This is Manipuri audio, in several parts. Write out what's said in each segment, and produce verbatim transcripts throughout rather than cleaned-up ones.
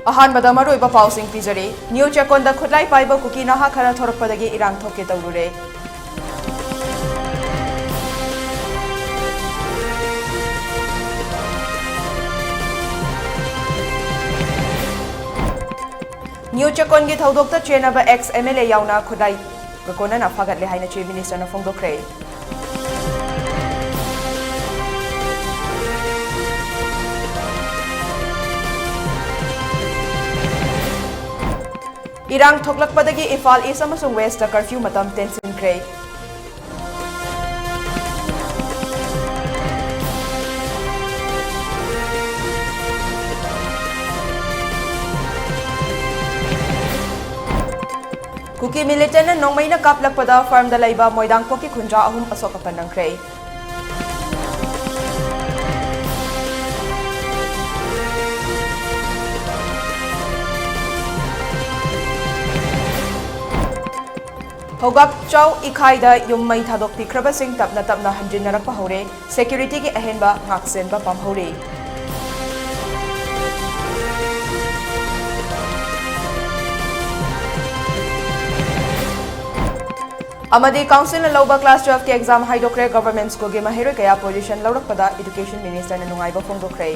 ꯑꯍꯥꯟꯕꯗ ꯃꯔꯨꯑꯣꯏꯕ ꯄꯥꯎꯁꯤꯡ ꯄꯤꯖꯔꯤ꯫ ꯅ꯭ꯌꯨ ꯆꯦꯀꯣꯟꯗ ꯈꯨꯠꯂꯥꯏ ꯄꯥꯏꯕ ꯀꯨꯀꯤ ꯅꯍꯥ ꯈꯔ ꯊꯣꯔꯛꯄꯗꯒꯤ ꯏꯔꯥꯡ ꯊꯣꯛꯀꯦ ꯇꯧꯔꯨꯔꯦ꯫ ꯅ꯭ꯌꯨ ꯆꯦꯀꯣꯟꯒꯤ ꯊꯧꯗꯣꯛꯇ ꯆꯦꯟꯅꯕ ex M L A ꯌꯥꯎꯅ ꯈꯨꯠꯂꯥꯏ ꯀꯣꯟꯅꯅ ꯐꯥꯒꯠꯂꯦ ꯍꯥꯏꯅ Chief Minister ꯅ ꯐꯣꯡꯗꯣꯛꯈ꯭ꯔꯦ꯫ ꯏꯔꯥꯡ ꯊꯣꯛꯂꯛꯄꯗꯒꯤ ꯏꯝꯐꯥꯜ East ꯑꯃꯁꯨꯡ West ꯇ curfew ꯃꯇꯝ ꯇꯦꯟꯁꯤꯟꯈ꯭ꯔꯦ꯫ ꯀꯨꯀꯤ militant ꯅ ꯅꯣꯡꯃꯩꯅ ꯀꯥꯞꯂꯛꯄꯗ farm ꯗ ꯂꯩꯕ ꯃꯣꯏꯗꯥꯡꯄꯣꯛꯀꯤ ꯈꯨꯟꯖꯥ ꯑꯍꯨꯝ ꯑꯁꯣꯛ ꯑꯄꯟ ꯅꯪꯈ꯭ꯔꯦ꯫ ꯍꯧꯒꯥꯛꯆꯥꯎ ꯏꯈꯥꯏꯗ ꯌꯨꯝ ꯃꯩ ꯊꯥꯗꯣꯛꯄꯤꯈ꯭ꯔꯕꯁꯤꯡ ꯇꯞꯅ ꯇꯞꯅ ꯍꯟꯖꯤꯟꯅꯔꯛꯄ ꯍꯧꯔꯦ꯫ Security ꯒꯤ ꯑꯍꯦꯟꯕ ꯉꯥꯛꯁꯦꯟꯕ ꯄꯥꯝꯍꯧꯔꯤ꯫ ꯑꯃꯗꯤ council ꯅ ꯂꯧꯕ class twelve ꯀꯤ exam ꯍꯥꯏꯗꯣꯛꯈ꯭ꯔꯦ꯫ Government school ꯒꯤ ꯃꯍꯩꯔꯣꯏ ꯀꯌꯥ position ꯂꯧꯔꯛꯄꯗ Education Minister ꯅ ꯅꯨꯡꯉꯥꯏꯕ ꯐꯣꯡꯗꯣꯛꯈ꯭ꯔꯦ꯫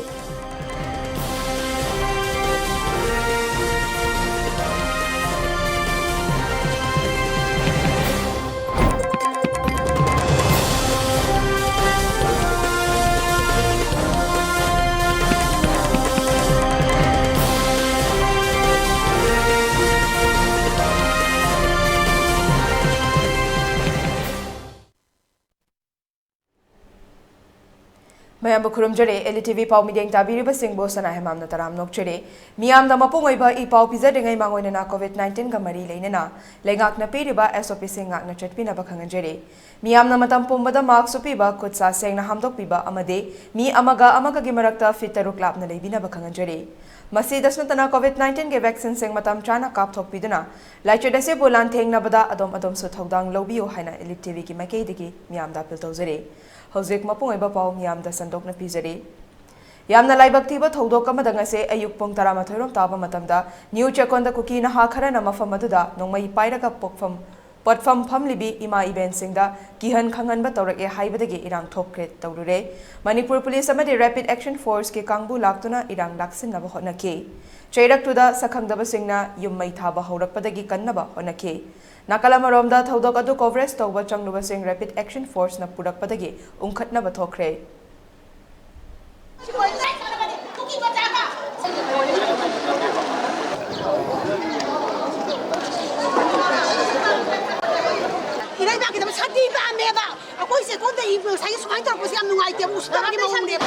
ꯃꯌꯥꯝꯕꯨ ꯈꯨꯔꯨꯝꯖꯔꯤ꯫ L E T V ꯄꯥꯎ ꯃꯤꯠꯌꯦꯡ ꯇꯥꯕꯤꯔꯤꯕꯁꯤꯡꯕꯨ ꯁꯅꯥ ꯍꯦꯃꯥꯝꯅ ꯇꯔꯥꯝꯅ ꯑꯣꯛꯆꯔꯤ꯫ ꯃꯤꯌꯥꯝꯗ ꯃꯄꯨꯡ ꯑꯣꯏꯕ ꯏ ꯄꯥꯎ ꯄꯤꯖꯗ꯭ꯔꯤꯉꯩ ꯃꯥꯡꯑꯣꯏꯅꯅ COVID nineteen ꯒ ꯃꯔꯤ ꯂꯩꯅꯅ ꯂꯩꯉꯥꯛꯅ ꯄꯤꯔꯤꯕ S O P ꯁꯤꯡ ꯉꯥꯛꯅ ꯆꯠꯄꯤꯅꯕ ꯈꯪꯍꯟꯖꯔꯤ꯫ ꯃꯤꯌꯥꯝꯅ ꯃꯇꯝ ꯄꯨꯝꯕꯗ mask ꯎꯞꯄꯤꯕ, ꯈꯨꯠ ꯁꯥ ꯁꯦꯡꯅ ꯍꯥꯝꯗꯣꯛꯄꯤꯕ ꯑꯃꯗꯤ ꯃꯤ ꯑꯃꯒ ꯑꯃꯒꯒꯤ ꯃꯔꯛꯇ feet ꯇꯔꯨꯛ ꯂꯥꯞꯅ ꯂꯩꯕꯤꯅꯕ ꯈꯪꯍꯟꯖꯔꯤ꯫ ꯃꯁꯤꯗꯁꯨ ꯅꯠꯇꯅ COVID nineteen ꯒꯤ vaccine ꯁꯤꯡ ꯃꯇꯝ ꯆꯥꯅ ꯀꯥꯞꯊꯣꯛꯄꯤꯗꯨꯅ ꯂꯥꯏꯆꯠ ꯑꯁꯤꯕꯨ ꯂꯥꯟꯊꯦꯡꯅꯕꯗ ꯑꯗꯣꯝ ꯑꯗꯣꯝꯁꯨ ꯊꯧꯗꯥꯡ ꯂꯧꯕꯤꯌꯨ ꯍꯥꯏꯅ Elite T V ꯒꯤ ꯃꯥꯏꯀꯩꯗꯒꯤ ꯃꯤꯌꯥꯝꯗ appeal ꯇꯧꯖꯔꯤ꯫ ꯍꯧꯖꯤꯛ ꯃꯄꯨꯡ ꯑꯣꯏꯕ ꯄꯥꯎ ꯃꯤꯌꯥꯝꯗ ꯁꯟꯗꯣꯛꯅ ꯄꯤꯖꯔꯤ꯫ ꯌꯥꯝꯅ ꯂꯥꯏꯕꯛ ꯊꯤꯕ ꯊꯧꯗꯣꯛ ꯑꯃꯗ ꯉꯁꯤ ꯑꯌꯨꯛ ꯄꯨꯡ ꯇꯔꯥꯃꯥꯊꯣꯏ ꯔꯣꯝ ꯇꯥꯕ ꯃꯇꯝꯗ ꯅ꯭ꯌꯨ ꯆꯦꯛꯀꯣꯟꯗ ꯀꯨꯀꯤ ꯅꯍꯥ ꯈꯔꯅ ꯃꯐꯝ ꯑꯗꯨꯗ ꯅꯣꯡꯃꯩ ꯄꯥꯏꯔꯒ ꯄꯣꯠꯐꯝ, ꯄꯣꯠꯐꯝ ꯐꯝꯂꯤꯕꯤ ꯏꯃꯥ ꯏꯕꯦꯟꯁꯤꯡꯗ ꯀꯤꯍꯟ ꯈꯪꯍꯟꯕ ꯇꯧꯔꯛꯑꯦ ꯍꯥꯏꯕꯗꯒꯤ ꯏꯔꯥꯡ ꯊꯣꯛꯈ꯭ꯔꯦ ꯇꯧꯔꯨꯔꯦ꯫ ꯃꯅꯤꯄꯨꯔ ꯄꯨꯂꯤꯁ ꯑꯃꯗꯤ ꯔꯦꯄꯤꯗ ꯑꯦꯛꯁꯟ ꯐꯣꯔꯁꯀꯤ ꯀꯥꯡꯕꯨ ꯂꯥꯛꯇꯨꯅ ꯏꯔꯥꯡ ꯂꯥꯛꯁꯤꯟꯅꯕ ꯍꯣꯠꯅꯈꯤ꯫ ꯆꯩꯔꯛꯇꯨꯗ ꯁꯛꯈꯪꯗꯕꯁꯤꯡꯅ ꯌꯨꯝ ꯃꯩ ꯊꯥꯕ ꯍꯧꯔꯛꯄꯗꯒꯤ ꯀꯟꯅꯕ ꯍꯣꯠꯅꯈꯤ꯫ ꯅꯥꯀꯜ ꯑꯃꯔꯣꯝꯗ ꯊꯧꯗꯣꯛ ꯑꯗꯨ ꯀꯣꯚꯔꯦꯖ ꯇꯧꯕ ꯆꯪꯂꯨꯕꯁꯤꯡ ꯔꯦꯄꯤꯗ ꯑꯦꯛꯁꯟ ꯐꯣꯔꯁꯅ ꯄꯨꯔꯛꯄꯗꯒꯤ ꯎꯪꯈꯠꯅꯕ ꯊꯣꯛꯈ꯭ꯔꯦ꯫ ꯏꯔꯩꯕꯥꯛꯀꯤꯗꯃꯛ ꯁꯥꯟꯇꯤ ꯄꯥꯝꯃꯦꯕ꯫ ꯑꯩꯈꯣꯏ ꯆꯦꯛꯀꯣꯟꯗ ꯉꯁꯥꯏꯒꯤ ꯁꯨꯃꯥꯏꯅ ꯇꯧꯔꯛꯄꯁꯦ ꯌꯥꯝ ꯅꯨꯡꯉꯥꯏꯇꯦ, ꯎꯁꯤꯠꯇꯕꯒꯤ ꯃꯑꯣꯡꯅꯦꯕ꯫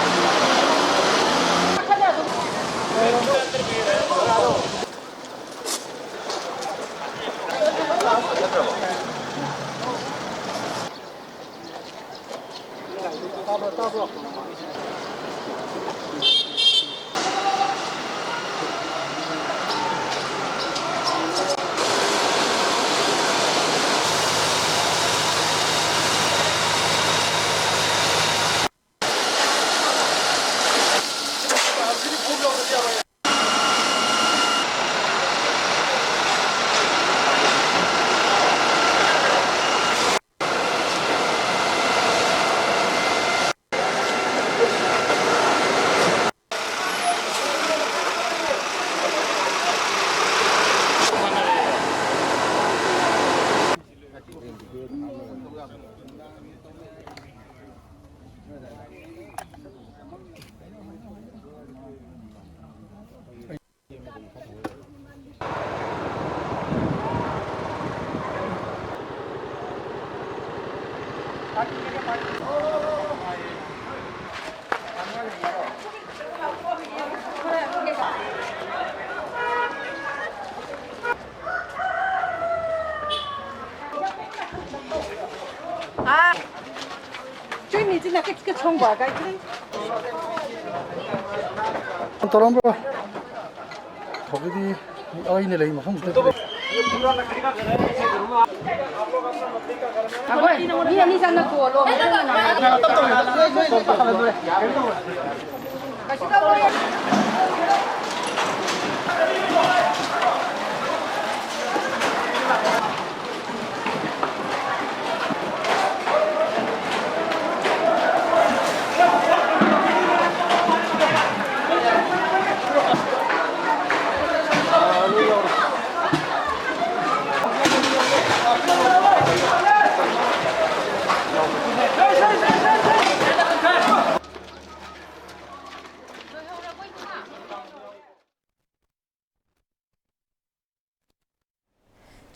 ꯇꯧꯔꯝꯕ ꯍꯧꯖꯤꯛꯇꯤ ꯑꯩꯅ ꯂꯩ ꯃꯐꯝꯁꯤꯗ ꯑꯩꯈꯣꯏ ꯃꯤ ꯑꯅꯤ ꯆꯪꯅ ꯀꯣꯜꯂꯣ꯫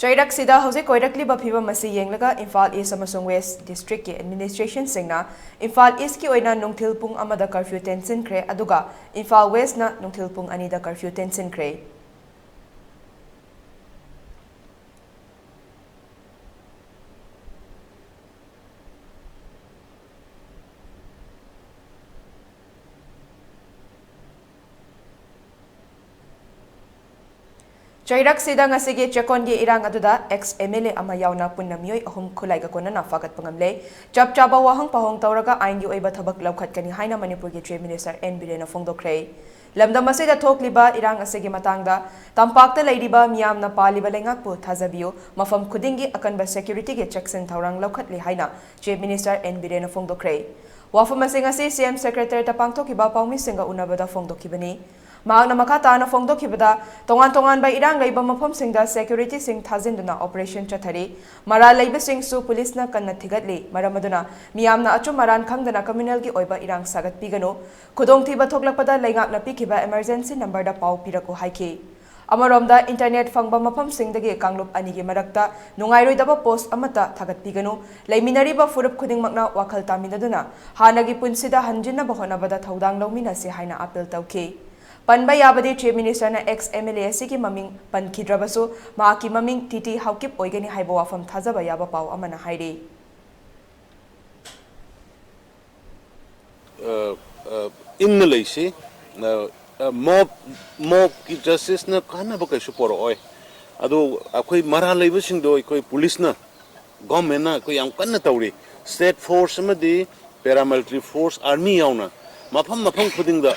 ꯆꯩꯔꯛꯁꯤꯗ ꯍꯧꯖꯤꯛ ꯑꯣꯏꯔꯛꯂꯤꯕ ꯐꯤꯕꯝ ꯑꯁꯤ ꯌꯦꯡꯂꯒ ꯏꯝꯐꯥꯜ ꯏꯁ ꯑꯃꯁꯨꯡ ꯋꯦꯁ ꯗꯤꯁꯇ꯭ꯔꯤꯛꯀꯤ ꯑꯦꯗꯃꯤꯅꯤꯁꯇ꯭ꯔꯦꯁꯟꯁꯤꯡꯅ ꯏꯝꯐꯥꯜ ꯏꯁꯀꯤ ꯑꯣꯏꯅ ꯅꯨꯡꯊꯤꯜ ꯄꯨꯡ ꯑꯃꯗ ꯀꯔꯐ꯭ꯌꯨ ꯇꯦꯟꯁꯤꯟꯈ꯭ꯔꯦ, ꯑꯗꯨꯒ ꯏꯝꯐꯥꯜ ꯋꯦꯁꯅ ꯅꯨꯡꯊꯤꯜ ꯄꯨꯡ ꯑꯅꯤꯗ ꯀꯔꯐ꯭ꯌꯨ ꯇꯦꯟꯁꯤꯟꯈ꯭ꯔꯦ꯫ ꯆꯩꯔꯛꯁꯤꯗ ꯉꯁꯤꯒꯤ ꯆꯦꯛꯀꯣꯟꯒꯤ ꯏꯔꯥꯡ ꯑꯗꯨꯗ ꯑꯦꯛꯁ ꯑꯦꯝ ꯑꯦꯜ ꯑꯦ ꯑꯃ ꯌꯥꯎꯅ ꯄꯨꯟꯅ ꯃꯤꯑꯣꯏ ꯑꯍꯨꯝ ꯈꯨꯠꯂꯥꯏꯒ ꯀꯣꯟꯅꯅ ꯐꯥꯒꯠꯄ ꯉꯝꯂꯦ꯫ ꯆꯞ ꯆꯥꯕ ꯋꯥꯍꯪ ꯄꯥꯎꯍꯪ ꯇꯧꯔꯒ ꯑꯥꯏꯟꯒꯤ ꯑꯣꯏꯕ ꯊꯕꯛ ꯂꯧꯈꯠꯀꯅꯤ ꯍꯥꯏꯅ ꯃꯅꯤꯄꯨꯔꯒꯤ ꯆꯤꯐ ꯃꯤꯅꯤꯁꯇꯔ ꯑꯦꯟ ꯕꯤꯔꯦꯟꯅ ꯐꯣꯡꯗꯣꯛꯈ꯭ꯔꯦ꯫ ꯂꯝꯗꯝ ꯑꯁꯤꯗ ꯊꯣꯛꯂꯤꯕ ꯏꯔꯥꯡ ꯑꯁꯤꯒꯤ ꯃꯇꯥꯡꯗ ꯇꯝꯄꯥꯛꯇ ꯂꯩꯔꯤꯕ ꯃꯤꯌꯥꯝꯅ ꯄꯥꯜꯂꯤꯕ ꯂꯩꯉꯥꯛꯄꯨ ꯊꯥꯖꯕꯤꯌꯨ, ꯃꯐꯝ ꯈꯨꯗꯤꯡꯒꯤ ꯑꯀꯟꯕ ꯁꯦꯀ꯭ꯌꯨꯔꯤꯇꯤꯒꯤ ꯆꯦꯛꯁꯤꯟ ꯊꯧꯔꯥꯡ ꯂꯧꯈꯠꯂꯤ ꯍꯥꯏꯅ ꯆꯤꯐ ꯃꯤꯅꯤꯁꯇꯔ ꯑꯦꯟ ꯕꯤꯔꯦꯟꯅ ꯐꯣꯡꯗꯣꯛꯈ꯭ꯔꯦ꯫ ꯋꯥꯐꯝ ꯑꯁꯤꯡ ꯑꯁꯤ ꯁꯤ ꯑꯦꯝ ꯁꯦꯀ꯭ꯔꯦꯇꯔꯤꯌꯦꯠꯇ ꯄꯥꯡꯊꯣꯛꯈꯤꯕ ꯄꯥꯎꯃꯤꯁꯤꯡꯒ ꯎꯅꯕꯗ ꯐꯣꯡꯗꯣꯛꯈꯤꯕꯅꯤ꯫ ꯃꯍꯥꯛꯅ ꯃꯈꯥ ꯇꯥꯅ ꯐꯣꯡꯗꯣꯛꯈꯤꯕꯗ, ꯇꯣꯉꯥꯟ ꯇꯣꯉꯥꯟꯕ ꯏꯔꯥꯡ ꯂꯩꯕ ꯃꯐꯝꯁꯤꯡꯗ ꯁꯦꯀ꯭ꯌꯨꯔꯤꯇꯤꯁꯤꯡ ꯊꯥꯖꯤꯟꯗꯨꯅ ꯑꯣꯄꯔꯦꯁꯟ ꯆꯠꯊꯔꯤ꯫ ꯃꯔꯥꯜ ꯂꯩꯕꯁꯤꯡꯁꯨ ꯄꯨꯂꯤꯁꯅ ꯀꯟꯅ ꯊꯤꯒꯠꯂꯤ꯫ ꯃꯔꯝ ꯑꯗꯨꯅ ꯃꯤꯌꯥꯝꯅ ꯑꯆꯨꯝ ꯑꯔꯥꯟ ꯈꯪꯗꯅ ꯀꯝꯃ꯭ꯌꯨꯅꯦꯜꯒꯤ ꯑꯣꯏꯕ ꯏꯔꯥꯡ ꯁꯥꯒꯠꯄꯤꯒꯅꯨ꯫ ꯈꯨꯗꯣꯡꯊꯤꯕ ꯊꯣꯛꯂꯛꯄꯗ ꯂꯩꯉꯥꯛꯅ ꯄꯤꯈꯤꯕ ꯏꯃꯔꯖꯦꯟꯁꯤ ꯅꯝꯕꯔꯗ ꯄꯥꯎ ꯄꯤꯔꯛꯎ ꯍꯥꯏꯈꯤ꯫ ꯑꯃꯔꯣꯝꯗ, ꯏꯟꯇꯔꯅꯦꯠ ꯐꯪꯕ ꯃꯐꯝꯁꯤꯡꯗꯒꯤ ꯀꯥꯡꯂꯨꯞ ꯑꯅꯤꯒꯤ ꯃꯔꯛꯇ ꯅꯨꯡꯉꯥꯏꯔꯣꯏꯗꯕ ꯄꯣꯁ꯭ꯠ ꯑꯃꯠꯇ ꯊꯥꯒꯠꯄꯤꯒꯅꯨ꯫ ꯂꯩꯃꯤꯟꯅꯔꯤꯕ ꯐꯨꯔꯨꯞ ꯈꯨꯗꯤꯡꯃꯛꯅ ꯋꯥꯈꯜ ꯇꯥꯃꯤꯟꯅꯗꯨꯅ ꯍꯥꯟꯅꯒꯤ ꯄꯨꯟꯁꯤꯗ ꯍꯟꯖꯤꯟꯅꯕ ꯍꯣꯠꯅꯕꯗ ꯊꯧꯗꯥꯡ ꯂꯧꯃꯤꯟꯅꯁꯤ ꯍꯥꯏꯅ ꯑꯥꯄꯤꯜ ꯇꯧꯈꯤ꯫ ꯄꯟꯕ ꯌꯥꯕꯗꯤ, ꯆꯤꯐ ꯃꯤꯅꯤꯁꯇꯔꯅ ꯑꯦꯛꯁ ꯑꯦꯝ ꯑꯦꯜ ꯑꯦ ꯑꯁꯤꯒꯤ ꯃꯃꯤꯡ ꯄꯟꯈꯤꯗ꯭ꯔꯕꯁꯨ, ꯃꯍꯥꯛꯀꯤ ꯃꯃꯤꯡ ꯇꯤ ꯇꯤ ꯍꯥꯎꯀꯤꯞ ꯑꯣꯏꯒꯅꯤ ꯍꯥꯏꯕ ꯋꯥꯐꯝ ꯊꯥꯖꯕ ꯌꯥꯕ ꯄꯥꯎ ꯑꯃꯅ ꯍꯥꯏꯔꯤ꯫ ꯑ, ꯑ, ꯏꯪꯅ ꯂꯩꯁꯤ꯫ ꯑ, ꯑ, ꯃꯣꯕ, ꯃꯣꯕꯀꯤ ꯖꯁꯇꯤꯁꯅ ꯀꯥꯟꯅꯕ ꯀꯩꯁꯨ ꯄꯣꯔꯛꯑꯣꯏ꯫ ꯑꯗꯨ ꯑꯩꯈꯣꯏ ꯃꯔꯥꯜ ꯂꯩꯕꯁꯤꯡꯗꯣ ꯑꯩꯈꯣꯏ ꯄꯨꯂꯤꯁꯅ, ꯒꯣꯔꯃꯦꯟꯅ ꯑꯩꯈꯣꯏ ꯌꯥꯝ ꯀꯟꯅ ꯇꯧꯔꯤ꯫ ꯁ꯭ꯇꯦꯠ ꯐꯣꯔꯁ ꯑꯃꯗꯤ ꯄꯦꯔꯥꯃꯤꯂꯤꯇꯔꯤ ꯐꯣꯔꯁ, ꯑꯥꯔꯃꯤ ꯌꯥꯎꯅ ꯃꯐꯝ ꯃꯐꯝ ꯈꯨꯗꯤꯡꯗ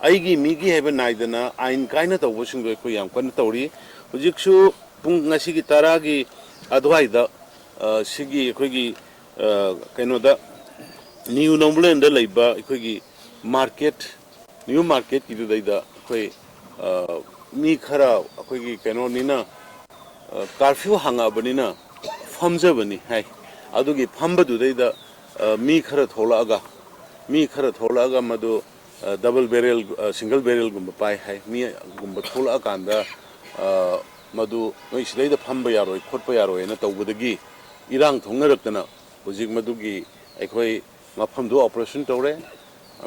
ꯑꯩꯒꯤ ꯃꯤꯒꯤ ꯍꯥꯏꯕ ꯅꯥꯏꯗꯅ ꯑꯥꯏꯟ ꯀꯥꯏꯅ ꯇꯧꯕꯁꯤꯡꯗꯣ ꯑꯩꯈꯣꯏ ꯌꯥꯝ ꯀꯟꯅ ꯇꯧꯔꯤ꯫ ꯍꯧꯖꯤꯛꯁꯨ ꯄꯨꯡ ꯉꯁꯤꯒꯤ ꯇꯔꯥꯒꯤ ꯑꯗꯨꯋꯥꯏꯗ, ꯑ, ꯁꯤꯒꯤ ꯑꯩꯈꯣꯏꯒꯤ, ꯑ, ꯀꯩꯅꯣꯗ, ꯅ꯭ꯌꯨ ꯅꯣꯡꯕ꯭ꯔꯦꯟꯗ ꯂꯩꯕ ꯑꯩꯈꯣꯏꯒꯤ ꯃꯥꯔꯀꯦꯠ, ꯅ꯭ꯌꯨ ꯃꯥꯔꯀꯦꯠꯀꯤꯗꯨꯗꯩꯗ ꯑꯩꯈꯣꯏ, ꯑ, ꯃꯤ ꯈꯔ ꯑꯩꯈꯣꯏꯒꯤ ꯀꯩꯅꯣꯅꯤꯅ, ꯑ, ꯀꯥꯔꯐ꯭ꯌꯨ ꯍꯥꯡꯉꯛꯑꯕꯅꯤꯅ ꯐꯝꯖꯕꯅꯤ ꯍꯥꯏ꯫ ꯑꯗꯨꯒꯤ ꯐꯝꯕꯗꯨꯗꯩꯗ, ꯑ, ꯃꯤ ꯈꯔ ꯊꯣꯛꯂꯛꯑꯒ, ꯃꯤ ꯈꯔ ꯊꯣꯛꯂꯛꯑꯒ ꯃꯗꯨ, ꯑ, ꯗꯕꯜ ꯕꯦꯔꯦꯜ, ꯑ, ꯁꯤꯡꯒꯜ ꯕꯦꯔꯦꯜꯒꯨꯝꯕ ꯄꯥꯏ ꯍꯥꯏ꯫ ꯃꯤꯒꯨꯝꯕ ꯊꯣꯛꯂꯛꯑꯀꯥꯟꯗ, ꯑ, ꯃꯗꯨ ꯅꯣꯏ ꯁꯤꯗꯩꯗ ꯐꯝꯕ ꯌꯥꯔꯣꯏ, ꯈꯣꯠꯄ ꯌꯥꯔꯣꯏꯅ ꯇꯧꯕꯗꯒꯤ ꯏꯔꯥꯡ ꯊꯣꯛꯅꯔꯛꯇꯅ ꯍꯧꯖꯤꯛ ꯃꯗꯨꯒꯤ ꯑꯩꯈꯣꯏ ꯃꯐꯝꯗꯨ ꯑꯣꯄꯔꯦꯁꯟ ꯇꯧꯔꯦ꯫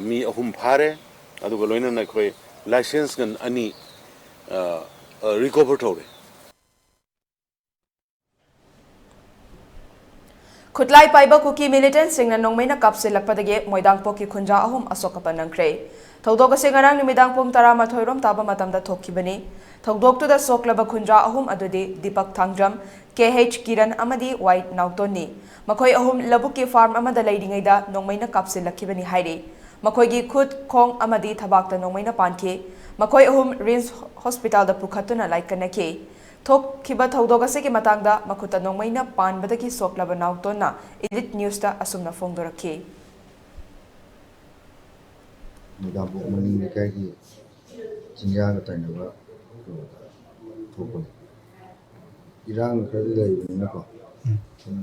ꯃꯤ ꯑꯍꯨꯝ ꯐꯥꯔꯦ꯫ ꯑꯗꯨꯒ ꯂꯣꯏꯅꯅ ꯑꯩꯈꯣꯏ ꯂꯥꯏꯁꯦꯟꯁ ꯒꯟ ꯑꯅꯤ, ꯑ, ꯑ, ꯔꯤꯀꯣꯚꯔ ꯇꯧꯔꯦ꯫ ꯈꯨꯠꯂꯥꯏ ꯄꯥꯏꯕ ꯀꯨꯀꯤ ꯃꯤꯂꯤꯇꯦꯟꯠꯁꯤꯡꯅ ꯅꯣꯡꯃꯩꯅ ꯀꯥꯞꯁꯤꯜꯂꯛꯄꯗꯒꯤ ꯃꯣꯏꯗꯥꯡꯄꯣꯛꯀꯤ ꯈꯨꯟꯖꯥ ꯑꯍꯨꯝ ꯑꯁꯣꯛ ꯑꯄꯟ ꯅꯪꯈ꯭ꯔꯦ꯫ ꯊꯧꯗꯣꯛ ꯑꯁꯤ ꯉꯔꯥꯡ ꯅꯨꯃꯤꯗꯥꯡ ꯄꯨꯡ ꯇꯔꯥꯃꯥꯊꯣꯏ ꯔꯣꯝ ꯇꯥꯕ ꯃꯇꯝꯗ ꯊꯣꯛꯈꯤꯕꯅꯤ꯫ ꯊꯧꯗꯣꯛꯇꯨꯗ ꯁꯣꯛꯂꯕ ꯈꯨꯟꯖꯥ ꯑꯍꯨꯝ ꯑꯗꯨꯗꯤ ꯗꯤꯄꯛ ꯊꯥꯡꯖꯝ, ꯀꯦ ꯑꯩꯆ ꯀꯤꯔꯟ ꯑꯃꯗꯤ ꯋꯥꯏ ꯅꯥꯎꯇꯣꯟꯅꯤ꯫ ꯃꯈꯣꯏ ꯑꯍꯨꯝ ꯂꯧꯕꯨꯛꯀꯤ ꯐꯥꯔꯝ ꯑꯃꯗ ꯂꯩꯔꯤꯉꯩꯗ ꯅꯣꯡꯃꯩꯅ ꯀꯥꯞꯁꯤꯜꯂꯛꯈꯤꯕꯅꯤ ꯍꯥꯏꯔꯤ꯫ ꯃꯈꯣꯏꯒꯤ ꯈꯨꯠ, ꯈꯣꯡ ꯑꯃꯗꯤ ꯊꯕꯥꯛꯇ ꯅꯣꯡꯃꯩꯅ ꯄꯥꯟꯈꯤ꯫ ꯃꯈꯣꯏ ꯑꯍꯨꯝ ꯔꯤꯝꯁ ꯍꯣꯁꯄꯤꯇꯥꯜꯗ ꯄꯨꯈꯠꯇꯨꯅ ꯂꯥꯏꯀꯠꯅꯈꯤ꯫ ꯊꯣꯛꯈꯤꯕ ꯊꯧꯗꯣꯛ ꯑꯁꯤꯒꯤ ꯃꯇꯥꯡꯗ ꯃꯈꯨꯠꯇ ꯅꯣꯡꯃꯩꯅ ꯄꯥꯟꯕꯗꯒꯤ ꯁꯣꯛꯂꯕ ꯅꯥꯎꯇꯣꯟꯅ ꯏꯂꯤꯠ ꯅ꯭ꯌꯨꯁꯇ ꯑꯁꯨꯝꯅ ꯐꯣꯡꯗꯣꯔꯛꯈꯤ꯫ ꯃꯣꯏꯗꯥꯡꯄꯣꯛ ꯃꯅꯤꯡ ꯂꯩꯀꯥꯏꯒꯤ ꯆꯤꯡꯌꯥꯒ ꯇꯥꯏꯅꯕ ꯀꯩꯅꯣꯗ ꯊꯣꯛꯄꯅꯤ꯫ ꯏꯔꯥꯡ ꯈꯔꯗꯤ ꯂꯩꯕꯅꯤꯅꯀꯣ, ꯁꯨꯝ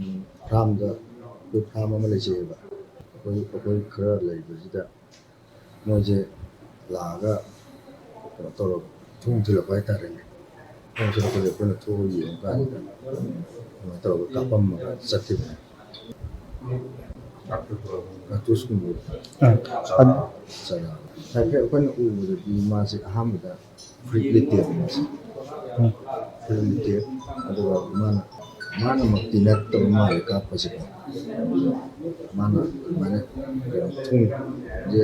ꯐꯥꯔꯝꯗ, ꯑꯩꯈꯣꯏ ꯐꯥꯔꯝ ꯑꯃ ꯂꯩꯖꯩꯑꯕ, ꯑꯩꯈꯣꯏ, ꯑꯩꯈꯣꯏ ꯈꯔ ꯂꯩꯕꯁꯤꯗ ꯃꯣꯏꯁꯦ ꯂꯥꯛꯑꯒ ꯀꯩꯅꯣ ꯇꯧꯔꯒ ꯊꯣꯡ ꯊꯤꯜꯂꯛꯄ ꯍꯥꯏꯇꯥꯔꯦꯅꯦ꯫ ꯊꯣꯡ ꯊꯤꯜꯂꯛꯄꯁꯦ ꯑꯩꯈꯣꯏꯅ ꯊꯣꯛꯑꯒ ꯌꯦꯡꯕ ꯀꯥꯟꯗ ꯑꯗꯨꯃꯥꯏꯅ ꯇꯧꯔꯒ ꯀꯥꯞꯄꯝꯃꯒ ꯆꯠꯈꯤꯕꯅꯦ꯫ ꯀꯥꯔꯇꯨꯁꯀꯨꯝꯕ ꯆꯔꯥ꯫ ꯍꯥꯏꯐꯦꯠ ꯑꯩꯈꯣꯏꯅ ꯎꯕꯗꯗꯤ ꯃꯥꯁꯦ ꯑꯍꯥꯟꯕꯗ ꯐꯨꯔꯤꯠ ꯂꯤꯠꯇꯦꯕ ꯃꯥꯁꯦ꯫ ꯐꯨꯔꯤꯠ ꯂꯤꯠꯇꯦ꯫ ꯑꯗꯨꯒ ꯃꯥꯅ, ꯃꯥꯅꯃꯛꯇꯤ ꯅꯠꯇꯕ ꯃꯥꯜꯂꯦ ꯀꯥꯞꯄꯁꯦꯀꯣ꯫ ꯃꯥꯅ ꯑꯗꯨꯃꯥꯏꯅ ꯀꯩꯅꯣ ꯊꯣꯡꯁꯦ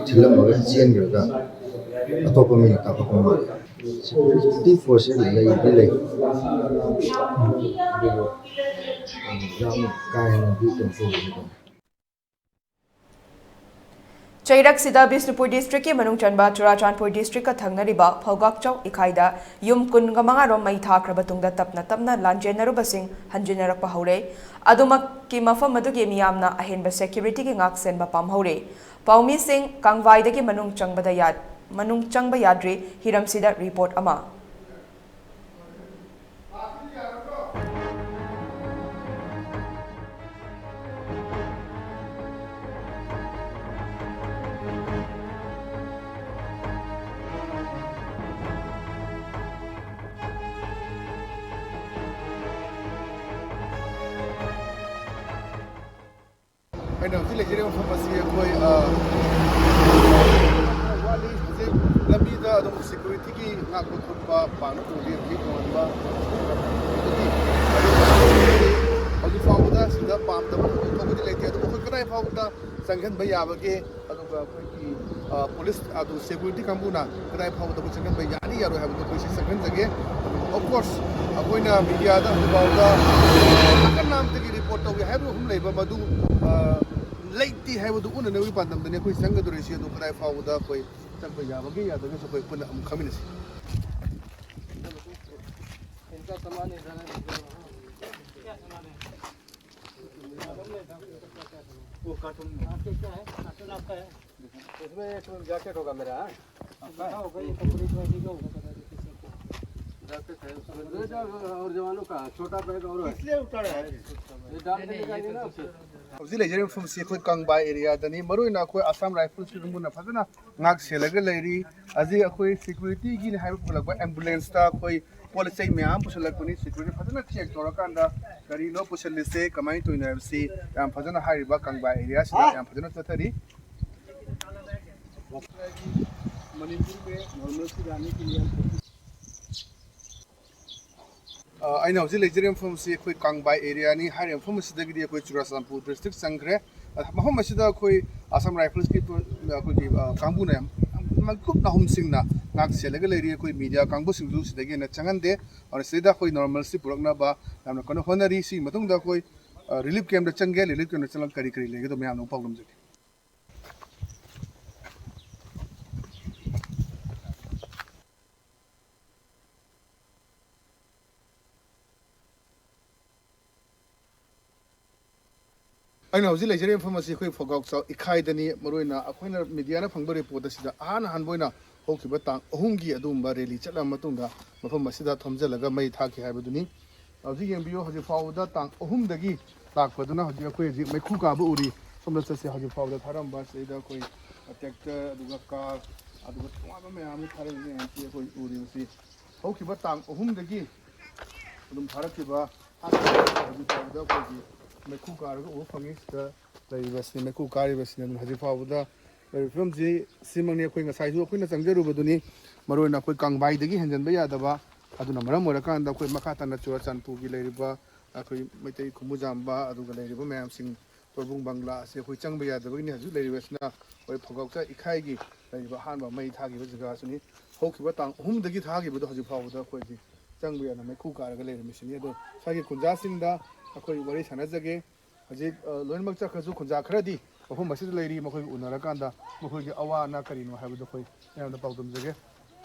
ꯊꯤꯜꯂꯝꯃꯒ ꯆꯦꯟꯈ꯭ꯔꯒ ꯑꯇꯣꯞꯄ ꯃꯤꯅ ꯀꯥꯞꯄꯛꯄ ꯃꯥꯜꯂꯦ꯫ ꯁꯦꯀ꯭ꯌꯨꯔꯤꯇꯤ ꯐꯣꯔꯁꯁꯦ ꯂꯩꯗꯤ ꯂꯩ꯫ ꯑꯗꯨꯕꯨ ꯌꯥꯝ ꯀꯥ ꯍꯦꯟꯅꯗꯤ ꯀꯩꯅꯣ ꯇꯧꯕꯗꯤ ꯇꯧꯗꯦ꯫ ꯆꯩꯔꯛꯁꯤꯗ ꯕꯤꯁꯅꯨꯄꯨꯔ ꯗꯤꯁꯇ꯭ꯔꯤꯛꯀꯤ ꯃꯅꯨꯡ ꯆꯟꯕ ꯆꯨꯔꯥꯆꯥꯟꯄꯨꯔ ꯗꯤꯁꯇ꯭ꯔꯤꯛꯀ ꯊꯪꯅꯔꯤꯕ ꯐꯧꯒꯥꯛꯆꯧ ꯏꯀꯥꯏꯗ ꯌꯨꯝ ꯀꯨꯟꯒ ꯃꯉꯥ ꯔꯣꯝ ꯃꯩ ꯊꯥꯈ꯭ꯔꯕ ꯇꯨꯡꯗ ꯇꯞꯅ ꯇꯞꯅ ꯂꯥꯟꯖꯦꯟꯅꯔꯨꯕꯁꯤꯡ ꯍꯟꯖꯤꯟꯅꯔꯛꯄ ꯍꯧꯔꯦ꯫ ꯑꯗꯨꯃꯛꯀꯤ ꯃꯐꯝ ꯑꯗꯨꯒꯤ ꯃꯤꯌꯥꯝꯅ ꯑꯍꯦꯟꯕ ꯁꯦꯀ꯭ꯌꯨꯔꯤꯇꯤꯒꯤ ꯉꯥꯛ ꯁꯦꯟꯕ ꯄꯥꯝꯍꯧꯔꯦ꯫ ꯄꯥꯎꯃꯤꯁꯤꯡ ꯀꯥꯡꯕꯥꯏꯗꯒꯤ ꯃꯅꯨꯡ ꯆꯪꯕꯗ ꯌꯥ-, ꯃꯅꯨꯡ ꯆꯪꯕ ꯌꯥꯗ꯭ꯔꯤ꯫ ꯍꯤꯔꯝꯁꯤꯗ ꯔꯤꯄꯣꯔꯠ ꯑꯃ꯫ ꯑꯩꯅ ꯍꯧꯖꯤꯛ ꯂꯩꯖꯔꯤꯕ ꯃꯐꯝ ꯑꯁꯤ ꯑꯩꯈꯣꯏ, ꯑ, ꯋꯥꯠꯂꯤ꯫ ꯍꯧꯖꯤꯛ ꯂꯝꯕꯤꯗ ꯑꯗꯨꯝ ꯁꯦꯀ꯭ꯌꯨꯔꯤꯇꯤꯒꯤ ꯉꯥꯛꯄ ꯈꯣꯠꯄ ꯄꯥꯡꯅ ꯇꯧꯔꯤ꯫ ꯍꯧꯖꯤꯛ ꯇꯣꯉꯥꯟꯕ ꯍꯧꯖꯤꯛ ꯐꯥꯎꯕꯗ ꯁꯤꯗ ꯄꯥꯝꯗꯕ ꯊꯣꯛꯄꯗꯤ ꯂꯩꯇꯦ꯫ ꯑꯗꯨꯕꯨ ꯑꯩꯈꯣꯏ ꯀꯗꯥꯏ ꯐꯥꯎꯕꯗ ꯆꯪꯍꯟꯕ ꯌꯥꯕꯒꯦ, ꯑꯗꯨꯒ ꯑꯩꯈꯣꯏꯒꯤ, ꯑ, ꯄꯨꯂꯤꯁ ꯑꯗꯨ ꯁꯦꯀ꯭ꯌꯨꯔꯤꯇꯤ ꯀꯥꯡꯕꯨꯅ ꯀꯗꯥꯏ ꯐꯥꯎꯕꯗ ꯑꯩꯈꯣꯏ ꯆꯪꯍꯟꯕ ꯌꯥꯅꯤ ꯌꯥꯔꯣꯏ ꯍꯥꯏꯕꯗꯨ ꯑꯩꯈꯣꯏꯁꯤ ꯆꯪꯍꯟꯖꯒꯦ꯫ ꯑꯗꯨꯒ of course ꯑꯩꯈꯣꯏꯅ ꯃꯤꯗꯤꯌꯥꯗ ꯍꯧꯖꯤꯛ ꯐꯥꯎꯕꯗ ꯅꯥꯀꯟ ꯅꯥꯝꯇꯒꯤ ꯔꯤꯄꯣꯔꯠ ꯇꯧꯒꯦ ꯍꯥꯏꯕ ꯑꯍꯨꯝ ꯂꯩꯕ ꯃꯗꯨ, ꯑ, ꯂꯩꯇꯦ ꯍꯥꯏꯕꯗꯨ ꯎꯠꯅꯅꯕꯒꯤ ꯄꯥꯟꯗꯝꯗꯅꯤ ꯑꯩꯈꯣꯏ ꯆꯪꯒꯗꯧꯔꯤꯁꯤ꯫ ꯑꯗꯨ ꯀꯗꯥꯏ ꯐꯥꯎꯕꯗ ꯑꯩꯈꯣꯏ ꯆꯪꯕ ꯌꯥꯕꯒꯦ ꯌꯥꯗꯒꯦꯁꯨ ꯑꯩꯈꯣꯏ ꯄꯨꯟꯅ ꯑꯃꯨꯛ ꯈꯪꯃꯤꯟꯅꯁꯤ꯫ इनका सामान इधर है। वो कार्टून में। आपके क्या है? कार्टून आपका है? इसमें एक जैकेट होगा मेरा, हाँ? आपका है? होगा, ये कपड़े का भी होगा, पता नहीं किसी को। जैकेट है, उसमें दो चार और जवानों का, छोटा बैग और है। इसलिए उतारा है। ये डाल के निकालिए ना उसे। ꯍꯧꯖꯤꯛ ꯂꯩꯖꯔꯤꯕ ꯃꯐꯝꯁꯤ ꯑꯩꯈꯣꯏ ꯀꯪꯕꯥ ꯑꯦꯔꯤꯌꯥꯗꯅꯤ꯫ ꯃꯔꯨꯑꯣꯏꯅ ꯑꯩꯈꯣꯏ ꯑꯁꯥꯝ ꯔꯥꯏꯐꯜꯁꯀꯤ ꯀꯥꯡꯕꯨꯅ ꯐꯖꯅ ꯉꯥꯛ ꯁꯦꯜꯂꯒ ꯂꯩꯔꯤ꯫ ꯍꯧꯖꯤꯛ ꯑꯩꯈꯣꯏ ꯁꯦꯀ꯭ꯌꯨꯔꯤꯇꯤꯒꯤꯅꯤ ꯍꯥꯏꯕ ꯄꯨꯈꯠꯂꯛꯄ ꯑꯦꯝꯕꯨꯂꯦꯟꯁꯇ ꯑꯩꯈꯣꯏ ꯄꯣꯠ ꯆꯩ ꯃꯌꯥꯝ ꯄꯨꯁꯤꯜꯂꯛꯄꯅꯤ꯫ ꯁꯦꯀ꯭ꯌꯨꯔꯤꯇꯤ ꯐꯖꯅ ꯆꯦꯛ ꯇꯧꯔꯀꯥꯟꯗ ꯀꯔꯤꯅꯣ ꯄꯨꯁꯤꯜꯂꯤꯁꯦ, ꯀꯃꯥꯏꯅ ꯇꯧꯔꯤꯅꯣ ꯍꯥꯏꯕꯁꯤ ꯌꯥꯝ ꯐꯖꯅ ꯍꯥꯏꯔꯤꯕ ꯀꯪꯕꯥ ꯑꯦꯔꯤꯌꯥꯁꯤꯗ ꯌꯥꯝ ꯐꯖꯅ ꯆꯠꯊꯔꯤ꯫ ꯃꯅꯤꯄꯨꯔ ꯃꯦ ꯅꯣꯔꯃꯦꯜꯁꯤ ꯂꯥꯅꯦ ꯀꯦ ꯂꯤꯌꯦ ꯍꯝ ꯑ, ꯑꯩꯅ ꯍꯧꯖꯤꯛ ꯂꯩꯖꯔꯤꯕ ꯃꯐꯝꯁꯤ ꯑꯩꯈꯣꯏ ꯀꯪꯕꯥꯏ ꯑꯦꯔꯤꯌꯥꯅꯤ꯫ ꯍꯥꯏꯔꯤꯕ ꯃꯐꯝ ꯑꯁꯤꯗꯒꯤꯗꯤ ꯑꯩꯈꯣꯏ ꯆꯨꯔꯥꯆꯥꯟꯄꯨꯔ ꯗꯤꯁꯇ꯭ꯔꯤꯛ ꯆꯪꯈ꯭ꯔꯦ꯫ ꯑ, ꯃꯐꯝ ꯑꯁꯤꯗ ꯑꯩꯈꯣꯏ ꯑꯁꯥꯝ ꯔꯥꯏꯐꯜꯁꯀꯤ ꯇꯣ-, ꯑꯩꯈꯣꯏꯒꯤ, ꯑ, ꯀꯥꯡꯕꯨꯅ ꯌꯥꯝ, ꯌꯥꯝ ꯃꯤꯀꯨꯞ ꯅꯥꯍꯨꯝꯁꯤꯡꯅ ꯉꯥꯛ ꯁꯦꯜꯂꯒ ꯂꯩꯔꯤ꯫ ꯑꯩꯈꯣꯏ ꯃꯤꯗꯤꯌꯥ ꯀꯥꯡꯕꯨꯁꯤꯡꯁꯨ ꯁꯤꯗꯒꯤ ꯍꯦꯟꯅ ꯆꯪꯍꯟꯗꯦ꯫ ꯑꯗꯨꯅ ꯁꯤꯗꯩꯗ ꯑꯩꯈꯣꯏ ꯅꯣꯔꯃꯦꯜꯁꯤ ꯄꯨꯔꯛꯅꯕ ꯌꯥꯝꯅ ꯀꯟꯅ ꯍꯣꯠꯅꯔꯤ꯫ ꯁꯤꯒꯤ ꯃꯇꯨꯡꯗ ꯑꯩꯈꯣꯏ, ꯑ, ꯔꯤꯂꯤꯐ ꯀꯦꯝꯞꯇ ꯆꯪꯒꯦ꯫ ꯔꯤꯂꯤꯐ ꯀꯦꯝꯞꯇ ꯆꯪꯂꯒ ꯀꯔꯤ ꯀꯔꯤ ꯂꯩꯒꯗꯕ ꯃꯌꯥꯝꯗꯣ ꯄꯥꯎꯗꯝꯖꯒꯦ꯫ ꯑꯩꯅ ꯍꯧꯖꯤꯛ ꯂꯩꯖꯔꯤꯕ ꯃꯐꯝ ꯑꯁꯤ ꯑꯩꯈꯣꯏ ꯐꯧꯒꯥꯎꯆꯥꯎ ꯏꯈꯥꯏꯗꯅꯤ꯫ ꯃꯔꯨꯑꯣꯏꯅ ꯑꯩꯈꯣꯏꯅ ꯃꯤꯗꯤꯌꯥꯅ ꯐꯪꯕ ꯔꯤꯄꯣꯔꯠ ꯑꯁꯤꯗ ꯑꯍꯥꯟ ꯑꯍꯥꯟꯕ ꯑꯣꯏꯅ ꯍꯧꯈꯤꯕ ꯇꯥꯡ ꯑꯍꯨꯝꯒꯤ ꯑꯗꯨꯒꯨꯝꯕ ꯔꯦꯂꯤ ꯆꯠꯂꯕ ꯃꯇꯨꯡꯗ ꯃꯐꯝ ꯑꯁꯤꯗ ꯊꯣꯝꯖꯤꯜꯂꯒ ꯃꯩ ꯊꯥꯈꯤ ꯍꯥꯏꯕꯗꯨꯅꯤ꯫ ꯍꯧꯖꯤꯛ ꯌꯦꯡꯕꯤꯌꯨ, ꯍꯧꯖꯤꯛ ꯐꯥꯎꯕꯗ ꯇꯥꯡ ꯑꯍꯨꯝꯗꯒꯤ ꯂꯥꯛꯄꯗꯨꯅ ꯍꯧꯖꯤꯛ ꯑꯩꯈꯣꯏ ꯍꯧꯖꯤꯛ ꯃꯩꯈꯨ ꯀꯥꯕ ꯎꯔꯤ꯫ ꯁꯣꯝꯗ ꯆꯠꯁꯦ꯫ ꯍꯧꯖꯤꯛ ꯐꯥꯎꯕꯗ ꯊꯥꯔꯝꯕ ꯁꯤꯗꯩꯗ ꯑꯩꯈꯣꯏ ꯇ꯭ꯔꯦꯛꯇꯔ, ꯑꯗꯨꯒ ꯀꯥꯔ, ꯑꯗꯨꯒ ꯇꯣꯉꯥꯟꯕ ꯃꯌꯥꯝ ꯑꯃ ꯊꯥꯔꯛꯏ ꯃꯌꯥꯝꯁꯤ ꯑꯩꯈꯣꯏ ꯎꯔꯤꯕꯁꯤ ꯍꯧꯈꯤꯕ ꯇꯥꯡ ꯑꯍꯨꯝꯗꯒꯤ ꯑꯗꯨꯝ ꯊꯥꯔꯛꯈꯤꯕ ꯍꯧꯖꯤꯛ ꯐꯥꯎꯕꯗ ꯑꯩꯈꯣꯏꯒꯤ ꯃꯩꯈꯨ ꯀꯥꯔꯒ ꯎꯕ ꯐꯪꯉꯤ꯫ ꯁꯤꯗ ꯂꯩꯔꯤꯕꯁꯤ, ꯃꯩꯈꯨ ꯀꯥꯔꯤꯕꯁꯤꯅ ꯑꯗꯨꯝ ꯍꯧꯖꯤꯛ ꯐꯥꯎꯕꯗ ꯂꯩꯔꯤꯕ ꯐꯤꯕꯝꯁꯤ ꯁꯤꯃꯛꯅꯤ꯫ ꯑꯩꯈꯣꯏ ꯉꯁꯥꯏꯁꯨ ꯑꯩꯈꯣꯏꯅ ꯆꯪꯖꯔꯨꯕꯗꯨꯅꯤ꯫ ꯃꯔꯨꯑꯣꯏꯅ ꯑꯩꯈꯣꯏ ꯀꯪꯕꯥꯏꯗꯒꯤ ꯍꯦꯟꯖꯟꯕ ꯌꯥꯗꯕ, ꯑꯗꯨꯅ ꯃꯔꯝ ꯑꯣꯏꯔꯀꯥꯟꯗ ꯑꯩꯈꯣꯏ ꯃꯈꯥ ꯇꯥꯅ ꯆꯨꯔꯆꯥꯟꯄꯨꯔꯒꯤ ꯂꯩꯔꯤꯕ ꯑꯩꯈꯣꯏ ꯃꯩꯇꯩ ꯈꯨꯃꯨꯖꯥꯝꯕ, ꯑꯗꯨꯒ ꯂꯩꯔꯤꯕ ꯃꯌꯥꯝꯁꯤꯡ, ꯇꯣꯔꯕꯨꯡ ꯕꯪꯒ꯭ꯂꯥ ꯑꯁꯤ ꯑꯩꯈꯣꯏ ꯆꯪꯕ ꯌꯥꯗꯕꯒꯤꯅꯤ꯫ ꯍꯧꯖꯤꯛ ꯂꯩꯔꯤꯕꯁꯤꯅ ꯑꯩꯈꯣꯏ ꯐꯧꯒꯥꯎꯆꯥꯎ ꯏꯈꯥꯏꯒꯤ ꯂꯩꯔꯤꯕ ꯑꯍꯥꯟꯕ ꯃꯩ ꯊꯥꯈꯤꯕ ꯖꯒꯥꯁꯤꯅꯤ꯫ ꯍꯧꯈꯤꯕ ꯇꯥꯡ ꯑꯍꯨꯝꯗꯒꯤ ꯊꯥꯈꯤꯕꯗꯣ ꯍꯧꯖꯤꯛ ꯐꯥꯎꯕꯗ ꯑꯩꯈꯣꯏꯒꯤ ꯆꯪꯕ ꯌꯥꯗꯅ ꯃꯩꯈꯨ ꯀꯥꯔꯒ ꯂꯩꯔꯝꯃꯤꯁꯤꯅꯤ꯫ ꯑꯗꯣ ꯁ꯭ꯋꯥꯏꯒꯤ ꯈꯨꯟꯖꯥꯁꯤꯡꯗ ꯑꯩꯈꯣꯏ ꯋꯥꯔꯤ ꯁꯥꯟꯅꯖꯒꯦ꯫ ꯍꯧꯖꯤꯛ, ꯑ, ꯂꯣꯏꯅꯃꯛ ꯆꯠꯈ꯭ꯔꯁꯨ ꯈꯨꯟꯖꯥ ꯈꯔꯗꯤ ꯃꯐꯝ ꯑꯁꯤꯗ ꯂꯩꯔꯤ꯫ ꯃꯈꯣꯏꯒ ꯎꯅꯔꯀꯥꯟꯗ ꯃꯈꯣꯏꯒꯤ ꯑꯋꯥ ꯑꯅꯥ ꯀꯔꯤꯅꯣ ꯍꯥꯏꯕꯗꯨ ꯑꯩꯈꯣꯏ ꯃꯌꯥꯝꯗ ꯄꯥꯎꯗꯝꯖꯒꯦ꯫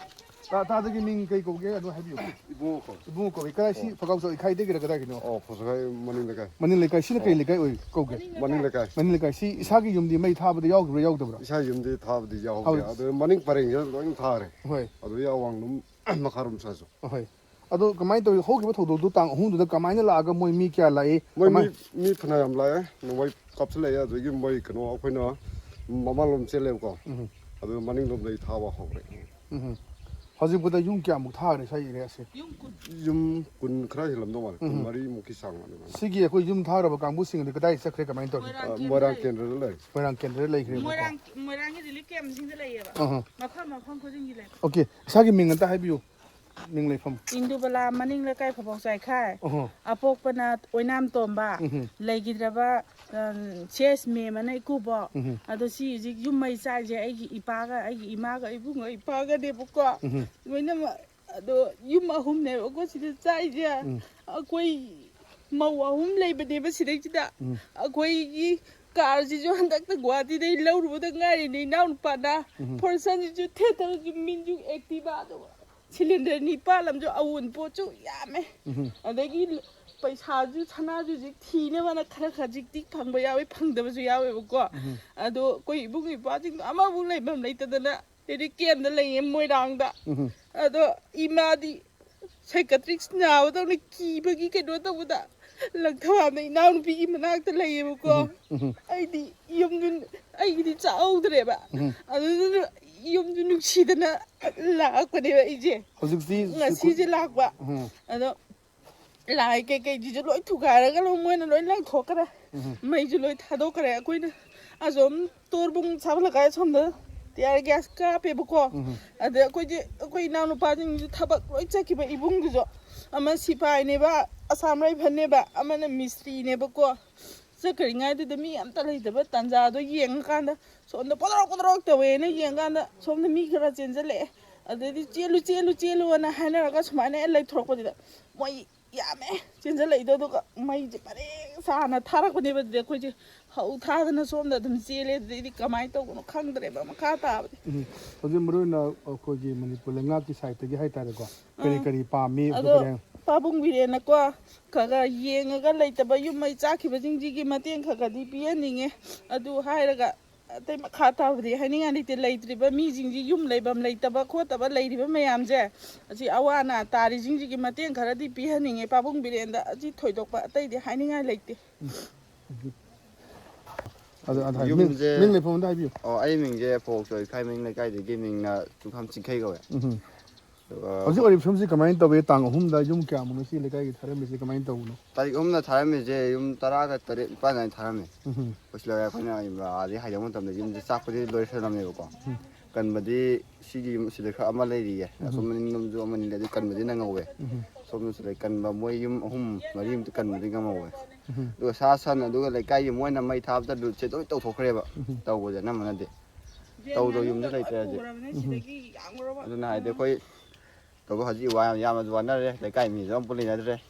ꯇꯥ-, ꯇꯥꯗꯒꯤ ꯃꯤꯡ ꯀꯩ ꯀꯧꯒꯦ ꯑꯗꯨ ꯍꯥꯏꯕꯤꯌꯨ꯫ ꯏꯕꯨꯡꯉꯣ ꯀꯧ꯫ ꯏꯕꯨꯡꯉꯣ ꯀꯧꯏ꯫ ꯀꯗꯥꯏ ꯁꯤ ꯑꯣ꯫ ꯐꯒꯥꯎꯆꯥꯎ ꯏꯈꯥꯏꯗꯒꯤꯔ ꯀꯗꯥꯏꯒꯤꯅꯣ? ꯑꯣ, ꯐꯒꯥꯎꯆꯥꯎ ꯃꯅꯤꯡ ꯂꯩꯀꯥꯏ꯫ ꯃꯅꯤꯡ ꯂꯩꯀꯥꯏ꯫ ꯁꯤꯅ ꯀꯩ ꯑꯣ꯫ ꯂꯩꯀꯥꯏ ꯑꯣꯏ ꯀꯧꯒꯦ? ꯃꯅꯤꯡ ꯂꯩꯀꯥꯏ꯫ ꯃꯅꯤꯡ ꯂꯩꯀꯥꯏ꯫ ꯁꯤ ꯏꯁꯥꯒꯤ ꯌꯨꯝꯗꯤ ꯃꯩ ꯊꯥꯕꯗ ꯌꯥꯎꯈꯤꯕ꯭ꯔꯥ ꯌꯥꯎꯗꯕ꯭ꯔꯥ? ꯏꯁꯥ ꯌꯨꯝꯗꯤ ꯊꯥꯕꯗꯤ ꯌꯥꯎꯍꯧꯗꯦ꯫ ꯍꯧꯖꯤꯛ ꯑꯗꯨ ꯃꯅꯤꯡ ꯄꯔꯦꯡꯁꯤꯗ ꯂꯣꯏ ꯊꯥꯔꯦ꯫ ꯍꯣꯏ꯫ ꯑꯗꯨꯗꯒꯤ ꯑꯋꯥꯡꯂꯣꯝ ꯃꯈꯥꯔꯣꯝ ꯁꯥꯏꯁꯨ꯫ ꯍꯣꯏ꯫ ꯑꯗꯣ ꯀꯃꯥꯏꯅ ꯇꯧꯋꯤ? ꯍꯧꯈꯤꯕ ꯊꯧꯗꯣꯛꯇꯨ ꯇꯥꯡ ꯑꯍꯨꯝꯗꯨꯗ ꯀꯃꯥꯏꯅ ꯂꯥꯛꯑꯒ ꯃꯣꯏ ꯃꯤ ꯀꯌꯥ ꯂꯥꯛꯏ? ꯃꯣꯏ ꯀꯃꯥꯏ- ꯃꯤ, ꯃꯤ ꯐꯅꯌꯥꯝ ꯂꯥꯛꯑꯦ꯫ ꯅꯣꯡꯃꯩ ꯀꯥꯞꯁꯤꯜꯂꯛꯑꯦ꯫ ꯑꯗꯨꯗꯒꯤ ꯃꯣꯏ ꯀꯩꯅꯣ ꯑꯩꯈꯣꯏꯅ ꯃꯃꯥꯡꯂꯣꯝ ꯆꯦꯜꯂꯦꯕꯀꯣ꯫ ꯎꯝ꯫ ꯑꯗꯨ ꯃꯅꯤꯡꯂꯣꯝꯗꯒꯤ ꯊꯥꯕ ꯍꯧꯔꯦ꯫ ꯎꯝ꯫ ꯍꯧꯖꯤꯛꯄꯨꯗ ꯌꯨꯝ ꯀꯌꯥꯃꯨꯛ ꯊꯥꯈ꯭ꯔꯦ ꯁ꯭ꯋꯥꯏ ꯑꯦꯔꯤꯌꯥꯁꯦ? ꯌꯨꯝ ꯀꯨꯟ꯫ ꯌꯨꯝ ꯀꯨꯟ ꯈꯔ ꯍꯦꯜꯂꯝꯗꯧ ꯃꯥꯜꯂꯦ꯫ ꯎꯝ꯫ ꯀꯨꯟꯃꯔꯤꯃꯨꯛꯀꯤ ꯆꯥꯡ ꯑꯗꯨꯃꯥꯏꯅ꯫ ꯁꯤꯒꯤ ꯑꯩꯈꯣꯏ ꯌꯨꯝ ꯊꯥꯈ꯭ꯔꯕ ꯀꯥꯡꯕꯨꯁꯤꯡ ꯑꯗꯨ ꯀꯗꯥꯏ ꯆꯠꯈ꯭ꯔꯦ, ꯀꯃꯥꯏꯅ ꯇꯧꯔꯤ? ꯃꯣꯏꯔꯥꯡ ꯑ, ꯀꯦꯟꯗ꯭ꯔ ꯃꯣꯏꯔꯥꯡ ꯂꯩ꯫ ꯀꯦꯟꯗ꯭ꯔꯗ ꯂꯩꯈ꯭ꯔꯦꯕꯀꯣ꯫ ꯃꯣꯏꯔꯥꯡ, ꯃꯣꯏꯔꯥꯡꯒꯤ ꯔꯤꯂꯤꯐ ꯀꯦꯝꯞꯁꯤꯡꯗ ꯂꯩꯌꯦꯕ꯫ ꯑꯍ꯫ ꯃꯐꯝ, ꯃꯐꯝ ꯈꯨꯗꯤꯡꯒꯤ ꯂꯩ꯫ ꯑꯣꯀꯦ, ꯏꯁꯥꯒꯤ ꯃꯤꯡ ꯑꯝꯇ ꯍꯥꯏꯕꯤꯌꯨ꯫ ꯃꯤꯡ ꯂꯩꯐꯝ꯫ ꯏꯟꯗꯨꯕꯂꯥ, ꯃꯅꯤꯡ ꯂꯩꯀꯥꯏ ꯐꯕꯥꯎ ꯆꯥꯏꯈꯥꯏ꯫ ꯑꯍ꯫ ꯑꯄꯣꯛꯄꯅ ꯑꯣꯏꯅꯥꯝ ꯇꯣꯝꯕ꯫ ꯎꯝꯍꯨꯝ꯫ ꯂꯩꯈꯤꯗ꯭ꯔꯕ, ꯑ, ꯁꯤ ꯑꯦꯁ ꯃꯦꯝ ꯑꯅ ꯏꯀꯨꯕꯣꯛ꯫ ꯎꯝꯍꯨꯝ꯫ ꯑꯗꯣ ꯁꯤ ꯍꯧꯖꯤꯛ ꯌꯨꯝ ꯃꯩ ꯆꯥꯛꯏꯁꯦ ꯑꯩꯒꯤ ꯏꯄꯥꯒ, ꯑꯩꯒꯤ ꯏꯃꯥꯒ, ꯏꯕꯨꯡꯒ, ꯏꯄꯥꯒꯅꯦꯕꯀꯣ꯫ ꯎꯝꯍꯨꯝ꯫ ꯂꯣꯏꯅꯃꯛ꯫ ꯑꯗꯣ ꯌꯨꯝ ꯑꯍꯨꯝꯅꯦꯕꯀꯣ ꯁꯤꯗ ꯆꯥꯛꯏꯁꯦ꯫ ꯎꯝ꯫ ꯑꯩꯈꯣꯏ ꯃꯧ ꯑꯍꯨꯝ ꯂꯩꯕꯅꯦꯕ ꯁꯤꯗꯩꯁꯤꯗ꯫ ꯎꯝ꯫ ꯑꯩꯈꯣꯏꯒꯤ ꯀꯥꯔꯁꯤꯁꯨ ꯍꯟꯗꯛꯇ ꯒꯨꯍꯥꯇꯤꯗꯩ ꯂꯧꯔꯨꯕꯗ ꯉꯥꯏꯔꯤꯅꯦ ꯏꯅꯥꯎꯅꯨꯄꯥꯅ꯫ ꯎꯝ꯫ ꯐꯣꯔꯁꯟꯁꯤꯁꯨ ꯊꯦꯠꯇꯅꯁꯨ ꯃꯤꯟꯁꯨ ꯑꯦꯛꯇꯤꯚꯥ, ꯑꯗꯨꯒ ꯁꯤꯂꯤꯟꯗꯔ ꯅꯤꯄꯥꯜ ꯑꯃꯁꯨ ꯑꯋꯨꯟꯄꯣꯠꯁꯨ ꯌꯥꯝꯃꯦ꯫ ꯎꯝ꯫ ꯑꯗꯒꯤ ꯄꯩꯁꯥꯁꯨ, ꯁꯅꯥꯁꯨ ꯍꯧꯖꯤꯛ ꯊꯤꯅꯕꯅ ꯈꯔ ꯈꯖꯤꯛꯇꯤ ꯐꯪꯕ ꯌꯥꯎꯋꯤ, ꯐꯪꯗꯕꯁꯨ ꯌꯥꯎꯋꯦꯕꯀꯣ꯫ ꯑꯗꯣ ꯑꯩꯈꯣꯏ ꯏꯕꯨꯡ ꯏꯄ꯭ꯋꯥꯁꯤꯡꯗꯣ ꯑꯃꯐꯥꯎ ꯂꯩꯐꯝ ꯂꯩꯇꯗꯅ ꯔꯦꯂꯤꯐ ꯀꯦꯝꯗ ꯂꯩꯌꯦ ꯃꯣꯏꯔꯥꯡꯗ꯫ ꯑꯗꯣ ꯏꯃꯥꯗꯤ ꯁꯥꯏꯀꯥꯇ꯭ꯔꯤꯛꯁ ꯅꯥꯕꯗꯧꯅ ꯀꯤꯕꯒꯤ ꯀꯩꯅꯣ ꯇꯧꯕꯗ ꯂꯪꯊꯕꯥꯝꯗ ꯏꯅꯥꯎꯅꯨꯄꯤꯒꯤ ꯃꯅꯥꯛꯇ ꯂꯩꯌꯦꯕꯀꯣ꯫ ꯑꯩꯗꯤ ꯌꯨꯝꯗꯨ ꯑꯩꯒꯤꯗꯤ ꯆꯥꯍꯧꯗ꯭ꯔꯦꯕ꯫ ꯑꯗꯨꯗꯨꯅ ꯌꯨꯝꯗꯨ ꯅꯨꯡꯁꯤꯗꯅ ꯂꯥꯛꯄꯅꯦꯕ ꯑꯩꯁꯦ꯫ ꯍꯧꯖꯤꯛꯇꯤ ꯉꯁꯤꯁꯦ ꯂꯥꯛꯄ꯫ ꯑꯗꯣ ꯂꯥꯏ ꯀꯩꯀꯩꯁꯤꯁꯨ ꯂꯣꯏ ꯊꯨꯒꯥꯏꯔꯒ ꯂꯣꯏ ꯃꯣꯏꯅ ꯂꯣꯏ ꯂꯪꯊꯣꯛꯈ꯭ꯔꯦ꯫ ꯃꯩꯁꯨ ꯂꯣꯏ ꯊꯥꯗꯣꯛꯈ꯭ꯔꯦ꯫ ꯑꯩꯈꯣꯏꯅ ꯑꯁꯣꯝ ꯇꯣꯔꯕꯨꯡ ꯁꯥꯕ ꯂꯩꯀꯥꯏ ꯑꯁꯣꯝꯗ ꯇꯤꯌꯥꯔ ꯒ꯭ꯌꯥꯁ ꯀꯥꯞꯄꯦꯕꯀꯣ꯫ ꯑꯗ ꯑꯩꯈꯣꯏꯁꯦ, ꯑꯩꯈꯣꯏ ꯏꯅꯥꯎꯅꯨꯄꯥꯁꯤꯡꯁꯨ ꯊꯕꯛ ꯂꯣꯏ ꯆꯠꯈꯤꯕ, ꯏꯕꯨꯡꯗꯨꯁꯨ꯫ ꯑꯃ ꯁꯤꯐꯥꯏꯅꯦꯕ, ꯑꯁꯥꯝ ꯔꯥꯏꯐꯜꯅꯦꯕ, ꯑꯃꯅ ꯃꯤꯁꯇ꯭ꯔꯤꯅꯦꯕꯀꯣ꯫ ꯆꯠꯈ꯭ꯔꯤꯉꯩꯗꯨꯗ ꯃꯤ ꯑꯝꯇ ꯂꯩꯇꯕ ꯇꯥꯟꯖꯥꯗꯣ ꯌꯦꯡꯉꯀꯥꯟꯗ ꯁꯣꯝꯗ ꯄꯣꯗ꯭ꯔꯣꯛ ꯄꯣꯗ꯭ꯔꯣꯛ ꯇꯧꯋꯦꯅ ꯌꯦꯡꯉꯀꯥꯟꯗ ꯁꯣꯝꯗ ꯃꯤ ꯈꯔ ꯆꯦꯟꯁꯤꯜꯂꯛꯑꯦ꯫ ꯑꯗꯩꯗꯤ "ꯆꯦꯜꯂꯨ, ꯆꯦꯜꯂꯨ, ꯆꯦꯜꯂꯨꯅ" ꯍꯥꯏꯅꯔꯒ ꯁꯨꯃꯥꯏꯅ ꯂꯩꯊꯣꯔꯛꯄꯁꯤꯗ ꯃꯣꯏ ꯌꯥꯝꯃꯦ ꯆꯦꯟꯁꯤꯜꯂꯛꯏꯗꯣ꯫ ꯑꯗꯨꯒ ꯃꯩꯁꯦ ꯄꯔꯦꯡ ꯁꯥꯅ ꯊꯥꯔꯛꯄꯅꯦꯕ꯫ ꯑꯗꯨꯗꯤ ꯑꯩꯈꯣꯏꯁꯦ ꯍꯧ ꯊꯥꯗꯅ ꯁꯣꯝꯗ ꯑꯗꯨꯝ ꯆꯦꯜꯂꯦ꯫ ꯑꯗꯨꯗꯩꯗꯤ ꯀꯃꯥꯏꯅ ꯇꯧꯕꯅꯣ ꯈꯪꯗ꯭ꯔꯦꯕ ꯃꯈꯥ ꯇꯥꯕꯗꯤ꯫ ꯎꯝ꯫ ꯍꯧꯖꯤꯛ ꯃꯔꯨ ꯑꯣꯏꯅ ꯑꯩꯈꯣꯏꯒꯤ ꯃꯅꯤꯄꯨꯔ ꯂꯩꯉꯥꯛꯀꯤ ꯁꯥꯏꯠꯇꯒꯤ ꯍꯥꯏꯇꯥꯔꯦꯀꯣ, ꯀꯔꯤ ꯑꯥ꯫ ꯀꯔꯤ ꯄꯥꯝꯃꯤ? ꯑꯗꯣ ꯑꯩꯈꯣꯏ ꯀꯔꯤ ꯍꯥꯏ- ꯄꯥꯕꯨꯡ ꯕꯤꯔꯦꯟꯅꯀꯣ ꯈꯔ ꯈꯔ ꯌꯦꯡꯉꯒ ꯂꯩꯇꯕ ꯌꯨꯝ ꯃꯩ ꯆꯥꯛꯈꯤꯕꯁꯤꯡꯁꯤꯒꯤ ꯃꯇꯦꯡ ꯈꯔ ꯈꯔꯗꯤ ꯄꯤꯍꯟꯅꯤꯡꯉꯦ꯫ ꯑꯗꯨ ꯍꯥꯏꯔꯒ ꯑꯇꯩ ꯃꯈꯥ ꯇꯥꯕꯗꯤ ꯍꯥꯏꯅꯤꯡꯉꯥꯏ ꯂꯩꯇꯦ꯫ ꯂꯩꯇ꯭ꯔꯤꯕ ꯃꯤꯁꯤꯡꯁꯤ, ꯌꯨꯝ ꯂꯩꯐꯝ ꯂꯩꯇꯕ ꯈꯣꯠꯇꯕ ꯂꯩꯔꯤꯕ ꯃꯌꯥꯝꯁꯦ, ꯑꯁꯤ ꯑꯋꯥ ꯑꯅꯥ ꯇꯥꯔꯤꯁꯤꯡꯁꯤꯒꯤ ꯃꯇꯦꯡ ꯈꯔꯗꯤ ꯄꯤꯍꯟꯅꯤꯡꯉꯦ ꯄꯥꯕꯨꯡ ꯕꯤꯔꯦꯟꯗ꯫ ꯑꯁꯤ ꯊꯣꯏꯗꯣꯛꯄ ꯑꯇꯩꯗꯤ ꯍꯥꯏꯅꯤꯡꯉꯥꯏ ꯂꯩꯇꯦ꯫ ꯑꯗꯨ, ꯑꯗꯨ ꯍꯥꯏ-, ꯃꯤꯡ, ꯌꯨꯝꯁꯦ ꯃꯤꯡ ꯂꯩꯐꯝ ꯑꯝꯇ ꯍꯥꯏꯕꯤꯌꯨ꯫ ꯑꯣ, ꯑꯩ ꯃꯤꯡꯁꯦ ꯐꯧꯆꯣꯏ ꯈꯥꯏꯃꯤꯡ ꯂꯩꯀꯥꯏꯗꯒꯤ, ꯃꯤꯡꯅ ꯆꯨꯈꯥꯝ ꯆꯤꯡꯈꯩ ꯀꯧꯋꯦ꯫ ꯎꯝ꯫ ꯑꯗꯨꯒ ꯍꯧꯖꯤꯛ ꯑꯣꯏꯔꯤꯕ ꯐꯤꯕꯝꯁꯤ ꯀꯃꯥꯏꯅ ꯇꯧꯏ? ꯇꯥꯡ ꯑꯍꯨꯝꯗ ꯌꯨꯝ ꯀꯌꯥꯃꯨꯛꯅꯣ ꯁꯤ ꯂꯩꯀꯥꯏꯒꯤ ꯊꯥꯔꯝꯃꯤꯁꯤ, ꯀꯃꯥꯏꯅ ꯇꯧꯕꯅꯣ? ꯇꯥꯔꯤꯛ ꯑꯍꯨꯝꯗ ꯊꯥꯔꯝꯃꯤꯁꯦ ꯌꯨꯝ ꯇꯔꯥꯒ ꯇꯔꯦꯠ ꯅꯤꯄꯥꯟ ꯑꯗꯨꯃꯥꯏꯅ ꯊꯥꯔꯝꯃꯦ꯫ ꯎꯝ꯫ ꯑꯩꯈꯣꯏ ꯁꯤꯗ ꯑꯩꯈꯣꯏꯅ ꯑꯥꯗꯩ ꯍꯥꯏꯗꯣꯛꯄ ꯃꯇꯝꯗ ꯌꯨꯝꯁꯦ ꯆꯥꯛꯄꯗꯤ ꯂꯣꯏꯁꯜꯂꯝꯃꯦꯕꯀꯣ꯫ ꯎꯝ꯫ ꯀꯟꯕꯗꯤ ꯁꯤꯒꯤ ꯌꯨꯝ ꯁꯤꯗ ꯈꯔ ꯑꯃ ꯂꯩꯔꯤꯌꯦ꯫ ꯎꯝ꯫ ꯑꯁꯣꯝ ꯃꯅꯤꯡꯂꯣꯝꯁꯨ ꯑꯃꯅꯤ ꯂꯩ, ꯑꯗꯨ ꯀꯟꯕꯗꯤ ꯅꯪꯍꯧꯋꯦ꯫ ꯎꯝ꯫ ꯁꯣꯝꯗꯁꯨ ꯂꯩ, ꯀꯟꯕ ꯃꯣꯏ ꯌꯨꯝ ꯑꯍꯨꯝ ꯃꯔꯤꯃꯨꯛꯇꯤ ꯀꯟꯕꯗꯤ ꯉꯝꯍꯧꯋꯦ꯫ ꯎꯝ꯫ ꯑꯗꯨꯒ ꯁꯥ ꯁꯟ, ꯑꯗꯨꯒ ꯂꯩꯀꯥꯏꯒꯤ ꯃꯣꯏꯅ ꯃꯩ ꯊꯥꯕꯗ ꯂꯨꯠꯁꯦ ꯂꯣꯏ ꯇꯧꯊꯣꯛꯈ꯭ꯔꯦꯕ꯫ ꯎꯝ꯫ ꯇꯧꯕꯁꯦ ꯑꯅꯝꯕꯅꯗꯤ꯫ ꯇꯧꯗꯕ ꯌꯨꯝꯁꯨ ꯂꯩꯇ꯭ꯔꯦ ꯍꯧꯖꯤꯛ꯫ ꯎꯝ꯫ ꯑꯗꯨꯅ ꯍꯥꯏꯗꯤ ꯑꯩꯈꯣꯏ ꯇꯧꯕ ꯍꯧꯖꯤꯛ ꯋꯥ-, ꯌꯥꯝꯅꯁꯨ ꯋꯥꯅꯔꯦ, ꯂꯩꯀꯥꯏ ꯃꯤꯁꯨ ꯑꯝꯄꯨ ꯂꯩꯅꯗ꯭ꯔꯦ꯫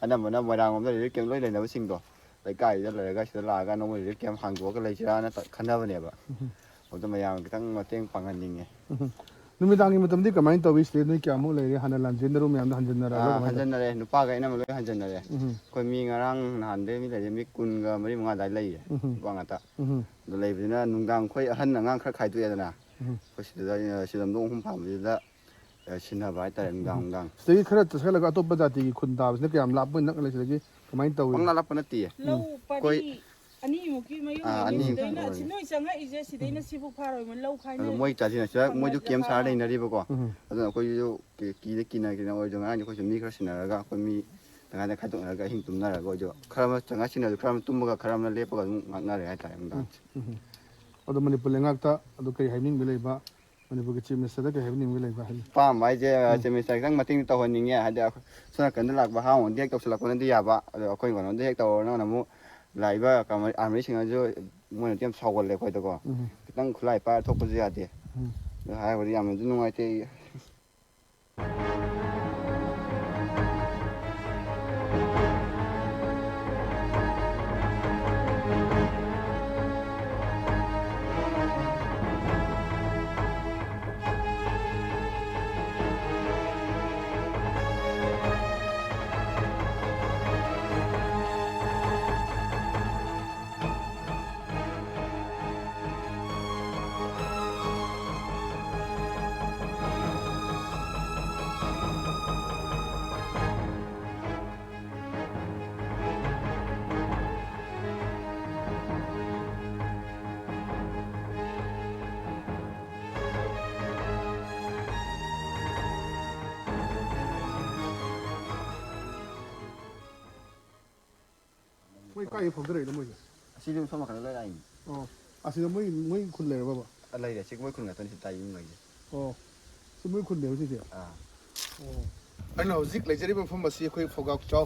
ꯑꯅꯝꯕꯅ ꯃꯣꯏꯔꯥꯡ ꯂꯣꯝꯗ ꯔꯤꯂꯤꯐ ꯀꯦꯝ ꯂꯣꯏ ꯂꯩꯅꯕꯁꯤꯡꯗꯣ ꯂꯩꯀꯥꯏꯗ ꯂꯩꯔꯒ ꯁꯤꯗ ꯂꯥꯛꯑꯒ ꯅꯣꯡꯃ ꯔꯤꯂꯤꯐ ꯀꯦꯝ ꯍꯥꯡꯗꯣꯛꯑꯒ ꯂꯩꯁꯤꯔꯥꯅ ꯇ-, ꯈꯟꯅꯕꯅꯦꯕ꯫ ꯎꯝ꯫ ꯑꯗꯨꯗ ꯃꯌꯥꯝ ꯈꯤꯇꯪ ꯃꯇꯦꯡ ꯄꯥꯡꯍꯟꯅꯤꯡꯉꯦ꯫ ꯎꯝ꯫ ꯅꯨꯃꯤꯗꯥꯡꯒꯤ ꯃꯇꯝꯗꯤ ꯀꯃꯥꯏꯅ ꯇꯧꯏ? ꯁꯤꯗ ꯅꯣꯏ ꯀꯌꯥꯃꯨꯛ ꯂꯩꯔꯦ? ꯍꯥꯟꯅ ꯂꯥꯟꯖꯦꯟꯅꯔꯨ ꯃꯌꯥꯝꯗꯣ ꯍꯟꯖꯤꯟꯅꯔꯕ꯭ꯔꯥ? ꯑꯥ, ꯀꯃꯥꯏꯅ ꯇꯧ- ꯍꯟꯖꯟꯅꯔꯦ꯫ ꯅꯨꯄꯥꯒ ꯑꯩꯅ ꯂꯣꯏ ꯍꯟꯖꯟꯅꯔꯦ꯫ ꯎꯝ꯫ ꯑꯩꯈꯣꯏ ꯃꯤ ꯉꯔꯥꯡ ꯅꯍꯥꯟꯗꯩ ꯃꯤ ꯂꯩꯔꯦ, ꯃꯤ ꯀꯨꯟꯒ ꯃꯔꯤ ꯃꯉꯥ ꯑꯗꯨꯋꯥꯏ ꯂꯩꯌꯦ꯫ ꯎꯝ꯫ ꯅꯨꯄꯥ ꯉꯥꯛꯇ꯫ ꯎꯝ꯫ ꯑꯗꯨ ꯂꯩꯕꯅꯤꯅ ꯅꯨꯡꯗꯥꯡ ꯑꯩꯈꯣꯏ ꯑꯍꯟ ꯑꯉꯥꯡ ꯈꯔ ꯈꯥꯏꯗꯣꯛꯑꯦꯗꯅ꯫ ꯎꯝ꯫ ꯑꯩꯈꯣꯏ ꯁꯤꯗ, ꯑ, ꯁꯤꯗ ꯅꯣꯡ ꯑꯍꯨꯝ ꯄꯥꯟꯕꯁꯤꯗ, ꯑ, ꯁꯤꯟꯅꯕ ꯍꯥꯏꯇꯥꯔꯦ, ꯅꯨꯡꯗꯥꯡ, ꯎꯝ, ꯅꯨꯡꯗꯥꯡ꯫ ꯁꯤꯗꯒꯤ ꯈꯔ ꯆꯠꯁꯤꯜꯂꯒ ꯑꯇꯣꯞꯄ ꯖꯥꯇꯤꯒꯤ ꯈꯨꯟ ꯇꯥꯕꯁꯤꯅ ꯀꯌꯥꯝ ꯂꯥꯞꯄ ꯅꯛꯅ ꯂꯩ ꯁꯤꯗꯒꯤ? ꯀꯃꯥꯏꯅ ꯇꯧꯏ? ꯄꯪꯂꯥꯞ ꯂꯥꯞꯄ ꯅꯠꯇꯤꯌꯦ꯫ ꯂꯧ ꯎꯝ꯫ ꯄꯔꯤ ꯑꯩꯈꯣꯏ ꯑꯅꯤꯃꯨꯛꯀꯤ ꯃꯌꯨꯝꯅꯦ꯫ ꯑꯥ, ꯑꯅꯤ ꯁꯤꯗꯩꯅ, ꯑꯣꯏꯔꯦ꯫ ꯁꯤ ꯅꯣꯏ ꯆꯪꯉꯛꯏꯁꯦ ꯁꯤꯗꯩꯅ ꯎꯝ꯫ ꯁꯤꯕꯨꯛ ꯐꯥꯔꯣꯏ ꯃꯣꯏ ꯂꯧ ꯈꯥꯏꯅ ꯑꯗꯣ ꯃꯣꯏ ꯆꯥꯁꯤꯟꯅꯁꯤꯗ ꯃꯣꯏꯁꯨ ꯀꯦꯝ ꯁꯥꯔ ꯂꯩꯅꯔꯤꯕꯀꯣ꯫ ꯎꯝ꯫ ꯑꯗꯨꯅ ꯑꯩꯈꯣꯏꯁꯨ ꯀꯤ-, ꯀꯤꯗ ꯀꯤꯅ ꯀꯤꯅ ꯑꯣꯏꯔꯁꯨ ꯉꯔꯥꯡꯗꯤ ꯑꯩꯈꯣꯏꯁꯨ ꯃꯤ ꯈꯔ ꯁꯤꯟꯅꯔꯒ ꯑꯩꯈꯣꯏ ꯃꯤ ꯇꯪꯈꯥꯏ ꯇꯪꯈꯥꯏ ꯈꯥꯏꯗꯣꯛꯅꯔꯒ ꯑꯍꯤꯡ ꯇꯨꯝꯅꯔꯒ ꯑꯣꯏꯁꯨ ꯈꯔ ꯑꯃ ꯆꯪꯉꯛ ꯁꯤꯟꯅꯔꯁꯨ ꯈꯔ ꯑꯃ ꯇꯨꯝꯃꯒ ꯈꯔ ꯑꯃꯅ ꯂꯦꯞꯄꯒ ꯑꯗꯨꯝ ꯉꯥꯛꯅꯔꯦ ꯍꯥꯏꯇꯥꯔꯦ ꯎꯝ, ꯅꯨꯡꯗꯥꯡꯁꯦ꯫ ꯎꯝ꯫ ꯑꯗꯣ ꯃꯅꯤꯄꯨꯔ ꯂꯩꯉꯥꯛꯇ ꯑꯗꯨ ꯀꯔꯤ ꯍꯥꯏꯅꯤꯡꯕ ꯂꯩꯕ? ꯃꯅꯤꯄꯨꯔꯒꯤ ꯆꯤꯐ ꯃꯤꯅꯤꯁꯇꯔꯗ ꯀꯔꯤ ꯍꯥꯏꯕꯤꯅꯤꯡꯕ ꯂꯩꯕ ꯍꯥꯏꯕꯤꯌꯨ꯫ ꯑꯄꯥꯝꯕ ꯍꯥꯏꯁꯦ, ꯎꯝ꯫ ꯆꯤꯐ ꯃꯤꯅꯤꯁꯇꯔ ꯈꯤꯇꯪ ꯃꯇꯦꯡ ꯇꯧꯍꯟꯅꯤꯡꯉꯦ꯫ ꯍꯥꯏꯗꯤ ꯑꯩꯈꯣꯏ ꯁꯣꯝ ꯅꯥꯀꯟꯗ ꯂꯥꯛꯄ ꯍꯥ ꯍꯣꯡꯗꯤ ꯍꯦꯛ ꯇꯧꯁꯤꯜꯂꯛꯄꯅꯗꯤ ꯌꯥꯕ, ꯑꯗꯣ ꯑꯩꯈꯣꯏ ꯀꯩꯅꯣꯗ ꯍꯦꯛ ꯇꯧꯔꯅ ꯑꯃꯨꯛ ꯂꯥꯛꯏꯕ ꯀꯃ-, ꯑꯥꯔꯃꯤꯁꯤꯡꯅꯁꯨ ꯃꯣꯏꯅꯗꯤ ꯌꯥꯝ ꯁꯥꯎꯒꯜꯂꯦ ꯑꯩꯈꯣꯏꯗꯀꯣ꯫ ꯎꯝ꯫ ꯈꯤꯇꯪ ꯈꯨꯠꯂꯥꯏ ꯄꯥꯏꯔ ꯊꯣꯛꯄꯁꯨ ꯌꯥꯗꯦ꯫ ꯎꯝ꯫ ꯑꯗꯨ ꯍꯥꯏꯔꯕꯗꯤ ꯌꯥꯝꯅꯁꯨ ꯅꯨꯡꯉꯥꯏꯇꯦ ꯑꯩ꯫ ꯃꯣꯏ ꯀꯥꯏꯗꯩ ꯐꯥꯎꯗꯔꯛꯏꯅꯣ ꯃꯣꯏꯁꯦ? ꯑꯁꯤꯗꯤ ꯁꯣꯝ ꯅꯥꯀꯟꯗ ꯂꯣꯏ ꯂꯥꯛꯏꯅꯤ꯫ ꯑꯣ, ꯑꯁꯤꯗ ꯃꯣꯏ, ꯃꯣꯏ ꯈꯨꯟ ꯂꯩꯔꯕꯕ? ꯑ, ꯂꯩꯔꯦ꯫ ꯑꯁꯤ ꯃꯣꯏ ꯈꯨꯟ ꯉꯥꯛꯇꯅꯤ ꯁꯤ ꯇꯥꯏ ꯌꯨꯝ ꯂꯩꯁꯦ꯫ ꯑꯣ, ꯁꯤ ꯃꯣꯏ ꯈꯨꯟꯅꯦꯕ ꯁꯤꯁꯦ? ꯑꯥ꯫ ꯑꯣ꯫ ꯑꯩꯅ ꯍꯧꯖꯤꯛ ꯂꯩꯖꯔꯤꯕ ꯃꯐꯝ ꯑꯁꯤ ꯑꯩꯈꯣꯏ ꯐꯧꯒꯥꯛꯆꯥꯎ,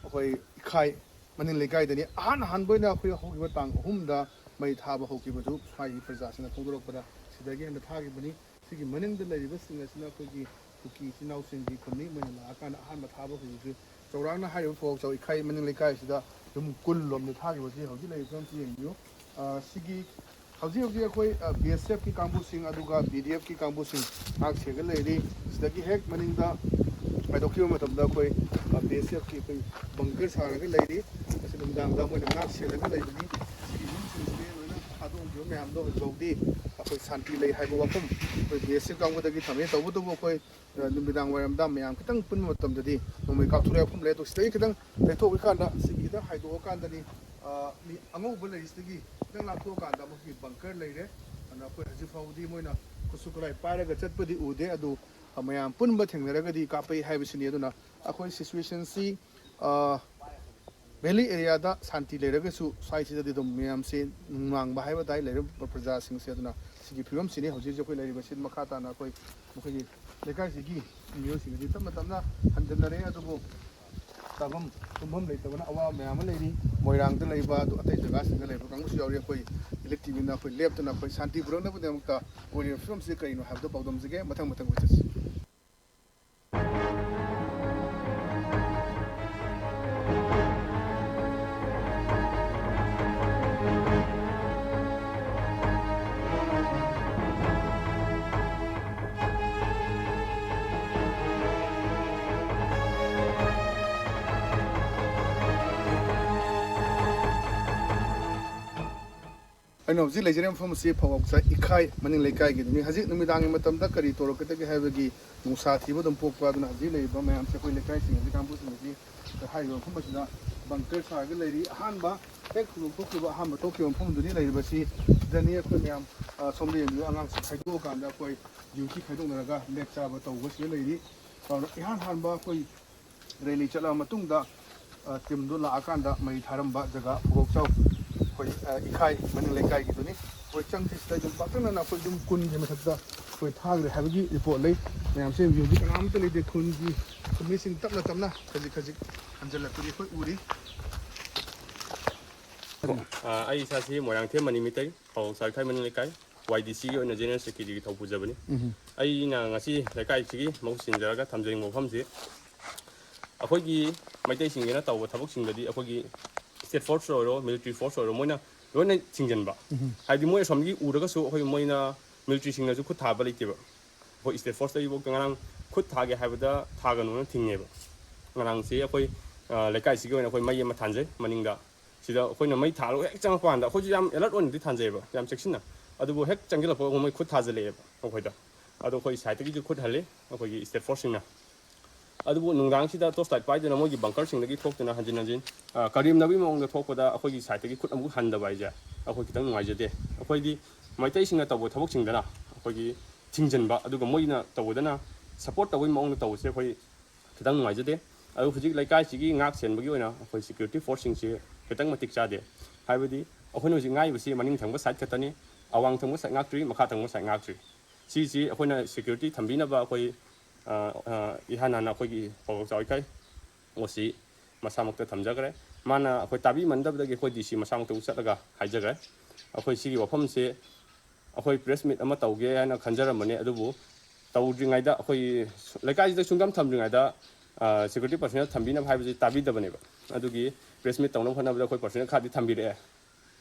ꯑꯩꯈꯣꯏ ꯏꯈꯥꯏ ꯃꯅꯤꯡ ꯂꯩꯀꯥꯏꯗꯅꯤ꯫ ꯑꯍꯥꯟ ꯑꯍꯥꯟꯕ ꯑꯣꯏꯅ ꯑꯩꯈꯣꯏ ꯍꯧꯈꯤꯕ ꯇꯥꯡ ꯑꯍꯨꯝꯗ ꯃꯩ ꯊꯥꯕ ꯍꯧꯈꯤꯕꯗꯨ ꯁ꯭ꯋꯥꯏꯒꯤ ꯄ꯭ꯔꯖꯥꯁꯤꯡꯅ ꯐꯣꯡꯗꯣꯔꯛꯄꯗ ꯁꯤꯗꯒꯤ ꯍꯦꯟꯅ ꯊꯥꯈꯤꯕꯅꯤ꯫ ꯁꯤꯒꯤ ꯃꯅꯤꯡꯗ ꯂꯩꯔꯤꯕꯁꯤꯡ ꯑꯁꯤꯅ ꯑꯩꯈꯣꯏꯒꯤ ꯀꯨꯀꯤ ꯏꯆꯤꯟ ꯏꯅꯥꯎꯁꯤꯡꯒꯤ ꯈꯨꯟꯅꯤ꯫ ꯃꯣꯏꯅ ꯂꯥꯛꯑꯀꯥꯟꯗ ꯑꯍꯥꯟꯕ ꯊꯥꯕ ꯍꯧꯈꯤꯕꯁꯤ ꯆꯥꯎꯔꯥꯛꯅ ꯍꯥꯏꯔꯤꯕ ꯐꯧꯒꯥꯛꯆꯥꯎ ꯏꯈꯥꯏ ꯃꯅꯤꯡ ꯂꯩꯀꯥꯏ ꯑꯁꯤꯗ ꯌꯨꯝ ꯀꯨꯟ ꯂꯣꯝꯗ ꯊꯥꯈꯤꯕꯁꯤ ꯍꯧꯖꯤꯛ ꯂꯩꯔꯤꯕ ꯐꯤꯕꯝꯁꯤ ꯌꯦꯡꯕꯤꯌꯨ꯫ ꯑ, ꯁꯤꯒꯤ ꯍꯧꯖꯤꯛ ꯍꯧꯖꯤꯛ ꯑꯩꯈꯣꯏ ꯕꯤ ꯑꯦꯁ ꯑꯦꯐꯀꯤ ꯀꯥꯡꯕꯨꯁꯤꯡ ꯑꯗꯨꯒ ꯕꯤ ꯗꯤ ꯑꯦꯐꯀꯤ ꯀꯥꯡꯕꯨꯁꯤꯡ ꯉꯥꯛ ꯁꯦꯜꯂꯒ ꯂꯩꯔꯤ꯫ ꯁꯤꯗꯒꯤ ꯍꯦꯛ ꯃꯅꯤꯡꯗ ꯍꯥꯏꯗꯣꯛꯈꯤꯕ ꯃꯇꯝꯗ ꯑꯩꯈꯣꯏ ꯕꯤ ꯑꯦꯁ ꯑꯦꯐꯀꯤ ꯑꯩꯈꯣꯏ ꯕꯪꯀꯔ ꯁꯥꯔꯒ ꯂꯩꯔꯤ꯫ ꯃꯁꯤ ꯅꯨꯡꯗꯥꯡꯗ ꯃꯣꯏꯅ ꯉꯥꯛ ꯁꯦꯜꯂꯒ ꯂꯩꯕꯅꯤ꯫ ꯁꯤꯒꯤ ꯌꯨꯝꯁꯤꯡꯁꯤꯗꯤ ꯂꯣꯏꯅ ꯊꯥꯗꯣꯛꯈꯤꯕ ꯃꯌꯥꯝꯗꯣ ꯍꯧꯖꯤꯛ ꯐꯥꯎꯗꯤ ꯑꯩꯈꯣꯏ ꯁꯥꯟꯇꯤ ꯂꯩ ꯍꯥꯏꯕ ꯋꯥꯐꯝ ꯑꯩꯈꯣꯏ ꯕꯤ ꯑꯦꯁ ꯑꯦꯐ ꯀꯥꯡꯕꯨꯗꯒꯤ ꯊꯝꯃꯤ꯫ ꯇꯧꯕꯇꯕꯨ ꯑꯩꯈꯣꯏ ꯅꯨꯃꯤꯗꯥꯡ ꯋꯥꯏꯔꯝꯗ ꯃꯌꯥꯝ ꯈꯤꯇꯪ ꯄꯨꯟꯕ ꯃꯇꯝꯗꯗꯤ ꯅꯣꯡꯃꯩ ꯀꯥꯞꯊꯣꯔꯛꯑꯦ ꯍꯥꯏꯕ ꯑꯃ ꯂꯩ꯫ ꯑꯗꯣ ꯁꯤꯗꯒꯤ ꯈꯤꯇꯪ ꯂꯩꯊꯣꯛꯈ꯭ꯔꯀꯥꯟꯗ ꯁꯤꯒꯤ ꯈꯤꯇꯪ ꯍꯥꯏꯗꯣꯛꯑꯀꯥꯟꯗꯅꯤ, ꯑ, ꯃꯤ ꯑꯉꯧꯕ ꯂꯩꯔꯤꯁꯤꯗꯒꯤ ꯈꯤꯇꯪ ꯂꯥꯞꯊꯣꯛꯑꯀꯥꯟꯗ ꯃꯈꯣꯏꯒꯤ ꯕꯪꯀꯔ ꯂꯩꯔꯦ꯫ ꯑꯗꯨꯅ ꯑꯩꯈꯣꯏ ꯍꯧꯖꯤꯛ ꯐꯥꯎꯕꯗꯤ ꯃꯣꯏꯅ ꯈꯨꯠꯁꯨ ꯈꯨꯠꯂꯥꯏ ꯄꯥꯏꯔꯒ ꯆꯠꯄꯗꯤ ꯎꯗꯦ꯫ ꯑꯗꯨ, ꯑ, ꯃꯌꯥꯝ ꯄꯨꯟꯕ ꯊꯦꯡꯅꯔꯒꯗꯤ ꯀꯥꯞꯄꯛꯏ ꯍꯥꯏꯕꯁꯤꯅꯤ꯫ ꯑꯗꯨꯅ ꯑꯩꯈꯣꯏ ꯁꯤꯆꯨꯋꯦꯁꯟꯁꯤ, ꯑ, ꯚꯦꯂꯤ ꯑꯦꯔꯤꯌꯥꯗ ꯁꯥꯟꯇꯤ ꯂꯩꯔꯒꯁꯨ ꯁ꯭ꯋꯥꯏꯁꯤꯗꯗꯤ ꯑꯗꯨꯝ ꯃꯌꯥꯝꯁꯦ ꯅꯨꯡꯅꯥꯡꯕ ꯍꯥꯏꯕ ꯇꯥꯏ ꯂꯩꯔꯤꯕ ꯄ꯭ꯔꯖꯥꯁꯤꯡꯁꯦ꯫ ꯑꯗꯨꯅ ꯁꯤꯒꯤ ꯐꯤꯕꯝꯁꯤꯅꯤ ꯍꯧꯖꯤꯛ ꯍꯧꯖꯤꯛ ꯑꯩꯈꯣꯏ ꯂꯩꯔꯤꯕꯁꯤ꯫ ꯃꯈꯥ ꯇꯥꯅ ꯑꯩꯈꯣꯏ ꯃꯈꯣꯏꯒꯤ ꯂꯩꯀꯥꯏꯁꯤꯒꯤ ꯃꯤꯑꯣꯏꯁꯤꯡ ꯑꯁꯤ ꯇꯞꯅ ꯇꯞꯅ ꯍꯟꯖꯤꯟꯅꯔꯦ꯫ ꯑꯗꯨꯕꯨ ꯆꯥꯐꯝ ꯇꯨꯝꯐꯝ ꯂꯩꯇꯕꯅ ꯑꯋꯥꯕ ꯃꯌꯥꯝ ꯑꯃ ꯂꯩꯔꯤ꯫ ꯃꯣꯏꯔꯥꯡꯗ ꯂꯩꯕ, ꯑꯗꯨ ꯑꯇꯩ ꯖꯒꯥꯁꯤꯡꯗ ꯂꯩꯕ ꯀꯥꯡꯕꯨꯁꯨ ꯌꯥꯎꯔꯤ꯫ ꯑꯩꯈꯣꯏ ꯏꯂꯤꯠ ꯇꯤ ꯚꯤꯅ ꯑꯩꯈꯣꯏ ꯂꯦꯞꯇꯅ ꯑꯩꯈꯣꯏ ꯁꯥꯟꯇꯤ ꯄꯨꯔꯛꯅꯕꯒꯤꯗꯃꯛꯇ ꯑꯣꯏꯔꯤꯕ ꯐꯤꯕꯝꯁꯤ ꯀꯔꯤꯅꯣ ꯍꯥꯏꯕꯗꯨ ꯄꯥꯎꯗꯝꯖꯒꯦ꯫ ꯃꯊꯪ ꯃꯊꯪ ꯑꯣꯏ ꯆꯠꯁꯤ꯫ ꯑꯩꯅ ꯍꯧꯖꯤꯛ ꯂꯩꯖꯔꯤꯕ ꯃꯐꯝ ꯑꯁꯤ ꯐꯧꯕꯣꯛꯆꯥꯏ ꯏꯈꯥꯏ ꯃꯅꯤꯡ ꯂꯩꯀꯥꯏꯒꯤꯗꯨꯅꯤ꯫ ꯍꯧꯖꯤꯛ ꯅꯨꯃꯤꯗꯥꯡꯒꯤ ꯃꯇꯝꯗ ꯀꯔꯤ ꯇꯧꯔꯛꯀꯗꯒꯦ ꯍꯥꯏꯕꯒꯤ ꯅꯨꯡꯁꯥ ꯊꯤꯕ ꯑꯗꯨꯝ ꯄꯣꯛꯄ꯫ ꯑꯗꯨꯅ ꯍꯧꯖꯤꯛ ꯂꯩꯔꯤꯕ ꯃꯌꯥꯝꯁꯦ ꯑꯩꯈꯣꯏ ꯂꯩꯀꯥꯏꯁꯤꯡ ꯑꯁꯤ ꯀꯥꯡꯕꯨꯁꯤꯡ ꯑꯁꯤ ꯍꯥꯏꯔꯤꯕ ꯃꯐꯝ ꯑꯁꯤꯗ ꯕꯪꯀꯔ ꯁꯥꯔꯒ ꯂꯩꯔꯤ꯫ ꯑꯍꯥꯟꯕ ꯍꯦꯛ ꯊꯧꯗꯣꯛ ꯊꯣꯛꯈꯤꯕ, ꯑꯍꯥꯟꯕ ꯊꯣꯛꯈꯤꯕ ꯃꯐꯝꯗꯨꯅꯤ ꯂꯩꯔꯤꯕꯁꯤ꯫ ꯁꯤꯗꯅꯤ ꯑꯩꯈꯣꯏ ꯃꯌꯥꯝ, ꯑ, ꯁꯣꯝꯗ ꯌꯦꯡꯕꯤꯌꯨ, ꯑꯉꯥꯡꯁꯤꯡ ꯈꯥꯏꯗꯣꯛꯑꯀꯥꯟꯗ ꯑꯩꯈꯣꯏ ꯗ꯭ꯌꯨꯇꯤ ꯈꯥꯏꯗꯣꯛꯅꯔꯒ ꯂꯦꯛ ꯆꯥꯕ ꯇꯧꯕꯁꯤꯗ ꯂꯩꯔꯤ꯫ ꯑꯗꯨꯅ ꯏꯍꯥꯟ ꯍꯥꯟꯕ ꯑꯩꯈꯣꯏ ꯔꯦꯂꯤ ꯆꯠꯂꯕ ꯃꯇꯨꯡꯗ, ꯑ, ꯇꯤꯝꯗꯨ ꯂꯥꯛꯑꯀꯥꯟꯗ ꯃꯩ ꯊꯥꯔꯝꯕ ꯖꯒꯥ ꯐꯧꯕꯣꯛꯆꯥꯎ ꯑꯩꯈꯣꯏ, ꯑ, ꯏꯈꯥꯏ ꯃꯅꯤꯡ ꯂꯩꯀꯥꯏꯒꯤꯗꯨꯅꯤ꯫ ꯑꯩꯈꯣꯏ ꯆꯪꯁꯤ꯫ ꯁꯤꯗ ꯌꯨꯝ ꯄꯥꯛꯇꯛꯅꯅ ꯑꯩꯈꯣꯏ ꯌꯨꯝ ꯀꯨꯟꯒꯤ ꯃꯊꯛꯇ ꯑꯩꯈꯣꯏ ꯊꯥꯈ꯭ꯔꯦ ꯍꯥꯏꯕꯒꯤ ꯔꯤꯄꯣꯔꯠ ꯂꯩ꯫ ꯃꯌꯥꯝꯁꯦ ꯍꯧꯖꯤꯛ ꯀꯅꯥꯝꯇ ꯂꯩꯇꯦ꯫ ꯈꯨꯟꯒꯤ ꯃꯤꯁꯤꯡ ꯇꯞꯅ ꯇꯞꯅ ꯈꯖꯤꯛ ꯈꯖꯤꯛ ꯍꯟꯖꯤꯜꯂꯛꯄꯗꯤ ꯑꯩꯈꯣꯏ ꯎꯔꯤ꯫ ꯑ, ꯑꯩ ꯏꯁꯥꯁꯤ ꯃꯣꯏꯔꯥꯡꯊꯦꯝ ꯃꯅꯤ ꯃꯤꯇꯩ, ꯐꯧꯕꯣꯛꯆꯥꯏ ꯏꯈꯥꯏ ꯃꯅꯤꯡ ꯂꯩꯀꯥꯏ, ꯋꯥꯏ ꯗꯤ ꯁꯤꯒꯤ ꯑꯣꯏꯅ ꯖꯦꯅꯦꯔꯦꯜ ꯁꯦꯀ꯭ꯔꯦꯇꯔꯤꯒꯤ ꯊꯧ ꯄꯨꯖꯕꯅꯤ꯫ ꯎꯝ꯫ ꯑꯩꯅ ꯉꯁꯤ ꯂꯩꯀꯥꯏꯁꯤꯒꯤ ꯃꯍꯨꯠ ꯁꯤꯟꯖꯔꯒ ꯊꯝꯖꯅꯤꯡꯕ ꯋꯥꯐꯝꯁꯤ, ꯑꯩꯈꯣꯏꯒꯤ ꯃꯩꯇꯩꯁꯤꯡꯁꯤꯅ ꯇꯧꯕ ꯊꯕꯛꯁꯤꯡꯗꯗꯤ ꯑꯩꯈꯣꯏꯒꯤ ꯁ꯭ꯇꯦꯠ ꯐꯣꯔꯁ ꯑꯣꯏꯔꯣ, ꯃꯤꯂꯤꯇꯔꯤ ꯐꯣꯔꯁ ꯑꯣꯏꯔꯣ, ꯃꯣꯏꯅ ꯂꯣꯏꯅ ꯊꯤꯡꯖꯤꯟꯕ꯫ ꯍꯥꯏꯗꯤ ꯃꯣꯏ ꯑꯁꯣꯝꯒꯤ ꯎꯔꯒꯁꯨ ꯑꯩꯈꯣꯏ ꯃꯣꯏꯅ ꯃꯤꯂꯤꯇ꯭ꯔꯤꯁꯤꯡꯅꯁꯨ ꯈꯨꯠ ꯊꯥꯕ ꯂꯩꯇꯦꯕ꯫ ꯑꯩꯈꯣꯏ ꯁ꯭ꯇꯦꯠ ꯐꯣꯔꯁꯇꯒꯤꯐꯥꯎꯗ ꯉꯔꯥꯡ ꯈꯨꯠ ꯊꯥꯒꯦ ꯍꯥꯏꯕꯗ ꯊꯥꯒꯅꯨꯅ ꯊꯤꯡꯉꯦꯕ꯫ ꯉꯔꯥꯡꯁꯦ ꯑꯩꯈꯣꯏ ꯂꯩꯀꯥꯏꯁꯤꯒꯤ ꯑꯣꯏꯅ ꯑꯩꯈꯣꯏ ꯃꯩ ꯑꯃ ꯊꯥꯟꯖꯩ ꯃꯅꯤꯡꯗ꯫ ꯁꯤꯗ ꯑꯩꯈꯣꯏꯅ ꯃꯩ ꯊꯥꯜꯂꯒ ꯍꯦꯛ ꯆꯪꯉꯛꯄ ꯀꯥꯟꯗ ꯑꯩꯈꯣꯏꯁꯨ ꯌꯥꯝ ꯑꯦꯂꯔꯠ ꯑꯣꯏꯅꯗꯤ ꯊꯥꯟꯖꯩꯑꯕ, ꯌꯥꯝ ꯆꯦꯛꯁꯤꯟꯅ꯫ ꯑꯗꯨꯕꯨ ꯍꯦꯛ ꯆꯪꯁꯤꯜꯂꯛꯄꯒ ꯃꯣꯏ ꯈꯨꯠ ꯊꯥꯖꯤꯜꯂꯛꯑꯦꯕ ꯑꯩꯈꯣꯏꯗ꯫ ꯑꯗꯣ ꯑꯩꯈꯣꯏ ꯁꯥꯏꯠꯇꯒꯤꯁꯨ ꯈꯨꯠ ꯍꯜꯂꯤ ꯑꯩꯈꯣꯏꯒꯤ ꯁ꯭ꯇꯦꯠ ꯐꯣꯔꯁꯁꯤꯡꯅ꯫ ꯑꯗꯨꯕꯨ ꯅꯨꯡꯗꯥꯡꯁꯤꯗ ꯇꯣꯔꯆ ꯂꯥꯏꯠ ꯄꯥꯏꯗꯨꯅ ꯃꯣꯏꯒꯤ ꯕꯪꯀꯔꯁꯤꯡꯗꯒꯤ ꯊꯣꯛꯇꯨꯅ ꯍꯟꯖꯤꯟ ꯍꯟꯖꯤꯟ, ꯑ, ꯀꯔꯦꯝꯅꯕꯒꯤ ꯃꯑꯣꯡꯗ ꯊꯣꯛꯄꯗ ꯑꯩꯈꯣꯏꯒꯤ ꯁꯥꯏꯠꯇꯒꯤ ꯈꯨꯠ ꯑꯃꯨꯛ ꯍꯟꯗꯕ ꯍꯥꯏꯁꯦ ꯑꯩꯈꯣꯏ ꯈꯤꯇꯪ ꯅꯨꯡꯉꯥꯏꯖꯗꯦ꯫ ꯑꯩꯈꯣꯏꯗꯤ ꯃꯩꯇꯩꯁꯤꯡꯅ ꯇꯧꯕ ꯊꯕꯛꯁꯤꯡꯗꯅ ꯑꯩꯈꯣꯏꯒꯤ ꯊꯤꯡꯖꯤꯟꯕ, ꯑꯗꯨꯒ ꯃꯣꯏꯅ ꯇꯧꯕꯗꯅ ꯁꯞꯄꯣꯔꯠ ꯇꯧꯕꯒꯤ ꯃꯑꯣꯡꯗ ꯇꯧꯕꯁꯦ ꯑꯩꯈꯣꯏ ꯈꯤꯇꯪ ꯅꯨꯡꯉꯥꯏꯖꯗꯦ꯫ ꯑꯗꯨ ꯍꯧꯖꯤꯛ ꯂꯩꯀꯥꯏꯁꯤꯒꯤ ꯉꯥꯛ ꯁꯦꯟꯕꯒꯤ ꯑꯣꯏꯅ ꯑꯩꯈꯣꯏ ꯁꯦꯀ꯭ꯌꯨꯔꯤꯇꯤ ꯐꯣꯔꯁꯁꯤꯡꯁꯤ ꯈꯤꯇꯪ ꯃꯇꯤꯛ ꯆꯥꯗꯦ꯫ ꯍꯥꯏꯕꯗꯤ ꯑꯩꯈꯣꯏꯅ ꯍꯧꯖꯤꯛ ꯉꯥꯛꯏꯕꯁꯤ ꯃꯅꯤꯡ ꯊꯪꯕ ꯁꯥꯏꯠ ꯈꯛꯇꯅꯤ, ꯑꯋꯥꯡ ꯊꯪꯕ ꯁꯥꯏꯠ ꯉꯥꯛꯇ꯭ꯔꯤ, ꯃꯈꯥ ꯊꯪꯕ ꯁꯥꯏꯠ ꯉꯥꯛꯇ꯭ꯔꯤ꯫ ꯁꯤꯁꯤ ꯑꯩꯈꯣꯏꯅ ꯁꯦꯀ꯭ꯌꯨꯔꯤꯇꯤ ꯊꯝꯕꯤꯅꯕ ꯑꯩꯈꯣꯏ, ꯑ, ꯑ, ꯏꯍꯥꯟ ꯍꯥꯟꯅ ꯑꯩꯈꯣꯏꯒꯤ ꯄꯥꯎꯔꯧ ꯆꯥꯎꯏꯈꯥꯏ ꯑꯣ ꯁꯤ ꯃꯁꯥꯃꯛꯇ ꯊꯝꯖꯈ꯭ꯔꯦ꯫ ꯃꯥꯅ ꯑꯩꯈꯣꯏ ꯇꯥꯕꯤꯃꯟꯗꯕꯗꯒꯤ ꯑꯩꯈꯣꯏ ꯗꯤ ꯁꯤ ꯃꯁꯥꯃꯛꯇꯕꯨ ꯆꯠꯂꯒ ꯍꯥꯏꯖꯈ꯭ꯔꯦ꯫ ꯑꯩꯈꯣꯏ ꯁꯤꯒꯤ ꯋꯥꯐꯝꯁꯦ ꯑꯩꯈꯣꯏ ꯄ꯭ꯔꯦꯁ ꯃꯤꯠ ꯑꯃ ꯇꯧꯒꯦ ꯍꯥꯏꯅ ꯈꯟꯖꯔꯝꯕꯅꯦ, ꯑꯗꯨꯕꯨ ꯇꯧꯗ꯭ꯔꯤꯉꯩꯗ ꯑꯩꯈꯣꯏ ꯂꯩꯀꯥꯏꯁꯤꯗ ꯁꯨꯡꯊꯝ ꯊꯝꯗ꯭ꯔꯤꯉꯩꯗ, ꯑ, ꯁꯦꯀ꯭ꯌꯨꯔꯤꯇꯤ ꯄꯔꯁꯅꯦꯜ ꯊꯝꯕꯤꯅꯕ ꯍꯥꯏꯕꯁꯤ ꯇꯥꯕꯤꯗꯕꯅꯦꯕ꯫ ꯑꯗꯨꯒꯤ ꯄ꯭ꯔꯦꯁ ꯃꯤꯠ ꯇꯧꯅꯕ ꯍꯣꯠꯅꯕꯗ ꯑꯩꯈꯣꯏ ꯄꯔꯁꯅꯦꯜ ꯈꯔꯗꯤ ꯊꯝꯕꯤꯔꯛꯑꯦ꯫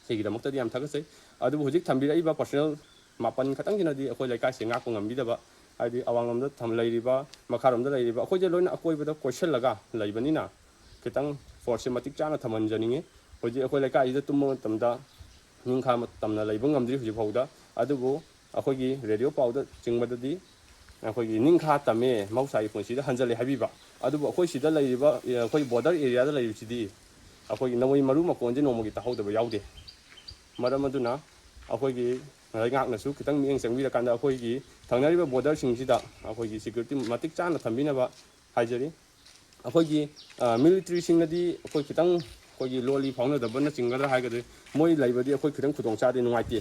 ꯁꯤꯒꯤꯗꯃꯛꯇꯗꯤ ꯌꯥꯝ ꯊꯥꯒꯠꯆꯩ꯫ ꯑꯗꯨꯕꯨ ꯍꯧꯖꯤꯛ ꯊꯝꯕꯤꯔꯛꯏꯕ ꯄꯔꯁꯅꯦꯜ ꯃꯥꯄꯟ ꯈꯛꯇꯪꯁꯤꯅꯗꯤ ꯑꯩꯈꯣꯏ ꯂꯩꯀꯥꯏꯁꯦ ꯉꯥꯛꯄ ꯉꯝꯕꯤꯗꯕ, ꯍꯥꯏꯗꯤ ꯑꯋꯥꯡꯂꯣꯝꯗ ꯊꯝ-, ꯂꯩꯔꯤꯕ, ꯃꯈꯥꯔꯣꯝꯗ ꯂꯩꯔꯤꯕ, ꯑꯩꯈꯣꯏꯁꯦ ꯂꯣꯏꯅ ꯑꯀꯣꯏꯕꯗ ꯀꯣꯏꯁꯤꯜꯂꯒ ꯂꯩꯕꯅꯤꯅ ꯈꯤꯇꯪ ꯐꯣꯔꯁꯁꯦ ꯃꯇꯤꯛ ꯆꯥꯅ ꯊꯝꯍꯟꯖꯅꯤꯡꯉꯤ꯫ ꯍꯧꯖꯤꯛ ꯑꯩꯈꯣꯏ ꯂꯩꯀꯥꯏꯁꯤꯗ ꯇꯨꯝꯕ ꯃꯇꯝꯗ ꯅꯤꯡꯈꯥ ꯃꯇꯝꯅ ꯂꯩꯕ ꯉꯝꯗ꯭ꯔꯤ ꯍꯧꯖꯤꯛ ꯐꯥꯎꯗ꯫ ꯑꯗꯨꯕꯨ ꯑꯩꯈꯣꯏꯒꯤ ꯔꯦꯗꯤꯑꯣ ꯄꯥꯎꯗ ꯆꯤꯡꯕꯗꯗꯤ ꯑꯩꯈꯣꯏꯒꯤ ꯅꯤꯡꯈꯥ ꯇꯝꯃꯦ, ꯃꯍꯧꯁꯥꯒꯤ ꯄꯨꯟꯁꯤꯗ ꯍꯟꯖꯜꯂꯦ ꯍꯥꯏꯕꯤꯕ꯫ ꯑꯗꯨꯕꯨ ꯑꯩꯈꯣꯏ ꯁꯤꯗ ꯂꯩꯔꯤꯕ, ꯑꯩꯈꯣꯏ ꯕꯣꯔꯗꯔ ꯑꯦꯔꯤꯌꯥꯗ ꯂꯩꯔꯤꯕꯁꯤꯗꯤ ꯑꯩꯈꯣꯏꯒꯤ ꯅꯣꯡꯃꯩ ꯃꯔꯨ ꯃꯈꯣꯟꯁꯦ ꯅꯣꯡꯃꯒꯤ ꯇꯥꯍꯧꯗꯕ ꯌꯥꯎꯗꯦ꯫ ꯃꯔꯝ ꯑꯗꯨꯅ ꯑꯩꯈꯣꯏꯒꯤ ꯂꯩꯉꯥꯛꯅꯁꯨ ꯈꯤꯇꯪ ꯃꯤꯠꯌꯦꯡ ꯆꯪꯕꯤꯔꯀꯥꯟꯗ ꯑꯩꯈꯣꯏꯒꯤ ꯊꯪꯅꯔꯤꯕ ꯕꯣꯔꯗꯔꯁꯤꯡꯁꯤꯗ ꯑꯩꯈꯣꯏꯒꯤ ꯁꯦꯀ꯭ꯌꯨꯔꯤꯇꯤ ꯃꯇꯤꯛ ꯆꯥꯅ ꯊꯝꯕꯤꯅꯕ ꯍꯥꯏꯖꯔꯤ꯫ ꯑꯩꯈꯣꯏꯒꯤ, ꯑ, ꯃꯤꯂꯤꯇ꯭ꯔꯤꯁꯤꯡꯅꯗꯤ ꯑꯩꯈꯣꯏ ꯈꯤꯇꯪ ꯑꯩꯈꯣꯏꯒꯤ ꯂꯣꯜꯂꯤ ꯐꯥꯎꯅꯗꯕꯅ ꯆꯤꯡꯒꯗ꯭ꯔꯥ ꯍꯥꯏꯒꯗ꯭ꯔꯥ, ꯃꯣꯏ ꯂꯩꯕꯗꯤ ꯑꯩꯈꯣꯏ ꯈꯤꯇꯪ ꯈꯨꯗꯣꯡ ꯆꯥꯗꯦ, ꯅꯨꯡꯉꯥꯏꯇꯦ꯫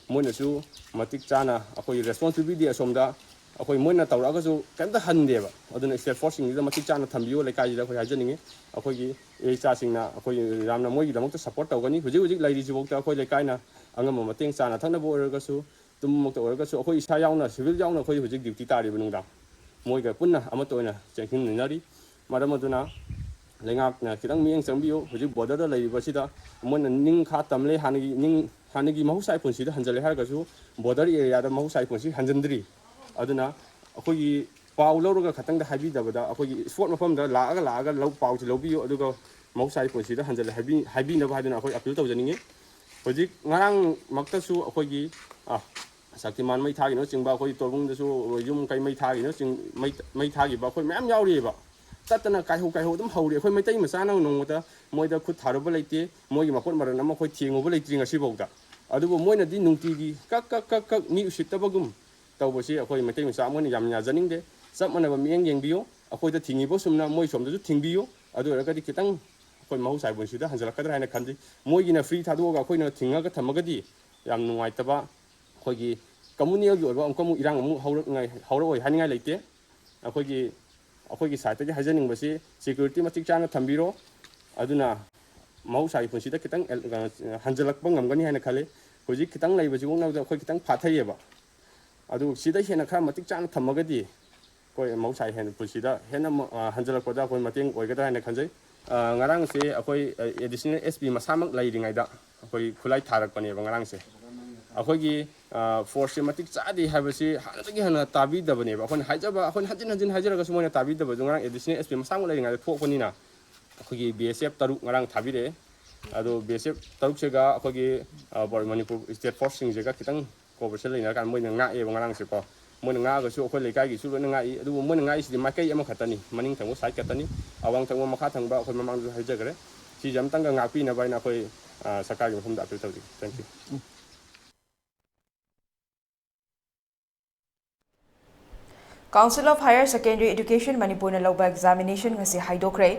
ꯃꯣꯏꯅꯁꯨ ꯃꯇꯤꯛ ꯆꯥꯅ ꯑꯩꯈꯣꯏꯒꯤ ꯔꯦꯁꯄꯣꯟꯁꯤꯕꯤꯂꯤꯇꯤ ꯑꯁꯣꯝꯗ ꯑꯩꯈꯣꯏ ꯃꯣꯏꯅ ꯇꯧꯔꯛꯑꯒꯁꯨ ꯀꯩꯝꯇ ꯍꯟꯗꯦꯕ꯫ ꯑꯗꯨꯅ ꯁ꯭ꯇꯦꯠ ꯐꯣꯔꯁꯁꯤꯡꯁꯤꯗ ꯃꯇꯤꯛ ꯆꯥꯅ ꯊꯝꯕꯤꯌꯨ ꯂꯩꯀꯥꯏꯁꯤꯗ ꯑꯩꯈꯣꯏ ꯍꯥꯏꯖꯅꯤꯡꯉꯤ꯫ ꯑꯩꯈꯣꯏꯒꯤ ꯏꯆꯥꯁꯤꯡꯅ ꯑꯩꯈꯣꯏ ꯌꯥꯝꯅ ꯃꯣꯏꯒꯤꯗꯃꯛꯇ ꯁꯞꯄꯣꯔꯠ ꯇꯧꯒꯅꯤ꯫ ꯍꯧꯖꯤꯛ ꯍꯧꯖꯤꯛ ꯂꯩꯔꯤꯁꯤꯐꯥꯎꯗ ꯑꯩꯈꯣꯏ ꯂꯩꯀꯥꯏꯅ ꯑꯉꯝꯕ ꯃꯇꯦꯡ ꯆꯥꯅ ꯊꯛꯅꯕ ꯑꯣꯏꯔꯒꯁꯨ, ꯇꯨꯝꯃꯛꯇ ꯑꯣꯏꯔꯒꯁꯨ ꯑꯩꯈꯣꯏ ꯏꯁꯥ ꯌꯥꯎꯅ, ꯁꯤꯚꯤꯜ ꯌꯥꯎꯅ ꯑꯩꯈꯣꯏ ꯍꯧꯖꯤꯛ ꯗ꯭ꯌꯨꯇꯤ ꯇꯥꯔꯤꯕ ꯅꯨꯡꯗꯥꯡ ꯃꯣꯏꯒ ꯄꯨꯟꯅ ꯑꯃꯠꯇ ꯑꯣꯏꯅ ꯆꯦꯟꯃꯤꯟꯅꯔꯤ꯫ ꯃꯔꯝ ꯑꯗꯨꯅ ꯂꯩꯉꯥꯛꯅ ꯈꯤꯇꯪ ꯃꯤꯠꯌꯦꯡ ꯆꯪꯕꯤꯌꯨ꯫ ꯍꯧꯖꯤꯛ ꯕꯣꯔꯗꯔꯗ ꯂꯩꯔꯤꯕꯁꯤꯗ ꯃꯣꯏꯅ ꯅꯤꯡ ꯈꯥ ꯇꯝꯂꯦ, ꯍꯥꯟꯅꯒꯤ ꯅꯤꯡ ꯍꯥꯟꯅꯒꯤ ꯃꯍꯧꯁꯥꯒꯤ ꯄꯨꯟꯁꯤꯗ ꯍꯟꯖꯤꯜꯂꯦ ꯍꯥꯏꯔꯒꯁꯨ ꯕꯣꯔꯗꯔ ꯑꯦꯔꯤꯌꯥꯗ ꯃꯍꯧꯁꯥꯒꯤ ꯄꯨꯟꯁꯤ ꯍꯟꯖꯤꯟꯗ꯭ꯔꯤ꯫ ꯑꯗꯨꯅ ꯑꯩꯈꯣꯏꯒꯤ ꯄꯥꯎ ꯂꯧꯔꯒ ꯈꯛꯇꯪꯗ ꯍꯥꯏꯕꯤꯗꯕꯗ ꯑꯩꯈꯣꯏꯒꯤ ꯏꯁꯄꯣꯠ ꯃꯐꯝꯗ ꯂꯥꯛꯑꯒ ꯂꯥꯛꯑꯒ ꯂꯧ ꯄꯥꯎꯁꯤ ꯂꯧꯕꯤꯌꯨ, ꯑꯗꯨꯒ ꯃꯍꯧꯁꯥꯒꯤ ꯄꯨꯟꯁꯤꯗ ꯍꯟꯖꯤꯜꯂꯦ ꯍꯥꯏꯕꯤ ꯍꯥꯏꯕꯤꯅꯕ ꯍꯥꯏꯗꯨꯅ ꯑꯩꯈꯣꯏ ꯑꯄꯤꯜ ꯇꯧꯖꯅꯤꯡꯉꯤ꯫ ꯍꯧꯖꯤꯛ ꯉꯔꯥꯡꯃꯛꯇꯁꯨ ꯑꯩꯈꯣꯏꯒꯤ ꯁꯛꯇꯤꯃꯥꯟ ꯃꯩ ꯊꯥꯒꯤꯅꯆꯤꯡꯕ, ꯑꯩꯈꯣꯏ ꯇꯣꯔꯕꯨꯡꯗꯁꯨ ꯌꯨꯝ ꯀꯩ ꯃꯩ ꯊꯥꯒꯤꯅꯆꯤꯡ ꯃꯩ ꯃꯩ ꯊꯥꯈꯤꯕ ꯑꯩꯈꯣꯏ ꯃꯌꯥꯝ ꯌꯥꯎꯔꯤꯑꯕ꯫ ꯇꯠꯇꯅ ꯀꯥꯏꯍꯧ ꯀꯥꯏꯍꯧ ꯑꯗꯨꯝ ꯍꯧꯔꯤ꯫ ꯑꯩꯈꯣꯏ ꯃꯩꯇꯩ ꯃꯆꯥꯅ ꯅꯣꯡꯃꯗ ꯃꯣꯏꯗ ꯈꯨꯠ ꯊꯥꯔꯨꯕ ꯂꯩꯇꯦ, ꯃꯣꯏꯒꯤ ꯃꯄꯣꯠ ꯃꯔꯜ ꯑꯃ ꯑꯩꯈꯣꯏ ꯊꯦꯡꯉꯨꯕ ꯂꯩꯇ꯭ꯔꯤ ꯉꯁꯤꯐꯥꯎꯗ꯫ ꯑꯗꯨꯕꯨ ꯃꯣꯏꯅꯗꯤ ꯅꯨꯡꯇꯤꯒꯤ ꯀꯛ ꯀꯛ ꯀꯛ ꯀꯛ ꯃꯤ ꯎꯁꯤꯠꯇꯕꯒꯨꯝ ꯇꯧꯕꯁꯤ ꯑꯩꯈꯣꯏ ꯃꯩꯇꯩ ꯃꯆꯥ ꯑꯃ ꯑꯣꯏꯅ ꯌꯥꯝ ꯌꯥꯖꯅꯤꯡꯗꯦ꯫ ꯆꯞ ꯃꯥꯟꯅꯕ ꯃꯤꯠꯌꯦꯡ ꯌꯦꯡꯕꯤꯌꯨ꯫ ꯑꯩꯈꯣꯏꯗ ꯊꯤꯡꯉꯤꯕ ꯁꯨꯝꯅ ꯃꯣꯏ ꯁꯣꯝꯗꯁꯨ ꯊꯤꯡꯕꯤꯌꯨ꯫ ꯑꯗꯨ ꯑꯣꯏꯔꯒꯗꯤ ꯈꯤꯇꯪ ꯑꯩꯈꯣꯏ ꯃꯍꯧꯁꯥꯒꯤ ꯄꯨꯟꯁꯤꯗ ꯍꯟꯖꯤꯜꯂꯛꯀꯗ꯭ꯔꯥ ꯍꯥꯏꯅ ꯈꯟꯖꯩ꯫ ꯃꯣꯏꯒꯤꯅ ꯐ꯭ꯔꯤ ꯊꯥꯗꯣꯛꯑꯒ ꯑꯩꯈꯣꯏꯅ ꯊꯤꯡꯉꯒ ꯊꯝꯃꯒꯗꯤ ꯌꯥꯝ ꯅꯨꯡꯉꯥꯏꯇꯕ, ꯑꯩꯈꯣꯏꯒꯤ ꯀꯝꯃꯨꯅꯦꯜꯒꯤ ꯑꯣꯏꯕ ꯑꯃꯨꯛꯀ ꯑꯃꯨꯛ ꯏꯔꯥꯡ ꯑꯃꯨꯛ ꯍꯧꯔꯛꯉꯥꯏ ꯍꯧꯔꯛꯑꯣꯏ ꯍꯥꯏꯅꯤꯡꯉꯥꯏ ꯂꯩꯇꯦ꯫ ꯑꯩꯈꯣꯏꯒꯤ ꯑꯩꯈꯣꯏꯒꯤ ꯁꯥꯏꯠꯇꯒꯤ ꯍꯥꯏꯖꯅꯤꯡꯕꯁꯤ ꯁꯦꯀ꯭ꯌꯨꯔꯤꯇꯤ ꯃꯇꯤꯛ ꯆꯥꯅ ꯊꯝꯕꯤꯔꯣ꯫ ꯑꯗꯨꯅ ꯃꯍꯧꯁꯥꯒꯤ ꯄꯨꯟꯁꯤꯗ ꯈꯤꯇꯪ ꯑꯦꯜ-, ꯀꯩꯅꯣ, ꯍꯟꯖꯤꯜꯂꯛꯄ ꯉꯝꯒꯅꯤ ꯍꯥꯏꯅ ꯈꯜꯂꯤ꯫ ꯍꯧꯖꯤꯛ ꯈꯤꯇꯪ ꯂꯩꯕꯁꯤ ꯑꯣꯛꯅꯕꯗ ꯑꯩꯈꯣꯏ ꯈꯤꯇꯪ ꯐꯥꯊꯩꯌꯦꯕ꯫ ꯑꯗꯨ ꯁꯤꯗ ꯍꯦꯟꯅ ꯈꯔ ꯃꯇꯤꯛ ꯆꯥꯅ ꯊꯝꯃꯒꯗꯤ ꯑꯩꯈꯣꯏ ꯃꯍꯧꯁꯥꯒꯤ ꯍꯦꯟꯅ ꯄꯨꯟꯁꯤꯗ ꯍꯦꯟꯅ ꯑꯃ, ꯑ, ꯍꯟꯖꯤꯜꯂꯛꯄꯗ ꯑꯩꯈꯣꯏ ꯃꯇꯦꯡ ꯑꯣꯏꯒꯗ꯭ꯔꯥ ꯍꯥꯏꯅ ꯈꯟꯖꯩ꯫ ꯑ, ꯉꯔꯥꯡꯁꯦ ꯑꯩꯈꯣꯏ, ꯑ, ꯑꯦꯗꯤꯁꯅꯦꯜ ꯑꯦꯁ ꯄꯤ ꯃꯁꯥꯃꯛ ꯂꯩꯔꯤꯉꯩꯗ ꯑꯩꯈꯣꯏ ꯈꯨꯠꯂꯥꯏ ꯊꯥꯔꯛꯄꯅꯦꯕ ꯉꯔꯥꯡꯁꯦ꯫ ꯑꯩꯈꯣꯏꯒꯤ, ꯑ, ꯐꯣꯔꯁꯁꯦ ꯃꯇꯤꯛ ꯆꯥꯗꯦ ꯍꯥꯏꯕꯁꯤ ꯍꯥꯟꯅꯗꯒꯤ ꯍꯦꯟꯅ ꯇꯥꯕꯤꯗꯕꯅꯦꯕ꯫ ꯑꯩꯈꯣꯏꯅ ꯍꯥꯏꯖꯕ, ꯑꯩꯈꯣꯏꯅ ꯍꯟꯖꯤꯟ ꯍꯟꯖꯤꯟ ꯍꯥꯏꯖꯔꯒꯁꯨ ꯃꯣꯏꯅ ꯇꯥꯕꯤꯗꯕꯗꯨ ꯉꯔꯥꯡ ꯑꯦꯗꯤꯁꯅꯦꯜ ꯑꯦꯁ ꯄꯤ ꯃꯁꯥꯃꯛ ꯂꯩꯔꯤꯉꯩꯗ ꯊꯣꯛꯄꯅꯤꯅ ꯑꯩꯈꯣꯏꯒꯤ ꯕꯤ ꯑꯦꯁ ꯑꯦꯐ ꯇꯔꯨꯛ ꯉꯔꯥꯡ ꯊꯥꯕꯤꯔꯛꯑꯦ꯫ ꯑꯗꯣ ꯕꯤ ꯑꯦꯁ ꯑꯦꯐ ꯇꯔꯨꯛꯁꯤꯒ ꯑꯩꯈꯣꯏꯒꯤ, ꯑ, ꯃꯅꯤꯄꯨꯔ ꯁ꯭ꯇꯦꯠ ꯐꯣꯔꯁꯁꯤꯡꯁꯤꯒ ꯈꯤꯇꯪ ꯀꯣꯑꯣꯄꯔꯦꯁꯟ ꯂꯩꯅꯔꯀꯥꯟꯗ ꯃꯣꯏꯅ ꯉꯥꯛꯑꯦꯕ ꯉꯔꯥꯡꯁꯦꯀꯣ꯫ ꯃꯣꯏꯅ ꯉꯥꯛꯑꯒꯁꯨ ꯑꯩꯈꯣꯏ ꯂꯩꯀꯥꯏꯒꯤꯁꯨ ꯂꯣꯏꯅ ꯉꯥꯛꯏ, ꯑꯗꯨꯕꯨ ꯃꯣꯏꯅ ꯉꯥꯛꯏꯁꯤꯗꯤ ꯃꯥꯏꯀꯩ ꯑꯃꯈꯛꯇꯅꯤ, ꯃꯅꯤꯡ ꯊꯪꯕ ꯁꯥꯏꯠ ꯈꯛꯇꯅꯤ꯫ ꯑꯋꯥꯡ ꯊꯪꯕ, ꯃꯈꯥ ꯊꯪꯕ ꯑꯩꯈꯣꯏ ꯃꯃꯥꯡꯗꯁꯨ ꯍꯥꯏꯖꯈ꯭ꯔꯦ꯫ ꯁꯤꯁꯦ ꯑꯝꯇꯪꯒ ꯉꯥꯛꯄꯤꯅꯕ ꯍꯥꯏꯅ ꯑꯩꯈꯣꯏ, ꯑ, ꯁꯔꯀꯥꯔꯒꯤ ꯃꯐꯝꯗ ꯑꯄꯤꯜ ꯇꯧꯖꯒꯦ꯫ Thank you. Council of Higher Secondary Education ꯃꯅꯤꯄꯨꯔꯅ ꯂꯧꯕ ꯑꯦꯛꯖꯥꯃꯤꯅꯦꯁꯟ ꯉꯁꯤ ꯍꯥꯏꯗꯣꯛꯈ꯭ꯔꯦ꯫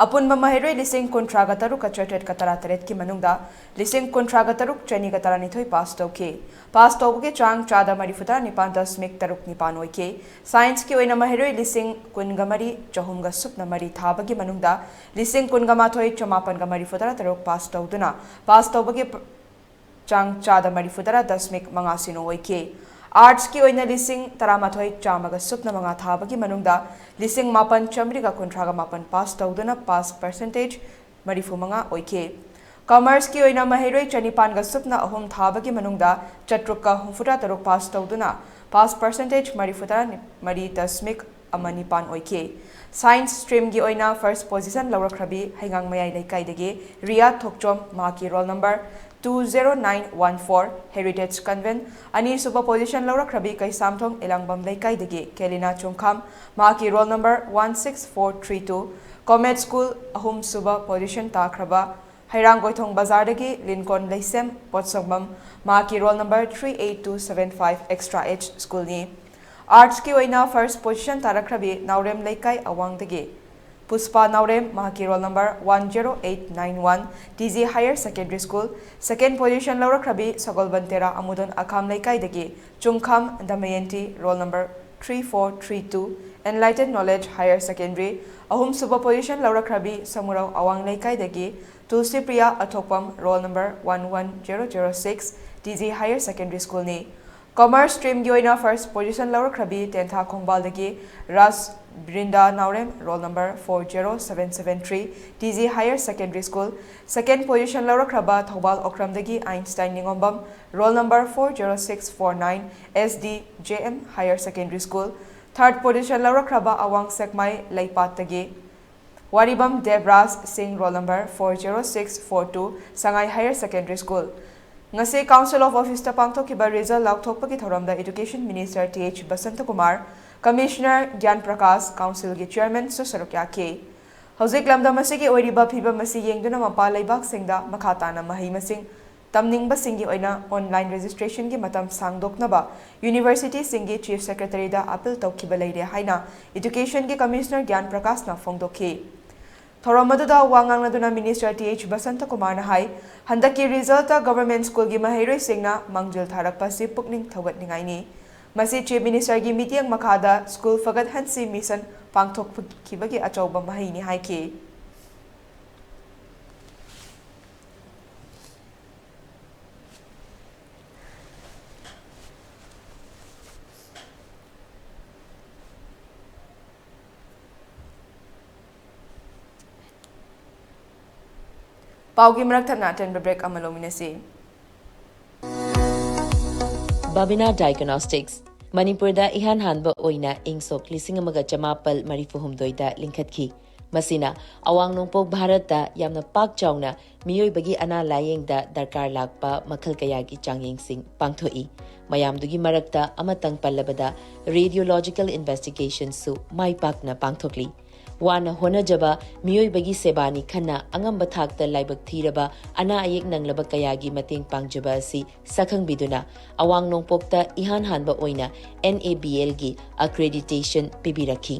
ꯑꯄꯨꯟꯕ ꯃꯍꯩꯔꯣꯏ ꯂꯤꯁꯤꯡ ꯀꯨꯟꯊ꯭ꯔꯥꯒ ꯇꯔꯨꯛꯀ ꯆꯥꯇ꯭ꯔꯦꯠꯀ ꯇꯔꯥꯇꯔꯦꯠꯀꯤ ꯃꯅꯨꯡꯗ ꯂꯤꯁꯤꯡ ꯀꯨꯟꯊ꯭ꯔꯥꯒ ꯇꯔꯨꯛ ꯆꯅꯤꯒ ꯇꯔꯥꯅꯤꯊꯣꯏ ꯄꯥꯁ ꯇꯧꯈꯤ꯫ ꯄꯥꯁ ꯇꯧꯕꯒꯤ ꯆꯥꯡ ꯆꯥꯗ ꯃꯔꯤꯐꯨꯇꯔꯥ ꯅꯤꯄꯥꯟ ꯗꯁꯃꯤꯛ ꯇꯔꯨꯛ ꯅꯤꯄꯥꯟ ꯑꯣꯏꯈꯤ꯫ ꯁꯥꯏꯟꯁꯀꯤ ꯑꯣꯏꯅ ꯃꯍꯩꯔꯣꯏ ꯂꯤꯁꯤꯡ ꯀꯨꯟꯒ ꯃꯔꯤ ꯆꯍꯨꯝꯒ ꯁꯨꯞꯅ ꯃꯔꯤ ꯊꯥꯕꯒꯤ ꯃꯅꯨꯡꯗ ꯂꯤꯁꯤꯡ ꯀꯨꯟꯒ ꯃꯥꯊꯣꯏ ꯆꯃꯥꯄꯟꯒ ꯃꯔꯤꯐꯨꯇꯔꯥ ꯇꯔꯨꯛ ꯄꯥꯁ ꯇꯧꯗꯨꯅ ꯄꯥꯁ ꯇꯧꯕꯒꯤ ꯄ-, ꯆꯥꯡ ꯆꯥꯗ ꯃꯔꯤꯐꯨꯇꯔꯥ ꯗꯁꯃꯤꯛ ꯃꯉꯥ ꯁꯤꯅꯣ ꯑꯣꯏꯈꯤ꯫ ꯑꯥꯔꯠꯁꯀꯤ ꯑꯣꯏꯅ ꯂꯤꯁꯤꯡ ꯇꯔꯥꯃꯥꯊꯣꯏ ꯆꯥꯝꯃꯒ ꯁꯨꯞꯅ ꯃꯉꯥ ꯊꯥꯕꯒꯤ ꯃꯅꯨꯡꯗ ꯂꯤꯁꯤꯡ ꯃꯥꯄꯟ ꯆꯥꯃꯔꯤꯒ ꯀꯨꯟꯊ꯭ꯔꯥꯒ ꯃꯥꯄꯟ ꯄꯥꯁ ꯇꯧꯗꯨꯅ ꯄꯥꯁ ꯄꯔꯁꯦꯟꯇꯦꯖ ꯃꯔꯤꯐꯨ ꯃꯉꯥ ꯑꯣꯏꯈꯤ꯫ ꯀꯃꯔꯁꯀꯤ ꯑꯣꯏꯅ ꯃꯍꯩꯔꯣꯏ ꯆꯅꯤꯄꯥꯟꯒ ꯁꯨꯞꯅ ꯑꯍꯨꯝ ꯊꯥꯕꯒꯤ ꯃꯅꯨꯡꯗ ꯆꯥꯇ꯭ꯔꯨꯛꯀ ꯍꯨꯝꯐꯨꯇꯔꯥ ꯇꯔꯨꯛ ꯄꯥꯁ ꯇꯧꯗꯨꯅ ꯄꯥꯁ ꯄꯔꯁꯦꯟꯇꯦꯖ ꯃꯔꯤꯐꯨꯇꯔꯥ ꯃꯔꯤ ꯗꯁꯃꯤꯛ ꯑꯃ ꯅꯤꯄꯥꯟ ꯑꯣꯏꯈꯤ꯫ ꯁꯥꯏꯟꯁ ꯁ꯭ꯇ꯭ꯔꯤꯝꯒꯤ ꯑꯣꯏꯅ ꯐꯥꯔꯁ ꯄꯣꯖꯤꯁꯟ ꯂꯧꯔꯛꯈ꯭ꯔꯕꯤ ꯍꯩꯉꯥꯡꯃꯌꯥꯏ ꯂꯩꯀꯥꯏꯗꯒꯤ ꯔꯤꯌꯥ ꯊꯣꯛꯆꯣꯝ, ꯃꯍꯥꯛꯀꯤ roll number two zero nine one four, heritage convent. ꯑꯅꯤꯁꯨꯕ ꯄꯣꯖꯤꯁꯟ ꯂꯧꯔꯛꯈ꯭ꯔꯕꯤ ꯀꯩꯁꯥꯝꯊꯣꯡ ꯏꯂꯥꯡꯕꯝ ꯂꯩꯀꯥꯏꯗꯒꯤ ꯀꯦꯂꯤꯅꯥ ꯆꯨꯡꯈꯥꯝ, ꯃꯍꯥꯛꯀꯤ roll number one six four three two. Comet school ꯑꯍꯨꯝꯁꯨꯕ ꯄꯣꯖꯤꯁꯟ ꯇꯥꯈ꯭ꯔꯕ ꯍꯩꯔꯥꯡꯒꯣꯏꯊꯣꯡ ꯕꯖꯥꯔꯗꯒꯤ ꯂꯤꯟꯀꯣꯟ ꯂꯩꯁꯦꯝ ꯄꯣꯠꯁꯪꯕꯝ, ꯃꯍꯥꯛꯀꯤ roll number three eight two seven five, extra edge ꯁ꯭ꯀꯨꯜꯅꯤ꯫ ꯑꯥꯔꯠꯁꯀꯤ ꯑꯣꯏꯅ ꯐꯥꯔꯁ ꯄꯣꯖꯤꯁꯟ ꯇꯥꯔꯛꯈ꯭ꯔꯕꯤ ꯅꯥꯎꯔꯦꯝ ꯂꯩꯀꯥꯏ ꯑꯋꯥꯡꯗꯒꯤ ꯄꯨꯁꯄꯥ ꯅꯥꯎꯔꯦꯝ, ꯃꯍꯥꯛꯀꯤ roll number one zero eight nine one, T G higher secondary school. Second position ꯂꯧꯔꯛꯈ꯭ꯔꯕꯤ ꯁꯒꯣꯜꯕꯟ ꯇꯦꯔꯥ ꯑꯃꯨꯗꯣꯟ ꯑꯈꯥꯝ ꯂꯩꯀꯥꯏꯗꯒꯤ Chungkham Damayanti, roll number three four three two, enlighten knowledge higher secondary. ꯑꯍꯨꯝꯁꯨꯕ ꯄꯣꯖꯤꯁꯟ ꯂꯧꯔꯛꯈ꯭ꯔꯕꯤ ꯁꯃꯨꯔꯧ ꯑꯋꯥꯡ ꯂꯩꯀꯥꯏꯗꯒꯤ Tulsipriya Athokpam, roll number one one zero zero six, T G higher secondary ꯁ꯭ꯀꯨꯜꯅꯤ꯫ ꯀꯃꯔꯁ ꯁ꯭ꯇ꯭ꯔꯤꯝꯒꯤ ꯑꯣꯏꯅ ꯐꯥꯔꯁ ꯄꯣꯖꯤꯁꯟ ꯂꯧꯔꯛꯈ꯭ꯔꯕꯤ ꯇꯦꯟꯊꯥ ꯈꯣꯡꯕꯥꯜꯗꯒꯤ Raj Brinda Naorem, roll number four zero seven seven three, T G higher secondary school. Second position ꯂꯧꯔꯛꯈ꯭ꯔꯕ ꯊꯧꯕꯥꯜ ꯑꯣꯀ꯭ꯔꯝꯗꯒꯤ Einstein Ningombam, roll number four zero six four nine, S D J M higher secondary school. Third position ꯂꯧꯔꯛꯈ꯭ꯔꯕ ꯑꯋꯥꯡ ꯁꯦꯛꯃꯥꯏ ꯂꯩꯄꯥꯠꯇꯒꯤ Waribam Debraj Singh, roll number four zero six four two, Sangai higher secondary school. ꯉꯁꯤ ꯀꯥꯎꯟꯁꯤꯜ ꯑꯣꯐ ꯑꯣꯐꯤꯁꯇ ꯄꯥꯡꯊꯣꯛꯈꯤꯕ ꯔꯤꯖꯜ ꯂꯥꯎꯊꯣꯛꯄꯒꯤ ꯊꯧꯔꯝꯗ education minister T H Basantakumar, commissioner Gyan Prakash, ꯀꯥꯎꯟꯁꯤꯜꯒꯤ ꯆꯤꯌꯔꯃꯦꯟꯁꯨ ꯁꯔꯨꯛ ꯌꯥꯈꯤ꯫ ꯍꯧꯖꯤꯛ ꯂꯝꯗꯝ ꯑꯁꯤꯒꯤ ꯑꯣꯏꯔꯤꯕ ꯐꯤꯕꯝ ꯑꯁꯤ ꯌꯦꯡꯗꯨꯅ ꯃꯄꯥꯟ ꯂꯩꯕꯥꯛꯁꯤꯡꯗ ꯃꯈꯥ ꯇꯥꯅ ꯃꯍꯩ ꯃꯁꯤꯡ ꯇꯝꯅꯤꯡꯕꯁꯤꯡꯒꯤ ꯑꯣꯏꯅ ꯑꯣꯟꯂꯥꯏꯟ ꯔꯦꯖꯤꯁꯇ꯭ꯔꯦꯁꯟꯒꯤ ꯃꯇꯝ ꯁꯥꯡꯗꯣꯛꯅꯕ ꯌꯨꯅꯤꯚꯔꯁꯤꯇꯤꯁꯤꯡꯒꯤ ꯆꯤꯐ ꯁꯦꯀ꯭ꯔꯦꯇꯔꯤꯗ ꯑꯄꯤꯜ ꯇꯧꯈꯤꯕ ꯂꯩꯔꯦ ꯍꯥꯏꯅ ꯏꯗꯨꯀꯦꯁꯟꯒꯤ ꯀꯃꯤꯁꯅꯔ ꯒ꯭ꯌꯥꯟ ꯄ꯭ꯔꯀꯥꯁꯅ ꯐꯣꯡꯗꯣꯛꯈꯤ꯫ ꯊꯧꯔꯝ ꯑꯗꯨꯗ ꯋꯥ ꯉꯥꯡꯅꯗꯨꯅ ꯃꯤꯅꯤꯁꯇꯔ ꯇꯤ ꯑꯩꯆ ꯕꯁꯟꯇꯀꯨꯃꯥꯔꯅ ꯍꯥꯏ, ꯍꯟꯗꯛꯀꯤ ꯔꯤꯖꯜꯇ ꯒꯚꯔꯟꯃꯦꯟꯠ ꯁ꯭ꯀꯨꯜꯒꯤ ꯃꯍꯩꯔꯣꯏꯁꯤꯡꯅ ꯃꯥꯡꯖꯤꯜ ꯊꯥꯔꯛꯄ ꯑꯁꯤ ꯄꯨꯛꯅꯤꯡ ꯊꯧꯒꯠꯅꯤꯡꯉꯥꯏꯅꯤ꯫ ꯃꯁꯤ ꯆꯤꯐ ꯃꯤꯅꯤꯁꯇꯔꯒꯤ ꯃꯤꯠꯌꯦꯡ ꯃꯈꯥꯗ ꯁ꯭ꯀꯨꯜ ꯐꯒꯠꯍꯟꯁꯤ ꯃꯤꯁꯟ ꯄꯥꯡꯊꯣꯛꯈꯤꯕꯒꯤ ꯑꯆꯧꯕ ꯃꯍꯩꯅꯤ ꯍꯥꯏꯈꯤ꯫ ꯄꯥꯎꯒꯤ ꯃꯔꯛ ꯊꯠꯅ ꯑꯇꯦꯟꯕ ꯕ꯭ꯔꯦꯛ ꯑꯃ ꯂꯧꯃꯤꯟꯅꯁꯤ꯫ ꯕꯥꯕꯤꯅꯥ ꯗꯥꯏꯒꯅꯣꯁꯇꯤꯛꯁ, ꯃꯅꯤꯄꯨꯔꯗ ꯏꯍꯥꯟ ꯍꯥꯟꯕ ꯑꯣꯏꯅ ꯏꯪ ꯁꯣꯛ ꯂꯤꯁꯤꯡ ꯑꯃꯒ ꯆꯃꯥꯄꯜ ꯃꯔꯤꯐꯨ ꯍꯨꯝꯗꯣꯏꯗ ꯂꯤꯡꯈꯠꯈꯤ꯫ ꯃꯁꯤꯅ ꯑꯋꯥꯡ ꯅꯣꯡꯄꯣꯛ ꯚꯥꯔꯠꯇ ꯌꯥꯝꯅ ꯄꯥꯛ ꯆꯥꯎꯅ ꯃꯤꯑꯣꯏꯕꯒꯤ ꯑꯅꯥ ꯂꯥꯌꯦꯡꯗ ꯗꯔꯀꯥꯔ ꯂꯥꯛꯄ ꯃꯈꯜ ꯀꯌꯥꯒꯤ ꯆꯥꯡꯌꯦꯡꯁꯤꯡ ꯄꯥꯡꯊꯣꯛꯏ꯫ ꯃꯌꯥꯝꯗꯨꯒꯤ ꯃꯔꯛꯇ ꯑꯃꯇꯪ ꯄꯜꯂꯕꯗ, ꯔꯦꯗꯤꯑꯣꯂꯣꯖꯤꯀꯦꯜ ꯏꯟꯚꯦꯁꯇꯤꯒꯦꯁꯟꯁꯨ ꯃꯥꯏ ꯄꯥꯛꯅ ꯄꯥꯡꯊꯣꯛꯂꯤ꯫ ꯋꯥꯅ ꯍꯣꯠꯅꯖꯕ ꯃꯤꯑꯣꯏꯕꯒꯤ ꯁꯦꯕꯥꯅꯤ ꯈꯟꯅ ꯑꯉꯝꯕ ꯊꯥꯛꯇ ꯂꯥꯏꯕꯛ ꯊꯤꯔꯕ ꯑꯅꯥ ꯑꯌꯦꯛ ꯅꯪꯂꯕ ꯀꯌꯥꯒꯤ ꯃꯇꯦꯡ ꯄꯥꯡꯖꯕ ꯑꯁꯤ ꯁꯛꯈꯪꯕꯤꯗꯨꯅ ꯑꯋꯥꯡ ꯅꯣꯡꯄꯣꯛꯇ ꯏꯍꯥꯟ ꯍꯥꯟꯕ ꯑꯣꯏꯅ N A B L ꯒꯤ accreditation ꯄꯤꯕꯤꯔꯛꯈꯤ꯫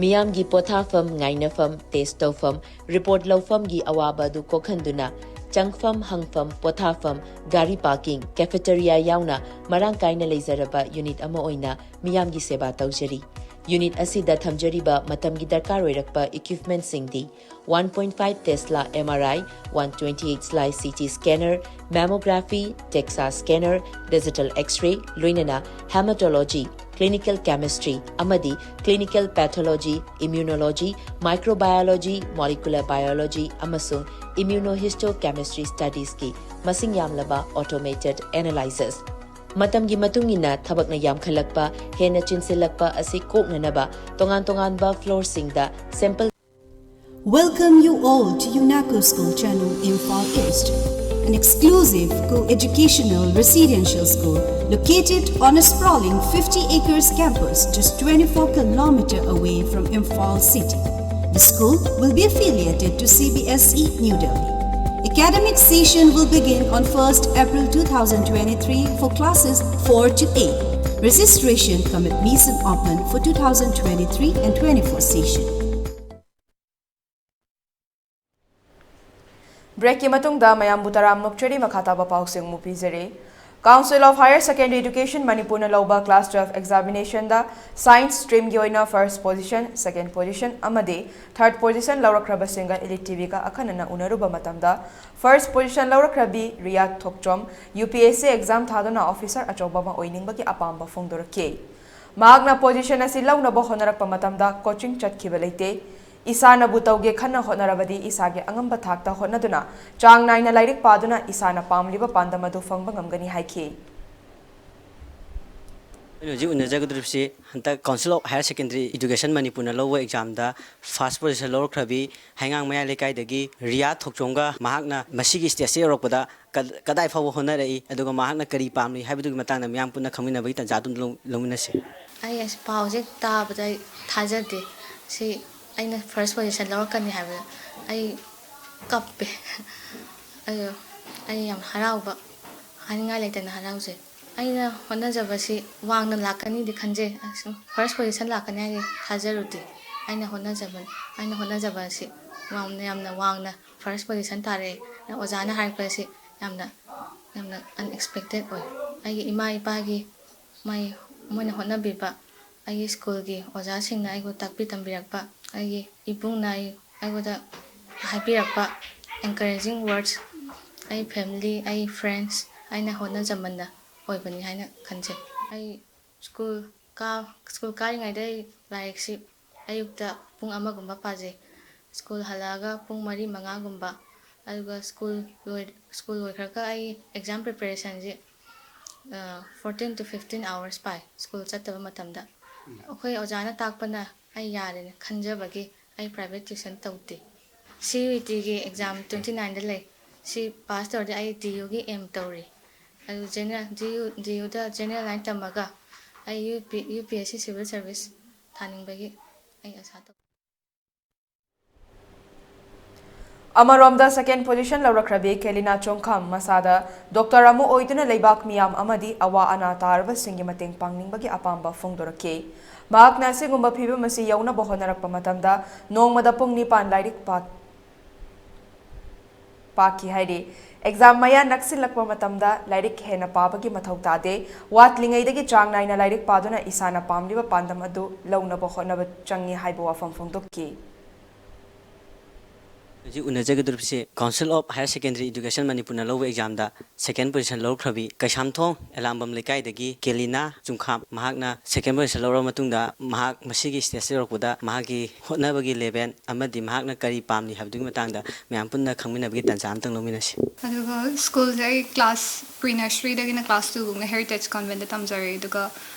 ꯃꯤꯌꯥꯝꯒꯤ ꯄꯣꯊꯥꯐꯝ, ꯉꯥꯏꯅꯐꯝ, ꯇꯦꯁ ꯇꯧꯐꯝ, ꯔꯤꯄꯣꯔꯠ ꯂꯧꯐꯝꯒꯤ ꯑꯋꯥꯕ ꯑꯗꯨ ꯀꯣꯛꯍꯟꯗꯨꯅ ꯆꯪꯐꯝ, ꯍꯪꯐꯝ, ꯄꯣꯊꯥꯐꯝ, ꯒꯥꯔꯤ ꯄꯥꯔꯀꯤꯡ, ꯀꯦꯐꯦꯇꯦꯔꯤꯌꯥ ꯌꯥꯎꯅ ꯃꯔꯥꯡ ꯀꯥꯏꯅ ꯂꯩꯖꯔꯕ ꯌꯨꯅꯤꯠ ꯑꯃ ꯑꯣꯏꯅ ꯃꯤꯌꯥꯝꯒꯤ ꯁꯦꯕꯥ ꯇꯧꯖꯔꯤ꯫ ꯌꯨꯅꯤꯠ ꯑꯁꯤꯗ ꯊꯝꯖꯔꯤꯕ ꯃꯇꯝꯒꯤ ꯗꯔꯀꯥꯔ ꯑꯣꯏꯔꯛꯄ ꯏꯀ꯭ꯋꯤꯞꯃꯦꯟꯠꯁꯤꯡꯗꯤ one point five Tesla M R I, one twenty-eight slice C T scanner, mammography, DEXA scanner, digital X-ray, ꯂꯣꯏꯅꯅ hematology, clinical chemistry ꯑꯃꯗꯤ clinical pathology, immunology, microbiology, molecular biology ꯑꯃꯁꯨꯡ immunohistochemistry studies ꯀꯤ ꯃꯁꯤꯡ ꯌꯥꯝꯂꯕ automated analyzers꯫ ꯃꯇꯝꯒꯤ ꯃꯇꯨꯡ ꯏꯟꯅ ꯊꯕꯛꯅ ꯌꯥꯝꯈꯠꯂꯛꯄ, ꯍꯦꯟꯅ ꯆꯤꯟꯁꯤꯜꯂꯛꯄ ꯑꯁꯤ ꯀꯣꯛꯅꯅꯕ ꯇꯣꯉꯥꯟ ꯇꯣꯉꯥꯟꯕ floor ꯁꯤꯡꯗ sample Welcome you all to UNACO School Channel, Imphal East, an exclusive co-educational residential school located on a sprawling fifty acres campus just twenty-four kilometer away from Imphal city. The school will be affiliated to C B S E New Delhi. Academic session will begin on first April two thousand twenty-three for classes four to eight. Registration cum admission open for two thousand twenty-three and twenty-four session. ꯕ꯭ꯔꯦꯛꯀꯤ ꯃꯇꯨꯡꯗ ꯃꯌꯥꯝꯕꯨ ꯇꯔꯥꯝꯅ ꯑꯣꯛꯆꯔꯤ꯫ ꯃꯈꯥ ꯇꯥꯕ ꯄꯥꯎꯁꯤꯡ ꯑꯃꯨꯛ ꯄꯤꯖꯔꯤ꯫ Council of Higher Secondary Education ꯃꯅꯤꯄꯨꯔꯅ ꯂꯧꯕ class twelve examination ꯗ science stream ꯒꯤ ꯑꯣꯏꯅ first position, second position ꯑꯃꯗꯤ third position ꯂꯧꯔꯛꯈ꯭ꯔꯕꯁꯤꯡꯒ Elite T V ꯒ ꯑꯈꯟꯅꯅ ꯎꯅꯔꯨꯕ ꯃꯇꯝꯗ, first position ꯂꯧꯔꯛꯈ꯭ꯔꯕꯤ ꯔꯤꯌꯥꯗ ꯊꯣꯛꯆꯣꯝ U P S C exam ꯊꯥꯗꯨꯅ officer ꯑꯆꯧꯕ ꯑꯃ ꯑꯣꯏꯅꯤꯡꯕꯒꯤ ꯑꯄꯥꯝꯕ ꯐꯣꯡꯗꯣꯔꯛꯈꯤ꯫ ꯃꯍꯥꯛꯅ position ꯑꯁꯤ ꯂꯧꯅꯕ ꯍꯣꯠꯅꯔꯛꯄ ꯃꯇꯝꯗ coaching ꯆꯠꯈꯤꯕ ꯂꯩꯇꯦ꯫ ꯏꯁꯥꯅꯕꯨ ꯇꯧꯒꯦ ꯈꯟꯅ ꯍꯣꯠꯅꯔꯕꯗꯤ ꯏꯁꯥꯒꯤ ꯑꯉꯝꯕ ꯊꯥꯛꯇ ꯍꯣꯠꯅꯗꯨꯅ ꯆꯥꯡ ꯅꯥꯏꯅ ꯂꯥꯏꯔꯤꯛ ꯄꯥꯗꯨꯅ ꯏꯁꯥꯅ ꯄꯥꯝꯂꯤꯕ ꯄꯥꯟꯗꯝ ꯑꯗꯨ ꯐꯪꯕ ꯉꯝꯒꯅꯤ ꯍꯥꯏꯈꯤ꯫ ꯑꯩꯅ ꯍꯧꯖꯤꯛ ꯎꯅꯖꯒꯗꯧꯔꯤꯕꯁꯤ ꯍꯟꯗꯛ Council of Higher Secondary Education ꯃꯅꯤꯄꯨꯔꯅ ꯂꯧꯕ examꯗ first position ꯂꯧꯔꯛꯈ꯭ꯔꯕꯤ ꯍꯩꯉꯥꯡ ꯃꯌꯥꯏ ꯂꯩꯀꯥꯏꯗꯒꯤ ꯔꯤꯌꯥ ꯊꯣꯛꯆꯣꯝꯒ ꯃꯍꯥꯛꯅ ꯃꯁꯤꯒꯤ stageꯁꯦ ꯌꯧꯔꯛꯄꯗ ꯀ-, ꯀꯗꯥꯏ ꯐꯥꯎꯕ ꯍꯣꯠꯅꯔꯛꯏ, ꯑꯗꯨꯒ ꯃꯍꯥꯛꯅ ꯀꯔꯤ ꯄꯥꯝꯂꯤ ꯍꯥꯏꯕꯗꯨꯒꯤ ꯃꯇꯥꯡꯗ ꯃꯤꯌꯥꯝ ꯄꯨꯟꯅ ꯈꯪꯃꯤꯟꯅꯕꯒꯤ ꯇꯥꯟꯖꯥ ꯑꯗꯨꯝ ꯂꯧ-, ꯂꯧꯃꯤꯟꯅꯁꯤ꯫ ꯑꯩ ꯑꯁꯤ ꯄꯥꯎꯁꯦ ꯇꯥꯕꯗ ꯑꯩ ꯊꯥꯖꯗꯦ꯫ ꯁꯤ ꯑꯩꯅ first position ꯂꯧꯔꯛꯀꯅꯤ ꯍꯥꯏꯕꯗ ꯑꯩ ꯀꯞꯄꯦ꯫ ꯑꯗꯣ ꯑꯩ ꯌꯥꯝ ꯍꯔꯥꯎꯕ, ꯍꯥꯏꯅꯤꯡꯉꯥꯏ ꯂꯩꯇꯅ ꯍꯔꯥꯎꯖꯩ꯫ ꯑꯩꯅ ꯍꯣꯠꯅꯖꯕꯁꯤ ꯋꯥꯡꯅ ꯂꯥꯛꯀꯅꯤꯗꯤ ꯈꯟꯖꯩ꯫ ꯑꯁꯨꯝ first position ꯂꯥꯛꯀꯅꯤ ꯍꯥꯏꯗꯤ ꯊꯥꯖꯔꯨꯗꯦ꯫ ꯑꯩꯅ ꯍꯣꯠꯅꯖꯕ, ꯑꯩꯅ ꯍꯣꯠꯅꯖꯕ ꯑꯁꯤ ꯋꯥꯡꯅ, ꯌꯥꯝꯅ ꯋꯥꯡꯅ first position ꯇꯥꯔꯛꯑꯦ꯫ ꯑꯣꯖꯥꯅ ꯍꯥꯏꯔꯛꯄ ꯑꯁꯤ ꯌꯥꯝꯅ, ꯌꯥꯝꯅ unexpected ꯑꯣꯏ꯫ ꯑꯩꯒꯤ ꯏꯃꯥ ꯏꯄꯥꯒꯤ ꯃꯥꯏ, ꯃꯣꯏꯅ ꯍꯣꯠꯅꯕꯤꯕ, ꯑꯩꯒꯤ ꯁ꯭ꯀꯨꯜꯒꯤ ꯑꯣꯖꯥꯁꯤꯡꯅ ꯑꯩꯕꯨ ꯇꯥꯛꯄꯤ ꯇꯝꯕꯤꯔꯛꯄ, ꯑꯩꯒꯤ ꯏꯕꯨꯡꯅ ꯑꯩ, ꯑꯩꯉꯣꯟꯗ ꯍꯥꯏꯕꯤꯔꯛꯄ encouraging words, ꯑꯩ family, ꯑꯩ friends, ꯑꯩꯅ ꯍꯣꯠꯅꯖꯃꯟꯅ ꯑꯣꯏꯕꯅꯤ ꯍꯥꯏꯅ ꯈꯟꯖꯩ꯫ ꯑꯩ ꯁ꯭ꯀꯨꯜ ꯀꯥ-, ꯁ꯭ꯀꯨꯜ ꯀꯥꯔꯤꯉꯩꯗ ꯑꯩ ꯂꯥꯏꯔꯤꯛꯁꯤ ꯑꯌꯨꯛꯇ ꯄꯨꯡ ꯑꯃꯒꯨꯝꯕ ꯄꯥꯖꯩ꯫ ꯁ꯭ꯀꯨꯜ ꯍꯜꯂꯛꯑꯒ ꯄꯨꯡ ꯃꯔꯤ ꯃꯉꯥꯒꯨꯝꯕ, ꯑꯗꯨꯒ ꯁ꯭ꯀꯨꯜ ꯂꯣꯏ-, ꯁ꯭ꯀꯨꯜ ꯂꯣꯏꯈ꯭ꯔꯒ ꯑꯩ exam preparationꯁꯤ, ꯑ, fourteen to fifteen hours ꯄꯥꯏ ꯁ꯭ꯀꯨꯜ ꯆꯠꯇꯕ ꯃꯇꯝꯗ꯫ ꯑꯩꯈꯣꯏ ꯑꯣꯖꯥꯅ ꯇꯥꯛꯄꯅ ꯑꯩ ꯌꯥꯔꯦꯅ ꯈꯟꯖꯕꯒꯤ ꯑꯩ private tuition ꯇꯧꯗꯦ꯫ CUETꯒꯤ exam twenty nineꯗ ꯂꯩ꯫ ꯁꯤ pass ꯇꯧꯔꯗꯤ ꯑꯩ DUꯒꯤ aim ꯇꯧꯔꯤ꯫ ꯑꯗꯨ general, DU, DUꯗ general line ꯇꯝꯃꯒ ꯑꯩ UP, UPSC civil service ꯊꯥꯅꯤꯡꯕꯒꯤ ꯑꯩ ꯑꯁꯥ ꯇꯧ꯫ ꯑꯃꯔꯣꯝꯗ second position ꯂꯧꯔꯛꯈ꯭ꯔꯕꯤ ꯀꯦꯂꯤꯅꯥ ꯆꯣꯡꯈꯥꯝ ꯃꯁꯥꯗ doctor ꯑꯃ ꯑꯣꯏꯗꯨꯅ ꯂꯩꯕꯥꯛ ꯃꯤꯌꯥꯝ ꯑꯃꯗꯤ ꯑꯋꯥ ꯑꯅꯥ ꯇꯥꯔꯕꯁꯤꯡꯒꯤ ꯃꯇꯦꯡ ꯄꯥꯡꯅꯤꯡꯕꯒꯤ ꯑꯄꯥꯝꯕ ꯐꯣꯡꯗꯣꯔꯛꯈꯤ꯫ ꯃꯍꯥꯛꯅ ꯑꯁꯤꯒꯨꯝꯕ ꯐꯤꯕꯝ ꯑꯁꯤ ꯌꯧꯅꯕ ꯍꯣꯠꯅꯔꯛꯄ ꯃꯇꯝꯗ ꯅꯣꯡꯃꯗ ꯄꯨꯡ ꯅꯤꯄꯥꯟ ꯂꯥꯏꯔꯤꯛ ꯄꯥ-, ꯄꯥꯈꯤ ꯍꯥꯏꯔꯤ꯫ Exam ꯃꯌꯥ ꯅꯛꯁꯤꯜꯂꯛꯄ ꯃꯇꯝꯗ ꯂꯥꯏꯔꯤꯛ ꯍꯦꯟꯅ ꯄꯥꯕꯒꯤ ꯃꯊꯧ ꯇꯥꯗꯦ꯫ ꯋꯥꯠꯂꯤꯉꯩꯗꯒꯤ ꯆꯥꯡ ꯅꯥꯏꯅ ꯂꯥꯏꯔꯤꯛ ꯄꯥꯗꯨꯅ ꯏꯁꯥꯅ ꯄꯥꯝꯂꯤꯕ ꯄꯥꯟꯗꯝ ꯑꯗꯨ ꯂꯧꯅꯕ ꯍꯣꯠꯅꯕ ꯆꯪꯏ ꯍꯥꯏꯕ ꯋꯥꯐꯝ ꯐꯣꯡꯗꯣꯛꯈꯤ꯫ ꯍꯧꯖꯤꯛ ꯎꯅꯖꯒꯗꯧꯔꯤꯕꯁꯤ Council of Higher Secondary Education ꯃꯅꯤꯄꯨꯔꯅ ꯂꯧꯕ ꯑꯦꯛꯖꯥꯝꯗ ꯁꯦꯀꯦꯟ ꯄꯣꯖꯤꯁꯟ ꯂꯧꯈ꯭ꯔꯕꯤ ꯀꯩꯁꯥꯝꯊꯣꯡ ꯑꯦꯂꯥꯝꯕꯝ ꯂꯩꯀꯥꯏꯗꯒꯤ ꯀꯦꯂꯤꯅꯥ ꯆꯨꯡꯈꯥꯝ꯫ ꯃꯍꯥꯛꯅ ꯁꯦꯀꯦꯟ ꯄꯣꯖꯤꯁꯟ ꯂꯧꯔꯕ ꯃꯇꯨꯡꯗ ꯃꯍꯥꯛ ꯃꯁꯤꯒꯤ ꯁ꯭ꯇꯦꯖꯇ ꯌꯧꯔꯛꯄꯗ ꯃꯍꯥꯛꯀꯤ ꯍꯣꯠꯅꯕꯒꯤ ꯂꯦꯚꯦꯜ ꯑꯃꯗꯤ ꯃꯍꯥꯛꯅ ꯀꯔꯤ ꯄꯥꯝꯂꯤ ꯍꯥꯏꯕꯗꯨꯒꯤ ꯃꯇꯥꯡꯗ ꯃꯌꯥꯝ ꯄꯨꯟꯅ ꯈꯪꯃꯤꯟꯅꯕꯒꯤ ꯇꯥꯟꯖꯥ ꯑꯃꯇꯪ ꯂꯧꯃꯤꯟꯅꯁꯤ꯫ ꯑꯗꯨꯒ ꯁ꯭ꯀꯨꯜꯁꯦ ꯑꯩ ꯀ꯭ꯂꯥꯁ ꯄ꯭ꯔꯤ ꯅꯔꯁꯔꯤꯗꯒꯤꯅ ꯀ꯭ꯂꯥꯁ ꯇꯨ ꯐꯥꯎꯅ ꯍꯦꯔꯤꯇꯦꯖ ꯀꯟꯚꯦꯟꯗ ꯇꯝꯖꯔꯛꯑꯦ, ꯑꯗꯨꯒ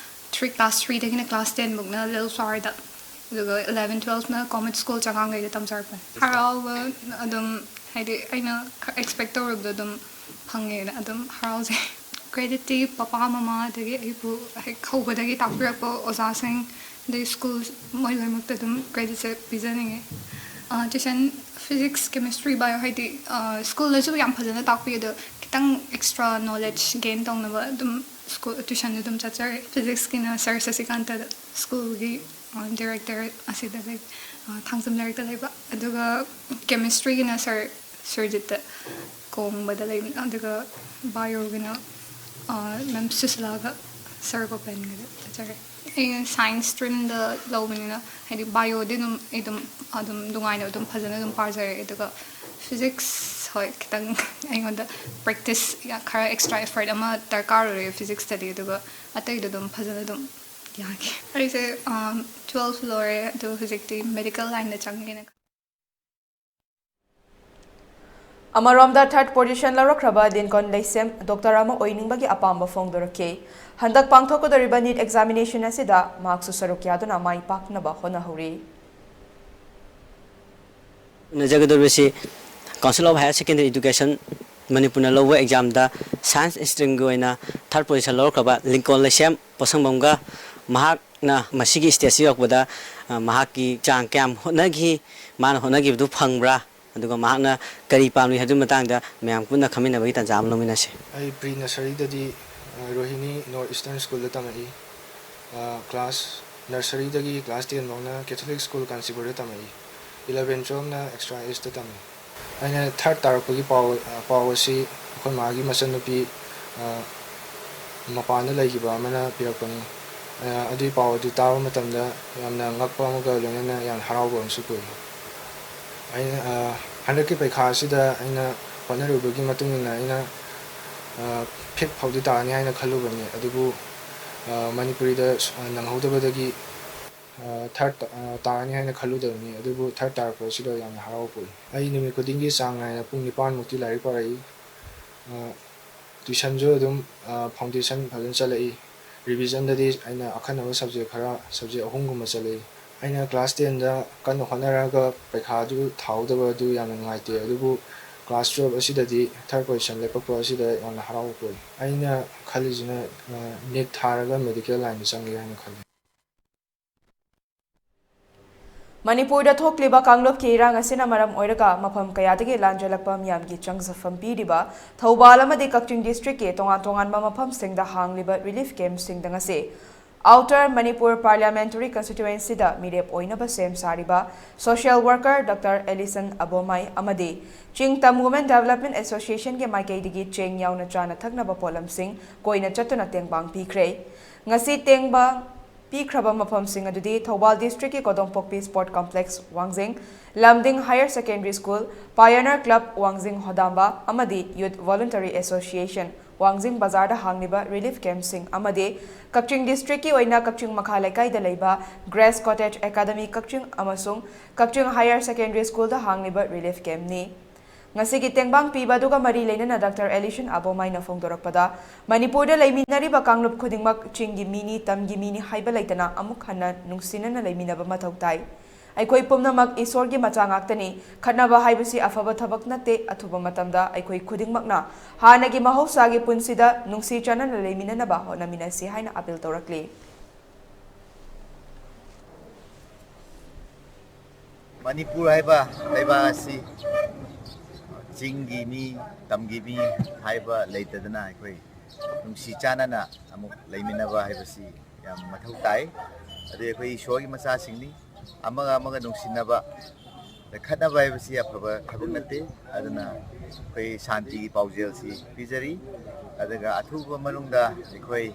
ꯊ꯭ꯔꯤ ꯀ꯭ꯂꯥꯁ ꯊ꯭ꯔꯤꯗꯒꯤꯅ ꯀ꯭ꯂꯥꯁ ꯇꯦꯟ ꯐꯥꯎꯅ ꯂꯤꯜ ꯐ꯭ꯂꯥꯋꯔꯗ, ꯑꯗꯨꯒ ꯏꯂꯚꯦꯟ ꯇꯨꯋꯦꯜꯐꯅ ꯀꯣꯃꯦꯠ ꯁ꯭ꯀꯨꯜ ꯆꯉꯥꯡꯒꯩꯗ ꯇꯝꯖꯔꯛꯄꯅꯤ꯫ ꯍꯔꯥꯎꯕ ꯑꯗꯨꯝ, ꯍꯥꯏꯗꯤ ꯑꯩꯅ ꯑꯦꯛꯁꯄꯦꯛ ꯇꯧꯔꯨꯕꯗꯣ ꯑꯗꯨꯝ ꯐꯪꯉꯦꯅ ꯑꯗꯨꯝ ꯍꯔꯥꯎꯖꯩ꯫ ꯀ꯭ꯔꯦꯗꯤꯠꯇꯤ ꯄꯄꯥ ꯃꯃꯥ ꯑꯗꯒꯤ ꯑꯩꯕꯨ ꯍꯦꯛ ꯍꯧꯕꯗꯒꯤ ꯇꯥꯛꯄꯤꯔꯛꯄ ꯑꯣꯖꯥꯁꯤꯡ ꯑꯗꯩ ꯁ꯭ꯀꯨꯜ, ꯃꯣꯏ ꯂꯣꯏꯅꯃꯛꯇ ꯑꯗꯨꯝ ꯀ꯭ꯔꯦꯗꯤꯠꯁꯦ ꯄꯤꯖꯅꯤꯡꯉꯤ꯫ ꯇ꯭ꯌꯨꯁꯟ, ꯐꯤꯖꯤꯛꯁ, ꯀꯦꯃꯤꯁꯇ꯭ꯔꯤ, ꯕꯥꯏꯑꯣ, ꯍꯥꯏꯗꯤ ꯁ꯭ꯀꯨꯜꯗꯁꯨ ꯌꯥꯝ ꯐꯖꯅ ꯇꯥꯛꯄꯤ, ꯑꯗꯣ ꯈꯤꯇꯪ ꯑꯦꯛꯁꯇ꯭ꯔꯥ ꯅꯣꯂꯦꯖ ꯒꯦꯟ ꯇꯧꯅꯕ ꯑꯗꯨꯝ ꯁ꯭ꯀꯨꯜ ꯇ꯭ꯌꯨꯁꯟꯗ ꯑꯗꯨꯝ ꯆꯠꯆꯔꯦ꯫ ꯐꯤꯖꯤꯛꯁꯀꯤꯅ ꯁꯥꯔ ꯁꯁꯤꯀꯥꯟꯇꯗ, ꯁ꯭ꯀꯨꯜꯒꯤ ꯗꯤꯔꯦꯛꯇꯔ ꯑꯁꯤꯗ ꯂꯩ, ꯊꯥꯡꯖꯝ ꯂꯩꯔꯛꯇ ꯂꯩꯕ꯫ ꯑꯗꯨꯒ ꯀꯦꯃꯤꯁꯇ꯭ꯔꯤꯒꯤꯅ ꯁꯥꯔ ꯁꯨꯔꯖꯤꯠꯇ ꯀꯣꯡꯕꯗ ꯂꯩꯕꯅꯤ꯫ ꯑꯗꯨꯒ ꯕꯥꯏꯑꯣꯒꯤꯅ ꯃꯦꯝ ꯁꯨꯁꯤꯂꯥꯒ ꯁꯥꯔ ꯒꯣꯄꯦꯟꯒꯗ ꯆꯠꯆꯔꯦ꯫ ꯑꯩꯅ ꯁꯥꯏꯟꯁ ꯁ꯭ꯇ꯭ꯔꯤꯝꯗ ꯂꯧꯕꯅꯤꯅ, ꯍꯥꯏꯗꯤ ꯕꯥꯏꯑꯣꯗꯤ ꯑꯗꯨꯝ ꯑꯩ ꯑꯗꯨꯝ ꯑꯗꯨꯝ ꯅꯨꯡꯉꯥꯏꯅ ꯑꯗꯨꯝ ꯐꯖꯅ ꯑꯗꯨꯝ ꯄꯥꯖꯔꯦ꯫ ꯑꯗꯨꯒ ꯐꯤꯖꯤꯛꯁ, ꯍꯣꯏ, ꯈꯤꯇꯪ ꯑꯩꯉꯣꯟꯗ ꯄ꯭ꯔꯦꯛꯇꯤꯁ ꯈꯔ ꯑꯦꯛꯁꯇ꯭ꯔꯥ ꯑꯦꯐꯔꯠ ꯑꯃ ꯗꯔꯀꯥꯔ ꯑꯣꯏꯔꯦ ꯐꯤꯖꯤꯛꯁꯇꯗꯤ꯫ ꯑꯗꯨꯒ ꯑꯇꯩꯗꯣ ꯑꯗꯨꯝ ꯐꯖꯅ ꯑꯗꯨꯝ ꯌꯥꯈꯤ꯫ ꯑꯩꯁꯦ ꯇꯨꯋꯦꯜꯐ ꯂꯣꯏꯔꯦ, ꯑꯗꯨ ꯍꯧꯖꯤꯛꯇꯤ ꯃꯦꯗꯤꯀꯦꯜ ꯂꯥꯏꯟꯗ ꯆꯪꯒꯦꯅ꯫ ꯑꯃꯔꯣꯝꯗ, ꯊꯥꯔꯠ ꯄꯣꯖꯤꯁꯟ ꯂꯧꯔꯛꯈ꯭ꯔꯕ ꯂꯤꯟꯀꯣꯟ ꯂꯩꯁꯦꯝ ꯗꯣꯛꯇꯔ ꯑꯃ ꯑꯣꯏꯅꯤꯡꯕꯒꯤ ꯑꯄꯥꯝꯕ ꯐꯣꯡꯗꯣꯔꯛꯈꯤ꯫ ꯍꯟꯗꯛ ꯄꯥꯡꯊꯣꯛꯀꯗꯧꯔꯤꯕ ꯅꯤꯠ ꯑꯦꯛꯖꯥꯃꯤꯅꯦꯁꯟ ꯑꯁꯤꯗ ꯃꯍꯥꯛꯁꯨ ꯁꯔꯨꯛ ꯌꯥꯗꯨꯅ ꯃꯥꯏ ꯄꯥꯛꯅꯕ ꯍꯣꯠꯅꯍꯧꯔꯤ꯫ ꯎꯅꯖꯒꯗꯧꯔꯤꯕꯁꯤ Council of Higher Secondary Education ꯃꯅꯤꯄꯨꯔꯅ ꯂꯧꯕ ꯑꯦꯛꯖꯥꯝꯗ ꯁꯥꯏꯟꯁ ꯁ꯭ꯇ꯭ꯔꯤꯝꯒꯤ ꯑꯣꯏꯅ ꯊꯥꯔꯠ ꯄꯣꯖꯤꯁꯟ ꯂꯧꯔꯛꯈ꯭ꯔꯕ ꯂꯤꯡꯀꯣꯟ ꯂꯩꯁꯦꯝ ꯄꯣꯠꯁꯪꯕꯝꯒ ꯃꯍꯥꯛꯅ ꯃꯁꯤꯒꯤ ꯁ꯭ꯇꯦꯖꯁꯤ ꯌꯧꯔꯛꯄꯗ, ꯑ, ꯃꯍꯥꯛꯀꯤ ꯆꯥꯡ ꯀꯌꯥꯝ ꯍꯣꯠꯅꯈꯤ, ꯃꯥꯅ ꯍꯣꯠꯅꯈꯤꯕꯗꯨ ꯐꯪꯕ꯭ꯔꯥ, ꯑꯗꯨꯒ ꯃꯍꯥꯛꯅ ꯀꯔꯤ ꯄꯥꯝꯂꯤ ꯍꯥꯏꯕꯒꯤ ꯃꯇꯥꯡꯗ ꯃꯌꯥꯝ ꯄꯨꯟꯅ ꯈꯪꯃꯤꯟꯅꯕꯒꯤ ꯇꯥꯟꯖꯥ ꯑꯃ ꯂꯧꯃꯤꯟꯅꯁꯤ꯫ ꯑꯩ ꯄ꯭ꯔꯤ ꯅꯔꯁꯔꯤꯗꯒꯤ, ꯑ, ꯔꯣꯍꯤꯅꯤ ꯅꯣꯔꯠ ꯏꯁꯇꯔꯟ ꯁ꯭ꯀꯨꯜꯗ ꯇꯝꯃꯛꯏ꯫ ꯑ, ꯀ꯭ꯂꯥꯁ ꯅꯔꯁꯔꯤꯗꯒꯤ ꯀ꯭ꯂꯥꯁ ꯇꯦꯟ ꯐꯥꯎꯅ ꯀꯦꯊꯣꯂꯤꯛ ꯁ꯭ꯀꯨꯜ ꯀꯥꯟꯆꯤꯄꯨꯔꯗ ꯇꯝꯃꯛꯏ꯫ ꯏꯂꯚꯦꯟ ꯇꯨꯋꯦꯜꯐꯅ ꯑꯦꯛꯁꯇ꯭ꯔꯥ ꯑꯦꯖꯇ ꯇꯝꯃꯤ꯫ ꯑꯩꯅ ꯊꯥꯔꯠ ꯇꯥꯔꯛꯄꯒꯤ ꯄꯥꯎ, ꯄꯥꯎ ꯑꯁꯤ ꯑꯩꯈꯣꯏ ꯃꯥꯒꯤ ꯃꯆꯟꯅꯨꯄꯤ, ꯑ, ꯃꯄꯥꯟꯗ ꯂꯩꯈꯤꯕ ꯑꯃꯅ ꯄꯤꯔꯛꯄꯅꯤ꯫ ꯑ, ꯑꯗꯨꯒꯤ ꯄꯥꯎ ꯑꯗꯨ ꯇꯥꯕ ꯃꯇꯝꯗ ꯌꯥꯝꯅ ꯉꯛꯄ ꯑꯃꯒ ꯂꯣꯏꯅꯅ ꯌꯥꯝꯅ ꯍꯔꯥꯎꯕ ꯑꯃꯁꯨ ꯄꯣꯛꯏ꯫ ꯑꯩꯅ, ꯑ, ꯍꯟꯗꯛꯀꯤ ꯄꯩꯈꯥ ꯑꯁꯤꯗ ꯑꯩꯅ ꯍꯣꯠꯅꯔꯨꯕꯒꯤ ꯃꯇꯨꯡ ꯏꯟꯅ ꯑꯩꯅ ꯐꯤꯐ ꯐꯥꯎꯗꯤ ꯇꯥꯅꯤ ꯍꯥꯏꯅ ꯈꯜꯂꯨꯕꯅꯤ, ꯑꯗꯨꯕꯨ ꯃꯅꯤꯄꯨꯔꯤꯗ ꯅꯪꯍꯧꯗꯕꯗꯒꯤ ꯊꯥꯔꯠ ꯇꯥꯔꯅꯤ ꯍꯥꯏꯅ ꯈꯜꯂꯨꯗꯕꯅꯤ, ꯑꯗꯨꯕꯨ ꯊꯥꯔꯠ ꯇꯥꯔꯛꯄ ꯑꯁꯤꯗ ꯌꯥꯝꯅ ꯍꯔꯥꯎꯕ ꯄꯣꯛꯏ꯫ ꯑꯩ ꯅꯨꯃꯤꯠ ꯈꯨꯗꯤꯡꯒꯤ ꯆꯥꯡ ꯅꯥꯏꯅ ꯄꯨꯡ ꯅꯤꯄꯥꯟꯃꯨꯛꯇꯤ ꯂꯥꯏꯔꯤꯛ ꯄꯥꯔꯛꯏ꯫ ꯇ꯭ꯋꯤꯁꯟꯁꯨ ꯑꯗꯨꯝ ꯐꯥꯎꯟꯗꯦꯁꯟ ꯐꯖꯅ ꯆꯠꯂꯛꯏ꯫ ꯔꯤꯚꯤꯖꯟꯗꯗꯤ ꯑꯩꯅ ꯑꯈꯟꯅꯕ ꯁꯕꯖꯦꯛ ꯈꯔ, ꯁꯕꯖꯦꯛ ꯑꯍꯨꯝꯒꯨꯝꯕ ꯆꯠꯂꯛꯏ꯫ ꯑꯩꯅ ꯀ꯭ꯂꯥꯁ ꯇꯦꯟꯗ ꯀꯟꯅ ꯍꯣꯠꯅꯔꯒ ꯄꯩꯈꯥꯗꯨ ꯊꯥꯍꯧꯗꯕ ꯑꯗꯨ ꯌꯥꯝꯅ ꯅꯨꯡꯉꯥꯏꯇꯦ, ꯑꯗꯨꯕꯨ ꯀ꯭ꯂꯥꯁ ꯇꯨꯌꯦꯜꯞ ꯑꯁꯤꯗꯗꯤ ꯊꯥꯔꯠ ꯄꯣꯖꯤꯁꯟ ꯂꯦꯞꯄꯛꯄ ꯑꯁꯤꯗ ꯌꯥꯝꯅ ꯍꯔꯥꯎꯕ ꯄꯣꯛꯏ꯫ ꯑꯩꯅ ꯈꯜꯂꯤꯁꯤꯅ ꯅꯤꯠ ꯊꯥꯔꯒ ꯃꯦꯗꯤꯀꯦꯜ ꯂꯥꯏꯟꯗ ꯆꯪꯒꯦ ꯍꯥꯏꯅ ꯈꯜꯂꯤ꯫ ꯃꯅꯤꯄꯨꯔꯗ ꯊꯣꯛꯂꯤꯕ ꯀꯥꯡꯂꯨꯞꯀꯤ ꯏꯔꯥꯡ ꯑꯁꯤꯅ ꯃꯔꯝ ꯑꯣꯏꯔꯒ ꯃꯐꯝ ꯀꯌꯥꯗꯒꯤ ꯂꯥꯟꯖꯦꯜꯂꯛꯄ ꯃꯤꯌꯥꯝꯒꯤ ꯆꯪꯖꯐꯝ ꯄꯤꯔꯤꯕ ꯊꯧꯕꯥꯜ ꯑꯃꯗꯤ ꯀꯛꯆꯤꯡ ꯗꯤꯁꯇ꯭ꯔꯤꯛꯀꯤ ꯇꯣꯉꯥꯟ ꯇꯣꯉꯥꯟꯕ ꯃꯐꯝꯁꯤꯡꯗ ꯍꯥꯡꯂꯤꯕ ꯔꯤꯂꯤꯐ ꯀꯦꯝꯞꯁꯤꯡꯗ ꯉꯁꯤ ꯑꯥꯎꯇꯔ ꯃꯅꯤꯄꯨꯔ ꯄꯥꯔꯂꯤꯌꯥꯃꯦꯟꯇꯔꯤ ꯀꯟꯁꯇꯤꯇ꯭ꯋꯦꯟꯁꯤꯗ ꯃꯤꯔꯦꯞ ꯑꯣꯏꯅꯕ ꯁꯦꯝ ꯁꯥꯔꯤꯕ ꯁꯣꯁꯤꯌꯦꯜ ꯋꯥꯔꯀꯔ ꯗꯣꯛꯇꯔ ꯑꯦꯂꯤꯁꯟ ꯑꯕꯣꯃꯥꯏ ꯑꯃꯗꯤ ꯆꯤꯡ ꯇꯝ ꯋꯨꯃꯦꯟ ꯗꯦꯕꯂꯞꯃꯦꯟ ꯑꯦꯁꯣꯁꯤꯌꯦꯁꯟꯒꯤ ꯃꯥꯏꯀꯩꯗꯒꯤ ꯆꯦꯡ ꯌꯥꯎꯅ ꯆꯥꯅ ꯊꯛꯅꯕ ꯄꯣꯠꯂꯝꯁꯤꯡ ꯀꯣꯏꯅ ꯆꯠꯇꯨꯅ ꯇꯦꯡꯕꯥꯡ ꯄꯤꯈ꯭ꯔꯦ꯫ ꯉꯁꯤ ꯇꯦꯡꯕꯥꯡ ꯄꯤꯈ꯭ꯔꯕ ꯃꯐꯝꯁꯤꯡ ꯑꯗꯨꯗꯤ ꯊꯧꯕꯥꯜ ꯗꯤꯁꯇ꯭ꯔꯤꯛꯀꯤ ꯀꯣꯗꯣꯝꯄꯣꯛꯄꯤ ꯁ꯭ꯄꯣꯔꯠ ꯀꯝꯄ꯭ꯂꯦꯛꯁ ꯋꯥꯡꯖꯤꯡ, ꯂꯝꯗꯤꯡ ꯍꯥꯌꯔ ꯁꯦꯀꯦꯟꯗꯔꯤ ꯁ꯭ꯀꯨꯜ, ꯄꯥꯏꯑꯣꯅꯤꯌꯔ ꯀ꯭ꯂꯕ ꯋꯥꯡꯖꯤꯡ ꯍꯣꯗꯥꯝꯕ ꯑꯃꯗꯤ ꯌꯨꯠ ꯚꯣꯂꯨꯟꯇꯔꯤ ꯑꯦꯁꯣꯁꯤꯌꯦꯁꯟ ꯋꯥꯡꯖꯤꯡ ꯕꯖꯥꯔꯗ ꯍꯥꯡꯂꯤꯕ ꯔꯤꯂꯤꯐ ꯀꯦꯝꯞꯁꯤꯡ ꯑꯃꯗꯤ ꯀꯛꯆꯤꯡ ꯗꯤꯁꯇ꯭ꯔꯤꯛꯀꯤ ꯑꯣꯏꯅ ꯀꯛꯆꯤꯡ ꯃꯈꯥ ꯂꯩꯀꯥꯏꯗ ꯂꯩꯕ ꯒ꯭ꯔꯦꯁ ꯀꯣꯇꯦꯖ ꯑꯦꯀꯥꯗꯃꯤ ꯀꯛꯆꯤꯡ ꯑꯃꯁꯨꯡ ꯀꯛꯆꯤꯡ ꯍꯥꯌꯔ ꯁꯦꯀꯦꯟꯗꯔꯤ ꯁ꯭ꯀꯨꯜꯗ ꯍꯥꯡꯂꯤꯕ ꯔꯤꯂꯤꯐ ꯀꯦꯝꯞꯅꯤ꯫ ꯉꯁꯤꯒꯤ ꯇꯦꯡꯕꯥꯡ ꯄꯤꯕ ꯑꯗꯨꯒ ꯃꯔꯤ ꯂꯩꯅꯅ ꯗꯥꯛꯇꯔ ꯑꯦꯂꯤꯁꯟ ꯑꯕꯣꯃꯥꯏꯅ ꯐꯣꯡꯗꯣꯔꯛꯄꯗ, ꯃꯅꯤꯄꯨꯔꯗ ꯂꯩꯃꯤꯟꯅꯔꯤꯕ ꯀꯥꯡꯂꯨꯞ ꯈꯨꯗꯤꯡꯃꯛ ꯆꯤꯡꯒꯤ ꯃꯤꯅꯤ, ꯇꯝꯒꯤ ꯃꯤꯅꯤ ꯍꯥꯏꯕ ꯂꯩꯇꯅ ꯑꯃꯨꯛ ꯍꯟꯅ ꯅꯨꯡꯁꯤꯅꯅ ꯂꯩꯃꯤꯟꯅꯕ ꯃꯊꯧ ꯇꯥꯏ꯫ ꯑꯩꯈꯣꯏ ꯄꯨꯝꯅꯃꯛ ꯏꯁꯣꯔꯒꯤ ꯃꯆꯥ ꯉꯥꯛꯇꯅꯤ꯫ ꯈꯠꯅꯕ ꯍꯥꯏꯕꯁꯤ ꯑꯐꯕ ꯊꯕꯛ ꯅꯠꯇꯦ꯫ ꯑꯊꯨꯕ ꯃꯇꯝꯗ ꯑꯩꯈꯣꯏ ꯈꯨꯗꯤꯡꯃꯛꯅ ꯍꯥꯟꯅꯒꯤ ꯃꯍꯧꯁꯥꯒꯤ ꯄꯨꯟꯁꯤꯗ ꯅꯨꯡꯁꯤ ꯆꯥꯟꯅꯅ ꯂꯩꯃꯤꯟꯅꯅꯕ ꯍꯣꯠꯅꯃꯤꯟꯅꯁꯤ ꯍꯥꯏꯅ ꯑꯥꯄꯤꯜ ꯇꯧꯔꯛꯂꯤ꯫ ꯃꯅꯤꯄꯨꯔ ꯍꯥꯏꯕ ꯂꯩꯕꯥꯛ ꯑꯁꯤ ꯆꯤꯡꯒꯤ ꯃꯤ, ꯇꯝꯒꯤ ꯃꯤ ꯍꯥꯏꯕ ꯂꯩꯇꯗꯅ ꯑꯩꯈꯣꯏ ꯅꯨꯡꯁꯤ ꯆꯥꯟꯅꯅ ꯑꯃꯨꯛ ꯂꯩꯃꯤꯟꯅꯕ ꯍꯥꯏꯕꯁꯤ ꯌꯥꯝ ꯃꯊꯧ ꯇꯥꯏ꯫ ꯑꯗꯩ ꯑꯩꯈꯣꯏ ꯏꯁꯣꯔꯒꯤ ꯃꯆꯥꯁꯤꯡꯅꯤ, ꯑꯃꯒ ꯑꯃꯒ ꯅꯨꯡꯁꯤꯅꯕ, ꯈꯠꯅꯕ ꯍꯥꯏꯕꯁꯤ ꯑꯐꯕ ꯊꯕꯛ ꯅꯠꯇꯦ꯫ ꯑꯗꯨꯅ ꯑꯩꯈꯣꯏ ꯁꯥꯟꯇꯤꯒꯤ ꯄꯥꯎꯖꯦꯜꯁꯤ ꯄꯤꯖꯔꯤ꯫ ꯑꯗꯨꯒ ꯑꯊꯨꯕ ꯃꯅꯨꯡꯗ ꯑꯩꯈꯣꯏ,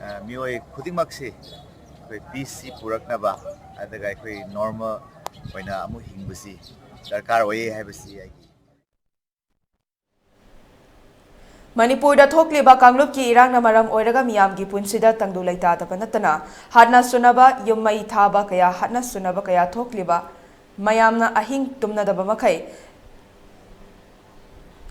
ꯑ, ꯃꯤꯑꯣꯏ ꯈꯨꯗꯤꯡꯃꯛꯁꯤ ꯑꯩꯈꯣꯏ ꯄꯤꯁꯁꯤ ꯄꯨꯔꯛꯅꯕ, ꯑꯗꯨꯒ ꯑꯩꯈꯣꯏ ꯅꯣꯔꯃꯦꯜ ꯑꯣꯏꯅ ꯑꯃꯨꯛ ꯍꯤꯡꯕꯁꯤ ꯗꯔꯀꯥꯔ ꯑꯣꯏꯌꯦ ꯍꯥꯏꯕꯁꯤ ꯑꯩꯒꯤ ꯃꯅꯤꯄꯨꯔꯗ ꯊꯣꯛꯂꯤꯕ ꯀꯥꯡꯂꯨꯞꯀꯤ ꯏꯔꯥꯡꯅ ꯃꯔꯝ ꯑꯣꯏꯔꯒ ꯃꯤꯌꯥꯝꯒꯤ ꯄꯨꯟꯁꯤꯗ ꯇꯪꯗꯨ ꯂꯩꯇꯥꯗꯕ ꯅꯠꯇꯅ ꯍꯥꯠꯅ ꯁꯨꯅꯕ, ꯌꯨꯝ ꯃꯩ ꯊꯥꯕ ꯀꯌꯥ, ꯍꯥꯠꯅ ꯁꯨꯅꯕ ꯀꯌꯥ ꯊꯣꯛꯂꯤꯕ, ꯃꯌꯥꯝꯅ ꯑꯍꯤꯡ ꯇꯨꯝꯅꯗꯕ ꯃꯈꯩ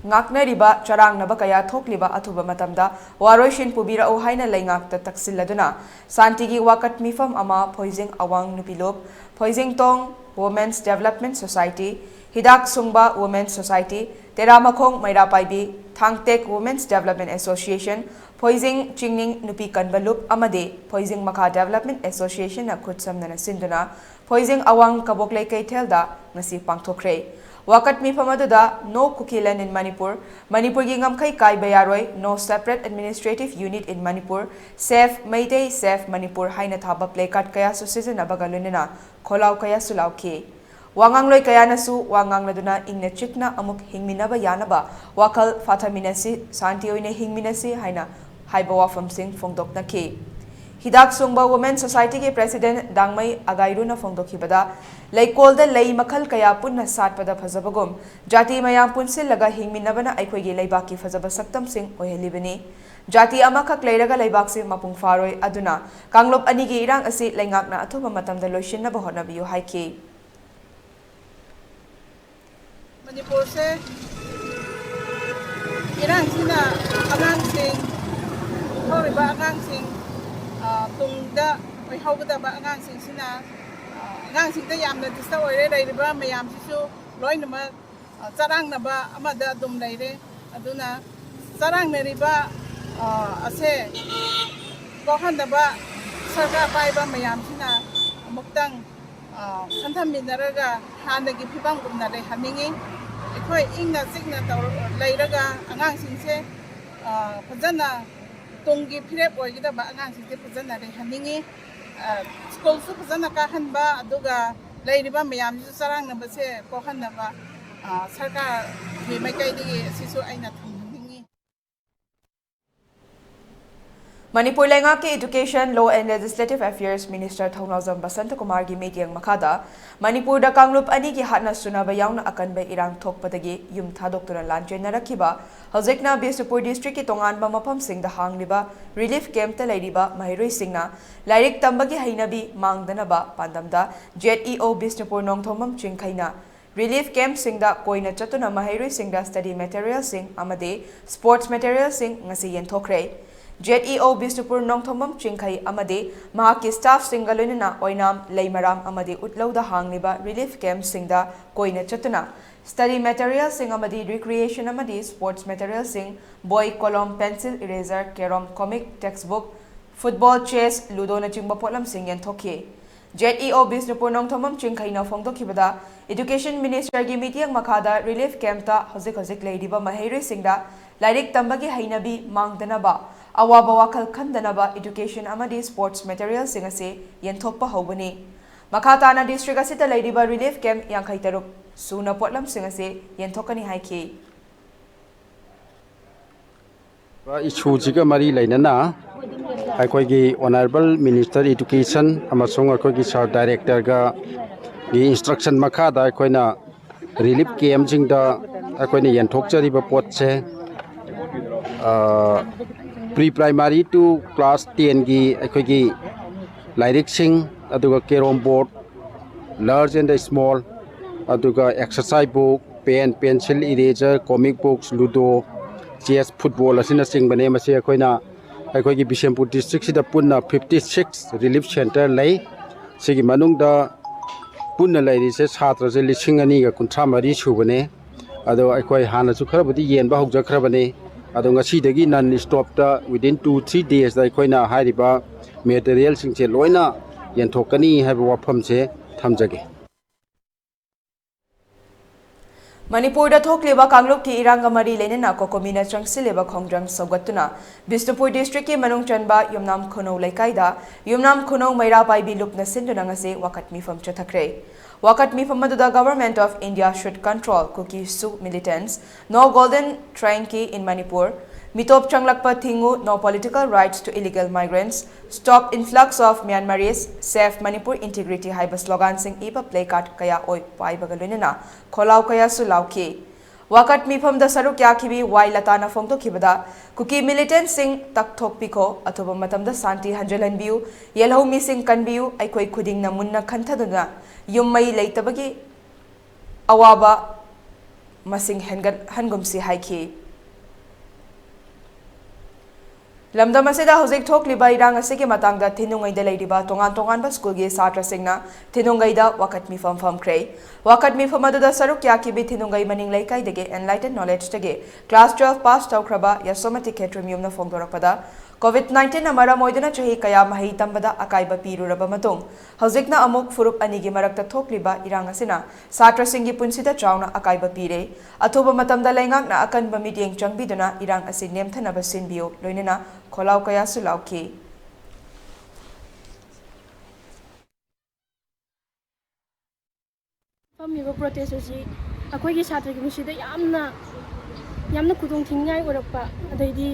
ꯉꯥꯛꯅꯔꯤꯕ, ꯆꯔꯥꯡꯅꯕ ꯀꯌꯥ ꯊꯣꯛꯂꯤꯕ ꯑꯊꯨꯕ ꯃꯇꯝꯗ ꯋꯥꯔꯣꯏꯁꯤꯟ ꯄꯨꯕꯤꯔꯛꯎ ꯍꯥꯏꯅ ꯂꯩꯉꯥꯛꯇ ꯇꯛꯁꯤꯜꯂꯗꯨꯅ ꯁꯥꯟꯇꯤꯒꯤ ꯋꯥꯀꯠ ꯃꯤꯐꯝ ꯑꯃ ꯐꯣꯏꯖꯤꯡ ꯑꯋꯥꯡ ꯅꯨꯄꯤꯂꯨꯞ, ꯐꯣꯏꯖꯤꯡ ꯇꯣꯡ Women's Development Society, ꯍꯤꯗꯥꯛ ꯁꯨꯡꯕ Women's Society, ꯇꯦꯔꯥꯃꯈꯣꯡ ꯃꯩꯔꯥ ꯄꯥꯏꯕꯤ, ꯊꯥꯡꯇꯦꯛ Women's Development Association, ꯐꯣꯏꯖꯤꯡ ꯆꯤꯡꯅꯤꯡ ꯅꯨꯄꯤ ꯀꯟꯕ ꯂꯨꯞ ꯑꯃꯗꯤ ꯐꯣꯏꯖꯤꯡ ꯃꯈꯥ Development Associationꯅ ꯈꯨꯠ ꯁꯝꯅꯅ ꯁꯤꯟꯗꯨꯅ ꯐꯣꯏꯖꯤꯡ ꯑꯋꯥꯡ ꯀꯕꯣꯛꯂꯩ ꯀꯩꯊꯦꯜꯗ ꯉꯁꯤ ꯄꯥꯡꯊꯣꯛꯈ꯭ꯔꯦ꯫ ꯋꯥꯀꯠ ꯃꯤꯐꯝ ꯑꯗꯨꯗ No Kuki Land in Manipur, ꯃꯅꯤꯄꯨꯔꯒꯤ ꯉꯝꯈꯩ ꯀꯥꯏꯕ ꯌꯥꯔꯣꯏ, No Separate Administrative Unit in Manipur, Save Meitei, Save Manipur ꯍꯥꯏꯅ ꯊꯥꯕ placard ꯀꯌꯥꯁꯨ ꯁꯤꯖꯤꯟꯅꯕꯒ ꯂꯣꯏꯅꯅ ꯈꯣꯜꯂꯥꯎ ꯀꯌꯥꯁꯨ ꯂꯥꯎꯈꯤ꯫ ꯋꯥꯉꯥꯡꯂꯣꯏ ꯀꯌꯥꯅꯁꯨ ꯋꯥ ꯉꯥꯡꯂꯗꯨꯅ ꯏꯪꯅ ꯆꯤꯛꯅ ꯑꯃꯨꯛ ꯍꯤꯡꯃꯤꯟꯅꯕ ꯌꯥꯅꯕ ꯋꯥꯈꯜ ꯐꯥꯊꯃꯤꯟꯅꯁꯤ, ꯁꯥꯟꯇꯤ ꯑꯣꯏꯅ ꯍꯤꯡꯃꯤꯟꯅꯁꯤ ꯍꯥꯏꯅ ꯍꯥꯏꯕ ꯋꯥꯐꯝꯁꯤꯡ ꯐꯣꯡꯗꯣꯛꯅꯈꯤ꯫ ꯍꯤꯗꯥꯛ ꯁꯨꯡꯕ Women Societyꯒꯤ President ꯗꯥꯡꯃꯩ ꯑꯒꯥꯏꯔꯨꯅ ꯐꯣꯡꯗꯣꯛꯈꯤꯕꯗ, ꯂꯩꯀꯣꯜꯗ ꯂꯩ ꯃꯈꯜ ꯀꯌꯥ ꯄꯨꯟꯅ ꯁꯥꯠꯄꯗ ꯐꯖꯕꯒꯨꯝ, ꯖꯥꯇꯤ ꯃꯌꯥꯝ ꯄꯨꯟꯁꯤꯜꯂꯒ ꯍꯤꯡꯃꯤꯟꯅꯕꯅ ꯑꯩꯈꯣꯏꯒꯤ ꯂꯩꯕꯥꯛꯀꯤ ꯐꯖꯕ ꯁꯛꯇꯝꯁꯤꯡ ꯑꯣꯏꯍꯜꯂꯤꯕꯅꯤ꯫ ꯖꯥꯇꯤ ꯑꯃꯈꯛ ꯂꯩꯔꯒ ꯂꯩꯕꯥꯛꯁꯤ ꯃꯄꯨꯡ ꯐꯥꯔꯣꯏ, ꯑꯗꯨꯅ ꯀꯥꯡꯂꯨꯞ ꯑꯅꯤꯒꯤ ꯏꯔꯥꯡ ꯑꯁꯤ ꯂꯩꯉꯥꯛꯅ ꯑꯊꯨꯕ ꯃꯇꯝꯗ ꯂꯣꯏꯁꯤꯟꯅꯕ ꯍꯣꯠꯅꯕꯤꯌꯨ ꯍꯥꯏꯈꯤ꯫ ꯃꯅꯤꯄꯨꯔꯁꯦ ꯏꯔꯥꯡꯁꯤꯅ ꯑꯉꯥꯡꯁꯤꯡ, ꯍꯧꯔꯤꯕ ꯑꯉꯥꯡꯁꯤꯡ, ꯑ, ꯇꯨꯡꯗ ꯑꯣꯏꯍꯧꯒꯗꯕ ꯑꯉꯥꯡꯁꯤꯡꯁꯤꯅ, ꯑ, ꯑꯉꯥꯡꯁꯤꯡꯗ ꯌꯥꯝꯅ disturb ꯑꯣꯏꯔꯦ꯫ ꯂꯩꯔꯤꯕ ꯃꯌꯥꯝꯁꯤꯁꯨ ꯂꯣꯏꯅꯃꯛ, ꯑ, ꯆꯔꯥꯡꯅꯕ ꯑꯃꯗ ꯑꯗꯨꯝ ꯂꯩꯔꯦ꯫ ꯑꯗꯨꯅ ꯆꯔꯥꯡꯅꯔꯤꯕ, ꯑ, ꯑꯁꯦ ꯀꯣꯛꯍꯟꯅꯕ ꯁꯔꯀꯥꯔ ꯄꯥꯏꯕ ꯃꯌꯥꯝꯁꯤꯅ ꯑꯃꯨꯛꯇꯪ, ꯑ, ꯈꯟꯊꯃꯤꯟꯅꯔꯒ ꯍꯥꯟꯅꯒꯤ ꯐꯤꯕꯝꯒꯨꯝꯅ ꯂꯩꯍꯟꯅꯤꯡꯉꯤ꯫ ꯑꯩꯈꯣꯏ ꯏꯪꯅ ꯆꯤꯛꯅ ꯇꯧꯔ-, ꯂꯩꯔꯒ ꯑꯉꯥꯡꯁꯤꯡꯁꯦ, ꯑ, ꯐꯖꯅ ꯇꯨꯡꯒꯤ ꯐꯤꯔꯦꯞ ꯑꯣꯏꯒꯗꯕ ꯑꯉꯥꯡꯁꯤꯡꯁꯦ ꯐꯖꯅ ꯂꯩꯍꯟꯅꯤꯡꯉꯤ꯫ ꯑ, ꯁ꯭ꯀꯨꯜꯁꯨ ꯐꯖꯅ ꯀꯥꯍꯟꯕ, ꯑꯗꯨꯒ ꯂꯩꯔꯤꯕ ꯃꯌꯥꯝꯁꯤꯁꯨ ꯆꯔꯥꯡꯅꯕꯁꯦ ꯀꯣꯛꯍꯟꯅꯕ, ꯑ, ꯁꯔꯀꯥꯔꯒꯤ ꯃꯥꯏꯀꯩꯗꯒꯤ ꯑꯁꯤꯁꯨ ꯑꯩꯅ ꯊꯝꯍꯟꯅꯤꯡꯉꯤ꯫ ꯃꯅꯤꯄꯨꯔ ꯂꯩꯉꯥꯛꯀꯤ Education, Law and Legislative Affairs Minister ꯊꯧꯅꯥꯎꯖꯝ ꯕꯁꯟꯇ ꯀꯨꯃꯥꯔꯒꯤ ꯃꯤꯠꯌꯦꯡ ꯃꯈꯥꯗ ꯃꯅꯤꯄꯨꯔꯗ ꯀꯥꯡꯂꯨꯞ ꯑꯅꯤꯒꯤ ꯍꯥꯠꯅ ꯁꯨꯅꯕ ꯌꯥꯎꯅ ꯑꯀꯟꯕ ꯏꯔꯥꯡ ꯊꯣꯛꯄꯗꯒꯤ ꯌꯨꯝ ꯊꯥꯗꯣꯛꯇꯨꯅ ꯂꯥꯟꯖꯦꯟꯅꯔꯛꯈꯤꯕ, ꯍꯧꯖꯤꯛꯅ ꯕꯤꯁꯅꯨꯄꯨꯔ district ꯀꯤ ꯇꯣꯉꯥꯟꯕ ꯃꯐꯝꯁꯤꯡꯗ ꯍꯥꯡꯂꯤꯕ relief camp ꯇ ꯂꯩꯔꯤꯕ ꯃꯍꯩꯔꯣꯏꯁꯤꯡꯅ ꯂꯥꯏꯔꯤꯛ ꯇꯝꯕꯒꯤ ꯍꯩꯅꯕꯤ ꯃꯥꯡꯗꯅꯕ ꯄꯥꯟꯗꯝꯗ Z E O Bishnupur Nongthombam ꯆꯤꯡꯈꯩꯅ relief camp ꯁꯤꯡꯗ ꯀꯣꯏꯅ ꯆꯠꯇꯨꯅ ꯃꯍꯩꯔꯣꯏꯁꯤꯡꯗ study material ꯁꯤꯡ ꯑꯃꯗꯤ sports material ꯁꯤꯡ ꯉꯁꯤ ꯌꯦꯟꯊꯣꯛꯈ꯭ꯔꯦ꯫ Z E O Bishnupur Nongthombam ꯆꯤꯡꯈꯩ ꯑꯃꯗꯤ ꯃꯍꯥꯛꯀꯤ staff ꯁꯤꯡꯒ ꯂꯣꯏꯅꯅ ꯑꯣꯏꯅꯥꯝ, ꯂꯩꯃꯔꯥꯝ ꯑꯃꯗꯤ ꯎꯠꯂꯧꯗ ꯍꯥꯡꯂꯤꯕ relief camp ꯁꯤꯡꯗ ꯀꯣꯏꯅ ꯆꯠꯇꯨꯅ study material ꯁꯤꯡ ꯑꯃꯗꯤ recreation ꯑꯃꯗꯤ sports material ꯁꯤꯡ, ꯕꯣꯏ, ꯀꯣꯂꯣꯝ, pencil, eraser, carrom, comic, textbook, football, chess, ludo ꯅꯆꯤꯡꯕ ꯄꯣꯠꯂꯝꯁꯤꯡ ꯌꯦꯟꯊꯣꯛꯈꯤ꯫ Z E O Bishnupur Nongthombam ꯆꯤꯡꯈꯩꯅ ꯐꯣꯡꯗꯣꯛꯈꯤꯕꯗ, Education Minister ꯒꯤ ꯃꯤꯠꯌꯦꯡ ꯃꯈꯥꯗ relief camp ꯇ ꯍꯧꯖꯤꯛ ꯍꯧꯖꯤꯛ ꯂꯩꯔꯤꯕ ꯃꯍꯩꯔꯣꯏꯁꯤꯡꯗ ꯂꯥꯏꯔꯤꯛ ꯇꯝꯕꯒꯤ ꯍꯩꯅꯕꯤ ꯃꯥꯡꯗꯅꯕ, ꯑꯋꯥꯕ ꯋꯥꯈꯜ ꯈꯟꯗꯅꯕ education ꯑꯃꯗꯤ sports material ꯁꯤꯡ ꯑꯁꯤ ꯌꯦꯟꯊꯣꯛꯄ ꯍꯧꯕꯅꯤ꯫ ꯃꯈꯥ ꯇꯥꯅ district ꯑꯁꯤꯗ ꯂꯩꯔꯤꯕ relief camp ꯌꯥꯡꯈꯩ ꯇꯔꯨꯛ ꯁꯨꯅ ꯄꯣꯠꯂꯝꯁꯤꯡ ꯑꯁꯤ ꯌꯦꯟꯊꯣꯛꯀꯅꯤ ꯍꯥꯏꯈꯤ꯫ ꯏꯁꯨꯁꯤꯒ ꯃꯔꯤ ꯂꯩꯅꯅ ꯑꯩꯈꯣꯏꯒꯤ Honourable Minister Education ꯑꯃꯁꯨꯡ ꯑꯩꯈꯣꯏꯒꯤ Sir Director ꯒꯤ instruction ꯃꯈꯥꯗ ꯑꯩꯈꯣꯏꯅ relief camp ꯁꯤꯡꯗ ꯑꯩꯈꯣꯏꯅ ꯌꯦꯟꯊꯣꯛꯆꯔꯤꯕ ꯄꯣꯠꯁꯦ, pre primary to class ten ꯒꯤ ꯑꯩꯈꯣꯏꯒꯤ ꯂꯥꯏꯔꯤꯛꯁꯤꯡ, ꯑꯗꯨꯒ carrom board, large and small, ꯑꯗꯨꯒ exercise book, pen, pencil, eraser, comic books, ludo, chess, football ꯑꯁꯤꯅꯆꯤꯡꯕꯅꯦ꯫ ꯃꯁꯤ ꯑꯩꯈꯣꯏꯅ ꯑꯩꯈꯣꯏꯒꯤ ꯕꯤꯁꯦꯝꯄꯨꯔ district ꯁꯤꯗ ꯄꯨꯟꯅ fifty six relief centre ꯂꯩ꯫ ꯁꯤꯒꯤ ꯃꯅꯨꯡꯗ ꯄꯨꯟꯅ ꯂꯩꯔꯤꯁꯦ ꯁꯥꯇ꯭ꯔꯁꯦ ꯂꯤꯁꯤꯡ ꯑꯅꯤꯒ ꯀꯨꯟꯊ꯭ꯔꯥ ꯃꯔꯤ ꯁꯨꯕꯅꯦ꯫ ꯑꯗꯣ ꯑꯩꯈꯣꯏ ꯍꯥꯟꯅꯁꯨ ꯈꯔꯕꯨꯗꯤ ꯌꯦꯟꯕ ꯍꯧꯖꯈ꯭ꯔꯕꯅꯦ꯫ ꯑꯗꯣ ꯉꯁꯤꯗꯒꯤ non stop ꯇ within two three days ꯇ ꯑꯩꯈꯣꯏꯅ ꯍꯥꯏꯔꯤꯕ material ꯁꯤꯡꯁꯦ ꯂꯣꯏꯅ ꯌꯦꯟꯊꯣꯛꯀꯅꯤ ꯍꯥꯏꯕ ꯋꯥꯐꯝꯁꯦ ꯊꯝꯖꯒꯦ꯫ ꯃꯅꯤꯄꯨꯔꯗ ꯊꯣꯛꯂꯤꯕ ꯀꯥꯡꯂꯨꯞꯀꯤ ꯏꯔꯥꯡꯒ ꯃꯔꯤ ꯂꯩꯅꯅ COCOMI ꯅ ꯆꯪꯁꯤꯜꯂꯤꯕ ꯈꯣꯡꯖꯪ ꯁꯧꯒꯠꯇꯨꯅ ꯕꯤꯁꯅꯨꯄꯨꯔ district ꯀꯤ ꯃꯅꯨꯡ ꯆꯟꯕ ꯌꯨꯝꯅꯥꯝ ꯈꯨꯅꯧ ꯂꯩꯀꯥꯏꯗ ꯌꯨꯝꯅꯥꯝ ꯈꯨꯅꯧ ꯃꯩꯔꯥ ꯄꯥꯏꯕꯤ ꯂꯨꯞꯅ ꯁꯤꯟꯗꯨꯅ ꯉꯁꯤ ꯋꯥꯀꯠ ꯃꯤꯐꯝ ꯆꯠꯊꯈ꯭ꯔꯦ꯫ ꯋꯥꯀꯠ ꯃꯤꯐꯝ ꯑꯗꯨꯗ Government of India should control Kuki Sue militants, no golden tranky in Manipur, ꯃꯤꯇꯣꯞ ꯆꯪꯂꯛꯄ ꯊꯤꯡꯉꯨ, No Political Rights to Illegal Migrants, Stop Influx of Myanmaris, Save Manipur Integrity ꯍꯥꯏꯕ ꯁ꯭ꯂꯣꯒꯥꯟꯁꯤꯡ ꯏꯕ ꯄ꯭ꯂꯦ ꯀꯥꯔꯗ ꯀꯌꯥ ꯑꯣꯏ ꯄꯥꯏꯕꯒ ꯂꯣꯏꯅꯅ ꯈꯣꯜꯂꯥꯎ ꯀꯌꯥꯁꯨ ꯂꯥꯎꯈꯤ꯫ ꯋꯥꯀꯠ ꯃꯤꯐꯝꯗ ꯁꯔꯨꯛ ꯌꯥꯈꯤꯕꯤ ꯋꯥꯏ ꯂꯇꯥꯅ ꯐꯣꯡꯗꯣꯛꯈꯤꯕꯗ, ꯀꯨꯀꯤ ꯃꯤꯂꯤꯇꯦꯟꯠꯁꯤꯡ ꯇꯛꯊꯣꯛꯄꯤꯈꯣ, ꯑꯊꯨꯕ ꯃꯇꯝꯗ ꯁꯥꯟꯇꯤ ꯍꯟꯖꯤꯜꯍꯟꯕꯤꯌꯨ, ꯌꯦꯜꯍꯧꯃꯤꯁꯤꯡ ꯀꯟꯕꯤꯌꯨ, ꯑꯩꯈꯣꯏ ꯈꯨꯗꯤꯡꯅ ꯃꯨꯟꯅ ꯈꯟꯊꯗꯨꯅ ꯌꯨꯝ ꯃꯩ ꯂꯩꯇꯕꯒꯤ ꯑꯋꯥꯕ ꯃꯁꯤꯡ ꯍꯦꯟꯒꯠꯍꯟꯒꯨꯝꯁꯤ ꯍꯥꯏꯈꯤ꯫ ꯂꯝꯗꯝ ꯑꯁꯤꯗ ꯍꯧꯖꯤꯛ ꯊꯣꯛꯂꯤꯕ ꯏꯔꯥꯡ ꯑꯁꯤꯒꯤ ꯃꯇꯥꯡꯗ ꯊꯤꯅꯨꯡꯉꯩꯗ ꯂꯩꯔꯤꯕ ꯇꯣꯉꯥꯟ ꯇꯣꯉꯥꯟꯕ ꯁ꯭ꯀꯨꯜꯒꯤ ꯁꯥꯇ꯭ꯔꯁꯤꯡꯅ ꯊꯤꯅꯨꯡꯉꯩꯗ ꯋꯥꯀꯠ ꯃꯤꯐꯝ ꯐꯝꯈ꯭ꯔꯦ꯫ ꯋꯥꯀꯠ ꯃꯤꯐꯝ ꯑꯗꯨꯗ ꯁꯔꯨꯛ ꯌꯥꯈꯤꯕꯤ ꯊꯤꯅꯨꯡꯉꯩ ꯃꯅꯤꯡ ꯂꯩꯀꯥꯏꯗꯒꯤ Enlightened Knowledgeꯇꯒꯤ class twelve pass ꯇꯧꯈ꯭ꯔꯕ ꯌꯥꯁꯣꯃꯇꯤ ꯈꯦꯇ꯭ꯔꯤꯃꯌꯨꯝꯅ ꯐꯣꯡꯗꯣꯔꯛꯄꯗ, COVID nineteenꯅ ꯃꯔꯝ ꯑꯣꯏꯗꯨꯅ ꯆꯍꯤ ꯀꯌꯥ ꯃꯍꯩ ꯇꯝꯕꯗ ꯑꯀꯥꯏꯕ ꯄꯤꯔꯨꯔꯕ ꯃꯇꯨꯡ, ꯍꯧꯖꯤꯛꯅ ꯑꯃꯨꯛ ꯐꯨꯔꯨꯞ ꯑꯅꯤꯒꯤ ꯃꯔꯛꯇ ꯊꯣꯛꯂꯤꯕ ꯏꯔꯥꯡ ꯑꯁꯤꯅ ꯁꯥꯇ꯭ꯔꯁꯤꯡꯒꯤ ꯄꯨꯟꯁꯤꯗ ꯆꯥꯎꯅ ꯑꯀꯥꯏꯕ ꯄꯤꯔꯦ꯫ ꯑꯊꯨꯕ ꯃꯇꯝꯗ ꯂꯩꯉꯥꯛꯅ ꯑꯀꯟꯕ ꯃꯤꯠꯌꯦꯡ ꯆꯪꯕꯤꯗꯨꯅ ꯏꯔꯥꯡ ꯑꯁꯤ ꯅꯦꯝꯊꯅꯕ ꯁꯤꯟꯕꯤꯌꯨ, ꯂꯣꯏꯅꯅ ꯈꯣꯜꯂꯥꯎ ꯀꯌꯥꯁꯨ ꯂꯥꯎꯈꯤ꯫ ꯐꯝꯃꯤꯕ ꯄ꯭ꯔꯣꯇꯦꯁ ꯑꯁꯤ ꯑꯩꯈꯣꯏꯒꯤ ꯁꯥꯇ꯭ꯔꯒꯤ ꯄꯨꯟꯁꯤꯗ ꯌꯥꯝꯅ, ꯌꯥꯝꯅ ꯈꯨꯗꯣꯡ ꯊꯤꯅꯤꯡꯉꯥꯏ ꯑꯣꯏꯔꯛꯄ, ꯑꯗꯩꯗꯤ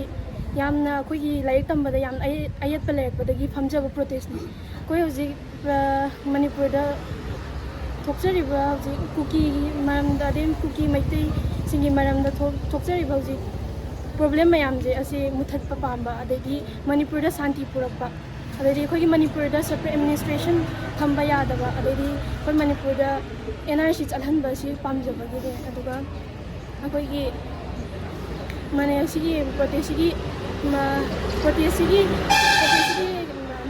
ꯌꯥꯝꯅ ꯑꯩꯈꯣꯏꯒꯤ ꯂꯥꯏꯔꯤꯛ ꯇꯝꯕꯗ ꯌꯥꯝꯅ ꯑꯌꯦꯠ-, ꯑꯌꯦꯠꯄ ꯂꯩꯔꯛꯄꯗꯒꯤ ꯐꯝꯖꯕ ꯄ꯭ꯔꯣꯇꯦꯁꯅꯤ꯫ ꯑꯩꯈꯣꯏ ꯍꯧꯖꯤꯛ, ꯑ, ꯃꯅꯤꯄꯨꯔꯗ ꯊꯣꯛꯆꯔꯤꯕ ꯍꯧꯖꯤꯛ ꯀꯨꯀꯤꯒꯤ ꯃꯔꯝꯗ, ꯑꯗꯩ ꯀꯨꯀꯤ ꯃꯩꯇꯩꯁꯤꯡꯒꯤ ꯃꯔꯝꯗ ꯊꯣꯛ-, ꯊꯣꯛꯆꯔꯤꯕ ꯍꯧꯖꯤꯛ ꯄ꯭ꯔꯣꯕ꯭ꯂꯦꯝ ꯃꯌꯥꯝꯁꯦ ꯑꯁꯤ ꯃꯨꯊꯠꯄ ꯄꯥꯝꯕ, ꯑꯗꯩꯗꯤ ꯃꯅꯤꯄꯨꯔꯗ ꯁꯥꯟꯇꯤ ꯄꯨꯔꯛꯄ, ꯑꯗꯩꯗꯤ ꯑꯩꯈꯣꯏꯒꯤ ꯃꯅꯤꯄꯨꯔꯗ separate administration ꯊꯝꯕ ꯌꯥꯗꯕ, ꯑꯗꯩꯗꯤ ꯑꯩꯈꯣꯏ ꯃꯅꯤꯄꯨꯔꯗ N R C ꯆꯠꯍꯟꯕ ꯑꯁꯤ ꯄꯥꯝꯖꯕꯒꯤꯅꯦ꯫ ꯑꯗꯨꯒ ꯑꯩꯈꯣꯏꯒꯤ ꯃꯅꯦ ꯑꯁꯤꯒꯤ ꯄ꯭ꯔꯣꯇꯦꯁꯁꯤꯒꯤ, ꯃ-, ꯄ꯭ꯔꯣꯇꯦꯁꯁꯤꯒꯤ, ꯄ꯭ꯔꯣꯇꯦꯁꯁꯤꯒꯤ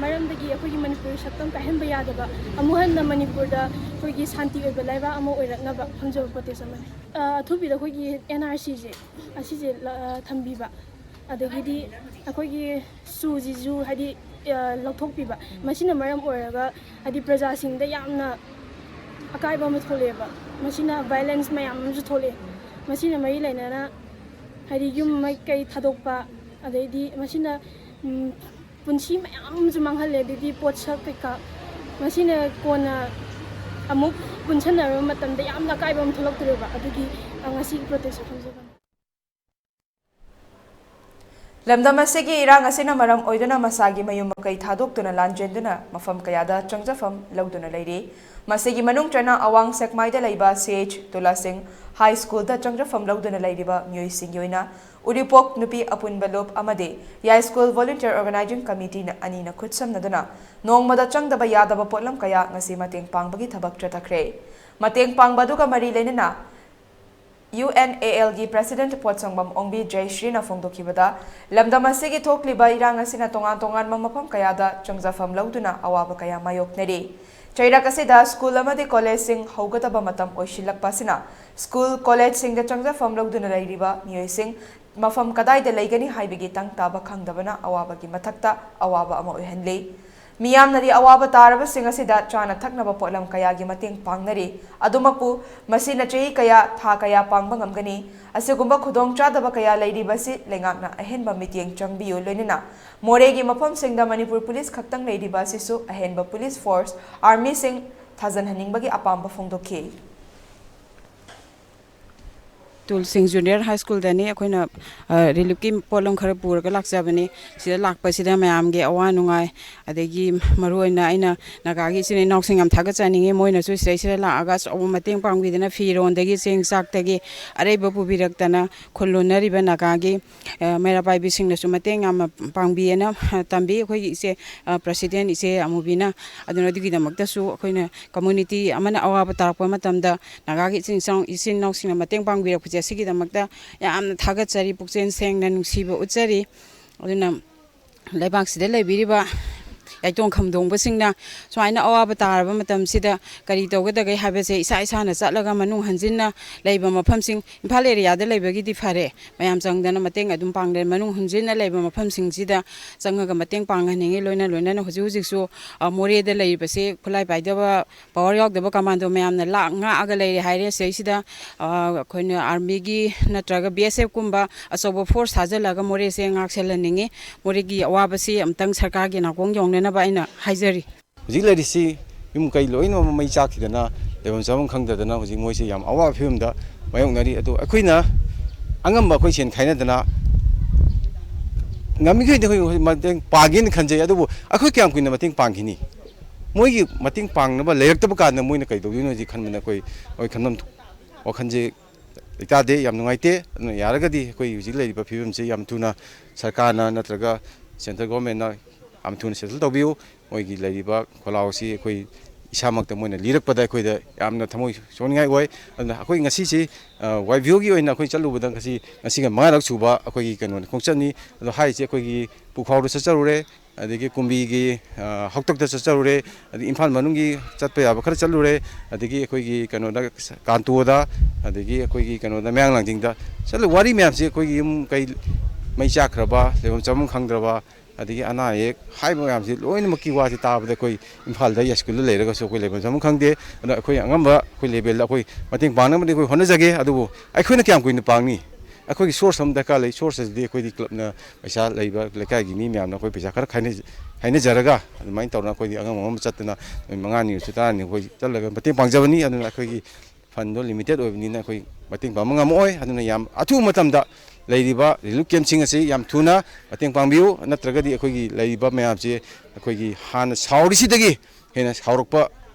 ꯃꯔꯝꯗꯒꯤ ꯑꯩꯈꯣꯏꯒꯤ ꯃꯅꯤꯄꯨꯔꯒꯤ ꯁꯛꯇꯝ ꯀꯥꯏꯍꯟꯕ ꯌꯥꯗꯕ, ꯑꯃꯨꯛ ꯍꯟꯅ ꯃꯅꯤꯄꯨꯔꯗ ꯑꯩꯈꯣꯏꯒꯤ ꯁꯥꯟꯇꯤ ꯑꯣꯏꯕ ꯂꯩꯕꯥꯛ ꯑꯃ ꯑꯣꯏꯔꯛꯅꯕ ꯐꯝꯖꯕ ꯄ꯭ꯔꯣꯇꯦꯁ ꯑꯃꯅꯤ꯫ ꯑ, ꯑꯊꯨꯕꯤꯗ ꯑꯩꯈꯣꯏꯒꯤ N R Cꯁꯦ ꯑꯁꯤꯁꯦ ꯂ-, ꯑ, ꯊꯝꯕꯤꯕ, ꯑꯗꯒꯤꯗꯤ ꯑꯩꯈꯣꯏꯒꯤ ꯁꯨꯁꯤꯁꯨ ꯍꯥꯏꯗꯤ, ꯑ, ꯂꯧꯊꯣꯛꯄꯤꯕ, ꯃꯁꯤꯅ ꯃꯔꯝ ꯑꯣꯏꯔꯒ ꯍꯥꯏꯗꯤ ꯄ꯭ꯔꯖꯥꯁꯤꯡꯗ ꯌꯥꯝꯅ ꯑꯀꯥꯏꯕ ꯑꯃ ꯊꯣꯛꯂꯛꯑꯦꯕ꯫ ꯃꯁꯤꯅ violence ꯃꯌꯥꯝ ꯑꯃꯁꯨ ꯊꯣꯛꯂꯛꯑꯦ꯫ ꯃꯁꯤꯅ ꯃꯔꯤ ꯂꯩꯅꯅ ꯍꯥꯏꯗꯤ ꯌꯨꯝ ꯃꯩꯀꯩ ꯊꯥꯗꯣꯛꯄ, ꯑꯗꯩꯗꯤ ꯃꯁꯤꯅ, ꯎꯝ, ꯄꯨꯟꯁꯤ ꯃꯌꯥꯝ ꯑꯃꯁꯨ ꯃꯥꯡꯍꯜꯂꯦ, ꯑꯗꯩꯗꯤ ꯄꯣꯠꯁꯛ ꯀꯩꯀꯥ꯫ ꯃꯁꯤꯅ ꯀꯣꯟꯅ ꯑꯃꯨꯛ ꯄꯨꯟꯁꯟꯅꯔꯕ ꯃꯇꯝꯗ ꯌꯥꯝꯅ ꯑꯀꯥꯏꯕ ꯑꯃ ꯊꯣꯛꯂꯛꯇꯣꯔꯦꯕ꯫ ꯑꯗꯨꯒꯤ, ꯑ, ꯉꯁꯤꯒꯤ ꯄ꯭ꯔꯣꯇꯦꯁꯁꯦ ꯐꯝꯖꯕꯅꯤ꯫ ꯂꯝꯗꯝ ꯑꯁꯤꯒꯤ ꯏꯔꯥꯡ ꯑꯁꯤꯅ ꯃꯔꯝ ꯑꯣꯏꯗꯨꯅ ꯃꯁꯥꯒꯤ ꯃꯌꯨꯝ ꯃꯀꯩ ꯊꯥꯗꯣꯛꯇꯨꯅ ꯂꯥꯟꯖꯦꯟꯗꯨꯅ ꯃꯐꯝ ꯀꯌꯥꯗ ꯆꯪꯖꯐꯝ ꯂꯧꯗꯨꯅ ꯂꯩꯔꯤ꯫ ꯃꯁꯤꯒꯤ ꯃꯅꯨꯡ ꯆꯟꯅ ꯑꯋꯥꯡ ꯁꯦꯛꯃꯥꯏꯗ ꯂꯩꯕ ꯁꯤ ꯑꯩꯆ ꯇꯨꯂꯥꯁꯤꯡ ꯍꯥꯏ ꯁ꯭ꯀꯨꯜꯗ ꯆꯪꯖꯐꯝ ꯂꯧꯗꯨꯅ ꯂꯩꯔꯤꯕ ꯃꯤꯑꯣꯏꯁꯤꯡꯒꯤ ꯑꯣꯏꯅ ꯎꯔꯤꯄꯣꯛ ꯅꯨꯄꯤ ꯑꯄꯨꯟꯕ ꯂꯨꯞ ꯑꯃꯗꯤ ꯌꯥꯏꯁ꯭ꯀꯨꯜ ꯚꯣꯂꯨꯟꯇꯤꯌꯔ ꯑꯣꯔꯒꯅꯥꯏꯖꯤꯡ ꯀꯃꯤꯇꯤꯅ ꯑꯅꯤꯅ ꯈꯨꯠꯁꯝꯅꯗꯨꯅ ꯅꯣꯡꯃꯗ ꯆꯪꯗꯕ ꯌꯥꯗꯕ ꯄꯣꯠꯂꯝ ꯀꯌꯥ ꯉꯁꯤ ꯃꯇꯦꯡ ꯄꯥꯡꯕꯒꯤ ꯊꯕꯛ ꯆꯠꯊꯈ꯭ꯔꯦ꯫ ꯃꯇꯦꯡ ꯄꯥꯡꯕ ꯑꯗꯨꯒ ꯃꯔꯤ ꯂꯩꯅꯅ ꯌꯨ ꯑꯦꯟ ꯑꯦ ꯑꯦꯜꯒꯤ ꯄ꯭ꯔꯦꯁꯤꯗꯦꯟꯠ ꯄꯣꯠꯁꯪꯕꯝ ꯑꯣꯡꯕꯤ ꯖꯌꯁ꯭ꯔꯤꯅ ꯐꯣꯡꯗꯣꯛꯈꯤꯕꯗ, ꯂꯝꯗꯝ ꯑꯁꯤꯒꯤ ꯊꯣꯛꯂꯤꯕ ꯏꯔꯥꯡ ꯑꯁꯤꯅ ꯇꯣꯉꯥꯟ ꯇꯣꯉꯥꯟꯕ ꯃꯐꯝ ꯀꯌꯥꯗ ꯆꯪꯖꯐꯝ ꯂꯧꯗꯨꯅ ꯑꯋꯥꯕ ꯀꯌꯥ ꯃꯥꯌꯣꯛꯅꯔꯤ꯫ ꯆꯩꯔꯛ ꯑꯁꯤꯗ ꯁ꯭ꯀꯨꯜ ꯑꯃꯗꯤ ꯀꯣꯂꯦꯖꯁꯤꯡ ꯍꯧꯒꯗꯕ ꯃꯇꯝ ꯑꯣꯏꯁꯤꯜꯂꯛꯄ ꯑꯁꯤꯅ ꯁ꯭ꯀꯨꯜ ꯀꯣꯂꯦꯖꯁꯤꯡꯗ ꯆꯪꯖꯐꯝ ꯂꯧꯗꯨꯅ ꯂꯩꯔꯤꯕ ꯃꯤꯑꯣꯏꯁꯤꯡ ꯃꯐꯝ ꯀꯗꯥꯏꯗ ꯂꯩꯒꯅꯤ ꯍꯥꯏꯕꯒꯤ ꯇꯪ ꯇꯥꯕ ꯈꯪꯗꯕꯅ ꯑꯋꯥꯕꯒꯤ ꯃꯊꯛꯇ ꯑꯋꯥꯕ ꯑꯃ ꯑꯣꯏꯍꯜꯂꯤ꯫ ꯃꯤꯌꯥꯝꯅꯗꯤ ꯑꯋꯥꯕ ꯇꯥꯔꯕꯁꯤꯡ ꯑꯁꯤꯗ ꯆꯥꯅ ꯊꯛꯅꯕ ꯄꯣꯠꯂꯝ ꯀꯌꯥꯒꯤ ꯃꯇꯦꯡ ꯄꯥꯡꯅꯔꯤ꯫ ꯑꯗꯨꯃꯛꯄꯨ ꯃꯁꯤꯅ ꯆꯍꯤ ꯀꯌꯥ, ꯊꯥ ꯀꯌꯥ ꯄꯥꯡꯕ ꯉꯝꯒꯅꯤ? ꯑꯁꯤꯒꯨꯝꯕ ꯈꯨꯗꯣꯡꯆꯥꯗꯕ ꯀꯌꯥ ꯂꯩꯔꯤꯕꯁꯤ ꯂꯩꯉꯥꯛꯅ ꯑꯍꯦꯟꯕ ꯃꯤꯠꯌꯦꯡ ꯆꯪꯕꯤꯌꯨ, ꯂꯣꯏꯅꯅ ꯃꯣꯔꯦꯒꯤ ꯃꯐꯝꯁꯤꯡꯗ ꯃꯅꯤꯄꯨꯔ ꯄꯨꯂꯤꯁ ꯈꯛꯇꯪ ꯂꯩꯔꯤꯕ ꯑꯁꯤꯁꯨ ꯑꯍꯦꯟꯕ ꯄꯨꯂꯤꯁ ꯐꯣꯔꯁ, ꯑꯥꯔꯃꯤꯁꯤꯡ ꯊꯥꯖꯟꯍꯟꯅꯤꯡꯕꯒꯤ ꯑꯄꯥꯝꯕ ꯐꯣꯡꯗꯣꯛꯈꯤ꯫ ꯇꯨꯜꯁꯤꯡ ꯖꯨꯅꯤꯌꯔ ꯍꯥꯏ ꯁ꯭ꯀꯨꯜꯗꯅꯤ꯫ ꯑꯩꯈꯣꯏꯅ, ꯑ, ꯔꯤꯂꯤꯐꯀꯤ ꯄꯣꯠꯂꯝ ꯈꯔ ꯄꯨꯔꯒ ꯂꯥꯛꯆꯕꯅꯤ꯫ ꯁꯤꯗ ꯂꯥꯛꯄꯁꯤꯗ ꯃꯌꯥꯝꯒꯤ ꯑꯋꯥ ꯅꯨꯡꯉꯥꯏ, ꯑꯗꯒꯤ ꯃꯔꯨꯑꯣꯏꯅ ꯑꯩꯅ ꯅꯥꯒꯥꯒꯤ ꯏꯆꯤꯟ ꯏꯅꯥꯎꯁꯤꯡ ꯌꯥꯝ ꯊꯥꯒꯠꯆꯅꯤꯡꯉꯤ꯫ ꯃꯣꯏꯅꯁꯨ ꯁꯤꯗꯩꯁꯤꯗ ꯂꯥꯛꯑꯒ ꯑꯆꯧꯕ ꯃꯇꯦꯡ ꯄꯥꯡꯕꯤꯗꯅ ꯐꯤꯔꯣꯟꯗꯒꯤ ꯆꯦꯡ ꯆꯥꯛꯇꯒꯤ ꯑꯔꯩꯕ ꯄꯨꯕꯤꯔꯛꯇꯅ ꯈꯨꯜ ꯂꯨꯅꯔꯤꯕ ꯅꯥꯒꯥꯒꯤ, ꯑ, ꯃꯩꯔꯥ ꯄꯥꯏꯕꯤꯁꯤꯡꯅꯁꯨ ꯃꯇꯦꯡ ꯌꯥꯝꯅ ꯄꯥꯡꯕꯤꯑꯅ, ꯑ, ꯇꯝꯕꯤ ꯑꯩꯈꯣꯏꯒꯤ ꯏꯆꯦ, ꯑ, ꯄ꯭ꯔꯁꯤꯗꯦꯟ ꯏꯆꯦ ꯑꯃꯨꯕꯤꯅ꯫ ꯑꯗꯨꯅ ꯑꯗꯨꯒꯤꯗꯃꯛꯇꯁꯨ ꯑꯩꯈꯣꯏꯅ ꯀꯝꯃ꯭ꯌꯨꯅꯤꯇꯤ ꯑꯃꯅ ꯑꯋꯥꯕ ꯇꯥꯔꯛꯄ ꯃꯇꯝꯗ ꯅꯥꯒꯥꯒꯤ ꯏꯆꯤꯟ ꯏꯆꯥꯎ-, ꯏꯆꯤꯟ ꯏꯅꯥꯎꯁꯤꯡꯅ ꯃꯇꯦꯡ ꯄꯥꯡꯕꯤꯔꯛꯄꯁꯦ ꯑꯁꯤꯒꯤꯗꯃꯛꯇ ꯌꯥꯝꯅ ꯊꯥꯒꯠꯆꯔꯤ, ꯄꯨꯛꯆꯦꯜ ꯁꯦꯡꯅ ꯅꯨꯡꯁꯤꯕ ꯎꯠꯆꯔꯤ꯫ ꯑꯗꯨꯅ ꯂꯩꯕꯥꯛꯁꯤꯗ ꯂꯩꯕꯤꯔꯤꯕ ꯌꯥꯏꯇꯣꯡ ꯈꯝꯗꯣꯡꯕꯁꯤꯡꯅ ꯁꯨꯃꯥꯏꯅ ꯑꯋꯥꯕ ꯇꯥꯔꯕ ꯃꯇꯝꯁꯤꯗ ꯀꯔꯤ ꯇꯧꯒꯗꯒꯦ ꯍꯥꯏꯕꯁꯦ ꯏꯁꯥ ꯏꯁꯥꯅ ꯆꯠꯂꯒ ꯃꯅꯨꯡ ꯍꯟꯖꯤꯟꯅ ꯂꯩꯕ ꯃꯐꯝꯁꯤꯡ, ꯏꯝꯐꯥꯜ ꯑꯦꯔꯤꯌꯥꯗ ꯂꯩꯕꯒꯤꯗꯤ ꯐꯔꯦ, ꯃꯌꯥꯝ ꯆꯪꯗꯅ ꯃꯇꯦꯡ ꯑꯗꯨꯝ ꯄꯥꯡꯅꯔꯦ꯫ ꯃꯅꯨꯡ ꯍꯟꯖꯤꯟꯅ ꯂꯩꯕ ꯃꯐꯝꯁꯤꯡꯁꯤꯗ ꯆꯪꯉꯒ ꯃꯇꯦꯡ ꯄꯥꯡꯍꯟꯅꯤꯡꯉꯤ꯫ ꯂꯣꯏꯅ ꯂꯣꯏꯅꯅ ꯍꯧꯖꯤꯛ ꯍꯧꯖꯤꯛꯁꯨ, ꯑ, ꯃꯣꯔꯦꯗ ꯂꯩꯔꯤꯕꯁꯦ ꯈꯨꯠꯂꯥꯏ ꯄꯥꯏꯗꯕ ꯄꯋꯥꯔ ꯌꯥꯎꯗꯕ ꯀꯃꯥꯟꯗꯣ ꯃꯌꯥꯝꯅ ꯂꯥꯛ ꯉꯥꯛꯑꯒ ꯂꯩꯔꯦ ꯍꯥꯏꯔꯦ꯫ ꯁꯤꯗꯩꯁꯤꯗ, ꯑ, ꯑꯩꯈꯣꯏꯅ ꯑꯥꯔꯃꯤꯒꯤ ꯅꯠꯇ꯭ꯔꯒ ꯕꯤ ꯑꯦꯁ ꯑꯦꯐ ꯀꯨꯝꯕ ꯑꯆꯧꯕ ꯐꯣꯔꯁ ꯊꯥꯖꯤꯜꯂꯒ ꯃꯣꯔꯦꯁꯦ ꯉꯥꯛꯁꯦꯜꯍꯟꯅꯤꯡꯉꯤ꯫ ꯃꯣꯔꯦꯒꯤ ꯑꯋꯥꯕꯁꯤ ꯑꯃꯨꯛꯇꯪ ꯁꯔꯀꯥꯔꯒꯤ ꯅꯥꯀꯣꯡ ꯌꯧꯅꯅꯕ ꯑꯩꯅ ꯍꯥꯏꯖꯔꯤ꯫ ꯍꯧꯖꯤꯛ ꯂꯩꯔꯤꯁꯤ ꯌꯨꯝ ꯀꯩ ꯂꯣꯏꯅꯃꯛ ꯃꯩ ꯆꯥꯛꯈꯤꯗꯅ ꯂꯩꯐꯝ ꯆꯥꯐꯝ ꯈꯪꯗꯗꯅ ꯍꯧꯖꯤꯛ ꯃꯣꯏꯁꯦ ꯌꯥꯝ ꯑꯋꯥꯕ ꯐꯤꯕꯝꯗ ꯃꯥꯌꯣꯛꯅꯔꯤ꯫ ꯑꯗꯨ ꯑꯩꯈꯣꯏꯅ ꯑꯉꯝꯕ ꯑꯩꯈꯣꯏ ꯁꯦꯟ ꯈꯥꯏꯅꯗꯅ ꯉꯝꯃꯤꯈꯩꯗꯤ ꯑꯩꯈꯣꯏ ꯃꯇꯦꯡ ꯄꯥꯡꯒꯦꯅ ꯈꯟꯖꯩ꯫ ꯑꯗꯨꯕꯨ ꯑꯩꯈꯣꯏ ꯀꯌꯥꯝ ꯀꯨꯏꯅ ꯃꯇꯦꯡ ꯄꯥꯡꯈꯤꯅꯤ? ꯃꯣꯏꯒꯤ ꯃꯇꯦꯡ ꯄꯥꯡꯅꯕ ꯂꯩꯔꯛꯇꯕ ꯀꯥꯟꯗ ꯃꯣꯏꯅ ꯀꯩꯗꯧꯗꯣꯏꯅꯣ ꯍꯧꯖꯤꯛ ꯈꯟꯕꯗ ꯑꯩꯈꯣꯏ, ꯑꯩꯈꯣꯏ ꯈꯟꯐꯝ ꯋꯥꯈꯜꯁꯦ ꯂꯩꯇꯥꯗꯦ꯫ ꯌꯥꯝ ꯅꯨꯡꯉꯥꯏꯇꯦ꯫ ꯑꯗꯨꯅ ꯌꯥꯔꯒꯗꯤ ꯑꯩꯈꯣꯏ ꯍꯧꯖꯤꯛ ꯂꯩꯔꯤꯕ ꯐꯤꯕꯝꯁꯤ ꯌꯥꯝ ꯊꯨꯅ ꯁꯔꯀꯥꯔꯅ ꯅꯠꯇ꯭ꯔꯒ central government ꯅ ꯌꯥꯝ ꯊꯨꯅ settle ꯇꯧꯕꯤꯌꯨ꯫ ꯃꯣꯏꯒꯤ ꯂꯩꯔꯤꯕ ꯈꯣꯜꯂꯥꯎ ꯑꯁꯤ ꯑꯩꯈꯣꯏ ꯏꯁꯥꯃꯛꯇ ꯃꯣꯏꯅ ꯂꯤꯔꯛꯄꯗ ꯑꯩꯈꯣꯏꯗ ꯌꯥꯝꯅ ꯊꯃꯣꯏ ꯁꯣꯛꯅꯤꯡꯉꯥꯏ ꯑꯣꯏ꯫ ꯑꯗꯨꯅ ꯑꯩꯈꯣꯏ ꯉꯁꯤꯁꯤ, ꯑ, ꯋꯥꯏ ꯕꯤ ꯑꯣꯒꯤ ꯑꯣꯏꯅ ꯑꯩꯈꯣꯏ ꯆꯠꯂꯨꯕꯗ ꯉꯁꯤ, ꯉꯁꯤꯒ ꯃꯉꯥꯔꯛ ꯁꯨꯕ ꯑꯩꯈꯣꯏꯒꯤ ꯀꯩꯅꯣꯅꯤ, ꯈꯣꯡꯆꯠꯅꯤ꯫ ꯑꯗꯣ ꯍꯥꯏꯔꯤꯁꯦ ꯑꯩꯈꯣꯏꯒꯤ ꯄꯨꯈꯥꯎꯗ ꯆꯠꯆꯔꯨꯔꯦ, ꯑꯗꯒꯤ ꯀꯨꯝꯕꯤꯒꯤ, ꯑ, ꯍꯥꯎꯇꯛꯇ ꯆꯠꯆꯔꯨꯔꯦ, ꯑꯗꯒꯤ ꯏꯝꯐꯥꯜ ꯃꯅꯨꯡꯒꯤ ꯆꯠꯄ ꯌꯥꯕ ꯈꯔ ꯆꯠꯂꯨꯔꯦ, ꯑꯗꯒꯤ ꯑꯩꯈꯣꯏꯒꯤ ꯀꯩꯅꯣꯗ, ꯀꯥꯟꯇꯣꯗ, ꯑꯗꯒꯤ ꯑꯩꯈꯣꯏꯒꯤ ꯀꯩꯅꯣꯗ, ꯃꯌꯥꯡ ꯂꯥꯡꯖꯤꯡꯗ ꯆꯠꯂꯨ꯫ ꯋꯥꯔꯤ ꯃꯌꯥꯝꯁꯤ ꯑꯩꯈꯣꯏꯒꯤ ꯌꯨꯝ ꯀꯩ ꯃꯩ ꯆꯥꯛꯈ꯭ꯔꯕ, ꯂꯩꯐꯝ ꯆꯥꯐꯝ ꯈꯪꯗ꯭ꯔꯕ, ꯑꯗꯒꯤ ꯑꯅꯥ ꯑꯌꯦꯛ ꯍꯥꯏꯕ ꯃꯌꯥꯝꯁꯤ ꯂꯣꯏꯅꯃꯛꯀꯤ ꯋꯥꯁꯤ ꯇꯥꯕꯗ ꯑꯩꯈꯣꯏ ꯏꯝꯐꯥꯜꯗ ꯌꯥꯏꯁ꯭ꯀꯨꯜꯗ ꯂꯩꯔꯒꯁꯨ ꯑꯩꯈꯣꯏ ꯂꯩꯐꯝ ꯆꯥꯐꯝ ꯈꯪꯗꯦ꯫ ꯑꯗꯨꯅ ꯑꯩꯈꯣꯏ ꯑꯉꯝꯕ ꯑꯩꯈꯣꯏ level ꯗ ꯑꯩꯈꯣꯏ ꯃꯇꯦꯡ ꯄꯥꯡꯅꯕꯗꯤ ꯑꯩꯈꯣꯏ ꯍꯣꯠꯅꯖꯒꯦ꯫ ꯑꯗꯨꯕꯨ ꯑꯩꯈꯣꯏꯅ ꯀꯌꯥꯝ ꯀꯨꯏꯅ ꯄꯥꯡꯅꯤ? ꯑꯩꯈꯣꯏꯒꯤ source ꯑꯃ ꯗꯔꯀꯥꯔ ꯂꯩ꯫ Source ꯑꯁꯤꯗꯤ ꯑꯩꯈꯣꯏꯗꯤ club ꯅ ꯄꯩꯁꯥ ꯂꯩꯕ ꯂꯩꯀꯥꯏꯒꯤ ꯃꯤ ꯃꯌꯥꯝꯅ ꯑꯩꯈꯣꯏ ꯄꯩꯁꯥ ꯈꯔ ꯈꯥꯏꯅ-, ꯍꯥꯏꯅꯖꯔꯒ ꯑꯗꯨꯃꯥꯏꯅ ꯇꯧꯗꯅ ꯑꯩꯈꯣꯏꯗꯤ ꯑꯉꯝ ꯑꯉꯝꯕ ꯆꯠꯇꯅ ꯅꯨꯃꯤꯠ ꯃꯉꯥꯅꯤ ꯅꯤꯔꯁꯨ ꯇꯔꯥꯅꯤ ꯑꯩꯈꯣꯏ ꯆꯠꯂꯒ ꯃꯇꯦꯡ ꯄꯥꯡꯖꯕꯅꯤ꯫ ꯑꯗꯨꯅ ꯑꯩꯈꯣꯏꯒꯤ fund ꯗꯣ limited ꯑꯣꯏꯕꯅꯤꯅ ꯑꯩꯈꯣꯏ ꯃꯇꯦꯡ ꯄꯥꯡꯕ ꯉꯝꯃꯛꯑꯣꯏ꯫ ꯑꯗꯨꯅ ꯌꯥꯝ ꯑꯊꯨꯕ ꯃꯇꯝꯗ ꯂꯩꯔꯤꯕ relief camp ꯁꯤꯡ ꯑꯁꯤ ꯌꯥꯝ ꯊꯨꯅ ꯃꯇꯦꯡ ꯄꯥꯡꯕꯤꯌꯨ, ꯅꯠꯇ꯭ꯔꯒꯗꯤ ꯑꯩꯈꯣꯏꯒꯤ ꯂꯩꯔꯤꯕ ꯃꯌꯥꯝꯁꯦ ꯑꯩꯈꯣꯏꯒꯤ ꯍꯥꯟꯅ ꯁꯥꯎꯔꯤꯁꯤꯗꯒꯤ ꯍꯦꯟꯅ ꯁꯥꯎꯔꯛꯄ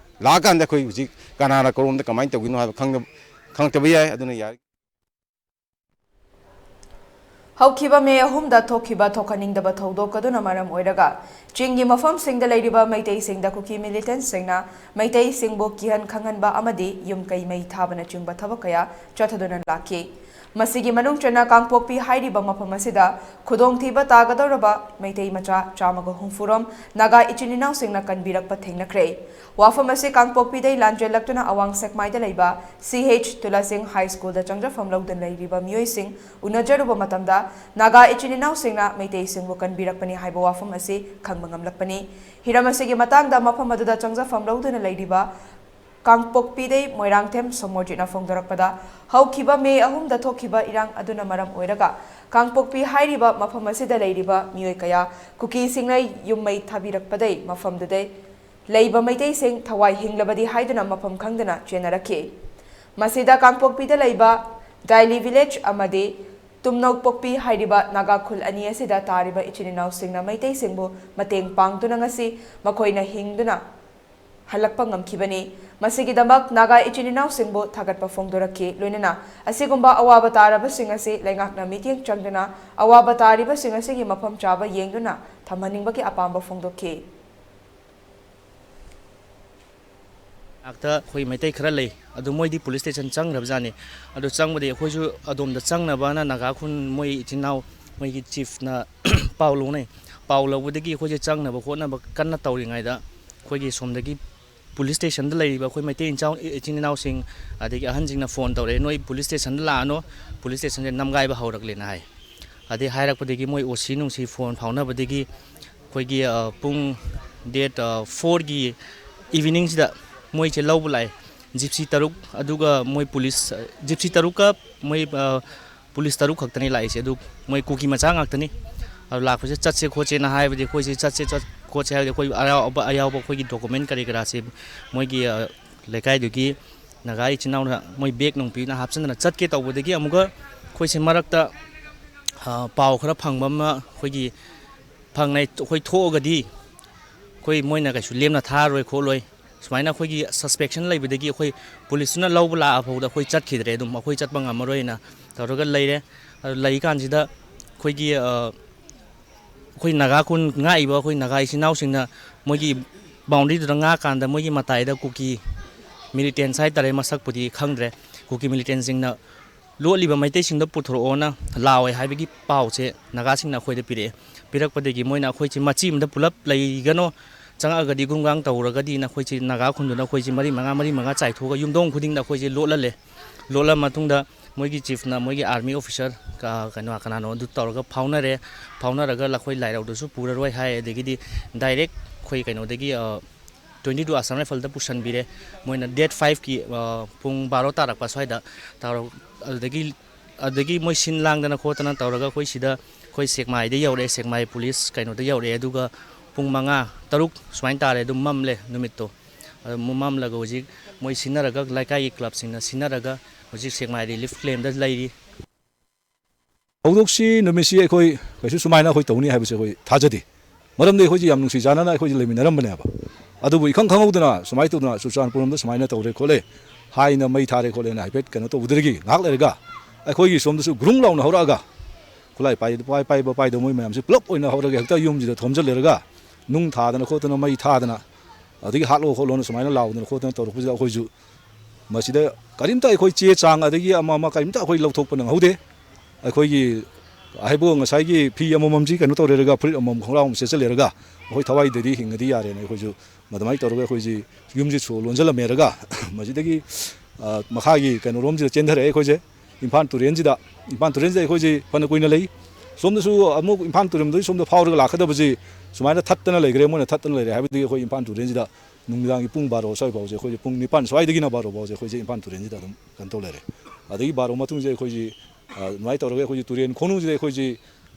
ꯂꯥꯛꯑꯀꯥꯟꯗ ꯑꯩꯈꯣꯏ ꯍꯧꯖꯤꯛ ꯀꯅꯥꯅ ꯀꯔꯣꯝꯗ ꯀꯃꯥꯏꯅ ꯇꯧꯒꯤꯅꯣ ꯍꯥꯏꯕ ꯈꯪꯗ-, ꯈꯪꯂꯛꯇꯕ ꯌꯥꯏ꯫ ꯑꯗꯨꯅ ꯌꯥꯔꯤ- ꯍꯧꯈꯤꯕ ꯃꯦ ꯑꯍꯨꯝꯗ ꯊꯣꯛꯈꯤꯕ ꯊꯣꯛꯍꯟꯅꯤꯡꯗꯕ ꯊꯧꯗꯣꯛ ꯑꯗꯨꯅ ꯃꯔꯝ ꯑꯣꯏꯔꯒ ꯆꯤꯡꯒꯤ ꯃꯐꯝꯁꯤꯡꯗ ꯂꯩꯔꯤꯕ ꯃꯩꯇꯩꯁꯤꯡꯗ ꯀꯨꯀꯤ militant ꯁꯤꯡꯅ ꯃꯩꯇꯩꯁꯤꯡꯕꯨ ꯀꯤꯍꯟ ꯈꯪꯍꯟꯕ ꯑꯃꯗꯤ ꯌꯨꯝ ꯀꯩ ꯃꯩ ꯊꯥꯕꯅꯆꯤꯡꯕ ꯊꯕꯛ ꯀꯌꯥ ꯆꯠꯊꯗꯨꯅ ꯂꯥꯛꯈꯤ꯫ ꯃꯁꯤꯒꯤ ꯃꯅꯨꯡ ꯆꯟꯅ ꯀꯥꯡꯄꯣꯛꯄꯤ ꯍꯥꯏꯔꯤꯕ ꯃꯐꯝ ꯑꯁꯤꯗ ꯈꯨꯗꯣꯡꯊꯤꯕ ꯇꯥꯒꯗꯧꯔꯕ ꯃꯩꯇꯩ ꯃꯆꯥ ꯆꯥꯝꯃꯒ ꯍꯨꯝꯐꯨ ꯔꯣꯝ ꯅꯥꯒꯥ ꯏꯆꯤꯟ ꯏꯅꯥꯎꯁꯤꯡꯅ ꯀꯟꯕꯤꯔꯛꯄ ꯊꯦꯡꯅꯈ꯭ꯔꯦ꯫ ꯋꯥꯐꯝ ꯑꯁꯤ ꯀꯥꯡꯄꯣꯛꯄꯤꯗꯩ ꯂꯥꯟꯖꯦꯜꯂꯛꯇꯨꯅ ꯑꯋꯥꯡ ꯁꯦꯛꯃꯥꯏꯗ ꯂꯩꯕ ꯁꯤ ꯑꯩꯆ ꯇꯨꯂꯥꯁꯤꯡ ꯍꯥꯏ ꯁ꯭ꯀꯨꯜꯗ ꯆꯪꯖꯐꯝ ꯂꯧꯗꯨꯅ ꯂꯩꯔꯤꯕ ꯃꯤꯑꯣꯏꯁꯤꯡ ꯎꯅꯖꯔꯨꯕ ꯃꯇꯝꯗ ꯅꯥꯒꯥ ꯏꯆꯤꯟ ꯏꯅꯥꯎꯁꯤꯡꯅ ꯃꯩꯇꯩꯁꯤꯡꯕꯨ ꯀꯟꯕꯤꯔꯛꯄꯅꯤ ꯍꯥꯏꯕ ꯋꯥꯐꯝ ꯑꯁꯤ ꯈꯪꯕ ꯉꯝꯂꯛꯄꯅꯤ꯫ ꯍꯤꯔꯝ ꯑꯁꯤꯒꯤ ꯃꯇꯥꯡꯗ ꯃꯐꯝ ꯑꯗꯨꯗ ꯆꯪꯖꯐꯝ ꯂꯧꯗꯨꯅ ꯂꯩꯔꯤꯕ ꯀꯥꯡꯄꯣꯛꯄꯤꯗꯩ ꯃꯣꯏꯔꯥꯡꯊꯦꯝ ꯁꯣꯃꯣꯔꯖꯤꯠꯅ ꯐꯣꯡꯗꯣꯔꯛꯄꯗ, ꯍꯧꯈꯤꯕ ꯃꯦ ꯑꯍꯨꯝꯗ ꯊꯣꯛꯈꯤꯕ ꯏꯔꯥꯡ ꯑꯗꯨꯅ ꯃꯔꯝ ꯑꯣꯏꯔꯒ ꯀꯥꯡꯄꯣꯛꯄꯤ ꯍꯥꯏꯔꯤꯕ ꯃꯐꯝ ꯑꯁꯤꯗ ꯂꯩꯔꯤꯕ ꯃꯤꯑꯣꯏ ꯀꯌꯥ ꯀꯨꯀꯤꯁꯤꯡꯅ ꯌꯨꯝ ꯃꯩ ꯊꯥꯕꯤꯔꯛꯄꯗꯩ ꯃꯐꯝꯗꯨꯗꯩ ꯂꯩꯕ ꯃꯩꯇꯩꯁꯤꯡ ꯊꯋꯥꯏ ꯍꯤꯡꯂꯕꯗꯤ ꯍꯥꯏꯗꯨꯅ ꯃꯐꯝ ꯈꯪꯗꯅ ꯆꯦꯟꯅꯔꯛꯈꯤ꯫ ꯃꯁꯤꯗ ꯀꯥꯡꯄꯣꯛꯄꯤꯗ ꯂꯩꯕ ꯗꯥꯏꯂꯤ village ꯑꯃꯗꯤ ꯇꯨꯝꯅꯧ ꯄꯣꯛꯄꯤ ꯍꯥꯏꯔꯤꯕ ꯅꯥꯒꯥ ꯈꯨꯜ ꯑꯅꯤ ꯑꯁꯤꯗ ꯇꯥꯔꯤꯕ ꯏꯆꯤꯟ ꯏꯅꯥꯎꯁꯤꯡꯅ ꯃꯩꯇꯩꯁꯤꯡꯕꯨ ꯃꯇꯦꯡ ꯄꯥꯡꯗꯨꯅ ꯉꯁꯤ ꯃꯈꯣꯏꯅ ꯍꯤꯡꯗꯨꯅ ꯍꯜꯂꯛꯄ ꯉꯝꯈꯤꯕꯅꯤ꯫ ꯃꯁꯤꯒꯤꯗꯃꯛ ꯅꯥꯒꯥ ꯏꯆꯤꯟ ꯏꯅꯥꯎꯁꯤꯡꯕꯨ ꯊꯥꯒꯠꯄ ꯐꯣꯡꯗꯣꯔꯛꯈꯤ꯫ ꯂꯣꯏꯅꯅ ꯑꯁꯤꯒꯨꯝꯕ ꯑꯋꯥꯕ ꯇꯥꯔꯕꯁꯤꯡ ꯑꯁꯤ ꯂꯩꯉꯥꯛꯅ ꯃꯤꯠꯌꯦꯡ ꯆꯪꯗꯨꯅ ꯑꯋꯥꯕ ꯇꯥꯔꯤꯕꯁꯤꯡ ꯑꯁꯤꯒꯤ ꯃꯐꯝ ꯆꯥꯕ ꯌꯦꯡꯗꯨꯅ ꯊꯝꯍꯟꯅꯤꯡꯕꯒꯤ ꯑꯄꯥꯝꯕ ꯐꯣꯡꯗꯣꯛꯈꯤ꯫ ꯉꯥꯛꯇ ꯑꯩꯈꯣꯏ ꯃꯩꯇꯩ ꯈꯔ ꯂꯩ, ꯑꯗꯨ ꯃꯣꯏꯗꯤ ꯄꯨꯂꯤꯁ ꯁ꯭ꯇꯦꯁꯟ ꯆꯪꯈ꯭ꯔꯕꯖꯥꯠꯅꯤ꯫ ꯑꯗꯨ ꯆꯪꯕꯗꯤ ꯑꯩꯈꯣꯏꯁꯨ ꯑꯗꯣꯝꯗ ꯆꯪꯅꯕꯅ ꯅꯥꯒꯥ ꯈꯨꯟ ꯃꯣꯏ ꯏꯆꯤꯟ ꯏꯅꯥꯎ ꯃꯣꯏꯒꯤ ꯆꯤꯐꯅ ꯄꯥꯎ ꯂꯧꯅꯩ꯫ ꯄꯥꯎ ꯂꯧꯕꯗꯒꯤ ꯑꯩꯈꯣꯏꯁꯦ ꯆꯪꯅꯕ ꯈꯣꯠꯅꯕ ꯀꯟꯅ ꯇꯧꯔꯤꯉꯩꯗ ꯑꯩꯈꯣꯏꯒꯤ ꯁꯣꯝꯗꯒꯤ ꯄꯨꯂꯤꯁ ꯁ꯭ꯇꯦꯁꯟꯗ ꯂꯩꯔꯤꯕ ꯑꯩꯈꯣꯏ ꯃꯩꯇꯩ ꯏꯆꯥꯎ-, ꯏꯆꯤꯟ ꯏꯅꯥꯎꯁꯤꯡ ꯑꯗꯒꯤ ꯑꯍꯟꯁꯤꯡꯅ ꯐꯣꯟ ꯇꯧꯔꯛꯑꯦ, "ꯅꯣꯏ ꯄꯨꯂꯤꯁ ꯁ꯭ꯇꯦꯁꯟꯗ ꯂꯥꯛꯑꯅꯣ, ꯄꯨꯂꯤꯁ ꯁ꯭ꯇꯦꯁꯟꯁꯦ ꯅꯝꯒꯥꯏꯕ ꯍꯧꯔꯛꯂꯦꯅ" ꯍꯥꯏ꯫ ꯑꯗꯩ ꯍꯥꯏꯔꯛꯄꯗꯒꯤ ꯃꯣꯏ ꯑꯣ ꯁꯤ ꯅꯨꯡꯁꯤ ꯐꯣꯟ ꯐꯥꯎꯅꯕꯗꯒꯤ ꯑꯩꯈꯣꯏꯒꯤ, ꯑ, ꯄꯨꯡ ꯗꯦꯠ, ꯑ, ꯐꯣꯔꯒꯤ ꯏꯚꯤꯅꯤꯡꯁꯤꯗ ꯃꯣꯏꯁꯦ ꯂꯧꯕ ꯂꯥꯛꯑꯦ꯫ ꯖꯤꯞꯁꯤ ꯇꯔꯨꯛ, ꯑꯗꯨꯒ ꯃꯣꯏ ꯄꯨꯂꯤꯁ, ꯑ, ꯖꯤꯞꯁꯤ ꯇꯔꯨꯛꯀ ꯃꯣꯏ, ꯑ, ꯄꯨꯂꯤꯁ ꯇꯔꯨꯛ ꯈꯛꯇꯅꯤ ꯂꯥꯛꯏꯁꯦ꯫ ꯑꯗꯨ ꯃꯣꯏ ꯀꯨꯀꯤ ꯃꯆꯥ ꯉꯥꯛꯇꯅꯤ꯫ ꯑꯗꯨ ꯂꯥꯛꯄꯁꯦ ꯆꯠꯁꯦ ꯈꯣꯠꯁꯦꯅ ꯍꯥꯏꯕꯗꯤ ꯑꯩꯈꯣꯏꯁꯦ ꯆꯠꯁꯦ ꯆꯠ-, ꯈꯣꯠꯁꯦ ꯍꯥꯏꯕꯗꯤ ꯑꯩꯈꯣꯏ ꯑꯌꯥꯎꯕ, ꯑꯌꯥꯎꯕ ꯑꯩꯈꯣꯏꯒꯤ ꯗꯣꯀꯨꯃꯦꯟ ꯀꯔꯤ ꯀꯔꯥꯁꯦ ꯃꯣꯏꯒꯤ, ꯑ, ꯂꯩꯀꯥꯏꯗꯨꯒꯤ ꯅꯥꯒꯥ ꯏꯆꯤꯟ ꯏꯅꯥꯎꯅ ꯃꯣꯏ ꯕꯦꯒ ꯅꯨꯡ ꯄꯤꯅ ꯍꯥꯞꯆꯤꯟꯗꯅ ꯆꯠꯀꯦ ꯇꯧꯕꯗꯒꯤ ꯑꯃꯨꯛꯀ ꯑꯩꯈꯣꯏꯁꯦ ꯃꯔꯛꯇ, ꯑ, ꯄꯥꯎ ꯈꯔ ꯐꯪꯕ ꯑꯃ ꯑꯩꯈꯣꯏꯒꯤ ꯐꯪꯅꯩ꯫ ꯑꯩꯈꯣꯏ ꯊꯣꯛꯑꯒꯗꯤ ꯑꯩꯈꯣꯏ ꯃꯣꯏꯅ ꯀꯩꯁꯨ ꯂꯦꯝꯅ ꯊꯥꯔꯣꯏ ꯈꯣꯠꯂꯣꯏ, ꯁꯨꯃꯥꯏꯅ ꯑꯩꯈꯣꯏꯒꯤ ꯁꯁꯄꯦꯛꯁꯟ ꯂꯩꯕꯗꯒꯤ ꯑꯩꯈꯣꯏ ꯄꯨꯂꯤꯁꯇꯨꯅ ꯂꯧꯕ ꯂꯥꯛꯑ ꯐꯥꯎꯗ ꯑꯩꯈꯣꯏ ꯆꯠꯈꯤꯗ꯭ꯔꯦ, ꯑꯗꯨꯝ ꯑꯩꯈꯣꯏ ꯆꯠꯄ ꯉꯝꯃꯔꯣꯏꯅ ꯇꯧꯔꯒ ꯂꯩꯔꯦ꯫ ꯑꯗꯨ ꯂꯩꯀꯥꯟꯁꯤꯗ ꯑꯩꯈꯣꯏꯒꯤ, ꯑ, ꯑꯩꯈꯣꯏ ꯅꯥꯒꯥ ꯈꯨꯟ ꯉꯥꯛꯏꯕ ꯑꯩꯈꯣꯏ ꯅꯥꯒꯥ ꯏꯆꯤꯟ ꯏꯅꯥꯎꯁꯤꯡꯅ ꯃꯣꯏꯒꯤ ꯕꯥꯎꯟꯗ꯭ꯔꯤꯗꯨꯗ ꯉꯥꯛꯀꯥꯟꯗ ꯃꯣꯏꯒꯤ ꯃꯇꯥꯏꯗ ꯀꯨꯀꯤ ꯃꯤꯂꯤꯇꯦꯟꯁ ꯍꯥꯏꯇꯥꯔꯦ, ꯃꯁꯛꯄꯨꯗꯤ ꯈꯪꯗ꯭ꯔꯦ, ꯀꯨꯀꯤ ꯃꯤꯂꯤꯇꯦꯟꯁꯤꯡꯅ ꯂꯣꯠꯂꯤꯕ ꯃꯩꯇꯩꯁꯤꯡꯗꯣ ꯄꯨꯊꯣꯔꯛꯑꯣꯅ ꯂꯥꯎꯋꯦ ꯍꯥꯏꯕꯒꯤ ꯄꯥꯎꯁꯦ ꯅꯥꯒꯥꯁꯤꯡꯅ ꯑꯩꯈꯣꯏꯗ ꯄꯤꯔꯛꯑꯦ꯫ ꯄꯤꯔꯛꯄꯗꯒꯤ ꯃꯣꯏꯅ ꯑꯩꯈꯣꯏꯁꯦ ꯃꯆꯤ ꯑꯃꯗ ꯄꯨꯂꯞ ꯂꯩꯒꯅꯣ, ꯆꯪꯉꯛꯑꯒꯗꯤ ꯒꯨꯝꯒꯥꯡ ꯇꯧꯔꯒꯗꯤꯅ ꯑꯩꯈꯣꯏꯁꯦ ꯅꯥꯒꯥ ꯈꯨꯟꯗꯨꯅ ꯑꯩꯈꯣꯏꯁꯦ ꯃꯔꯤ ꯃꯉꯥ, ꯃꯔꯤ ꯃꯉꯥ ꯆꯥꯏꯊꯣꯛꯑꯒ ꯌꯨꯝꯊꯣꯡ ꯈꯨꯗꯤꯡꯗ ꯑꯩꯈꯣꯏꯁꯦ ꯂꯣꯠꯍꯜꯂꯦ꯫ ꯂꯣꯠꯂ ꯃꯇꯨꯡꯗ ꯃꯣꯏꯒꯤ ꯆꯤꯐꯅ ꯃꯣꯏꯒꯤ ꯑꯥꯔꯃꯤ ꯑꯣꯐꯤꯁꯥꯔ ꯀ-, ꯀꯩꯅꯣ ꯀꯅꯥꯅꯣ ꯑꯗꯨ ꯇꯧꯔꯒ ꯐꯥꯎꯅꯔꯦ꯫ ꯐꯥꯎꯅꯔꯒ ꯑꯩꯈꯣꯏ ꯂꯥꯏꯔꯧꯗꯁꯨ ꯄꯨꯔꯔꯣꯏ ꯍꯥꯏ꯫ ꯑꯗꯒꯤꯗꯤ ꯗꯥꯏꯔꯦꯛ ꯑꯩꯈꯣꯏ ꯀꯩꯅꯣꯗꯒꯤ, ꯑ, ꯇ꯭ꯋꯦꯟꯇꯤ ꯇꯨ ꯑꯁꯥꯝ ꯔꯥꯏꯐꯜꯗ ꯄꯨꯁꯟꯕꯤꯔꯦ꯫ ꯃꯣꯏꯅ ꯗꯦꯠ ꯐꯥꯏꯚꯀꯤ, ꯑ, ꯄꯨꯡ ꯕꯥꯔꯣ ꯇꯥꯔꯛꯄ ꯁ꯭ꯋꯥꯏꯗ ꯇꯧꯔ-, ꯑꯗꯨꯗꯒꯤ, ꯑꯗꯨꯗꯒꯤ ꯃꯣꯏ ꯁꯤꯟ ꯂꯥꯡꯗꯅ ꯈꯣꯠꯇꯅ ꯇꯧꯔꯒ ꯑꯩꯈꯣꯏ ꯁꯤꯗ ꯑꯩꯈꯣꯏ ꯁꯦꯛꯃꯥꯏꯗ ꯌꯧꯔꯛꯑꯦ, ꯁꯦꯛꯃꯥꯏ ꯄꯨꯂꯤꯁ ꯀꯩꯅꯣꯗ ꯌꯧꯔꯛꯑꯦ꯫ ꯑꯗꯨꯒ ꯄꯨꯡ ꯃꯉꯥ, ꯇꯔꯨꯛ ꯁꯨꯃꯥꯏꯅ ꯇꯥꯔꯦ, ꯑꯗꯨꯝ ꯃꯝꯂꯦ ꯅꯨꯃꯤꯠꯇꯣ꯫ ꯑꯗꯨ ꯃꯝꯂꯒ ꯍꯧꯖꯤꯛ ꯃꯣꯏ ꯁꯤꯟꯅꯔꯒ, ꯂꯩꯀꯥꯏꯒꯤ ꯀ꯭ꯂꯕꯁꯤꯡꯅ ꯁꯤꯟꯅꯔꯒ ꯍꯧꯖꯤꯛ ꯁꯦꯛꯃꯥꯏ ꯔꯤꯂꯤꯐ ꯀꯦꯝꯗ ꯂꯩꯔꯤ꯫ ꯊꯧꯗꯣꯛꯁꯤ ꯅꯨꯃꯤꯠꯁꯤ ꯑꯩꯈꯣꯏ ꯀꯩꯁꯨ ꯁꯨꯃꯥꯏꯅ ꯑꯩꯈꯣꯏ ꯇꯧꯅꯤ ꯍꯥꯏꯕꯁꯦ ꯑꯩꯈꯣꯏ ꯊꯥꯖꯗꯦ꯫ ꯃꯔꯝꯗꯤ ꯑꯩꯈꯣꯏꯁꯤ ꯌꯥꯝ ꯅꯨꯡꯁꯤ ꯆꯥꯟꯅꯅ ꯑꯩꯈꯣꯏꯁꯤ ꯂꯩꯃꯤꯟꯅꯔꯝꯕꯅꯦꯕ꯫ ꯑꯗꯨꯕꯨ ꯏꯈꯪ ꯈꯪꯍꯧꯗꯅ ꯁꯨꯃꯥꯏꯅ ꯇꯧꯗꯅ ꯆꯨꯔꯆꯥꯟꯄꯨꯔ ꯂꯣꯝꯗ ꯁꯨꯃꯥꯏꯅ ꯇꯧꯔꯦ ꯈꯣꯠꯂꯦ ꯍꯥꯏꯅ ꯃꯩ ꯊꯥꯔꯦ ꯈꯣꯠꯂꯦꯅ ꯍꯥꯏꯐꯦꯠ ꯀꯩꯅꯣ ꯇꯧꯕꯗꯒꯤ ꯉꯥꯏꯍꯥꯛ ꯂꯩꯔꯒ ꯑꯩꯈꯣꯏꯒꯤ ꯁꯣꯝꯗꯁꯨ ꯒ꯭ꯔꯨꯡ ꯂꯥꯎꯅ ꯍꯧꯔꯛꯑꯒ ꯈꯨꯠꯂꯥꯏ ꯄꯥꯏ-, ꯄꯥꯏ-, ꯄꯥꯏꯕ ꯄꯥꯏꯗꯕ ꯃꯣꯏ ꯃꯌꯥꯝꯁꯤ ꯄꯨꯂꯞ ꯑꯣꯏꯅ ꯍꯧꯔꯒ ꯍꯦꯛꯇ ꯌꯨꯝꯁꯤꯗ ꯊꯣꯝꯖꯤꯜꯂꯦꯔꯒ ꯅꯨꯡ ꯊꯥꯗꯅ ꯈꯣꯠꯇꯅ ꯃꯩ ꯊꯥꯗꯅ ꯑꯗꯒꯤ ꯍꯥꯠꯂꯣ ꯈꯣꯠꯂꯣꯅ ꯁꯨꯃꯥꯏꯅ ꯂꯥꯎꯗꯅ ꯈꯣꯠꯇꯅ ꯇꯧꯔꯛꯄꯁꯤꯗ ꯑꯩꯈꯣꯏꯁꯨ ꯃꯁꯤꯗ ꯀꯔꯤꯝꯇ ꯑꯩꯈꯣꯏ ꯆꯦ ꯆꯥꯡ ꯑꯗꯒꯤ ꯑꯃ ꯑꯃ ꯀꯔꯤꯝꯇ ꯑꯩꯈꯣꯏ ꯂꯧꯊꯣꯛꯄ ꯅꯪꯍꯧꯗꯦ꯫ ꯑꯩꯈꯣꯏꯒꯤ ꯍꯥꯏꯕꯨ ꯉꯁꯥꯏꯒꯤ ꯐꯤ ꯑꯃꯃꯝꯁꯤ ꯀꯩꯅꯣ ꯇꯧꯔꯦꯔꯒ ꯐꯨꯔꯤꯠ ꯑꯃꯃꯝ ꯈꯣꯡꯒ꯭ꯔꯥꯎ ꯑꯃ ꯁꯦꯠꯆꯜꯂꯦꯔꯒ ꯑꯩꯈꯣꯏ ꯊꯋꯥꯏꯗꯗꯤ ꯍꯤꯡꯉꯗꯤ ꯌꯥꯔꯦꯅ ꯑꯩꯈꯣꯏꯁꯨ ꯑꯗꯨꯃꯥꯏꯅ ꯇꯧꯔꯒ ꯑꯩꯈꯣꯏꯁꯤ ꯌꯨꯝꯁꯤ ꯁꯣ ꯂꯣꯟꯁꯤꯜꯂꯝꯃꯦꯔꯒ ꯃꯁꯤꯗꯒꯤ, ꯑ, ꯃꯈꯥꯒꯤ ꯀꯩꯅꯣꯔꯣꯝꯁꯤꯗ ꯆꯦꯟꯊꯔꯛꯑꯦ ꯑꯩꯈꯣꯏꯁꯦ꯫ ꯏꯝꯐꯥꯜ ꯇꯨꯔꯦꯟꯁꯤꯗ, ꯏꯝꯐꯥꯜ ꯇꯨꯔꯦꯟꯁꯤꯗ ꯑꯩꯈꯣꯏꯁꯤ ꯐꯅ ꯀꯨꯏꯅ ꯂꯩ꯫ ꯁꯣꯝꯗꯁꯨ ꯑꯃꯨꯛ ꯏꯝꯐꯥꯜ ꯇꯨꯔꯦꯜꯗꯒꯤ ꯁꯣꯝꯗ ꯐꯥꯎꯔꯒ ꯂꯥꯛꯀꯗꯕꯁꯤ ꯁꯨꯃꯥꯏꯅ ꯊꯠꯇꯅ ꯂꯩꯈ꯭ꯔꯦ, ꯃꯣꯏꯅ ꯊꯠꯇꯅ ꯂꯩꯔꯦ ꯍꯥꯏꯕꯗꯤ ꯑꯩꯈꯣꯏ ꯏꯝꯐꯥꯜ ꯇꯨꯔꯦꯜꯁꯤꯗ ꯅꯨꯃꯤꯗꯥꯡꯒꯤ ꯄꯨꯡ ꯕꯥꯔꯣ ꯁ꯭ꯋꯥꯏ ꯐꯥꯎꯁꯦ ꯑꯩꯈꯣꯏꯁꯦ ꯄꯨꯡ ꯅꯤꯄꯥꯟ ꯁ꯭ꯋꯥꯏꯗꯒꯤꯅ ꯕꯥꯔꯣ ꯐꯥꯎꯁꯦ ꯑꯩꯈꯣꯏꯁꯦ ꯏꯝꯐꯥꯜ ꯇꯨꯔꯦꯜꯁꯤꯗ ꯑꯗꯨꯝ ꯀꯩꯅꯣ ꯇꯧ ꯂꯩꯔꯦ꯫ ꯑꯗꯒꯤ ꯕꯥꯔꯣ ꯃꯇꯨꯡꯁꯦ ꯑꯩꯈꯣꯏꯁꯤ, ꯑ, ꯑꯗꯨꯃꯥꯏꯅ ꯇꯧꯔꯒ ꯑꯩꯈꯣꯏꯁꯤ ꯇꯨꯔꯦꯟ ꯈꯣꯡꯅꯨꯡꯁꯤꯗ ꯑꯩꯈꯣꯏꯁꯤ,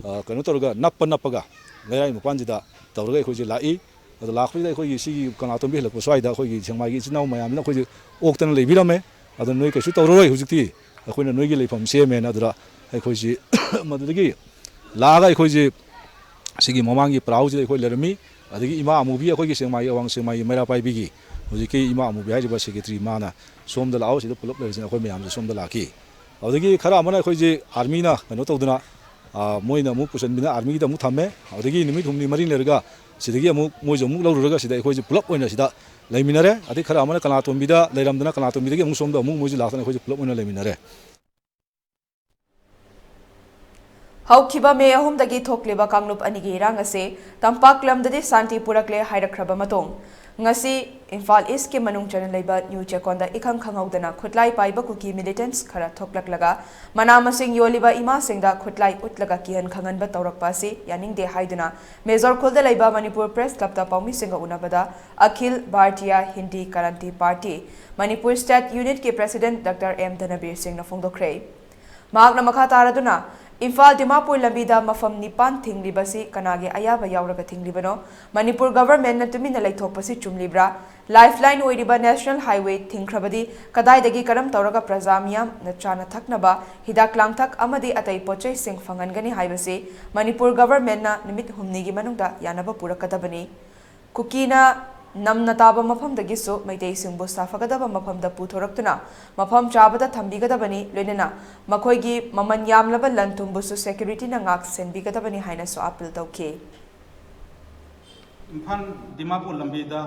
ꯑ, ꯀꯩꯅꯣ ꯇꯧꯔꯒ ꯅꯞꯄ ꯅꯞꯄꯒ ꯂꯩꯔꯥꯏ ꯃꯄꯥꯟꯁꯤꯗ ꯇꯧꯔꯒ ꯑꯩꯈꯣꯏꯁꯤ ꯂꯥꯛꯏ꯫ ꯑꯗꯣ ꯂꯥꯛꯄꯁꯤꯗ ꯑꯩꯈꯣꯏꯒꯤ ꯁꯤꯒꯤ ꯀꯪꯂꯥꯇꯣꯝꯕꯤ ꯍꯦꯜꯂꯛꯄ ꯁ꯭ꯋꯥꯏꯗ ꯑꯩꯈꯣꯏꯒꯤ ꯁꯦꯛꯃꯥꯏꯒꯤ ꯏꯆꯤꯟ ꯏꯅꯥꯎ ꯃꯌꯥꯝꯁꯤꯅ ꯑꯩꯈꯣꯏꯁꯦ ꯑꯣꯛꯇꯅ ꯂꯩꯕꯤꯔꯝꯃꯦ꯫ ꯑꯗꯣ ꯅꯣꯏ ꯀꯩꯁꯨ ꯇꯧꯔꯔꯣꯏ, ꯍꯧꯖꯤꯛꯇꯤ ꯑꯩꯈꯣꯏꯅ ꯅꯣꯏꯒꯤ ꯂꯩꯐꯝ ꯁꯦꯝꯃꯦꯅ꯫ ꯑꯗꯨꯗ ꯑꯩꯈꯣꯏꯁꯤ ꯃꯗꯨꯗꯒꯤ ꯂꯥꯛꯑꯒ ꯑꯩꯈꯣꯏꯁꯤ ꯁꯤꯒꯤ ꯃꯃꯥꯡꯒꯤ ꯄ꯭ꯔꯥꯎꯁꯤꯗ ꯑꯩꯈꯣꯏ ꯂꯩꯔꯝꯃꯤ꯫ ꯑꯗꯒꯤ ꯏꯃꯥ ꯑꯃꯨꯕꯤ, ꯑꯩꯈꯣꯏꯒꯤ ꯁꯦꯛꯃꯥꯏꯒꯤ, ꯑꯋꯥꯡ ꯁꯦꯛꯃꯥꯏꯒꯤ ꯃꯩꯔꯥ ꯄꯥꯏꯕꯤꯒꯤ ꯍꯧꯖꯤꯛꯀꯤ ꯏꯃꯥ ꯑꯃꯨꯕꯤ ꯍꯥꯏꯔꯤꯕ ꯁꯦꯀ꯭ꯔꯦꯇꯔꯤ ꯃꯥꯅ ꯁꯣꯝꯗ ꯂꯥꯛꯑꯣ, ꯁꯤꯗ ꯄꯨꯂꯞ ꯂꯩꯔꯤꯁꯤꯅ ꯑꯩꯈꯣꯏ ꯃꯌꯥꯝꯁꯦ ꯁꯣꯝꯗ ꯂꯥꯛꯈꯤ꯫ ꯑꯗꯨꯗꯒꯤ ꯈꯔ ꯑꯃꯅ ꯑꯩꯈꯣꯏꯁꯦ ꯑꯥꯔꯃꯤꯅ ꯀꯩꯅꯣ ꯇꯧꯗꯅ, ꯑ, ꯃꯣꯏꯅ ꯑꯃꯨꯛ ꯄꯨꯁꯟꯕꯤꯅ ꯑꯥꯔꯃꯤꯒꯤꯗ ꯑꯃꯨꯛ ꯊꯝꯃꯦ꯫ ꯑꯗꯒꯤ ꯅꯨꯃꯤꯠ ꯍꯨꯝꯅꯤ ꯃꯔꯤ ꯂꯩꯔꯒ ꯁꯤꯗꯒꯤ ꯑꯃꯨꯛ ꯃꯣꯏꯁꯨ ꯑꯃꯨꯛ ꯂꯧꯔꯨꯔꯒ ꯁꯤꯗ ꯑꯩꯈꯣꯏꯁꯦ ꯄꯨꯂꯞ ꯑꯣꯏꯅ ꯁꯤꯗ ꯂꯩꯃꯤꯟꯅꯔꯦ꯫ ꯑꯗꯩ ꯈꯔ ꯑꯃꯅ ꯀꯪꯂꯥꯇꯣꯝꯕꯤꯗ ꯂꯩꯔꯝꯗꯅ ꯀꯪꯂꯥꯇꯣꯝꯕꯤꯗꯒꯤ ꯑꯃꯨꯛ ꯁꯣꯝꯗ ꯑꯃꯨꯛ ꯃꯣꯏꯁꯨ ꯂꯥꯛꯇꯅ ꯑꯩꯈꯣꯏꯁꯦ ꯄꯨꯂꯞ ꯑꯣꯏꯅ ꯂꯩꯃꯤꯟꯅꯔꯦ꯫ ꯍꯧꯈꯤꯕ ꯃꯦ ꯑꯍꯨꯝꯗꯒꯤ ꯊꯣꯛꯂꯤꯕ ꯀꯥꯡꯂꯨꯞ ꯑꯅꯤꯒꯤ ꯏꯔꯥꯡ ꯑꯁꯤ ꯇꯝꯄꯥꯛ ꯂꯝꯗꯗꯤ ꯁꯥꯟꯇꯤ ꯄꯨꯔꯛꯂꯦ ꯍꯥꯏꯔꯛꯈ꯭ꯔꯕ ꯃꯇꯨꯡ, ꯉꯁꯤ ꯏꯝꯐꯥꯜ ꯏꯁꯀꯤ ꯃꯅꯨꯡ ꯆꯟꯅ ꯂꯩꯕ ꯅ꯭ꯌꯨ ꯆꯦꯛꯀꯣꯟꯗ ꯏꯈꯪ ꯈꯪꯍꯧꯗꯅ ꯈꯨꯠꯂꯥꯏ ꯄꯥꯏꯕ ꯀꯨꯀꯤ ꯃꯤꯂꯤꯇꯦꯟꯠꯁ ꯈꯔ ꯊꯣꯛꯂꯛꯂꯒ ꯃꯅꯥ ꯃꯁꯤꯡ ꯌꯣꯜꯂꯤꯕ ꯏꯃꯥꯁꯤꯡꯗ ꯈꯨꯠꯂꯥꯏ ꯎꯠꯂꯒ ꯀꯤꯍꯟ ꯈꯪꯍꯟꯕ ꯇꯧꯔꯛꯄ ꯑꯁꯤ ꯌꯥꯅꯤꯡꯗꯦ ꯍꯥꯏꯗꯨꯅ ꯃꯦꯖꯣꯔ ꯈꯨꯜꯗ ꯂꯩꯕ ꯃꯅꯤꯄꯨꯔ ꯄ꯭ꯔꯦꯁ ꯀ꯭ꯂꯕꯇ ꯄꯥꯎꯃꯤꯁꯤꯡꯒ ꯎꯅꯕꯗ ꯑꯈꯤꯜ ꯚꯥꯔꯇꯤꯌꯥ ꯍꯤꯟꯗꯤ ꯀ꯭ꯔꯥꯟꯇꯤ ꯄꯥꯔꯇꯤ ꯃꯅꯤꯄꯨꯔ ꯁ꯭ꯇꯦꯠ ꯌꯨꯅꯤꯠꯀꯤ ꯄ꯭ꯔꯦꯁꯤꯗꯦꯟꯠ ꯗꯥꯛꯇꯔ ꯑꯦꯝ ꯙꯅꯕꯤꯔ ꯁꯤꯡꯅ ꯐꯣꯡꯗꯣꯛꯈ꯭ꯔꯦ꯫ ꯃꯍꯥꯛꯅ ꯃꯈꯥ ꯇꯥꯔꯗꯨꯅ, ꯏꯝꯐꯥꯜ ꯗꯤꯃꯥꯄꯨꯔ ꯂꯝꯕꯤꯗ ꯃꯐꯝ ꯅꯤꯄꯥꯟ ꯊꯤꯡꯂꯤꯕꯁꯤ ꯀꯅꯥꯒꯤ ꯑꯌꯥꯕ ꯌꯥꯎꯔꯒ ꯊꯤꯡꯂꯤꯕꯅꯣ? ꯃꯅꯤꯄꯨꯔ ꯒꯚꯔꯟꯃꯦꯟꯠꯅ ꯇꯨꯃꯤꯟꯅ ꯂꯩꯊꯣꯛꯄꯁꯤ ꯆꯨꯝꯂꯤꯕ꯭ꯔꯥ? ꯂꯥꯏꯐꯂꯥꯏꯟ ꯑꯣꯏꯔꯤꯕ ꯅꯦꯁꯅꯦꯜ ꯍꯥꯏꯋꯦ ꯊꯤꯡꯈ꯭ꯔꯕꯗꯤ ꯀꯗꯥꯏꯗꯒꯤ ꯀꯔꯝ ꯇꯧꯔꯒ ꯄ꯭ꯔꯖꯥ ꯃꯤꯌꯥꯝꯅ ꯆꯥꯅ ꯊꯛꯅꯕ ꯍꯤꯗꯥꯛ ꯂꯥꯡꯊꯛ ꯑꯃꯗꯤ ꯑꯇꯩ ꯄꯣꯠꯆꯩꯁꯤꯡ ꯐꯪꯍꯟꯒꯅꯤ ꯍꯥꯏꯕꯁꯤ ꯃꯅꯤꯄꯨꯔ ꯒꯚꯔꯟꯃꯦꯟꯠꯅ ꯅꯨꯃꯤꯠ ꯍꯨꯝꯅꯤꯒꯤ ꯃꯅꯨꯡꯗ ꯌꯥꯅꯕ ꯄꯨꯔꯛꯀꯗꯕꯅꯤ꯫ ꯀꯨꯀꯤꯅ ꯅꯝꯅ ꯇꯥꯕ ꯃꯐꯝꯗꯒꯤꯁꯨ ꯃꯩꯇꯩꯁꯤꯡꯕꯨ ꯁꯥꯐꯒꯗꯕ ꯃꯐꯝꯗ ꯄꯨꯊꯣꯔꯛꯇꯨꯅ ꯃꯐꯝ ꯆꯥꯕꯗ ꯊꯝꯕꯤꯒꯗꯕꯅꯤ, ꯂꯣꯏꯅꯅ ꯃꯈꯣꯏꯒꯤ ꯃꯃꯜ ꯌꯥꯝꯂꯕ ꯂꯟ ꯊꯨꯝꯕꯨꯁꯨ ꯁꯦꯀ꯭ꯌꯨꯔꯤꯇꯤꯅ ꯉꯥꯛ ꯁꯦꯟꯕꯤꯒꯗꯕꯅꯤ ꯍꯥꯏꯅꯁꯨ ꯑꯥꯄꯤꯜ ꯇꯧꯈꯤ꯫ ꯏꯝꯐꯥꯜ ꯗꯤꯃꯥꯄꯨꯔ ꯂꯝꯕꯤꯗ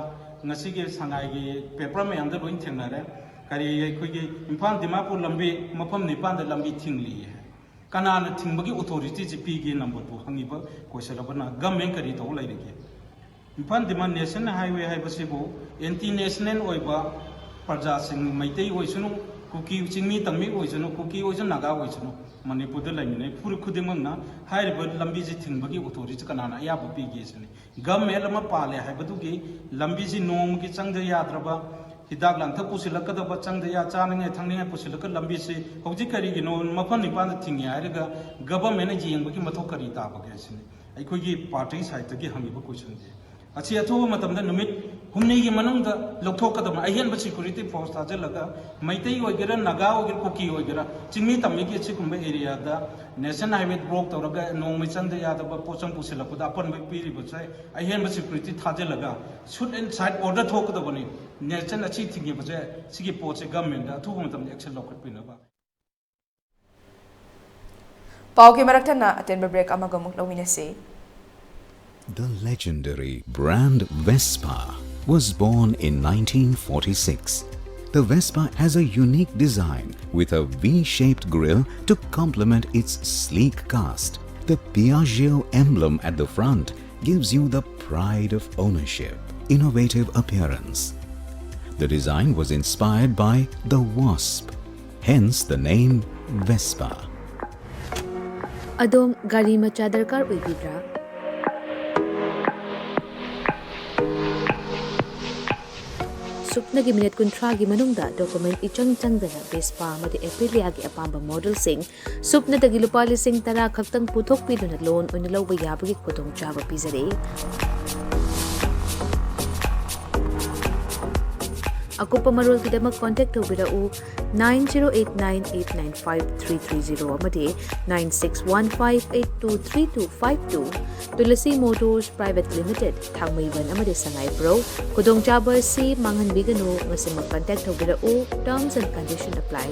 ꯉꯁꯤꯒꯤ ꯁꯉꯥꯏꯒꯤ ꯄꯦꯄꯔ ꯃꯌꯥꯝꯗ ꯂꯣꯏ ꯊꯦꯡꯅꯔꯦ꯫ ꯀꯔꯤ ꯑꯩꯈꯣꯏꯒꯤ ꯏꯝꯐꯥꯜ ꯗꯤꯃꯥꯄꯨꯔ ꯂꯝꯕꯤ ꯃꯐꯝ ꯅꯤꯄꯥꯟꯗ ꯂꯝꯕꯤ ꯊꯤꯡꯂꯤ ꯍꯥꯏ꯫ ꯀꯅꯥꯅ ꯊꯤꯡꯕꯒꯤ ꯑꯣꯊꯣꯔꯤꯇꯤꯁꯤ ꯄꯤꯒꯦ? ꯅꯝꯕꯔ ꯇꯨ ꯍꯪꯉꯤꯕ ꯀꯣꯏꯁꯟ ꯑꯃꯅ ꯒꯃꯦꯟ ꯀꯔꯤ ꯇꯧ ꯂꯩꯔꯤꯒꯦ? ꯏꯝꯐꯥꯜ ꯗꯤꯃꯥ ꯅꯦꯁꯅꯦꯜ ꯍꯥꯏꯋꯦ ꯍꯥꯏꯕꯁꯤꯕꯨ ꯑꯦꯟꯇꯤ ꯅꯦꯁꯅꯦꯜ ꯑꯣꯏꯕ ꯄ꯭ꯔꯖꯥꯁꯤꯡ, ꯃꯩꯇꯩ ꯑꯣꯏꯁꯅꯨ, ꯀꯨꯀꯤ, ꯆꯤꯡꯃꯤ ꯇꯝꯃꯤ ꯑꯣꯏꯁꯅꯨ, ꯀꯨꯀꯤ ꯑꯣꯏꯁꯅꯨ, ꯅꯥꯒꯥ ꯑꯣꯏꯁꯅꯨ, ꯃꯅꯤꯄꯨꯔꯗ ꯂꯩꯃꯤꯟꯅꯩ꯫ ꯐꯨꯔꯨꯞ ꯈꯨꯗꯤꯡꯃꯛꯅ ꯍꯥꯏꯔꯤꯕ ꯂꯝꯕꯤꯁꯤ ꯊꯤꯡꯕꯒꯤ ꯑꯣꯊꯣꯔꯤꯇꯤ ꯀꯅꯥꯅ ꯑꯌꯥꯕ ꯄꯤꯒꯦ ꯁꯤꯅꯤ꯫ ꯒꯃꯦꯟ ꯑꯃ ꯄꯥꯜꯂꯦ ꯍꯥꯏꯕꯗꯨꯒꯤ ꯂꯝꯕꯤꯁꯤ ꯅꯣꯡꯃꯒꯤ ꯆꯪꯗ ꯌꯥꯗ꯭ꯔꯕ, ꯍꯤꯗꯥꯛ ꯂꯥꯡꯊꯛ ꯄꯨꯁꯤꯜꯂꯛꯀꯗꯕ, ꯆꯪꯗ ꯌꯥ-, ꯆꯥꯅꯤꯡꯉꯥꯏ ꯊꯛꯅꯤꯡꯉꯥꯏ ꯄꯨꯁꯤꯜꯂꯛꯀ ꯂꯝꯕꯤꯁꯤ ꯍꯧꯖꯤꯛ ꯀꯔꯤꯒꯤꯅꯣ ꯃꯐꯝ ꯅꯤꯄꯥꯟꯗ ꯊꯤꯡꯉꯦ ꯍꯥꯏꯔꯒ ꯒꯚꯔꯟꯃꯦꯟꯠꯅ ꯌꯦꯡꯕꯒꯤ ꯃꯊꯧ ꯀꯔꯤ ꯇꯥꯕꯒꯦ ꯁꯤꯅꯤ ꯑꯩꯈꯣꯏꯒꯤ ꯄꯥꯔꯇꯤ ꯁꯥꯏꯠꯇꯒꯤ ꯍꯪꯉꯤꯕ ꯀꯣꯏꯁꯟꯁꯦ꯫ ꯑꯁꯤ ꯑꯊꯨꯕ ꯃꯇꯝꯗ ꯅꯨꯃꯤꯠ ꯍꯨꯝꯅꯤꯒꯤ ꯃꯅꯨꯡꯗ ꯂꯧꯊꯣꯛꯀꯗꯕ ꯑꯍꯦꯟꯕ ꯁꯦꯀ꯭ꯌꯨꯔꯤꯇꯤ ꯐꯣꯔꯁ ꯊꯥꯖꯤꯜꯂꯒ ꯃꯩꯇꯩ ꯑꯣꯏꯒꯦꯔꯥ, ꯅꯥꯒꯥ ꯑꯣꯏꯒꯦꯔꯥ, ꯀꯨꯀꯤ ꯑꯣꯏꯒꯦꯔꯥ, ꯆꯤꯡꯃꯤ ꯇꯝꯃꯤꯒꯤ ꯑꯁꯤꯒꯨꯝꯕ ꯑꯦꯔꯤꯌꯥꯗ ꯅꯦꯁꯅꯦꯜ ꯍꯥꯏꯋꯦ ꯕ꯭ꯂꯣꯛ ꯇꯧꯔꯒ ꯅꯣꯡꯃꯩ ꯆꯪꯗ ꯌꯥꯗꯕ ꯄꯣꯠꯆꯪ ꯄꯨꯁꯤꯜꯂꯛꯄꯗ ꯑꯄꯟꯕ ꯄꯤꯔꯤꯕꯁꯦ ꯑꯍꯦꯟꯕ ꯁꯦꯀ꯭ꯌꯨꯔꯤꯇꯤ ꯊꯥꯖꯤꯜꯂꯒ ꯁꯨꯠ ꯑꯦꯟ ꯁꯥꯏꯠ ꯑꯣꯔꯗꯔ ꯊꯣꯛꯀꯗꯕꯅꯤ꯫ ꯅꯦꯁꯅꯦꯜ ꯑꯁꯤ ꯊꯤꯡꯉꯤꯕꯁꯦ ꯁꯤꯒꯤ ꯄꯣꯠꯁꯦ ꯒꯃꯦꯟꯗ ꯑꯊꯨꯕ ꯃꯇꯝꯗ ꯑꯦꯛꯁꯟ ꯂꯧꯈꯠꯄꯤꯅꯕ꯫ ꯄꯥꯎꯒꯤ ꯃꯔꯛ ꯊꯠꯅ ꯑꯇꯦꯟꯕ ꯕ꯭ꯔꯦꯛ ꯑꯃꯒ ꯑꯃꯨꯛ ꯂꯧꯃꯤꯟꯅꯁꯤ꯫ The legendary brand Vespa was born in nineteen forty-six. The Vespa has a unique design with a V-shaped grille to complement its sleek cast. The Piaggio emblem at the front gives you the pride of ownership, innovative appearance. The design was inspired by the wasp, hence the name Vespa. ꯑꯗꯣꯝ ꯒꯥꯔꯤ ꯃꯆꯥ ꯗꯔꯀꯥꯔ ꯑꯣꯏꯕꯤꯕ꯭ꯔꯥ? ꯁꯨꯞꯅꯒꯤ ꯃꯤꯅꯤꯠ ꯀꯨꯟꯊ꯭ꯔꯥꯒꯤ ꯃꯅꯨꯡꯗ ꯗꯣꯀꯨꯃꯦꯟ ꯏꯆꯪ ꯆꯪꯗꯅ ꯚꯦꯁꯄꯥ ꯑꯃꯗꯤ ꯑꯦꯄꯤꯂꯤꯌꯥꯒꯤ ꯑꯄꯥꯝꯕ ꯃꯣꯗꯦꯜꯁꯤꯡ ꯁꯨꯞꯅꯗꯒꯤ ꯂꯨꯄꯥ ꯂꯤꯁꯤꯡ ꯇꯔꯥ ꯈꯛꯇꯪ ꯄꯨꯊꯣꯛꯄꯤꯗꯨꯅ ꯂꯣꯟ ꯑꯣꯏꯅ ꯂꯧꯕ ꯌꯥꯕꯒꯤ ꯈꯨꯗꯣꯡꯆꯥꯕ ꯄꯤꯖꯔꯤ꯫ ꯑꯀꯨꯞꯄ ꯃꯔꯣꯜꯒꯤꯗꯃꯛ ꯀꯣꯟꯇꯦꯛ ꯇꯧꯕꯤꯔꯛꯎ nine zero eight nine eight nine five three three zero ꯑꯃꯗꯤ nine six one five eight two three two five two꯫ Tulsi motors private limited, Thangmeiband ꯑꯃꯗꯤ ꯁꯉꯥꯏꯄ꯭ꯔꯧ꯫ ꯈꯨꯗꯣꯡꯆꯥꯕ ꯑꯁꯤ ꯃꯥꯡꯍꯟꯕꯤꯒꯅꯨ꯫ ꯉꯁꯤꯃꯛ ꯀꯟꯇꯦꯛ ꯇꯧꯕꯤꯔꯛꯎ꯫ Terms and condition apply.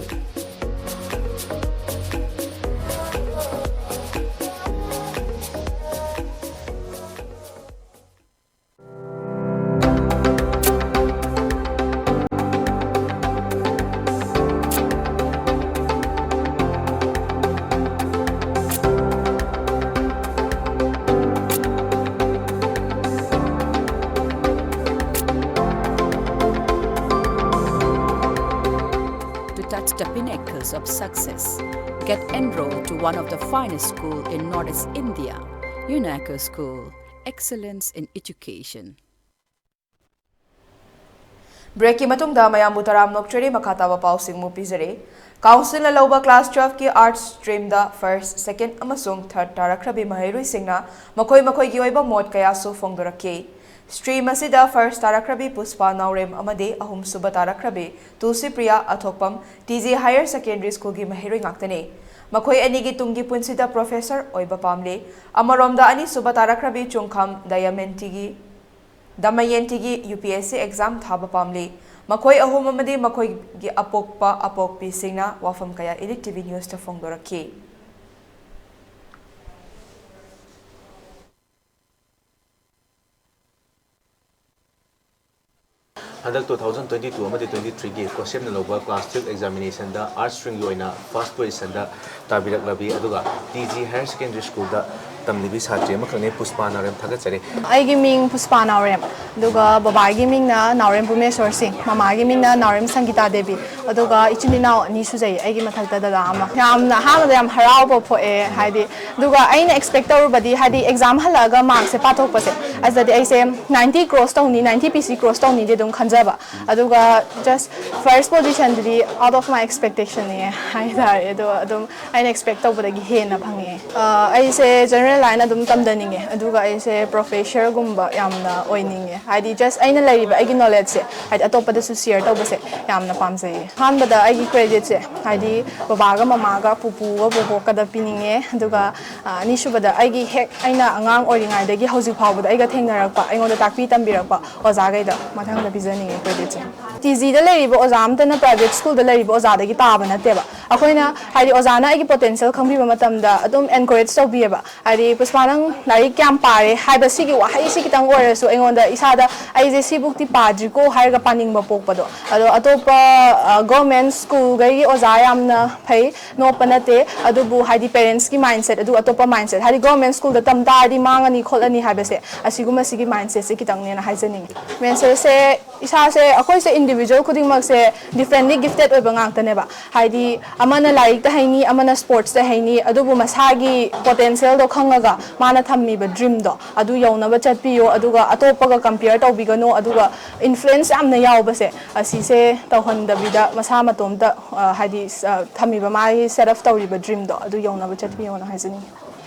To touch the pinnacles of success, get enrolled to one of the finest school in Northeast India, UNACO School, excellence in education. ꯕ꯭ꯔꯦꯛꯀꯤ ꯃꯇꯨꯡꯗ ꯃꯌꯥꯝꯕꯨ ꯇꯔꯥꯝꯅ ꯑꯣꯛꯆꯔꯤ꯫ ꯃꯈꯥ ꯇꯥꯕ ꯄꯥꯎꯁꯤꯡ ꯑꯃꯨꯛ ꯄꯤꯖꯔꯤ꯫ ꯀꯥꯎꯟꯁꯤꯜꯅ ꯂꯧꯕ ꯀ꯭ꯂꯥꯁ ꯇꯨꯋꯦꯜꯐꯀꯤ ꯑꯥꯔꯠꯁ ꯁ꯭ꯇ꯭ꯔꯤꯝꯗ ꯐꯥꯔꯁꯠ, ꯁꯦꯀꯦꯟꯗ ꯑꯃꯁꯨꯡ ꯊꯥꯔꯗ ꯇꯥꯔꯛꯈ꯭ꯔꯕꯤ ꯃꯍꯩꯔꯣꯏꯁꯤꯡꯅ ꯃꯈꯣꯏ ꯃꯈꯣꯏꯒꯤ ꯑꯣꯏꯕ ꯃꯣꯠ ꯀꯌꯥꯁꯨ ꯐꯣꯡꯗꯣꯔꯛꯈꯤ꯫ ꯁ꯭ꯇ꯭ꯔꯤꯝ ꯑꯁꯤꯗ ꯐꯥꯔꯁꯠ ꯇꯥꯔꯛꯈ꯭ꯔꯕꯤ ꯄꯨꯁꯄꯥ ꯅꯥꯎꯔꯦꯝ ꯑꯃꯗꯤ ꯑꯍꯨꯝꯁꯨꯕ ꯇꯥꯔꯛꯈ꯭ꯔꯕꯤ ꯇꯨꯜꯁꯤꯄ꯭ꯔꯤꯌꯥ ꯑꯊꯣꯛꯄꯝ ꯇꯤ ꯖꯤ ꯍꯥꯌꯔ ꯁꯦꯀꯦꯟꯗꯔꯤ ꯁ꯭ꯀꯨꯜꯒꯤ ꯃꯍꯩꯔꯣꯏ ꯉꯥꯛꯇꯅꯤ꯫ ꯃꯈꯣꯏ ꯑꯅꯤꯒꯤ ꯇꯨꯡꯒꯤ ꯄꯨꯟꯁꯤꯗ ꯄ꯭ꯔꯣꯐꯦꯁꯔ ꯑꯣꯏꯕ ꯄꯥꯝꯂꯤ꯫ ꯑꯃꯔꯣꯝꯗ ꯑꯅꯤꯁꯨꯕ ꯇꯥꯔꯛꯈ꯭ꯔꯕꯤ ꯆꯨꯡꯈꯥꯝ ꯗꯌꯥꯃꯦꯟꯇꯤꯒꯤ ꯗꯃꯌꯦꯟꯇꯤꯒꯤ U P S C exam ꯊꯥꯕ ꯄꯥꯝꯂꯤ꯫ ꯃꯈꯣꯏ ꯑꯍꯨꯝ ꯑꯃꯗꯤ ꯃꯈꯣꯏꯒꯤ ꯑꯄꯣꯛꯄ ꯑꯄꯣꯛꯄꯤꯁꯤꯡꯅ ꯋꯥꯐꯝ ꯀꯌꯥ ꯏꯂꯤꯠ ꯇꯤ ꯚꯤ ꯅ꯭ꯌꯨꯁꯇ ꯐꯣꯡꯗꯣꯔꯛꯈꯤ꯫ ꯍꯟꯗꯛ two thousand twenty two ꯑꯃꯗꯤ twenty three ꯒꯤ ꯀꯣꯁꯦꯝꯅ ꯂꯧꯕ ꯀ꯭ꯂꯥꯁ ꯇꯨꯋꯦꯜꯐ ꯑꯦꯛꯖꯥꯃꯤꯅꯦꯁꯟꯗ ꯑꯥꯔꯠꯁ ꯁ꯭ꯇ꯭ꯔꯤꯝꯒꯤ ꯑꯣꯏꯅ ꯐꯥꯔꯁꯠ ꯄꯣꯖꯤꯁꯟꯗ ꯇꯥꯕꯤꯔꯛꯂꯕꯤ, ꯑꯗꯨꯒ ꯇꯤ ꯖꯤ ꯍꯥꯌꯔ ꯁꯦꯀꯦꯟꯗꯔꯤ ꯁ꯭ꯀꯨꯜꯗ ꯇꯝꯂꯤꯕꯤ ꯁꯥꯇ꯭ꯔꯤ ꯑꯃꯈꯛꯅꯤ꯫ ꯄꯨꯁꯄꯥ ꯅꯥꯎꯔꯦꯝ, ꯊꯥꯒꯠꯆꯔꯤ꯫ ꯑꯩꯒꯤ ꯃꯤꯡ ꯄꯨꯁꯄꯥ ꯅꯥꯎꯔꯦꯝ, ꯑꯗꯨꯒ ꯕꯕꯥꯒꯤ ꯃꯤꯡꯅ ꯅꯥꯎꯔꯦꯝ ꯄꯨꯃꯦꯁꯣꯔ ꯁꯤꯡ, ꯃꯃꯥꯒꯤ ꯃꯤꯡꯅ ꯅꯥꯎꯔꯦꯝ ꯁꯪꯒꯤꯇꯥ ꯗꯦꯕꯤ, ꯑꯗꯨꯒ ꯏꯆꯤꯟ ꯏꯅꯥꯎ ꯑꯅꯤ ꯁꯨꯖꯩ ꯑꯩꯒꯤ ꯃꯊꯛꯇ ꯗꯗꯥ ꯑꯃ꯫ ꯌꯥꯝꯅ ꯑꯍꯥꯟꯕꯗ ꯌꯥꯝ ꯍꯔꯥꯎꯕ ꯄꯣꯛꯑꯦ, ꯍꯥꯏꯗꯤ, ꯑꯗꯨꯒ ꯑꯩꯅ ꯑꯦꯛꯁꯄꯦꯛ ꯇꯧꯔꯨꯕꯗꯤ, ꯍꯥꯏꯗꯤ, ꯑꯦꯛꯖꯥꯝ ꯍꯜꯂꯛꯑꯒ ꯃꯥꯔꯛꯁꯦ ꯄꯥꯊꯣꯛꯄꯁꯦ, ꯑꯁꯤꯗꯗꯤ ꯑꯩꯁꯦ ꯅꯥꯏꯟꯇꯤ ꯀ꯭ꯔꯣꯁ ꯇꯧꯅꯤ, ꯅꯥꯏꯟꯇꯤ ꯄꯤ ꯁꯤ ꯀ꯭ꯔꯣꯁ ꯇꯧꯅꯤꯗꯤ ꯑꯗꯨꯝ ꯈꯟꯖꯕ, ꯑꯗꯨꯒ ꯖꯁ ꯐꯥꯔꯁ ꯄꯣꯖꯤꯁꯟꯗꯨꯗꯤ ꯑꯥꯎꯠ ꯑꯣꯐ ꯃꯥꯏ ꯑꯦꯛꯁꯄꯦꯛꯇꯦꯁꯟꯅꯦ ꯍꯥꯏꯇꯥꯔꯦ꯫ ꯑꯗꯣ ꯑꯗꯨꯝ ꯑꯩꯅ ꯑꯦꯛꯁꯄꯦꯛ ꯇꯧꯕꯗꯒꯤ ꯍꯦꯟꯅ ꯐꯪꯉꯛꯑꯦ꯫ ꯑ, ꯑꯩꯁꯦ ꯖꯦꯅꯔꯦꯜ ꯂꯥꯏꯟ ꯑꯗꯨꯝ ꯇꯝꯊꯅꯤꯡꯉꯦ, ꯑꯗꯨꯒ ꯑꯩꯁꯦ ꯄ꯭ꯔꯣꯐꯦꯁꯔꯒꯨꯝꯕ ꯌꯥꯝꯅ ꯑꯣꯏꯅꯤꯡꯉꯦ, ꯍꯥꯏꯗꯤ ꯖꯁ ꯑꯩꯅ ꯂꯩꯔꯤꯕ ꯑꯩꯒꯤ ꯅꯣꯂꯦꯖꯁꯦ, ꯍꯥꯏꯗꯤ, ꯑꯇꯣꯞꯄꯗꯁꯨ ꯁꯤꯌꯔ ꯇꯧꯕꯁꯦ ꯌꯥꯝꯅ ꯄꯥꯝꯖꯩꯌꯦ꯫ ꯑꯍꯥꯟꯕꯗ ꯑꯩꯒꯤ ꯀ꯭ꯔꯦꯗꯤꯠꯁꯦ, ꯍꯥꯏꯗꯤ, ꯕꯕꯥꯒ ꯃꯃꯥꯒ, ꯄꯨꯄꯨꯒ ꯕꯣꯕꯣꯛꯀꯗ ꯄꯤꯅꯤꯡꯉꯦ, ꯑꯗꯨꯒ, ꯑ, ꯑꯅꯤꯁꯨꯕꯗ ꯑꯩꯒꯤ ꯍꯦꯛ ꯑꯩꯅ ꯑꯉꯥꯡ ꯑꯣꯏꯔꯤꯉꯩꯗꯒꯤ ꯍꯧꯖꯤꯛ ꯐꯥꯎꯕꯗ ꯑꯩꯒ ꯊꯦꯡꯅꯔꯛꯄ, ꯑꯩꯉꯣꯟꯗ ꯇꯥꯛꯄꯤ ꯇꯝꯕꯤꯔꯛꯄ ꯑꯣꯖꯥꯈꯩꯗ ꯃꯊꯪꯗ ꯄꯤꯖꯅꯤꯡꯉꯦ ꯀ꯭ꯔꯦꯗꯤꯠꯁꯦ꯫ ꯇꯤ ꯖꯤꯗ ꯂꯩꯔꯤꯕ ꯑꯣꯖꯥ ꯑꯝꯇꯅ ꯄ꯭ꯔꯥꯏꯚꯦꯠ ꯁ꯭ꯀꯨꯜꯗ ꯂꯩꯔꯤꯕ ꯑꯣꯖꯥꯗꯒꯤ ꯇꯥꯕ ꯅꯠꯇꯦꯕ꯫ ꯑꯩꯈꯣꯏꯅ, ꯍꯥꯏꯗꯤ, ꯑꯣꯖꯥꯅ ꯑꯩꯒꯤ ꯄꯣꯇꯦꯟꯁꯤꯌꯦꯜ ꯈꯪꯕꯤꯕ ꯃꯇꯝꯗ ꯑꯗꯨꯝ ꯑꯦꯟꯀꯔꯦꯖ ꯇꯧꯕꯤꯌꯦꯕ꯫ ꯍꯥꯏꯗꯤ, "ꯄꯨꯁꯄꯥ, ꯅꯪ ꯂꯥꯏꯔꯤꯛ ꯀꯌꯥꯝ ꯄꯥꯔꯦ?" ꯍꯥꯏꯕ ꯁꯤꯒꯤ ꯋꯥꯍꯩꯁꯤ ꯈꯤꯇꯪ ꯑꯣꯏꯔꯁꯨ ꯑꯩꯉꯣꯟꯗ, ꯏꯁꯥꯗ, "ꯑꯩꯁꯦ ꯁꯤꯕꯨꯛꯇꯤ ꯄꯥꯗ꯭ꯔꯤꯀꯣ" ꯍꯥꯏꯔꯒ ꯄꯥꯅꯤꯡꯕ ꯄꯣꯛꯄꯗꯣ꯫ ꯑꯗꯣ ꯑꯇꯣꯞꯄ, ꯑ, ꯒꯣꯔꯃꯦꯟ ꯁ꯭ꯀꯨꯜꯈꯩꯒꯤ ꯑꯣꯖꯥ ꯌꯥꯝꯅ ꯐꯩ, ꯅꯣꯞꯄ ꯅꯠꯇꯦ, ꯑꯗꯨꯕꯨ, ꯍꯥꯏꯗꯤ, ꯄꯦꯔꯦꯟꯁꯀꯤ ꯃꯥꯏꯟꯁꯦꯠ, ꯑꯗꯨ ꯑꯇꯣꯞꯄ ꯃꯥꯏꯟꯁꯦꯠ, ꯍꯥꯏꯗꯤ, ꯒꯣꯔꯃꯦꯟ ꯁ꯭ꯀꯨꯜꯗ ꯇꯝ ꯇꯥꯔꯗꯤ ꯃꯥꯡꯉꯅꯤ ꯈꯣꯠꯂꯅꯤ ꯍꯥꯏꯕꯁꯦ, ꯑꯁꯤꯒꯨꯝꯕꯁꯤꯒꯤ ꯃꯥꯏꯟꯁꯦꯠꯁꯦ ꯈꯤꯇꯪꯅꯦꯅ ꯍꯥꯏꯖꯅꯤꯡꯉꯤ꯫ ꯃꯦꯟꯁꯦꯠꯁꯦ, ꯏꯁꯥꯁꯦ, ꯑꯩꯈꯣꯏꯁꯦ, ꯏꯟꯗꯤꯕꯤꯖꯨꯋꯦꯜ ꯈꯨꯗꯤꯡꯃꯛꯁꯦ ꯗꯤꯐ꯭ꯔꯦꯟꯂꯤ ꯒꯤꯐꯇꯦꯠ ꯑꯣꯏꯕ ꯉꯥꯛꯇꯅꯦꯕ꯫ ꯍꯥꯏꯗꯤ, ꯑꯃꯅ ꯂꯥꯏꯔꯤꯛꯇ ꯍꯩꯅꯤ, ꯑꯃꯅ ꯁ꯭ꯄꯣꯔꯠꯁꯇ ꯍꯩꯅꯤ, ꯑꯗꯨꯕꯨ ꯃꯁꯥꯒꯤ ꯄꯣꯇꯦꯟꯁꯤꯌꯦꯜꯗꯣ ꯈꯪꯉꯒ ꯃꯥꯅ ꯊꯝꯃꯤꯕ ꯗ꯭ꯔꯤꯝꯗꯣ ꯑꯗꯨ ꯌꯧꯅꯕ ꯆꯠꯄꯤꯌꯣ, ꯑꯗꯨꯒ ꯑꯇꯣꯞꯄꯒ ꯀꯝꯄꯤꯌꯔ ꯇꯧꯕꯤꯒꯅꯨ, ꯑꯗꯨꯒ ꯏꯟꯐ꯭ꯂꯨꯌꯦꯟꯁ ꯌꯥꯝꯅ ꯌꯥꯎꯕꯁꯦ, ꯑꯁꯤꯁꯦ ꯇꯧꯍꯟꯗꯕꯤꯗ ꯃꯁꯥ ꯃꯇꯣꯝꯇ, ꯑ, ꯍꯥꯏꯗꯤ, ꯑ, ꯊꯝꯃꯤꯕ ꯃꯥꯒꯤ ꯁꯦꯠ ꯑꯞ ꯇꯧꯔꯤꯕ ꯗ꯭ꯔꯤꯝꯗꯣ ꯑꯗꯨ ꯌꯧꯅꯕ ꯆꯠꯄꯤꯌꯣꯅ ꯍꯥꯏꯖꯅꯤꯡꯉꯤ꯫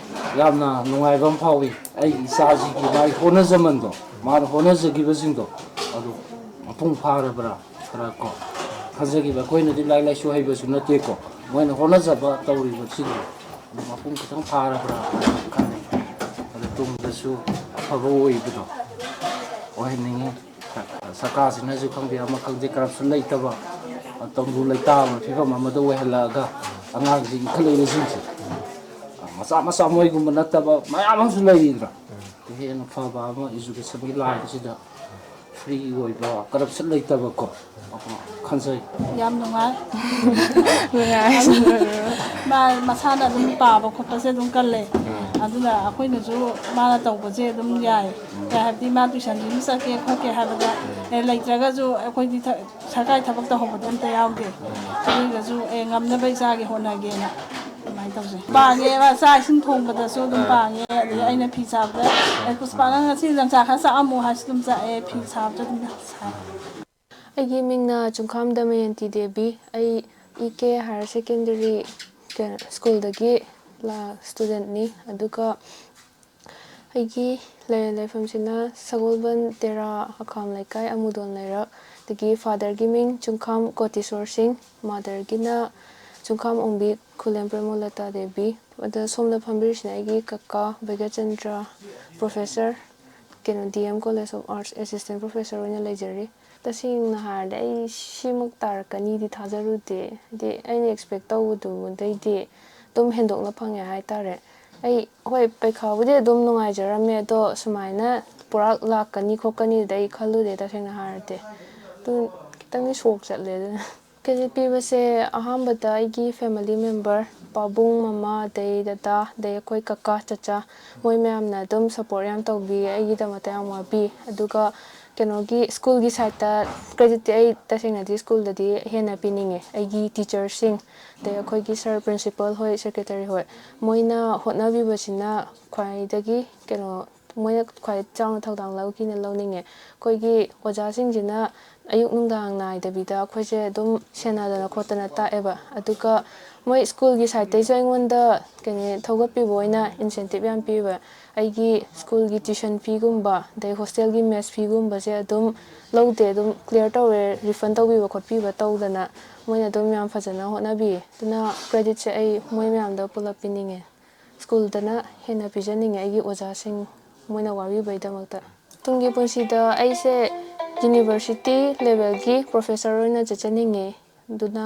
ꯌꯥꯝꯅ ꯅꯨꯡꯉꯥꯏꯕ ꯑꯃ ꯐꯥꯎꯏ꯫ ꯑꯩꯒꯤ ꯏꯆꯥꯁꯤꯒꯤ ꯃꯥꯒꯤ ꯍꯣꯠꯅꯖꯃꯟꯗꯣ, ꯃꯥꯅ ꯍꯣꯠꯅꯖꯈꯤꯕꯁꯤꯡꯗꯣ ꯑꯗꯨ ꯃꯄꯨꯡ ꯐꯥꯔꯕ꯭ꯔꯥ ꯈꯔ ꯀꯣ ꯈꯟꯖꯈꯤꯕ꯫ ꯑꯩꯈꯣꯏꯅꯗꯤ ꯂꯥꯏꯔꯤꯛ ꯂꯥꯏꯁꯨ ꯍꯩꯕꯁꯨ ꯅꯠꯇꯦꯀꯣ, ꯃꯣꯏꯅ ꯍꯣꯠꯅꯖꯕ ꯇꯧꯔꯤꯕꯁꯤꯡꯗꯣ ꯑꯗꯨ ꯃꯄꯨꯡ ꯈꯤꯇꯪ ꯐꯥꯔꯕ꯭ꯔꯥ ꯈꯟꯅꯩ꯫ ꯑꯗꯨ ꯇꯨꯡꯗꯁꯨ ꯑꯐꯕ ꯑꯣꯏꯕꯗꯣ ꯑꯣꯏꯍꯟꯅꯤꯡꯉꯤ꯫ ꯁꯔꯀꯥꯔꯁꯤꯅꯁꯨ ꯈꯪꯗꯦ, ꯑꯃ ꯈꯪꯗꯦ, ꯀꯔꯞꯁꯟ ꯂꯩꯇꯕ, ꯇꯪꯗꯨ ꯂꯩꯇꯥꯕ ꯐꯤꯕꯝ ꯑꯃꯗ ꯑꯣꯏꯍꯜꯂꯛꯑꯒ ꯑꯉꯥꯡꯁꯤꯡ ꯏꯟꯈꯠꯂꯛꯏꯕꯁꯤꯡꯁꯦ ꯃꯆꯥ ꯃꯆꯥ ꯃꯣꯏꯒꯨꯝꯕ ꯅꯠꯇꯕ ꯃꯌꯥꯝ ꯑꯃꯁꯨ ꯂꯩꯔꯤꯗ꯭ꯔꯥ? ꯍꯦꯟꯅ ꯐꯕ ꯑꯃ ꯏꯖꯨꯀꯦꯁꯟꯒꯤ ꯂꯥꯏꯟꯁꯤꯗ ꯐ꯭ꯔꯤ ꯑꯣꯏꯕ, ꯀꯔꯞꯁꯟ ꯂꯩꯇꯕꯀꯣ, ꯈꯟꯖꯩ꯫ ꯌꯥꯝ ꯅꯨꯡꯉꯥꯏ꯫ ꯅꯨꯡꯉꯥꯏ꯫ ꯃꯥ ꯃꯁꯥꯅ ꯑꯗꯨꯝ ꯄꯥꯕ ꯈꯣꯠꯄꯁꯦ ꯑꯗꯨꯝ ꯀꯜꯂꯦ꯫ ꯑꯗꯨꯅ ꯑꯩꯈꯣꯏꯅꯁꯨ ꯃꯥꯅ ꯇꯧꯕꯁꯦ ꯑꯗꯨꯝ ꯌꯥꯏ꯫ ꯀꯩ ꯍꯥꯏꯕꯗꯤ ꯃꯥ ꯇ꯭ꯌꯨꯁꯟꯁꯤ ꯑꯗꯨꯝ ꯆꯠꯀꯦ ꯈꯣꯠꯀꯦ ꯍꯥꯏꯕꯗ, ꯑꯦ, ꯂꯩꯇ꯭ꯔꯒꯁꯨ ꯑꯩꯈꯣꯏꯗꯤ ꯊ-, ꯁꯔꯀꯥꯔꯒꯤ ꯊꯕꯛ ꯇꯧꯍꯧꯕꯗꯤ ꯑꯝꯇ ꯌꯥꯎꯗꯦ꯫ ꯑꯗꯨ ꯑꯣꯏꯔꯒꯁꯨ, ꯑꯦ, ꯉꯝꯅꯕ ꯏꯆꯥꯒꯤ ꯍꯣꯠꯅꯒꯦꯅ ꯑꯗꯨꯃꯥꯏꯅ ꯇꯧꯖꯩ꯫ ꯄꯥꯡꯉꯦ, ꯃꯥ ꯆꯥꯛ ꯏꯁꯤꯡ ꯊꯣꯡꯕꯗꯁꯨ ꯑꯗꯨꯝ ꯄꯥꯡꯉꯦ꯫ ꯑꯗꯒꯤ ꯑꯩꯅ ꯐꯤ ꯁꯥꯕꯗ, "ꯑꯦ, ꯄꯨꯁꯄꯥ, ꯅꯪ ꯉꯁꯤ ꯂꯪꯆꯥꯛ ꯈꯔ ꯆꯥꯛꯑꯝꯃꯨ" ꯍꯥꯏꯔꯁꯨ ꯑꯗꯨꯝ ꯆꯥꯛꯑꯦ, ꯐꯤ ꯁꯥꯕꯁꯨ ꯑꯗꯨꯝ ꯁꯥꯏ꯫ ꯑꯩꯒꯤ ꯃꯤꯡꯅ ꯆꯨꯡꯈꯥꯝ ꯗꯃꯌꯟꯇꯤ ꯗꯦꯕꯤ꯫ ꯑꯩ ꯏ ꯀꯦ ꯍꯥꯌꯔ ꯁꯦꯀꯦꯟꯗꯔꯤ ꯁ꯭ꯀꯨꯜꯗꯒꯤ ꯂꯥ-, ꯁ꯭ꯇꯨꯗꯦꯟꯠꯅꯤ꯫ ꯑꯗꯨꯒ ꯑꯩꯒꯤ ꯂꯩꯔ ꯂꯩꯐꯝꯁꯤꯅ ꯁꯒꯣꯜꯕꯟ ꯇꯦꯔꯥ, ꯑꯈꯥꯝ ꯂꯩꯀꯥꯏ, ꯑꯃꯨꯗꯣꯟ ꯂꯩꯔꯛ꯫ ꯑꯗꯒꯤ ꯐꯥꯗꯔꯒꯤ ꯃꯤꯡ ꯆꯨꯡꯈꯥꯝ ꯀꯣꯇꯦꯁꯣꯔ ꯁꯤꯡ, ꯃꯥꯗꯔꯒꯤꯅ ꯆꯨꯡꯈꯥꯝ ꯑꯣꯡꯕꯤ ꯈꯨꯂꯦꯝ ꯄ꯭ꯔꯦꯃꯣꯂꯇꯥ ꯗꯦꯕꯤ꯫ ꯑꯗ ꯁꯣꯝꯗ ꯐꯝꯕꯤꯔꯤꯁꯤꯅ ꯑꯩꯒꯤ ꯀꯀꯥ ꯕꯩꯒꯆꯟꯗ꯭ꯔ, ꯄ꯭ꯔꯣꯐꯦꯁꯔ, ꯀꯩꯅꯣ, D M college of arts assistant professor ꯑꯣꯏꯅ ꯂꯩꯖꯔꯤ꯫ ꯇꯁꯦꯡꯅ ꯍꯥꯏꯔꯗꯤ ꯑꯩ ꯁꯤꯃꯨꯛ ꯇꯥꯔꯛꯀꯅꯤꯗꯤ ꯊꯥꯖꯔꯨꯗꯦ꯫ ꯍꯥꯏꯗꯤ ꯑꯩꯅ ꯑꯦꯛꯁꯄꯦꯛ ꯇꯧꯕꯗꯨꯗꯩꯗꯤ ꯑꯗꯨꯝ ꯍꯦꯟꯗꯣꯛꯅ ꯐꯪꯉꯦ ꯍꯥꯏꯇꯥꯔꯦ꯫ ꯑꯩ, ꯍꯣꯏ, ꯄꯩꯈꯥꯕꯨꯗꯤ ꯑꯗꯨꯝ ꯅꯨꯡꯉꯥꯏꯖꯔꯝꯃꯦ, ꯑꯗꯣ ꯁꯨꯃꯥꯏꯅ ꯄꯨꯔꯥ ꯂꯥꯛꯀꯅꯤ ꯈꯣꯠꯀꯅꯤꯗꯤ ꯑꯩ ꯈꯜꯂꯨꯗꯦ, ꯇꯁꯦꯡꯅ ꯍꯥꯏꯔꯗꯤ꯫ ꯑꯗꯨ ꯈꯤꯇꯪꯗꯤ ꯁꯣꯛ ꯆꯠꯂꯦ ꯑꯗꯨꯅ꯫ ꯀ꯭ꯔꯦꯗꯤꯠ ꯄꯤꯕꯁꯦ ꯑꯍꯥꯟꯕꯗ ꯑꯩꯒꯤ ꯐꯦꯃꯤꯂꯤ ꯃꯦꯝꯕꯔ, ꯄꯥꯕꯨꯡ, ꯃꯃꯥ, ꯑꯗꯩ ꯗꯗꯥ, ꯑꯗꯩ ꯑꯩꯈꯣꯏ ꯀꯀꯥ, ꯆꯆꯥ, ꯃꯣꯏ ꯃꯌꯥꯝꯅ ꯑꯗꯨꯝ ꯁꯞꯄꯣꯔꯠ ꯌꯥꯝ ꯇꯧꯕꯤ, ꯑꯩꯒꯤꯗꯃꯛꯇ ꯌꯥꯝ ꯋꯥꯕꯤ꯫ ꯑꯗꯨꯒ ꯀꯩꯅꯣꯒꯤ, ꯁ꯭ꯀꯨꯜꯒꯤ ꯁꯥꯏꯠꯇ ꯀ꯭ꯔꯦꯗꯤꯠꯇꯤ ꯑꯩ ꯇꯁꯦꯡꯅꯗꯤ ꯁ꯭ꯀꯨꯜꯗꯗꯤ ꯍꯦꯟꯅ ꯄꯤꯅꯤꯡꯉꯦ꯫ ꯑꯩꯒꯤ ꯇꯤꯆꯔꯁꯤꯡ, ꯑꯗꯩ ꯑꯩꯈꯣꯏꯒꯤ ꯁꯥꯔ ꯄ꯭ꯔꯤꯟꯁꯤꯄꯜ ꯍꯣꯏ, ꯁꯦꯀ꯭ꯔꯦꯇꯔꯤ ꯍꯣꯏ, ꯃꯣꯏꯅ ꯍꯣꯠꯅꯕꯤꯕꯁꯤꯅ ꯈ꯭ꯋꯥꯏꯗꯒꯤ ꯀꯩꯅꯣ, ꯃꯣꯏꯅ ꯈ꯭ꯋꯥꯏ ꯆꯥꯎꯅ ꯊꯧꯗꯥꯡ ꯂꯧꯈꯤꯅ ꯂꯧꯅꯤꯡꯉꯦ꯫ ꯑꯩꯈꯣꯏꯒꯤ ꯑꯣꯖꯥꯁꯤꯡꯁꯤꯅ ꯑꯌꯨꯛ ꯅꯨꯡꯗꯥꯡ ꯅꯥꯏꯗꯕꯤꯗ ꯑꯩꯈꯣꯏꯁꯦ ꯑꯗꯨꯝ ꯁꯦꯟꯅꯗꯅ ꯈꯣꯠꯇꯅ ꯇꯥꯛꯑꯦꯕ꯫ ꯑꯗꯨꯒ ꯃꯣꯏ ꯁ꯭ꯀꯨꯜꯒꯤ ꯁꯥꯏꯠꯇꯩꯁꯨ ꯑꯩꯉꯣꯟꯗ ꯀꯩꯅꯣ, ꯊꯧꯒꯠꯄꯤꯕ ꯑꯣꯏꯅ ꯏꯟꯁꯦꯟꯇꯤꯞ ꯌꯥꯝ ꯄꯤꯕ꯫ ꯑꯩꯒꯤ ꯁ꯭ꯀꯨꯜꯒꯤ ꯇ꯭ꯌꯨꯁꯟ ꯐꯤꯒꯨꯝꯕ, ꯑꯗꯩ ꯍꯣꯁꯇꯦꯜꯒꯤ ꯃꯦꯁ ꯐꯤꯒꯨꯝꯕꯁꯦ ꯑꯗꯨꯝ ꯂꯧꯗꯦ, ꯑꯗꯨꯝ ꯀ꯭ꯂꯤꯌꯥꯔ ꯇꯧꯋꯦ, ꯔꯤꯐꯟ ꯇꯧꯕꯤꯕ ꯈꯣꯠꯄꯤꯕ ꯇꯧꯗꯅ ꯃꯣꯏꯅ ꯑꯗꯨꯝ ꯌꯥꯝ ꯐꯖꯅ ꯍꯣꯠꯅꯕꯤꯌꯦ꯫ ꯑꯗꯨꯅ ꯀ꯭ꯔꯦꯗꯤꯠꯁꯦ ꯑꯩ ꯃꯣꯏ ꯃꯌꯥꯝꯗ ꯄꯨꯂꯞ ꯄꯤꯅꯤꯡꯉꯦ꯫ ꯁ꯭ꯀꯨꯜꯗꯅ ꯍꯦꯟꯅ ꯄꯤꯖꯅꯤꯡꯉꯦ ꯑꯩꯒꯤ ꯑꯣꯖꯥꯁꯤꯡ, ꯃꯣꯏꯅ ꯋꯥꯕꯤꯕꯩꯗꯃꯛꯇ꯫ ꯇꯨꯡꯒꯤ ꯄꯨꯟꯁꯤꯗ ꯑꯩꯁꯦ ꯌꯨꯅꯤꯚꯔꯁꯤꯇꯤ ꯂꯦꯚꯦꯜꯒꯤ ꯄ꯭ꯔꯣꯐꯦꯁꯔ ꯑꯣꯏꯅ ꯆꯠꯆꯅꯤꯡꯉꯦ꯫ ꯑꯗꯨꯅ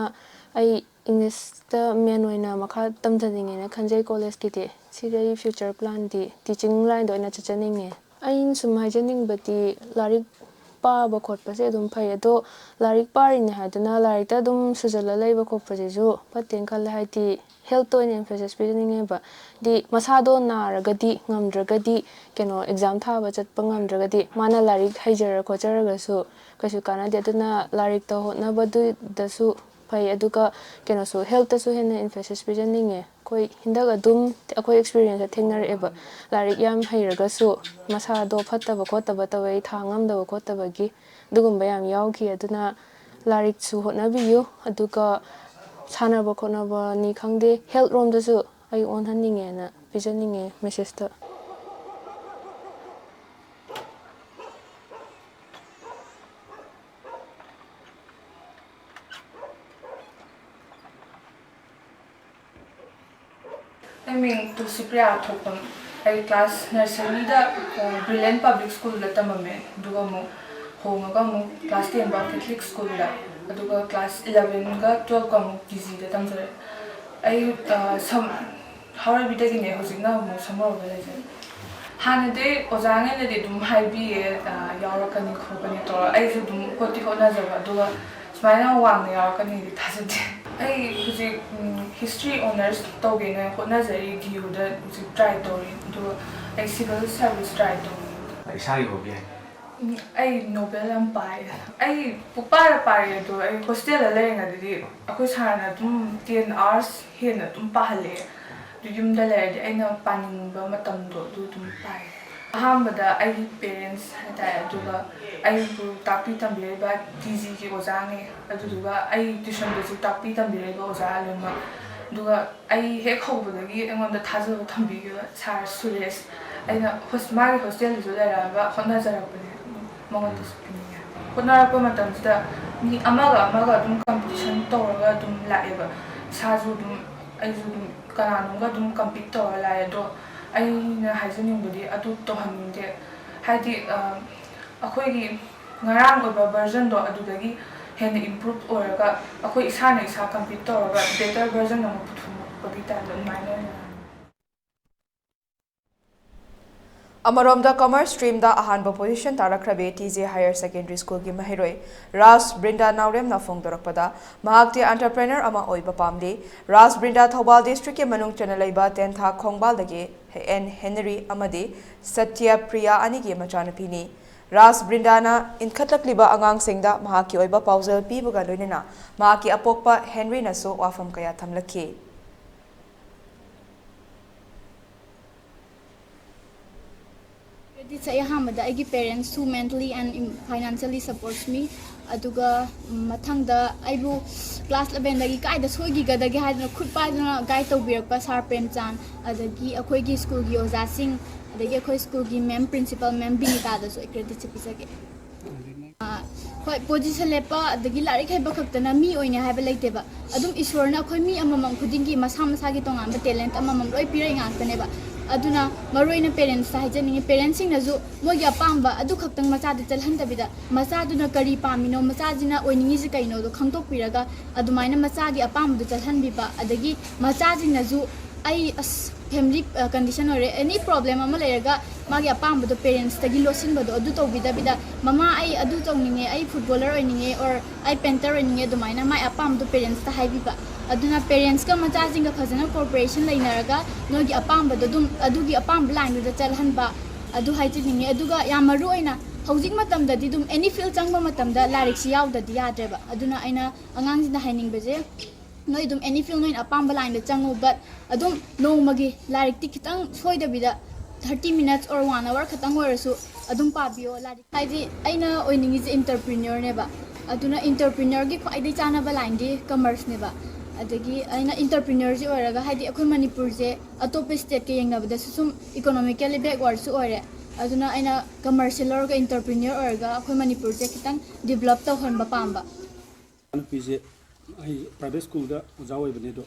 ꯑꯩ ꯏꯪꯂꯤꯁꯇ ꯃꯦꯟ ꯑꯣꯏꯅ ꯃꯈꯥ ꯇꯝꯊꯅꯤꯡꯉꯦꯅ ꯈꯟꯖꯩ ꯀꯣꯂꯦꯖꯀꯤꯗꯤ꯫ ꯁꯤꯗꯤ ꯑꯩ ꯐ꯭ꯌꯨꯆꯔ ꯄ꯭ꯂꯥꯟꯗꯤ ꯇꯤꯆꯤꯡ ꯂꯥꯏꯟꯗ ꯑꯣꯏꯅ ꯆꯠꯆꯅꯤꯡꯉꯦ꯫ ꯑꯩꯅ ꯁꯨꯝ ꯍꯥꯏꯖꯅꯤꯡꯕꯗꯤ ꯂꯥꯏꯔꯤꯛ ꯄꯥꯕ ꯈꯣꯠꯄꯁꯦ ꯑꯗꯨꯝ ꯐꯩ, ꯑꯗꯣ ꯂꯥꯏꯔꯤꯛ ꯄꯥꯔꯤꯅꯦ ꯍꯥꯏꯗꯨꯅ ꯂꯥꯏꯔꯤꯛꯇ ꯑꯗꯨꯝ ꯁꯨꯖꯜꯂ ꯂꯩꯕ ꯈꯣꯠꯄꯁꯤꯁꯨ ꯐꯠꯇꯦꯅ ꯈꯜꯂꯦ꯫ ꯍꯥꯏꯗꯤ ꯍꯦꯜꯠꯇ ꯑꯣꯏꯅ ꯏꯝꯐꯦꯁꯤꯁ ꯄꯤꯖꯅꯤꯡꯉꯦꯕ꯫ ꯗꯤ ꯃꯁꯥꯗꯣ ꯅꯥꯔꯒꯗꯤ, ꯉꯝꯗ꯭ꯔꯒꯗꯤ, ꯀꯩꯅꯣ, ꯑꯦꯛꯖꯥꯝ ꯊꯥꯕ ꯆꯠꯄ ꯉꯝꯗ꯭ꯔꯒꯗꯤ, ꯃꯥꯅ ꯂꯥꯏꯔꯤꯛ ꯍꯩꯖꯔ ꯈꯣꯠꯆꯔꯒꯁꯨ ꯀꯩꯁꯨ ꯀꯥꯟꯅꯗꯦ꯫ ꯑꯗꯨꯅ ꯂꯥꯏꯔꯤꯛꯇ ꯍꯣꯠꯅꯕꯗꯨꯗꯁꯨ ꯐꯩ, ꯑꯗꯨꯒ ꯀꯩꯅꯣꯁꯨ, ꯍꯦꯜꯠꯇꯁꯨ ꯍꯦꯟꯅ ꯏꯝꯐꯦꯁꯤꯁ ꯄꯤꯖꯅꯤꯡꯉꯦ꯫ ꯑꯩꯈꯣꯏ ꯍꯟꯗꯛ ꯑꯗꯨꯝ ꯑꯩꯈꯣꯏ ꯑꯦꯛꯁꯄꯤꯔꯤꯌꯦꯟꯁꯇ ꯊꯦꯡꯅꯔꯛꯑꯦꯕ, ꯂꯥꯏꯔꯤꯛ ꯌꯥꯝ ꯍꯩꯔꯒꯁꯨ ꯃꯁꯥꯗꯣ ꯐꯠꯇꯕ ꯈꯣꯠꯇꯕ ꯇꯧꯋꯦ, ꯊꯥ ꯉꯝꯗꯕ ꯈꯣꯠꯇꯕꯒꯤ ꯑꯗꯨꯒꯨꯝꯕ ꯌꯥꯝ ꯌꯥꯎꯈꯤ꯫ ꯑꯗꯨꯅ ꯂꯥꯏꯔꯤꯛꯁꯨ ꯍꯣꯠꯅꯕꯤꯌꯨ, ꯑꯗꯨꯒ ꯁꯥꯟꯅꯕ ꯈꯣꯠꯅꯕꯅꯤ ꯈꯪꯗꯦ, ꯍꯦꯜꯠ ꯔꯣꯝꯗꯁꯨ ꯑꯩ ꯑꯣꯟꯍꯟꯅꯤꯡꯉꯦꯅ ꯄꯤꯖꯅꯤꯡꯉꯦ ꯃꯦꯁꯦꯖꯇ꯫ ꯑꯩ ꯃꯤꯡ ꯇꯨꯜꯁꯤꯄ꯭ꯔꯤꯌꯥ ꯊꯣꯛꯄꯝ꯫ ꯑꯩ ꯀ꯭ꯂꯥꯁ ꯅꯔꯁꯔꯤꯗ, ꯑ, ꯕ꯭ꯔꯤꯂꯤꯌꯟ ꯄꯕ꯭ꯂꯤꯛ ꯁ꯭ꯀꯨꯜꯗ ꯇꯝꯃꯝꯃꯦ, ꯑꯗꯨꯒ ꯑꯃꯨꯛ ꯍꯣꯡꯉꯒ ꯑꯃꯨꯛ ꯀ꯭ꯂꯥꯁ ꯇꯦꯟ ꯐꯥꯎ ꯀꯦꯊꯂꯤꯛ ꯁ꯭ꯀꯨꯜꯗ, ꯑꯗꯨꯒ ꯀ꯭ꯂꯥꯁ ꯏꯂꯚꯦꯟꯒ ꯇꯨꯋꯦꯜꯐꯀ ꯑꯃꯨꯛ ꯇꯤ ꯖꯤꯗ ꯇꯝꯖꯔꯛꯑꯦ꯫ ꯑꯩ, ꯑ, ꯁꯝ-, ꯍꯥꯎꯔꯩꯕꯤꯗꯒꯤꯅꯦ, ꯍꯧꯖꯤꯛꯅ ꯑꯃꯨꯛ ꯁꯃꯨꯔꯧꯗ ꯂꯩꯖꯩ꯫ ꯍꯥꯟꯅꯗꯤ ꯑꯣꯖꯥꯉꯩꯅꯗꯤ ꯑꯗꯨꯝ ꯍꯥꯏꯕꯤꯌꯦ, ꯑ, ꯌꯥꯎꯔꯛꯀꯅꯤ ꯈꯣꯠꯀꯅꯤ ꯇꯧꯔ, ꯑꯩꯁꯨ ꯑꯗꯨꯝ ꯍꯣꯠꯇꯤ ꯍꯣꯠꯅꯖꯕ, ꯑꯗꯨꯒ ꯁꯨꯃꯥꯏꯅ ꯋꯥꯡꯅ ꯌꯥꯎꯔꯛꯀꯅꯤꯗꯤ ꯊꯥꯖꯗꯦ꯫ ꯑꯩ ꯍꯧꯖꯤꯛ, ꯎꯝ, ꯍꯤꯁꯇ꯭ꯔꯤ ꯑꯣꯅꯔꯁ ꯇꯧꯒꯦꯅ ꯍꯣꯠꯅꯖꯔꯤ, ꯗꯤ ꯌꯨꯗ ꯍꯧꯖꯤꯛ ꯇ꯭ꯔꯥꯏ ꯇꯧꯔꯤ, ꯑꯗꯨꯒ ꯑꯩ ꯁꯤꯚꯤꯜ ꯁꯥꯔꯚꯤꯁ ꯇ꯭ꯔꯥꯏ ꯇꯧꯔꯤ꯫ ꯏꯁꯥꯒꯤ ꯍꯣꯕꯤ ꯍꯥꯏ꯫ ꯎꯝ, ꯑꯩ ꯅꯣꯕꯦꯜ ꯌꯥꯝ ꯄꯥꯏ꯫ ꯑꯩ ꯄꯨꯄꯥꯗ ꯄꯥꯏ, ꯑꯗꯣ ꯑꯩ ꯍꯣꯁꯇꯦꯜꯗ ꯂꯩꯔꯤꯉꯩꯗꯗꯤ ꯑꯩꯈꯣꯏ ꯁꯥꯔꯅ ꯑꯗꯨꯝ ꯇꯦꯟ ꯑꯥꯋꯔꯁ ꯍꯦꯟꯅ ꯑꯗꯨꯝ ꯄꯥꯍꯜꯂꯛꯑꯦ꯫ ꯑꯗꯨ ꯌꯨꯝꯗ ꯂꯩꯔꯗꯤ ꯑꯩꯅ ꯄꯥꯅꯤꯡꯕ ꯃꯇꯝꯗꯣ ꯑꯗꯨ ꯑꯗꯨꯝ ꯄꯥꯏ꯫ ꯑꯍꯥꯟꯕꯗ ꯑꯩꯒꯤ ꯄꯦꯔꯦꯟꯁ ꯍꯥꯏꯇꯥꯔꯦ, ꯑꯗꯨꯒ ꯑꯩꯕꯨ ꯇꯥꯛꯄꯤ ꯇꯝꯕꯤꯔꯤꯕ ꯇꯤ ꯖꯤꯒꯤ ꯑꯣꯖꯥꯉꯩ, ꯑꯗꯨꯗꯨꯒ ꯑꯩ ꯇ꯭ꯌꯨꯁꯟꯗꯁꯨ ꯇꯥꯛꯄꯤ ꯇꯝꯕꯤꯔꯤꯕ ꯑꯣꯖꯥ ꯂꯣꯏꯅꯃꯛ, ꯑꯗꯨꯒ ꯑꯩ ꯍꯦꯛ ꯍꯧꯕꯗꯒꯤ ꯑꯩꯉꯣꯟꯗ ꯊꯥꯖꯕ ꯊꯝꯕꯤꯈꯤꯕ ꯁꯥꯔ ꯁꯨꯔꯦꯁ, ꯑꯩꯅ ꯍꯣꯁ-, ꯃꯥꯒꯤ ꯍꯣꯁꯇꯦꯜꯗꯁꯨ ꯂꯩꯔꯛꯑꯒ ꯍꯣꯠꯅꯖꯔꯛꯄꯅꯦ꯫ ꯃꯉꯣꯟꯗꯁꯨ ꯄꯤꯅꯤꯡꯉꯦ꯫ ꯍꯣꯠꯅꯔꯛꯄ ꯃꯇꯝꯁꯤꯗ ꯃꯤ ꯑꯃꯒ ꯑꯃꯒ ꯑꯗꯨꯝ ꯀꯝꯄꯤꯇꯤꯁꯟ ꯇꯧꯔꯒ ꯑꯗꯨꯝ ꯂꯥꯛꯑꯦꯕ꯫ ꯏꯁꯥꯁꯨ ꯑꯗꯨꯝ, ꯑꯩꯁꯨ ꯑꯗꯨꯝ ꯀꯅꯥꯅꯣꯝꯒ ꯑꯗꯨꯝ ꯀꯝꯄꯤꯠ ꯇꯧꯔ ꯂꯥꯛꯑꯦ꯫ ꯑꯗꯣ ꯑꯩꯅ ꯍꯥꯏꯖꯅꯤꯡꯕꯗꯤ ꯑꯗꯨ ꯇꯧꯍꯟꯅꯤꯡꯗꯦ꯫ ꯍꯥꯏꯗꯤ, ꯑ, ꯑꯩꯈꯣꯏꯒꯤ ꯉꯔꯥꯡ ꯑꯣꯏꯕ ꯚꯔꯖꯟꯗꯣ ꯑꯗꯨꯗꯒꯤ ꯍꯦꯟꯅ ꯏꯝꯄ꯭ꯔꯨꯞ ꯑꯣꯏꯔꯒ ꯑꯩꯈꯣꯏ ꯏꯁꯥꯅ ꯏꯁꯥ ꯀꯝꯄꯤꯠ ꯇꯧꯔꯒ ꯕꯦꯇꯔ ꯚꯔꯖꯟ ꯑꯃ ꯄꯨꯊꯣꯛꯄꯒꯤ ꯇꯥꯏꯞꯇ ꯑꯗꯨꯃꯥꯏꯅ ꯑꯣꯏꯅ ꯑꯃꯔꯣꯝꯗ, ꯀꯃꯔꯁ ꯁ꯭ꯇ꯭ꯔꯤꯝꯗ ꯑꯍꯥꯟꯕ ꯄꯣꯖꯤꯁꯟ ꯇꯥꯔꯛꯈ꯭ꯔꯕꯤ ꯇꯤ ꯖꯦ ꯍꯥꯌꯔ ꯁꯦꯀꯦꯟꯗꯔꯤ ꯁ꯭ꯀꯨꯜꯒꯤ ꯃꯍꯩꯔꯣꯏ ꯔꯥꯖ ꯕ꯭ꯔꯤꯟꯗꯥ ꯅꯥꯎꯔꯦꯝꯅ ꯐꯣꯡꯗꯣꯔꯛꯄꯗ, ꯃꯍꯥꯛꯇꯤ ꯑꯦꯟꯇꯔꯄ꯭ꯔꯦꯅꯔ ꯑꯃ ꯑꯣꯏꯕ ꯄꯥꯝꯂꯤ꯫ ꯔꯥꯖ ꯕ꯭ꯔꯤꯟꯗꯥ ꯊꯧꯕꯥꯜ ꯗꯤꯁꯇ꯭ꯔꯤꯛꯀꯤ ꯃꯅꯨꯡ ꯆꯟꯅ ꯂꯩꯕ ꯇꯦꯟꯊꯥ ꯈꯣꯡꯕꯥꯜꯗꯒꯤ ꯑꯦꯟ ꯍꯦꯅꯔꯤ ꯑꯃꯗꯤ ꯁꯇ꯭ꯌ ꯄ꯭ꯔꯤꯌꯥ ꯑꯅꯤꯒꯤ ꯃꯆꯥꯅꯨꯄꯤꯅꯤ꯫ ꯔꯥꯖ ꯕ꯭ꯔꯤꯟꯗꯥꯅ ꯏꯟꯈꯠꯂꯛꯂꯤꯕ ꯑꯉꯥꯡꯁꯤꯡꯗ ꯃꯍꯥꯛꯀꯤ ꯑꯣꯏꯕ ꯄꯥꯎꯖꯦꯜ ꯄꯤꯕꯒ ꯂꯣꯏꯅꯅ ꯃꯍꯥꯛꯀꯤ ꯑꯄꯣꯛꯄ ꯍꯦꯅꯔꯤꯅꯁꯨ ꯋꯥꯐꯝ ꯀꯌꯥ ꯊꯝꯂꯛꯈꯤ꯫ Creditꯁꯦ ꯑꯩ ꯑꯍꯥꯟꯕꯗ ꯑꯩꯒꯤ parents who mentally and financially supports me, ꯑꯗꯨꯒ ꯎꯝ, ꯃꯊꯪꯗ ꯑꯩꯕꯨ class elevenꯗꯒꯤ ꯀꯥꯏꯗ ꯁꯣꯏꯈꯤꯒꯗꯒꯦ ꯍꯥꯏꯗꯅ ꯈꯨꯠ ꯄꯥꯏꯗꯨꯅ guide ꯇꯧꯕꯤꯔꯛꯄ ꯁꯥꯔ ꯄ꯭ꯔꯦꯝꯆꯥꯟ, ꯑꯗꯒꯤ ꯑꯩꯈꯣꯏꯒꯤ ꯁ꯭ꯀꯨꯜꯒꯤ ꯑꯣꯖꯥꯁꯤꯡ, ꯑꯗꯒꯤ ꯑꯩꯈꯣꯏ ꯁ꯭ꯀꯨꯜꯒꯤ ꯃꯦꯝ ꯄ꯭ꯔꯤꯟꯁꯤꯄꯜ ꯃꯦꯝ ꯕꯤꯅꯤꯇꯥꯗꯁꯨ ꯑꯩ creditꯁꯦ ꯄꯤꯖꯒꯦ꯫ ꯑ, ꯍꯣꯏ, ꯄꯣꯖꯤꯁꯟ ꯂꯦꯞꯄ ꯑꯗꯒꯤ ꯂꯥꯏꯔꯤꯛ ꯍꯩꯕ ꯈꯛꯇꯅ ꯃꯤ ꯑꯣꯏꯅꯤ ꯍꯥꯏꯕ ꯂꯩꯇꯦꯕ꯫ ꯑꯗꯨꯝ ꯏꯁꯣꯔꯅ ꯑꯩꯈꯣꯏ ꯃꯤ ꯑꯃꯃꯝ ꯈꯨꯗꯤꯡꯒꯤ ꯃꯁꯥ ꯃꯁꯥꯒꯤ ꯇꯣꯉꯥꯟꯕ talent ꯑꯃꯃꯝ ꯂꯣꯏ ꯄꯤꯔꯛꯏ ꯉꯥꯛꯇꯅꯦꯕ꯫ ꯑꯗꯨꯅ ꯃꯔꯨꯑꯣꯏꯅ parentsꯇ ꯍꯥꯏꯖꯅꯤꯡꯉꯤ, parentsꯁꯤꯡꯅꯁꯨ ꯃꯣꯏꯒꯤ ꯑꯄꯥꯝꯕ ꯑꯗꯨ ꯈꯛꯇꯪ ꯃꯆꯥꯗ ꯆꯠꯍꯟꯗꯕꯤꯗ, ꯃꯆꯥꯗꯨꯅ ꯀꯔꯤ ꯄꯥꯝꯃꯤꯅꯣ, ꯃꯆꯥꯁꯤꯅ ꯑꯣꯏꯅꯤꯡꯉꯤꯁꯦ ꯀꯩꯅꯣꯗꯣ ꯈꯪꯗꯣꯛꯄꯤꯔꯒ, ꯑꯗꯨꯃꯥꯏꯅ ꯃꯆꯥꯒꯤ ꯑꯄꯥꯝꯕꯗꯣ ꯆꯠꯍꯟꯕꯤꯕ, ꯑꯗꯒꯤ ꯃꯆꯥꯁꯤꯡꯅꯁꯨ ꯑꯩ ꯑꯁ family condition ꯑꯣꯏꯔꯦ, any problem ꯑꯃ ꯂꯩꯔꯒ ꯃꯥꯒꯤ ꯑꯄꯥꯝꯕꯗꯣ parentsꯇꯒꯤ ꯂꯣꯠꯁꯤꯟꯕꯗꯣ ꯑꯗꯨ ꯇꯧꯕꯤꯗꯕꯤꯗ, "ꯃꯃꯥ, ꯑꯩ ꯑꯗꯨ ꯇꯧꯅꯤꯡꯉꯦ, ꯑꯩ footballer ꯑꯣꯏꯅꯤꯡꯉꯦ, or ꯑꯩ painter ꯑꯣꯏꯅꯤꯡꯉꯦ," ꯑꯗꯨꯃꯥꯏꯅ ꯃꯥꯏ ꯑꯄꯥꯝꯕꯗꯣ parentsꯇ ꯍꯥꯏꯕꯤꯕ꯫ ꯑꯗꯨꯅ parentsꯀ ꯃꯆꯥꯁꯤꯡꯒ ꯐꯖꯅ cooperation ꯂꯩꯅꯔꯒ ꯅꯣꯏꯒꯤ ꯑꯄꯥꯝꯕꯗꯣ ꯑꯗꯨꯝ, ꯑꯗꯨꯒꯤ ꯑꯄꯥꯝꯕ lineꯗꯨꯗ ꯆꯠꯍꯟꯕ, ꯑꯗꯨ ꯍꯥꯏꯖꯅꯤꯡꯉꯤ꯫ ꯑꯗꯨꯒ ꯌꯥꯝ ꯃꯔꯨ ꯑꯣꯏꯅ ꯍꯧꯖꯤꯛ ꯃꯇꯝꯗꯗꯤ ꯑꯗꯨꯝ any field ꯆꯪꯕ ꯃꯇꯝꯗ ꯂꯥꯏꯔꯤꯛꯁꯤ ꯌꯥꯎꯗꯗꯤ ꯌꯥꯗ꯭ꯔꯦꯕ꯫ ꯑꯗꯨꯅ ꯑꯩꯅ ꯑꯉꯥꯡꯁꯤꯡꯗ ꯍꯥꯏꯅꯤꯡꯕꯁꯦ, ꯅꯣꯏ ꯑꯗꯨꯝ any field ꯅꯣꯏꯅ ꯑꯄꯥꯝꯕ lineꯗ ꯆꯪꯉꯨ, but ꯑꯗꯨꯝ ꯅꯣꯡꯃꯒꯤ ꯂꯥꯏꯔꯤꯛꯇꯤ ꯈꯤꯇꯪ ꯁꯣꯏꯗꯕꯤꯗ thirty minutes or one hour ꯈꯛꯇꯪ ꯑꯣꯏꯔꯁꯨ ꯑꯗꯨꯝ ꯄꯥꯕꯤꯌꯣ ꯂꯥꯏꯔꯤꯛ꯫ ꯍꯥꯏꯗꯤ ꯑꯩꯅ ꯑꯣꯏꯅꯤꯡꯉꯤꯁꯦ entrepreneurꯅꯦꯕ, ꯑꯗꯨꯅ entrepreneurꯒꯤ ꯈ꯭ꯋꯥꯏꯗꯒꯤ ꯆꯥꯟꯅꯕ lineꯗꯤ commerceꯅꯦꯕ꯫ ꯑꯗꯒꯤ ꯑꯩꯅ entrepreneurꯁꯦ ꯑꯣꯏꯔꯒ, ꯍꯥꯏꯗꯤ ꯑꯩꯈꯣꯏ ꯃꯅꯤꯄꯨꯔꯁꯦ ꯑꯇꯣꯞꯄ stateꯀ ꯌꯦꯡꯅꯕꯗꯁꯨ ꯁꯨꯝ economically backwardꯁꯨ ꯑꯣꯏꯔꯦ, ꯑꯗꯨꯅ ꯑꯩꯅ commerceꯁꯦ ꯂꯧꯔꯒ entrepreneur ꯑꯣꯏꯔꯒ ꯑꯩꯈꯣꯏ ꯃꯅꯤꯄꯨꯔꯁꯦ ꯈꯤꯇꯪ develop ꯇꯧꯍꯟꯕ ꯄꯥꯝꯕ꯫ ꯅꯨꯄꯤꯁꯦ ꯑꯩ private schoolꯗ ꯑꯣꯖꯥ ꯑꯣꯏꯕꯅꯦ, ꯑꯗꯣ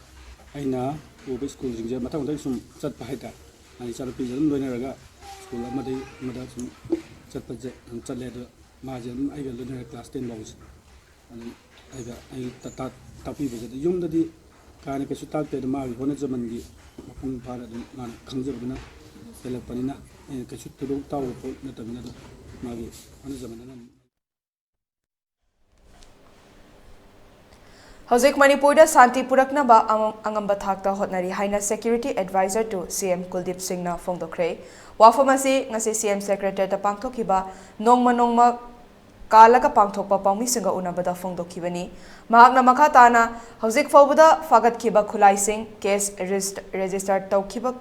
ꯑꯩꯅ ꯄꯨꯕ ꯁ꯭ꯀꯨꯜꯁꯤꯡꯁꯦ ꯃꯊꯪ ꯃꯊꯪ ꯁꯨꯝ ꯆꯠꯄ ꯍꯥꯏꯇꯥꯔꯦ꯫ ꯑꯩ ꯏꯆꯥꯅꯨꯄꯤꯁꯦ ꯑꯗꯨꯝ ꯂꯣꯏꯅꯔꯒ ꯁ꯭ꯀꯨꯜ ꯑꯃꯗꯒꯤ ꯑꯃꯗ ꯁꯨꯝ ꯆꯠꯄꯁꯦ ꯑꯗꯨꯝ ꯆꯠꯂꯦ꯫ ꯑꯗꯣ ꯃꯥꯁꯦ ꯑꯗꯨꯝ ꯑꯩꯒ ꯂꯣꯏꯅꯔ class ten ꯐꯥꯎꯕꯁꯦ ꯑꯗꯨꯝ ꯑꯩꯒ, ꯑꯩ ꯇ-, ꯇꯥꯛ-, ꯇꯥꯛꯄꯤꯕꯁꯦ ꯑꯗꯨ ꯌꯨꯝꯗꯗꯤ ꯀꯥ ꯍꯦꯟꯅ ꯀꯩꯁꯨ ꯇꯥꯛꯇꯦ꯫ ꯑꯗꯣ ꯃꯥꯒꯤ ꯍꯣꯠꯅꯖꯃꯟꯒꯤ ꯃꯄꯨꯡ ꯐꯥꯅ ꯑꯗꯨꯝ ꯃꯥꯅ ꯈꯪꯖꯕꯗꯨꯅ ꯍꯦꯜꯂꯛꯄꯅꯤꯅ, ꯑꯦ, ꯀꯩꯁꯨ ꯊꯣꯏꯗꯣꯛ ꯇꯥꯎꯕ ꯄꯣꯠ ꯅꯠꯇꯕꯅꯤꯅ ꯑꯗꯨꯝ ꯃꯥꯒꯤ ꯍꯣꯠꯅꯖꯃꯟꯗꯅ ꯑꯗꯨꯝ ꯍꯧꯖꯤꯛ ꯃꯅꯤꯄꯨꯔꯗ ꯁꯥꯟꯇꯤ ꯄꯨꯔꯛꯅꯕ ꯑꯉꯝ-, ꯑꯉꯝꯕ ꯊꯥꯛꯇ ꯍꯣꯠꯅꯔꯤ ꯍꯥꯏꯅ Security Advisor to C M ꯀꯨꯜꯗꯤꯞ ꯁꯤꯡꯅ ꯐꯣꯡꯗꯣꯛꯈ꯭ꯔꯦ꯫ ꯋꯥꯐꯝ ꯑꯁꯤ ꯉꯁꯤ C M Secretariatꯇ ꯄꯥꯡꯊꯣꯛꯈꯤꯕ ꯅꯣꯡꯃ ꯅꯣꯡꯃ ꯀꯥꯜꯂꯒ ꯄꯥꯡꯊꯣꯛꯄ ꯄꯥꯎꯃꯤꯁꯤꯡꯒ ꯎꯅꯕꯗ ꯐꯣꯡꯗꯣꯛꯈꯤꯕꯅꯤ꯫ ꯃꯍꯥꯛꯅ ꯃꯈꯥ ꯇꯥꯅ ꯍꯧꯖꯤꯛ ꯐꯥꯎꯕꯗ ꯐꯥꯒꯠꯈꯤꯕ ꯈꯨꯠꯂꯥꯏꯁꯤꯡ, case regist-, register ꯇꯧꯈꯤꯕ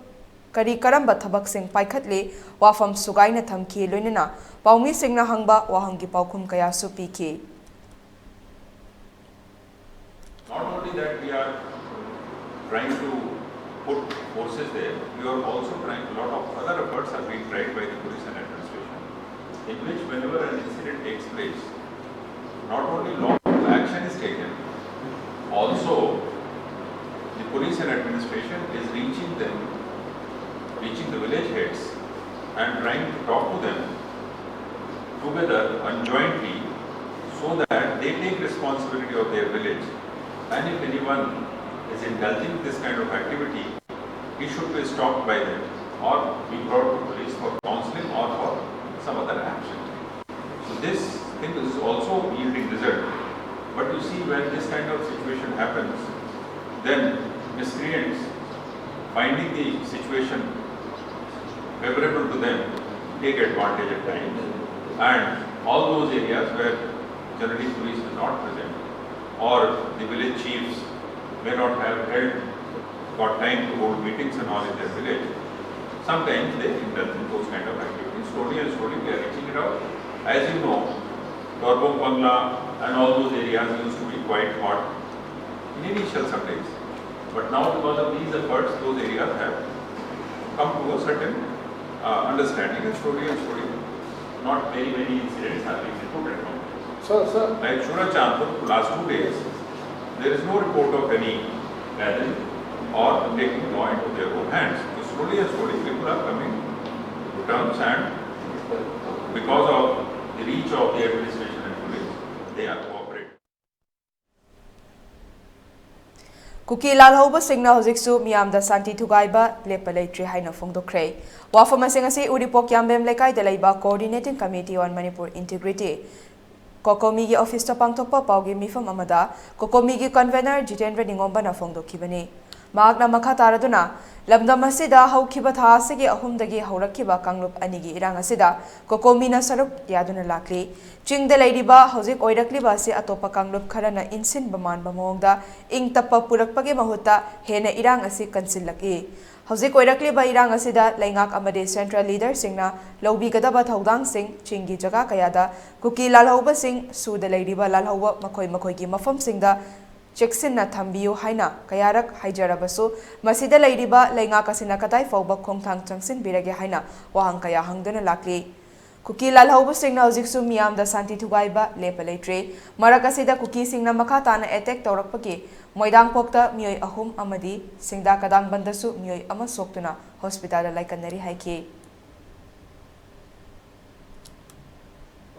ꯀꯔꯤ ꯀꯔꯝꯕ ꯊꯕꯛꯁꯤꯡ ꯄꯥꯏꯈꯠꯂꯤ, ꯋꯥꯐꯝ ꯁꯨꯒꯥꯏꯅ ꯊꯝꯈꯤ, ꯂꯣꯏꯅꯅ ꯄꯥꯎꯃꯤꯁꯤꯡꯅ ꯍꯪꯕ ꯋꯥꯍꯪꯒꯤ ꯄꯥꯎꯈꯨꯝ ꯀꯌꯥꯁꯨ ꯄꯤꯈꯤ꯫ Not only that we are trying to put forces there, we are also trying, a lot of other efforts are being tried by the police and administration, in which whenever an incident takes place, not only law action is taken, also the police and administration is reaching them, reaching the village heads and trying to talk to them together and jointly so that they take responsibility of their village. And if anyone is indulging this kind of activity, he should be stopped by them or be brought to police for counseling or for some other action. So this thing is also yielding result. But you see, when this kind of situation happens, then miscreants, finding the situation favorable to them, take advantage at times. And all those areas where generally police is not present, or the village chiefs may not have held, got time to hold meetings and all in their village, sometimes they indulge in those kind of activities. Slowly and slowly we are reaching it out. As you know, Torbung Bangla and all those areas used to be quite hot in initial some days. But now, because of these efforts, those areas have come to a certain uh, understanding, and slowly and slowly, not very many incidents have been reported now. Sir, sir. Like Churachandpur, last two days, there is no report of any gathering or taking law into their own hands. So slowly and slowly, people are coming to terms, and because of the reach of the administration and police, they are cooperating. ꯀꯨꯀꯤ ꯂꯥꯜꯍꯧꯕꯁꯤꯡꯅ ꯍꯧꯖꯤꯛꯁꯨ ꯃꯤꯌꯥꯝꯗ ꯁꯥꯟꯇꯤ ꯊꯨꯒꯥꯏꯕ ꯂꯦꯞꯄ ꯂꯩꯇ꯭ꯔꯤ ꯍꯥꯏꯅ ꯐꯣꯡꯗꯣꯛꯈ꯭ꯔꯦ꯫ ꯋꯥꯐꯝ ꯑꯁꯤꯡ ꯑꯁꯤ ꯎꯔꯤꯄꯣꯛ ꯌꯥꯝꯕꯦꯝ ꯂꯩꯀꯥꯏꯗ ꯂꯩꯕ Coordinating Committee on Manipur Integrity, ꯀꯣꯀꯣꯃꯤꯒꯤ ꯑꯣꯐꯤꯁꯇ ꯄꯥꯡꯊꯣꯛꯄ ꯄꯥꯎꯒꯤ ꯃꯤꯐꯝ ꯑꯃꯗ ꯀꯣꯀꯣꯃꯤꯒꯤ convenor ꯖꯤꯇꯦꯟꯗ꯭ꯔ ꯅꯤꯉꯣꯝꯕꯅ ꯐꯣꯡꯗꯣꯛꯈꯤꯕꯅꯤ꯫ ꯃꯍꯥꯛꯅ ꯃꯈꯥ ꯇꯥꯔꯗꯨꯅ, ꯂꯝꯗꯝ ꯑꯁꯤꯗ ꯍꯧꯈꯤꯕ ꯊꯥ ꯑꯁꯤꯒꯤ ꯑꯍꯨꯝꯗꯒꯤ ꯍꯧꯔꯛꯈꯤꯕ ꯀꯥꯡꯂꯨꯞ ꯑꯅꯤꯒꯤ ꯏꯔꯥꯡ ꯑꯁꯤꯗ ꯀꯣꯀꯣꯃꯤꯅ ꯁꯔꯨꯛ ꯌꯥꯗꯨꯅ ꯂꯥꯛꯂꯤ꯫ ꯆꯤꯡꯗ ꯂꯩꯔꯤꯕ ꯍꯧꯖꯤꯛ ꯑꯣꯏꯔꯛꯂꯤꯕ ꯑꯁꯤ ꯑꯇꯣꯞꯄ ꯀꯥꯡꯂꯨꯞ ꯈꯔꯅ ꯏꯟꯁꯤꯟꯕ ꯃꯥꯟꯕ ꯃꯑꯣꯡꯗ ꯏꯪ ꯇꯞꯄ ꯄꯨꯔꯛꯄꯒꯤ ꯃꯍꯨꯠꯇ ꯍꯦꯟꯅ ꯏꯔꯥꯡ ꯑꯁꯤ ꯀꯟꯁꯤꯜꯂꯛꯏ꯫ ꯍꯧꯖꯤꯛ ꯑꯣꯏꯔꯛꯂꯤꯕ ꯏꯔꯥꯡ ꯑꯁꯤꯗ ꯂꯩꯉꯥꯛ ꯑꯃꯗꯤ central leaderꯁꯤꯡꯅ ꯂꯧꯕꯤꯒꯗꯕ ꯊꯧꯗꯥꯡꯁꯤꯡ, ꯆꯤꯡꯒꯤ ꯖꯒꯥ ꯀꯌꯥꯗ ꯀꯨꯀꯤ ꯂꯥꯜꯍꯧꯕꯁꯤꯡ ꯁꯨꯗ ꯂꯩꯔꯤꯕ ꯂꯥꯜꯍꯧꯕ ꯃꯈꯣꯏ ꯃꯈꯣꯏꯒꯤ ꯃꯐꯝꯁꯤꯡꯗ ꯆꯦꯛꯁꯤꯟꯅ ꯊꯝꯕꯤꯌꯨ ꯍꯥꯏꯅ ꯀꯌꯥꯔꯛ ꯍꯥꯏꯖꯔꯕꯁꯨ, ꯃꯁꯤꯗ ꯂꯩꯔꯤꯕ ꯂꯩꯉꯥꯛ ꯑꯁꯤꯅ ꯀꯗꯥꯏ ꯐꯥꯎꯕ ꯈꯣꯡꯊꯥꯡ ꯆꯪꯁꯤꯟꯕꯤꯔꯒꯦ ꯍꯥꯏꯅ ꯋꯥꯍꯪ ꯀꯌꯥ ꯍꯪꯗꯨꯅ ꯂꯥꯛꯂꯤ꯫ ꯀꯨꯀꯤ ꯂꯥꯜꯍꯧꯕꯁꯤꯡꯅ ꯍꯧꯖꯤꯛꯁꯨ ꯃꯤꯌꯥꯝꯗ ꯁꯥꯟꯇꯤ ꯊꯨꯒꯥꯏꯕ ꯂꯦꯞꯄ ꯂꯩꯇ꯭ꯔꯤ꯫ ꯃꯔꯛ ꯑꯁꯤꯗ ꯀꯨꯀꯤꯁꯤꯡꯅ ꯃꯈꯥ ꯇꯥꯅ attack ꯇꯧꯔꯛꯄꯒꯤ ꯃꯣꯏꯗꯥꯡꯄꯣꯛꯇ ꯃꯤꯑꯣꯏ ꯑꯍꯨꯝ ꯑꯃꯗꯤ ꯁꯤꯡꯗꯥ ꯀꯗꯥꯡꯕꯟꯗꯁꯨ ꯃꯤꯑꯣꯏ ꯑꯃ ꯁꯣꯛꯇꯨꯅ ꯍꯣꯁꯄꯤꯇꯥꯜꯗ ꯂꯥꯏꯀꯠꯅꯔꯤ ꯍꯥꯏꯈꯤ꯫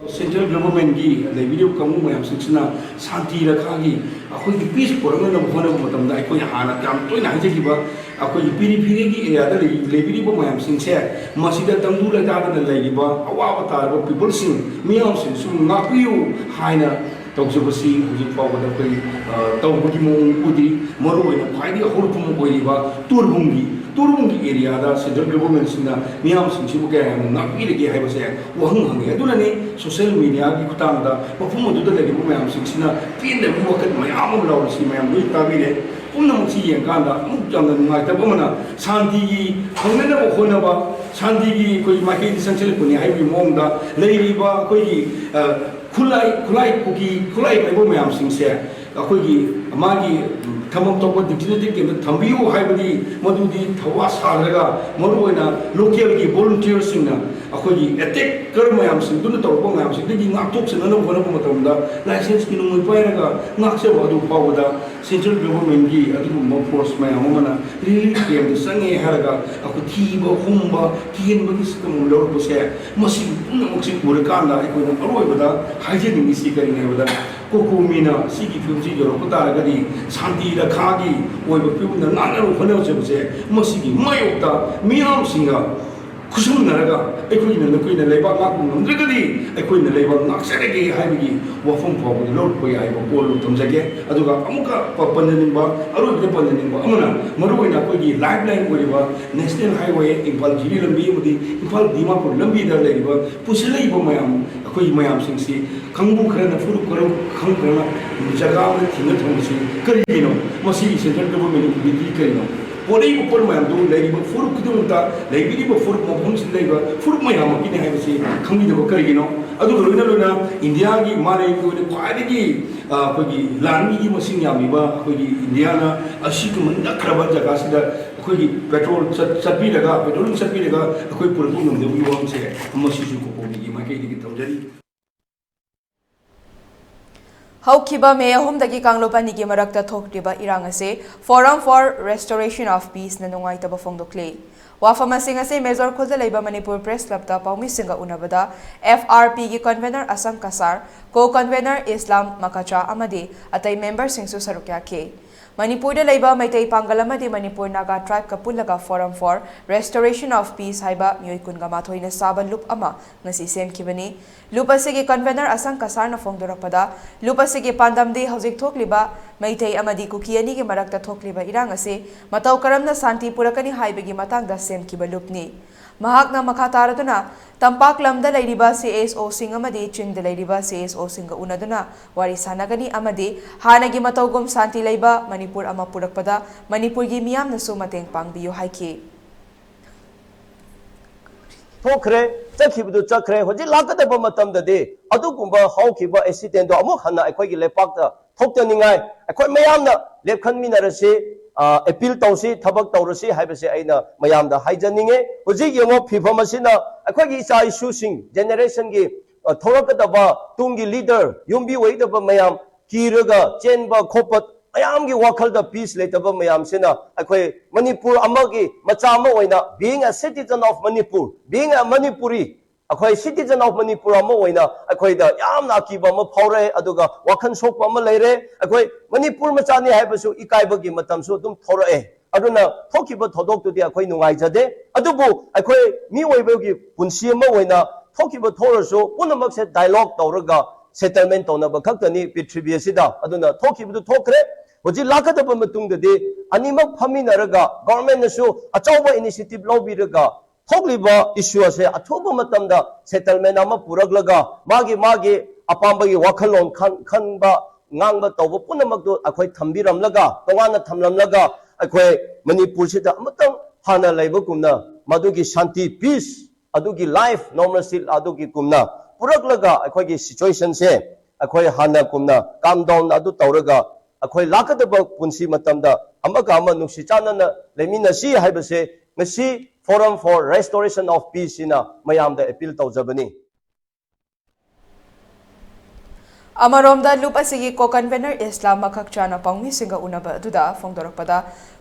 Central Governmentꯀꯤ ꯂꯩꯕꯤꯔꯤꯕ ꯀꯥꯡꯕꯨ ꯃꯌꯥꯝꯁꯤꯡꯁꯤꯅ ꯁꯥꯟꯇꯤ ꯔꯈꯥꯒꯤ ꯑꯩꯈꯣꯏꯒꯤ peace ꯄꯨꯔꯛꯅꯅꯕ ꯍꯣꯠꯅꯕ ꯃꯇꯝꯗ ꯑꯩꯈꯣꯏꯅ ꯍꯥꯟꯅ ꯌꯥꯝ ꯇꯣꯏꯅ ꯍꯥꯏꯖꯈꯤꯕ ꯑꯩꯈꯣꯏꯒꯤ peripheryꯒꯤ areaꯗ ꯂꯩ-, ꯂꯩꯕꯤꯔꯤꯕ ꯃꯌꯥꯝꯁꯤꯡꯁꯦ, ꯃꯁꯤꯗ ꯇꯪꯗꯨ ꯂꯩꯇꯥꯗꯅ ꯂꯩꯔꯤꯕ ꯑꯋꯥꯕ ꯇꯥꯔꯕ peopleꯁꯤꯡ, ꯃꯤꯌꯥꯝꯁꯤꯡꯁꯨ ꯉꯥꯛꯄꯤꯌꯨ ꯍꯥꯏꯅ ꯇꯧꯖꯕꯁꯤ ꯍꯧꯖꯤꯛ ꯐꯥꯎꯕꯗ ꯑꯩꯈꯣꯏ, ꯑ, ꯇꯧꯕꯒꯤ ꯃꯑꯣꯡ ꯎꯗ꯭ꯔꯤ꯫ ꯃꯔꯨꯑꯣꯏꯅ ꯈ꯭ꯋꯥꯏꯗꯒꯤ ꯍꯧꯔꯛꯐꯝ ꯑꯣꯏꯔꯤꯕ ꯇꯨꯔꯕꯨꯡꯒꯤ, ꯇꯨꯔꯕꯨꯡꯒꯤ areaꯗ Central Governmentꯁꯤꯡꯅ ꯃꯤꯌꯥꯝꯁꯤꯡꯁꯤꯕꯨ ꯀꯌꯥ ꯌꯥꯝꯅ ꯉꯥꯛꯄꯤꯔꯒꯦ ꯍꯥꯏꯕꯁꯦ ꯋꯥꯍꯪ ꯍꯪꯉꯤ꯫ ꯑꯗꯨꯅꯅꯤ social mediaꯒꯤ ꯈꯨꯠꯊꯥꯡꯗ ꯃꯐꯝ ꯑꯗꯨꯗ ꯂꯩꯔꯤꯕ ꯃꯌꯥꯝꯁꯤꯡꯁꯤꯅ ꯄꯦꯟꯗꯕꯒꯤ ꯋꯥꯈꯜ ꯃꯌꯥꯝ ꯑꯃ ꯂꯥꯎꯔꯤꯁꯤ ꯃꯌꯥꯝ ꯂꯣꯏ ꯇꯥꯕꯤꯔꯦ꯫ ꯄꯨꯝꯅꯃꯛꯁꯤ ꯌꯦꯡꯀꯥꯟꯗ ꯑꯃꯨꯛ ꯌꯥꯝꯅ ꯅꯨꯡꯉꯥꯏꯇꯕ ꯑꯃꯅ, ꯁꯥꯟꯇꯤꯒꯤ ꯐꯪꯅꯅꯕ ꯍꯣꯠꯅꯕ, ꯁꯥꯟꯇꯤꯒꯤ ꯑꯩꯈꯣꯏꯒꯤ ꯃꯥꯏꯀꯩꯗ ꯆꯪꯁꯤꯜꯂꯛꯄꯅꯤ ꯍꯥꯏꯕꯒꯤ ꯃꯑꯣꯡꯗ ꯂꯩꯔꯤꯕ ꯑꯩꯈꯣꯏꯒꯤ, ꯑ, ꯈꯨꯠꯂꯥꯏ, ꯈꯨꯠꯂꯥꯏ, ꯀꯨꯀꯤ ꯈꯨꯠꯂꯥꯏ ꯄꯥꯏꯕ ꯃꯌꯥꯝꯁꯤꯡꯁꯦ ꯑꯩꯈꯣꯏꯒꯤ ꯃꯥꯒꯤ ꯊꯝꯐꯝ ꯊꯣꯛꯄ designated campꯇ ꯊꯝꯕꯤꯌꯨ ꯍꯥꯏꯕꯗꯤ ꯃꯗꯨꯗꯤ ꯊꯧꯋꯥ ꯁꯥꯗ꯭ꯔꯒ ꯃꯔꯨꯑꯣꯏꯅ localꯒꯤ volunteerꯁꯤꯡꯅ ꯑꯩꯈꯣꯏꯒꯤ attacker ꯃꯌꯥꯝꯁꯤꯡꯗꯨꯅ ꯇꯧꯔꯛꯄ ꯃꯌꯥꯝꯁꯤꯡꯗꯒꯤ ꯉꯥꯛꯊꯣꯛꯆꯅꯅꯕ ꯍꯣꯠꯅꯕ ꯃꯇꯝꯗ licenseꯀꯤ ꯅꯣꯡꯃꯩ ꯄꯥꯏꯔꯒ ꯉꯥꯛꯆꯕ ꯑꯗꯨ ꯐꯥꯎꯕꯗ Central Governmentꯀꯤ ꯑꯗꯨꯒꯨꯝꯕ force ꯃꯌꯥꯝ ꯑꯃꯅ relief campꯇ ꯆꯪꯉꯦ ꯍꯥꯏꯔꯒ ꯑꯩꯈꯣꯏ ꯊꯤꯕ, ꯍꯨꯝꯕ, ꯀꯤꯍꯟꯕꯒꯤ system ꯑꯃ ꯂꯧꯔꯛꯄꯁꯦ, ꯃꯁꯤ ꯄꯨꯝꯅꯃꯛꯁꯤ ꯎꯔꯀꯥꯟꯗ ꯑꯩꯈꯣꯏꯅ ꯑꯔꯣꯏꯕꯗ ꯍꯥꯏꯖꯅꯤꯡꯉꯤꯁꯤ ꯀꯔꯤꯅꯣ ꯍꯥꯏꯕꯗ, ꯀꯣꯀꯣꯃꯤꯅ ꯁꯤꯒꯤ ꯐꯤꯕꯝꯁꯤ ꯌꯧꯔꯛꯄ ꯇꯥꯔꯒꯗꯤ ꯁꯥꯟꯇꯤ ꯔꯈꯥꯒꯤ ꯑꯣꯏꯕ ꯐꯤꯕꯝꯗ ꯉꯥꯛꯅꯕ ꯍꯣꯠꯅꯖꯕꯁꯦ, ꯃꯁꯤꯒꯤ ꯃꯥꯌꯣꯛꯇ ꯃꯤꯌꯥꯝꯁꯤꯡꯒ ꯈꯨꯠꯁꯝꯅꯔꯒ ꯑꯩꯈꯣꯏꯅ ꯅꯈꯣꯏꯅ ꯂꯩꯕꯥꯛ ꯉꯥꯛꯄ ꯉꯝꯗ꯭ꯔꯒꯗꯤ ꯑꯩꯈꯣꯏꯅ ꯂꯩꯕꯥꯛ ꯉꯥꯛꯆꯔꯒꯦ ꯍꯥꯏꯕꯒꯤ ꯋꯥꯐꯝ ꯐꯥꯎꯕꯗꯤ ꯂꯧꯔꯛꯄ ꯌꯥꯏ ꯍꯥꯏꯕ ꯄꯣꯠ ꯑꯃ ꯊꯝꯖꯒꯦ꯫ ꯑꯗꯨꯒ ꯑꯃꯨꯛꯀ ꯄ-, ꯄꯟꯖꯅꯤꯡꯕ, ꯑꯔꯣꯏꯕꯗ ꯄꯟꯖꯅꯤꯡꯕ ꯑꯃꯅ, ꯃꯔꯨꯑꯣꯏꯅ ꯑꯩꯈꯣꯏꯒꯤ lifeline ꯑꯣꯏꯔꯤꯕ National Highway, ꯏꯝꯐꯥꯜ ꯖꯤꯔꯤ ꯂꯝꯕꯤ ꯑꯃꯗꯤ ꯏꯝꯐꯥꯜ ꯗꯤꯃꯥꯄꯨꯔ ꯂꯝꯕꯤꯗ ꯂꯩꯔꯤꯕ ꯄꯨꯁꯤꯜꯂꯛꯏꯕ ꯃꯌꯥꯝ, ꯑꯩꯈꯣꯏꯒꯤ ꯃꯌꯥꯝꯁꯤꯡꯁꯤ ꯀꯥꯡꯕꯨ ꯈꯔꯅ ꯐꯨꯔꯨꯞ ꯈꯔ, ꯀꯥꯡꯕꯨ ꯈꯔꯅ ꯖꯒꯥ ꯑꯃꯗ ꯊꯤꯡꯅ ꯊꯝꯕꯁꯤ ꯀꯔꯤꯒꯤꯅꯣ? ꯃꯁꯤꯒꯤ central government ꯒꯤ ꯎꯗ꯭ꯔꯤꯗꯤ ꯀꯔꯤꯅꯣ? ꯄꯣꯠꯂꯛꯏꯕ ꯄꯣꯠ ꯃꯌꯥꯝꯗꯨ ꯂꯩꯔꯤꯕ ꯐꯨꯔꯨꯞ ꯈꯨꯗꯤꯡꯃꯛꯇ, ꯂꯩꯕꯤꯔꯤꯕ ꯐꯨꯔꯨꯞ, ꯃꯐꯝꯁꯤꯗ ꯂꯩꯕ ꯐꯨꯔꯨꯞ ꯃꯌꯥꯝꯃꯛꯀꯤꯅꯤ ꯍꯥꯏꯕꯁꯤ ꯈꯪꯕꯤꯗꯕ ꯀꯔꯤꯒꯤꯅꯣ? ꯑꯗꯨꯒ ꯂꯣꯏꯅ ꯂꯣꯏꯅ ꯏꯟꯗꯤꯌꯥꯒꯤ ꯃꯥꯂꯦꯝꯒꯤ ꯑꯣꯏꯅ ꯈ꯭ꯋꯥꯏꯗꯒꯤ, ꯑ, ꯑꯩꯈꯣꯏꯒꯤ ꯂꯥꯟꯃꯤꯒꯤ ꯃꯁꯤꯡ ꯌꯥꯝꯂꯤꯕ ꯑꯩꯈꯣꯏꯒꯤ ꯏꯟꯗꯤꯌꯥꯅ ꯑꯁꯤꯒꯨꯝꯕ ꯅꯛꯈ꯭ꯔꯕ ꯖꯒꯥꯁꯤꯗ ꯑꯩꯈꯣꯏꯒꯤ petrol ꯆꯠ-, ꯆꯠꯄꯤꯔꯒ, petrolling ꯆꯠꯄꯤꯔꯒ ꯑꯩꯈꯣꯏ ꯄꯨꯔꯛꯄ ꯉꯝꯗꯕꯒꯤ ꯋꯥꯐꯝꯁꯦ ꯃꯁꯤꯁꯨ ꯀꯣꯀꯣꯃꯤꯒꯤ ꯃꯥꯏꯀꯩꯗꯒꯤ ꯊꯝꯖꯔꯤ꯫ ꯍꯧꯈꯤꯕ ꯃꯦ ꯑꯍꯨꯝꯗꯒꯤ ꯀꯥꯡꯂꯨꯞ ꯑꯅꯤꯒꯤ ꯃꯔꯛꯇ ꯊꯣꯛꯂꯤꯕ ꯏꯔꯥꯡ ꯑꯁꯤ Forum for Restoration of Peace ꯅ ꯅꯨꯡꯉꯥꯏꯇꯕ ꯐꯣꯡꯗꯣꯛꯂꯤ꯫ ꯋꯥꯐꯝꯁꯤꯡ ꯑꯁꯤ ꯃꯦꯖꯣꯔ ꯈꯨꯜꯗ ꯂꯩꯕ ꯃꯅꯤꯄꯨꯔ ꯄ꯭ꯔꯦꯁ ꯀ꯭ꯂꯕꯇ ꯄꯥꯎꯃꯤꯁꯤꯡꯒ ꯎꯅꯕꯗ F R P ꯒꯤ convener ꯑꯁꯪ ꯀꯁꯥꯔ, co convener ꯏꯁꯂꯥꯝ ꯃꯀꯥꯆꯥ ꯑꯃꯗꯤ ꯑꯇꯩ member ꯁꯤꯡꯁꯨ ꯁꯔꯨꯛ ꯌꯥꯈꯤ꯫ ꯃꯅꯤꯄꯨꯔꯗ ꯂꯩꯕ ꯃꯩꯇꯩ ꯄꯥꯡꯒꯜ ꯑꯃꯗꯤ ꯃꯅꯤꯄꯨꯔ ꯅꯥꯒꯥ tribe ꯀ ꯄꯨꯜꯂꯒ Forum for Restoration of Peace ꯍꯥꯏꯕ ꯃꯤꯑꯣꯏ ꯀꯨꯟꯒ ꯃꯥꯊꯣꯏꯅ ꯁꯥꯕ ꯂꯨꯞ ꯑꯃ ꯉꯁꯤ ꯁꯦꯝꯈꯤꯕꯅꯤ꯫ ꯂꯨꯞ ꯑꯁꯤꯒꯤ convener ꯑꯁꯪ ꯀꯁꯥꯔꯅ ꯐꯣꯡꯗꯣꯔꯛꯄꯗ, ꯂꯨꯞ ꯑꯁꯤꯒꯤ ꯄꯥꯟꯗꯝꯗꯤ ꯍꯧꯖꯤꯛ ꯊꯣꯛꯂꯤꯕ ꯃꯩꯇꯩ ꯑꯃꯗꯤ ꯀꯨꯀꯤ ꯑꯅꯤꯒꯤ ꯃꯔꯛꯇ ꯊꯣꯛꯂꯤꯕ ꯏꯔꯥꯡ ꯑꯁꯤ ꯃꯇꯧ ꯀꯔꯝꯅ ꯁꯥꯟꯇꯤ ꯄꯨꯔꯛꯀꯅꯤ ꯍꯥꯏꯕꯒꯤ ꯃꯇꯥꯡꯗ ꯁꯦꯝꯈꯤꯕ ꯂꯨꯞꯅꯤ꯫ ꯃꯍꯥꯛꯅ ꯃꯈꯥ ꯇꯥꯔꯗꯨꯅ, ꯇꯝꯄꯥꯛ ꯂꯝꯗ ꯂꯩꯔꯤꯕ C S O ꯁꯤꯡ ꯑꯃꯗꯤ ꯆꯤꯡꯗ ꯂꯩꯔꯤꯕ C S O ꯁꯤꯡꯒ ꯎꯅꯗꯨꯅ ꯋꯥꯔꯤ ꯁꯥꯟꯅꯒꯅꯤ ꯑꯃꯗꯤ ꯍꯥꯟꯅꯒꯤ ꯃꯇꯧꯒꯨꯝ ꯁꯥꯟꯇꯤ ꯂꯩꯕ ꯃꯅꯤꯄꯨꯔ ꯑꯃ ꯄꯨꯔꯛꯄꯗ ꯃꯅꯤꯄꯨꯔꯒꯤ ꯃꯤꯌꯥꯝꯅꯁꯨ ꯃꯇꯦꯡ ꯄꯥꯡꯕꯤꯌꯨ ꯍꯥꯏꯈꯤ꯫ ꯊꯣꯛꯈ꯭ꯔꯦ, ꯆꯠꯈꯤꯕꯗꯨ ꯆꯠꯈ꯭ꯔꯦ꯫ ꯍꯧꯖꯤꯛ ꯂꯥꯛꯀꯗꯕ ꯃꯇꯝꯗꯗꯤ ꯑꯗꯨꯒꯨꯝꯕ ꯍꯧꯈꯤꯕ accident ꯗꯣ ꯑꯃꯨꯛ ꯍꯟꯅ ꯑꯩꯈꯣꯏꯒꯤ ꯂꯩꯄꯥꯛꯇ ꯊꯣꯛꯇꯅꯤꯡꯉꯥꯏ ꯑꯩꯈꯣꯏ ꯃꯌꯥꯝꯅ ꯂꯦꯞꯈꯟꯃꯤꯟꯅꯔꯁꯤ, ꯑ, appeal ꯇꯧꯁꯤ, ꯊꯕꯛ ꯇꯧꯔꯁꯤ ꯍꯥꯏꯕꯁꯦ ꯑꯩꯅ ꯃꯌꯥꯝꯗ ꯍꯥꯏꯖꯅꯤꯡꯉꯤ꯫ ꯍꯧꯖꯤꯛ ꯌꯦꯡꯉꯣ, ꯐꯤꯕꯝ ꯑꯁꯤꯅ ꯑꯩꯈꯣꯏꯒꯤ ꯏꯆꯥ ꯏꯁꯨꯁꯤꯡ, generation ꯒꯤ, ꯑ, ꯊꯣꯛꯂꯛꯀꯗꯕ ꯇꯨꯡꯒꯤ leader, ꯌꯨꯝꯕꯤ ꯑꯣꯏꯒꯗꯕ ꯃꯌꯥꯝ ꯀꯤꯔꯒ ꯆꯦꯟꯕ ꯈꯣꯠꯄ, ꯃꯌꯥꯝꯒꯤ ꯋꯥꯈꯜꯗ peace ꯂꯩꯇꯕ ꯃꯌꯥꯝꯁꯤꯅ ꯑꯩꯈꯣꯏ ꯃꯅꯤꯄꯨꯔ ꯑꯃꯒꯤ ꯃꯆꯥ ꯑꯃ ꯑꯣꯏꯅ, being a citizen of Manipur, being a Manipuri, ꯑꯩꯈꯣꯏ citizen of Manipur ꯑꯃ ꯑꯣꯏꯅ ꯑꯩꯈꯣꯏꯗ ꯌꯥꯝꯅ ꯑꯀꯤꯕ ꯑꯃ ꯐꯥꯎꯔꯛꯑꯦ, ꯑꯗꯨꯒ ꯋꯥꯈꯜ ꯁꯣꯛꯄ ꯑꯃ ꯂꯩꯔꯦ꯫ ꯑꯩꯈꯣꯏ ꯃꯅꯤꯄꯨꯔ ꯃꯆꯥꯅꯤ ꯍꯥꯏꯕꯁꯨ ꯏꯀꯥꯏꯕꯒꯤ ꯃꯇꯝꯁꯨ ꯑꯗꯨꯝ ꯊꯣꯔꯛꯑꯦ꯫ ꯑꯗꯨꯅ ꯊꯣꯛꯈꯤꯕ ꯊꯧꯗꯣꯛꯇꯨꯗꯤ ꯑꯩꯈꯣꯏ ꯅꯨꯡꯉꯥꯏꯖꯗꯦ꯫ ꯑꯗꯨꯕꯨ ꯑꯩꯈꯣꯏ ꯃꯤꯑꯣꯏꯕꯒꯤ ꯄꯨꯟꯁꯤ ꯑꯃ ꯑꯣꯏꯅ ꯊꯣꯛꯈꯤꯕ ꯊꯣꯛꯂꯁꯨ ꯄꯨꯝꯅꯃꯛꯁꯦ dialogue ꯇꯧꯔꯒ settlement ꯇꯧꯅꯕ ꯈꯛꯇꯅꯤ ꯄ꯭ꯔꯤꯊꯤꯕꯤ ꯑꯁꯤꯗ꯫ ꯑꯗꯨꯅ ꯊꯣꯛꯈꯤꯕꯗꯨ ꯊꯣꯛꯈ꯭ꯔꯦ꯫ ꯍꯧꯖꯤꯛ ꯂꯥꯛꯀꯗꯕ ꯃꯇꯨꯡꯗꯗꯤ ꯑꯅꯤꯃꯛ ꯐꯝꯃꯤꯟꯅꯔꯒ government ꯅꯁꯨ ꯑꯆꯧꯕ initiative ꯂꯧꯕꯤꯔꯒ ꯊꯣꯛꯂꯤꯕ issue ꯑꯁꯦ ꯑꯊꯨꯕ ꯃꯇꯝꯗ settlement ꯑꯃ ꯄꯨꯔꯛꯂꯒ ꯃꯥꯒꯤ ꯃꯥꯒꯤ ꯑꯄꯥꯝꯕꯒꯤ ꯋꯥꯈꯜꯂꯣꯟ ꯈꯟ-, ꯈꯟꯕ, ꯉꯥꯡꯕ, ꯇꯧꯕ ꯄꯨꯝꯅꯃꯛꯇꯨ ꯑꯩꯈꯣꯏ ꯊꯝꯕꯤꯔꯝꯂꯒ, ꯇꯣꯉꯥꯟꯅ ꯊꯝꯂꯝꯂꯒ, ꯑꯩꯈꯣꯏ ꯃꯅꯤꯄꯨꯔꯁꯤꯗ ꯑꯃꯇꯪ ꯍꯥꯟꯅ ꯂꯩꯕꯒꯨꯝꯅ ꯃꯗꯨꯒꯤ ꯁꯥꯟꯇꯤ, peace, ꯑꯗꯨꯒꯤ life normalcy ꯑꯗꯨꯒꯤ ꯀꯨꯝꯅ ꯄꯨꯔꯛꯂꯒ ꯑꯩꯈꯣꯏꯒꯤ situation ꯁꯦ ꯑꯩꯈꯣꯏ ꯍꯥꯟꯅ ꯀꯨꯝꯅ calm down ꯑꯗꯨ ꯇꯧꯔꯒ ꯑꯩꯈꯣꯏ ꯂꯥꯛꯀꯗꯕ ꯄꯨꯟꯁꯤ ꯃꯇꯝꯗ ꯑꯃꯒ ꯑꯃ ꯅꯨꯡꯁꯤ ꯆꯥꯟꯅꯅ ꯂꯩꯃꯤꯟꯅꯁꯤ ꯍꯥꯏꯕꯁꯦ ꯉꯁꯤ Forum for Restoration of Peace ꯁꯤꯅ ꯃꯌꯥꯝꯗ appeal ꯇꯧꯖꯕꯅꯤ꯫ ꯑꯃꯔꯣꯝꯗ, ꯂꯨꯞ ꯑꯁꯤꯒꯤ co-convenor ꯏꯁꯂꯥꯝ ꯃꯈꯛꯆꯥꯅ ꯄꯥꯎꯃꯤꯁꯤꯡꯒ ꯎꯅꯕ ꯑꯗꯨꯗ ꯐꯣꯡꯗꯣꯔꯛꯄꯗ,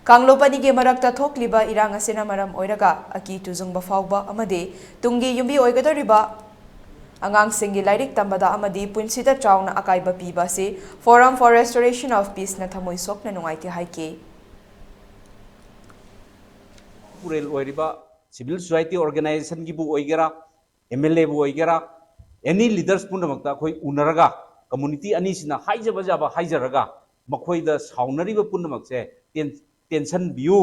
ꯀꯥꯡꯂꯨꯞ ꯑꯅꯤꯒꯤ ꯃꯔꯛꯇ ꯊꯣꯛꯂꯤꯕ ꯏꯔꯥꯡ ꯑꯁꯤꯅ ꯃꯔꯝ ꯑꯣꯏꯔꯒ ꯑꯀꯤ ꯇꯨꯖꯨꯡꯕ ꯐꯥꯎꯕ ꯑꯃꯗꯤ ꯇꯨꯡꯒꯤ ꯌꯨꯝꯕꯤ ꯑꯣꯏꯒꯗꯧꯔꯤꯕ ꯑꯉꯥꯡꯁꯤꯡꯒꯤ ꯂꯥꯏꯔꯤꯛ ꯇꯝꯕꯗ ꯑꯃꯗꯤ ꯄꯨꯟꯁꯤꯗ ꯆꯥꯎꯅ ꯑꯀꯥꯏꯕ ꯄꯤꯕ ꯑꯁꯤ Forum for Restoration of Peace ꯅ ꯊꯃꯣꯏ ꯁꯣꯛꯅ ꯅꯨꯡꯉꯥꯏꯇꯦ ꯍꯥꯏꯈꯤ꯫ ꯎꯔꯦꯜ ꯑꯣꯏꯔꯤꯕ civil society organization ꯒꯤꯕꯨ ꯑꯣꯏꯒꯦꯔꯥ, MLA ꯕꯨ ꯑꯣꯏꯒꯦꯔꯥ, any leaders ꯄꯨꯝꯅꯃꯛꯇ ꯑꯩꯈꯣꯏ ꯎꯅꯔꯒ community ꯑꯅꯤꯁꯤꯅ ꯍꯥꯏꯖꯕ ꯌꯥꯕ ꯍꯥꯏꯖꯔꯒ ꯃꯈꯣꯏꯗ ꯁꯥꯎꯅꯔꯤꯕ ꯄꯨꯝꯅꯃꯛꯁꯦ ꯇꯦꯟ-, ꯇꯦꯟꯁꯟꯕꯤꯌꯨ꯫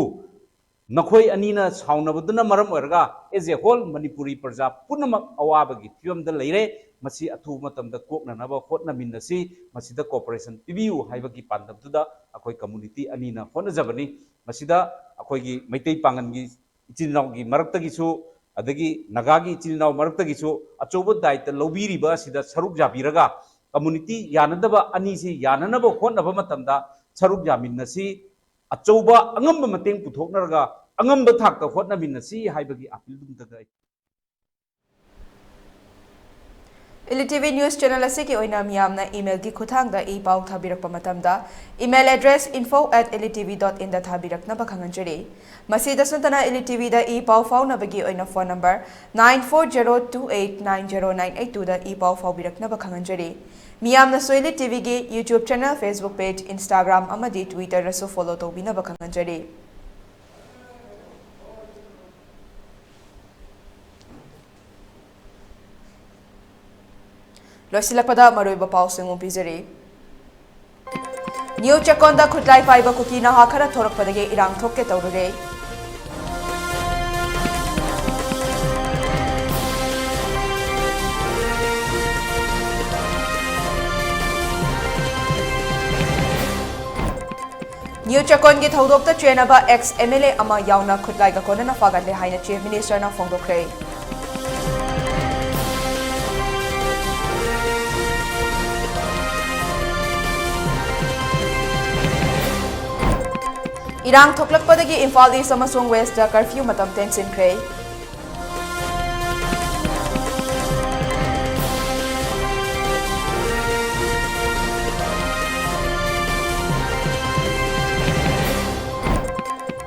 ꯅꯈꯣꯏ ꯑꯅꯤꯅ ꯁꯥꯎꯅꯕꯗꯨꯅ ꯃꯔꯝ ꯑꯣꯏꯔꯒ as a whole ꯃꯅꯤꯄꯨꯔꯤ ꯄ꯭ꯔꯖꯥ ꯄꯨꯝꯅꯃꯛ ꯑꯋꯥꯕꯒꯤ ꯐꯤꯕꯝꯗ ꯂꯩꯔꯦ꯫ ꯃꯁꯤ ꯑꯊꯨꯕ ꯃꯇꯝꯗ ꯀꯣꯛꯅꯅꯕ ꯍꯣꯠꯅꯃꯤꯟꯅꯁꯤ꯫ ꯃꯁꯤꯗ cooperation ꯄꯤꯕꯤꯌꯨ ꯍꯥꯏꯕꯒꯤ ꯄꯥꯟꯗꯝꯗꯨꯗ ꯑꯩꯈꯣꯏ community ꯑꯅꯤꯅ ꯍꯣꯠꯅꯖꯕꯅꯤ꯫ ꯃꯁꯤꯗ ꯑꯩꯈꯣꯏꯒꯤ ꯃꯩꯇꯩ ꯄꯥꯉꯜꯒꯤ ꯏꯆꯤꯜ ꯏꯅꯥꯎꯒꯤ ꯃꯔꯛꯇꯒꯤꯁꯨ, ꯑꯗꯒꯤ ꯅꯥꯒꯥꯒꯤ ꯏꯆꯤꯜ ꯏꯅꯥꯎ ꯃꯔꯛꯇꯒꯤꯁꯨ ꯑꯆꯧꯕ ꯗꯥꯏꯇ ꯂꯧꯕꯤꯔꯤꯕ ꯑꯁꯤꯗ ꯁꯔꯨꯛ ꯌꯥꯕꯤꯔꯒ community ꯌꯥꯅꯗꯕ ꯑꯅꯤꯁꯤ ꯌꯥꯅꯅꯕ ꯍꯣꯠꯅꯕ ꯃꯇꯝꯗ ꯁꯔꯨꯛ ꯌꯥꯃꯤꯟꯅꯁꯤ꯫ ꯑꯆꯧꯕ ꯑꯉꯝꯕ ꯃꯇꯦꯡ ꯄꯨꯊꯣꯛꯅꯔꯒ ꯑꯉꯝꯕ ꯊꯥꯛꯇ ꯍꯣꯠꯅꯃꯤꯟꯅꯁꯤ ꯍꯥꯏꯕꯒꯤ appeal ꯗꯨꯝꯇꯒ ꯑꯩ Elite T V News Channel ꯑꯁꯤꯒꯤ ꯑꯣꯏꯅ ꯃꯤꯌꯥꯝꯅ email ꯒꯤ ꯈꯨꯠꯊꯥꯡꯗ ꯏ ꯄꯥꯎ ꯊꯥꯕꯤꯔꯛꯄ ꯃꯇꯝꯗ, email address info at elite T V dot in ꯗ ꯊꯥꯕꯤꯔꯛꯅꯕ ꯈꯪꯍꯟꯖꯔꯤ꯫ ꯃꯁꯤꯗꯁꯨ ꯅꯠꯇꯅ, Elite T V ꯗ ꯏ ꯄꯥꯎ ꯐꯥꯎꯅꯕꯒꯤ ꯑꯣꯏꯅ phone number nine four zero two eight nine zero nine eight two ꯗ ꯏ ꯄꯥꯎ ꯐꯥꯎꯕꯤꯔꯛꯅꯕ ꯈꯪꯍꯟꯖꯔꯤ꯫ ꯃꯤꯌꯥꯝꯅꯁꯨ Elite T V ꯒꯤ YouTube channel, Facebook page, Instagram ꯑꯃꯗꯤ Twitter ꯗꯁꯨ follow ꯇꯧꯕꯤꯅꯕ ꯈꯪꯍꯟꯖꯔꯤ꯫ ꯂꯣꯏꯁꯤꯜꯂꯛꯄꯗ ꯃꯔꯨꯑꯣꯏꯕ ꯄꯥꯎꯁꯤꯡ ꯑꯃꯨꯛ ꯄꯤꯖꯔꯤ꯫ ꯅ꯭ꯌꯨ ꯆꯦꯀꯣꯟꯗ ꯈꯨꯠꯂꯥꯏ ꯄꯥꯏꯕ ꯀꯨꯀꯤ ꯅꯍꯥ ꯈꯔ ꯊꯣꯔꯛꯄꯗꯒꯤ ꯏꯔꯥꯡ ꯊꯣꯛꯀꯦ ꯇꯧꯔꯨꯔꯦ꯫ ꯅ꯭ꯌꯨ ꯆꯦꯀꯣꯟꯒꯤ ꯊꯧꯗꯣꯛꯇ ꯆꯦꯟꯅꯕ ex M L A ꯑꯃ ꯌꯥꯎꯅ ꯈꯨꯠꯂꯥꯏꯒ ꯀꯣꯟꯅꯅ ꯐꯥꯒꯠꯂꯦ ꯍꯥꯏꯅ Chief Minister ꯅ ꯐꯣꯡꯗꯣꯛꯈ꯭ꯔꯦ꯫ ꯏꯔꯥꯡ ꯊꯣꯛꯂꯛꯄꯗꯒꯤ ꯏꯝꯐꯥꯜ East ꯑꯃꯁꯨꯡ West ꯇ curfew ꯃꯇꯝ ꯇꯦꯟꯁꯤꯟꯈ꯭ꯔꯦ꯫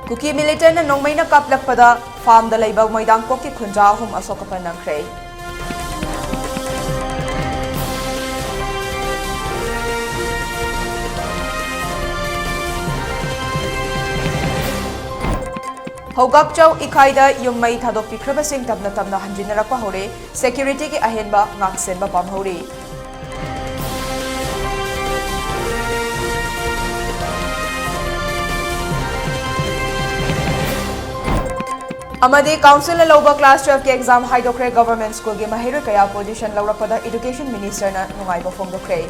ꯀꯨꯀꯤ militant ꯅ ꯅꯣꯡꯃꯩꯅ ꯀꯥꯞꯂꯛꯄꯗ farm ꯗ ꯂꯩꯕ ꯃꯣꯏꯗꯥꯡꯄꯣꯛꯀꯤ ꯈꯨꯟꯖꯥ ꯑꯍꯨꯝ ꯑꯁꯣꯛ ꯑꯄꯟ ꯅꯪꯈ꯭ꯔꯦ꯫ ꯍꯧꯒꯥꯛꯆꯧ ꯏꯈꯥꯏꯗ ꯌꯨꯝ ꯃꯩ ꯊꯥꯗꯣꯛꯄꯤꯈ꯭ꯔꯕꯁꯤꯡ ꯇꯞꯅ ꯇꯞꯅ ꯍꯟꯖꯤꯟꯅꯔꯛꯄ ꯍꯧꯔꯦ꯫ Security ꯒꯤ ꯑꯍꯦꯟꯕ ꯉꯥꯛꯁꯦꯟꯕ ꯄꯥꯝꯍꯧꯔꯤ꯫ ꯑꯃꯗꯤ council ꯅ ꯂꯧꯕ class twelve ꯀꯤ exam ꯍꯥꯏꯗꯣꯛꯈ꯭ꯔꯦ꯫ Government school ꯒꯤ ꯃꯍꯩꯔꯣꯏ ꯀꯌꯥ position ꯂꯧꯔꯛꯄꯗ Education Minister ꯅ ꯅꯨꯡꯉꯥꯏꯕ ꯐꯣꯡꯗꯣꯛꯈ꯭ꯔꯦ꯫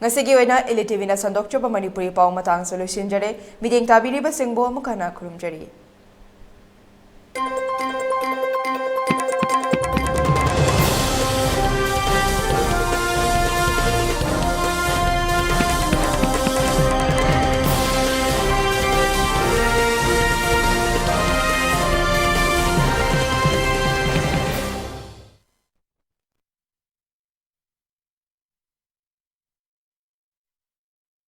ꯉꯁꯤꯒꯤ ꯑꯣꯏꯅ ꯏꯂꯤ ꯇꯤꯚꯤꯅ ꯁꯟꯗꯣꯛꯆꯕ ꯃꯅꯤꯄꯨꯔꯤ ꯄꯥꯎ ꯃꯇꯥꯡꯁꯨ ꯂꯣꯏꯁꯤꯟꯖꯔꯦ꯫ ꯃꯤꯠꯌꯦꯡ ꯇꯥꯕꯤꯔꯤꯕꯁꯤꯡꯕꯨ ꯑꯃꯨꯛ ꯍꯟꯅ ꯈꯨꯔꯨꯝꯖꯔꯤ꯫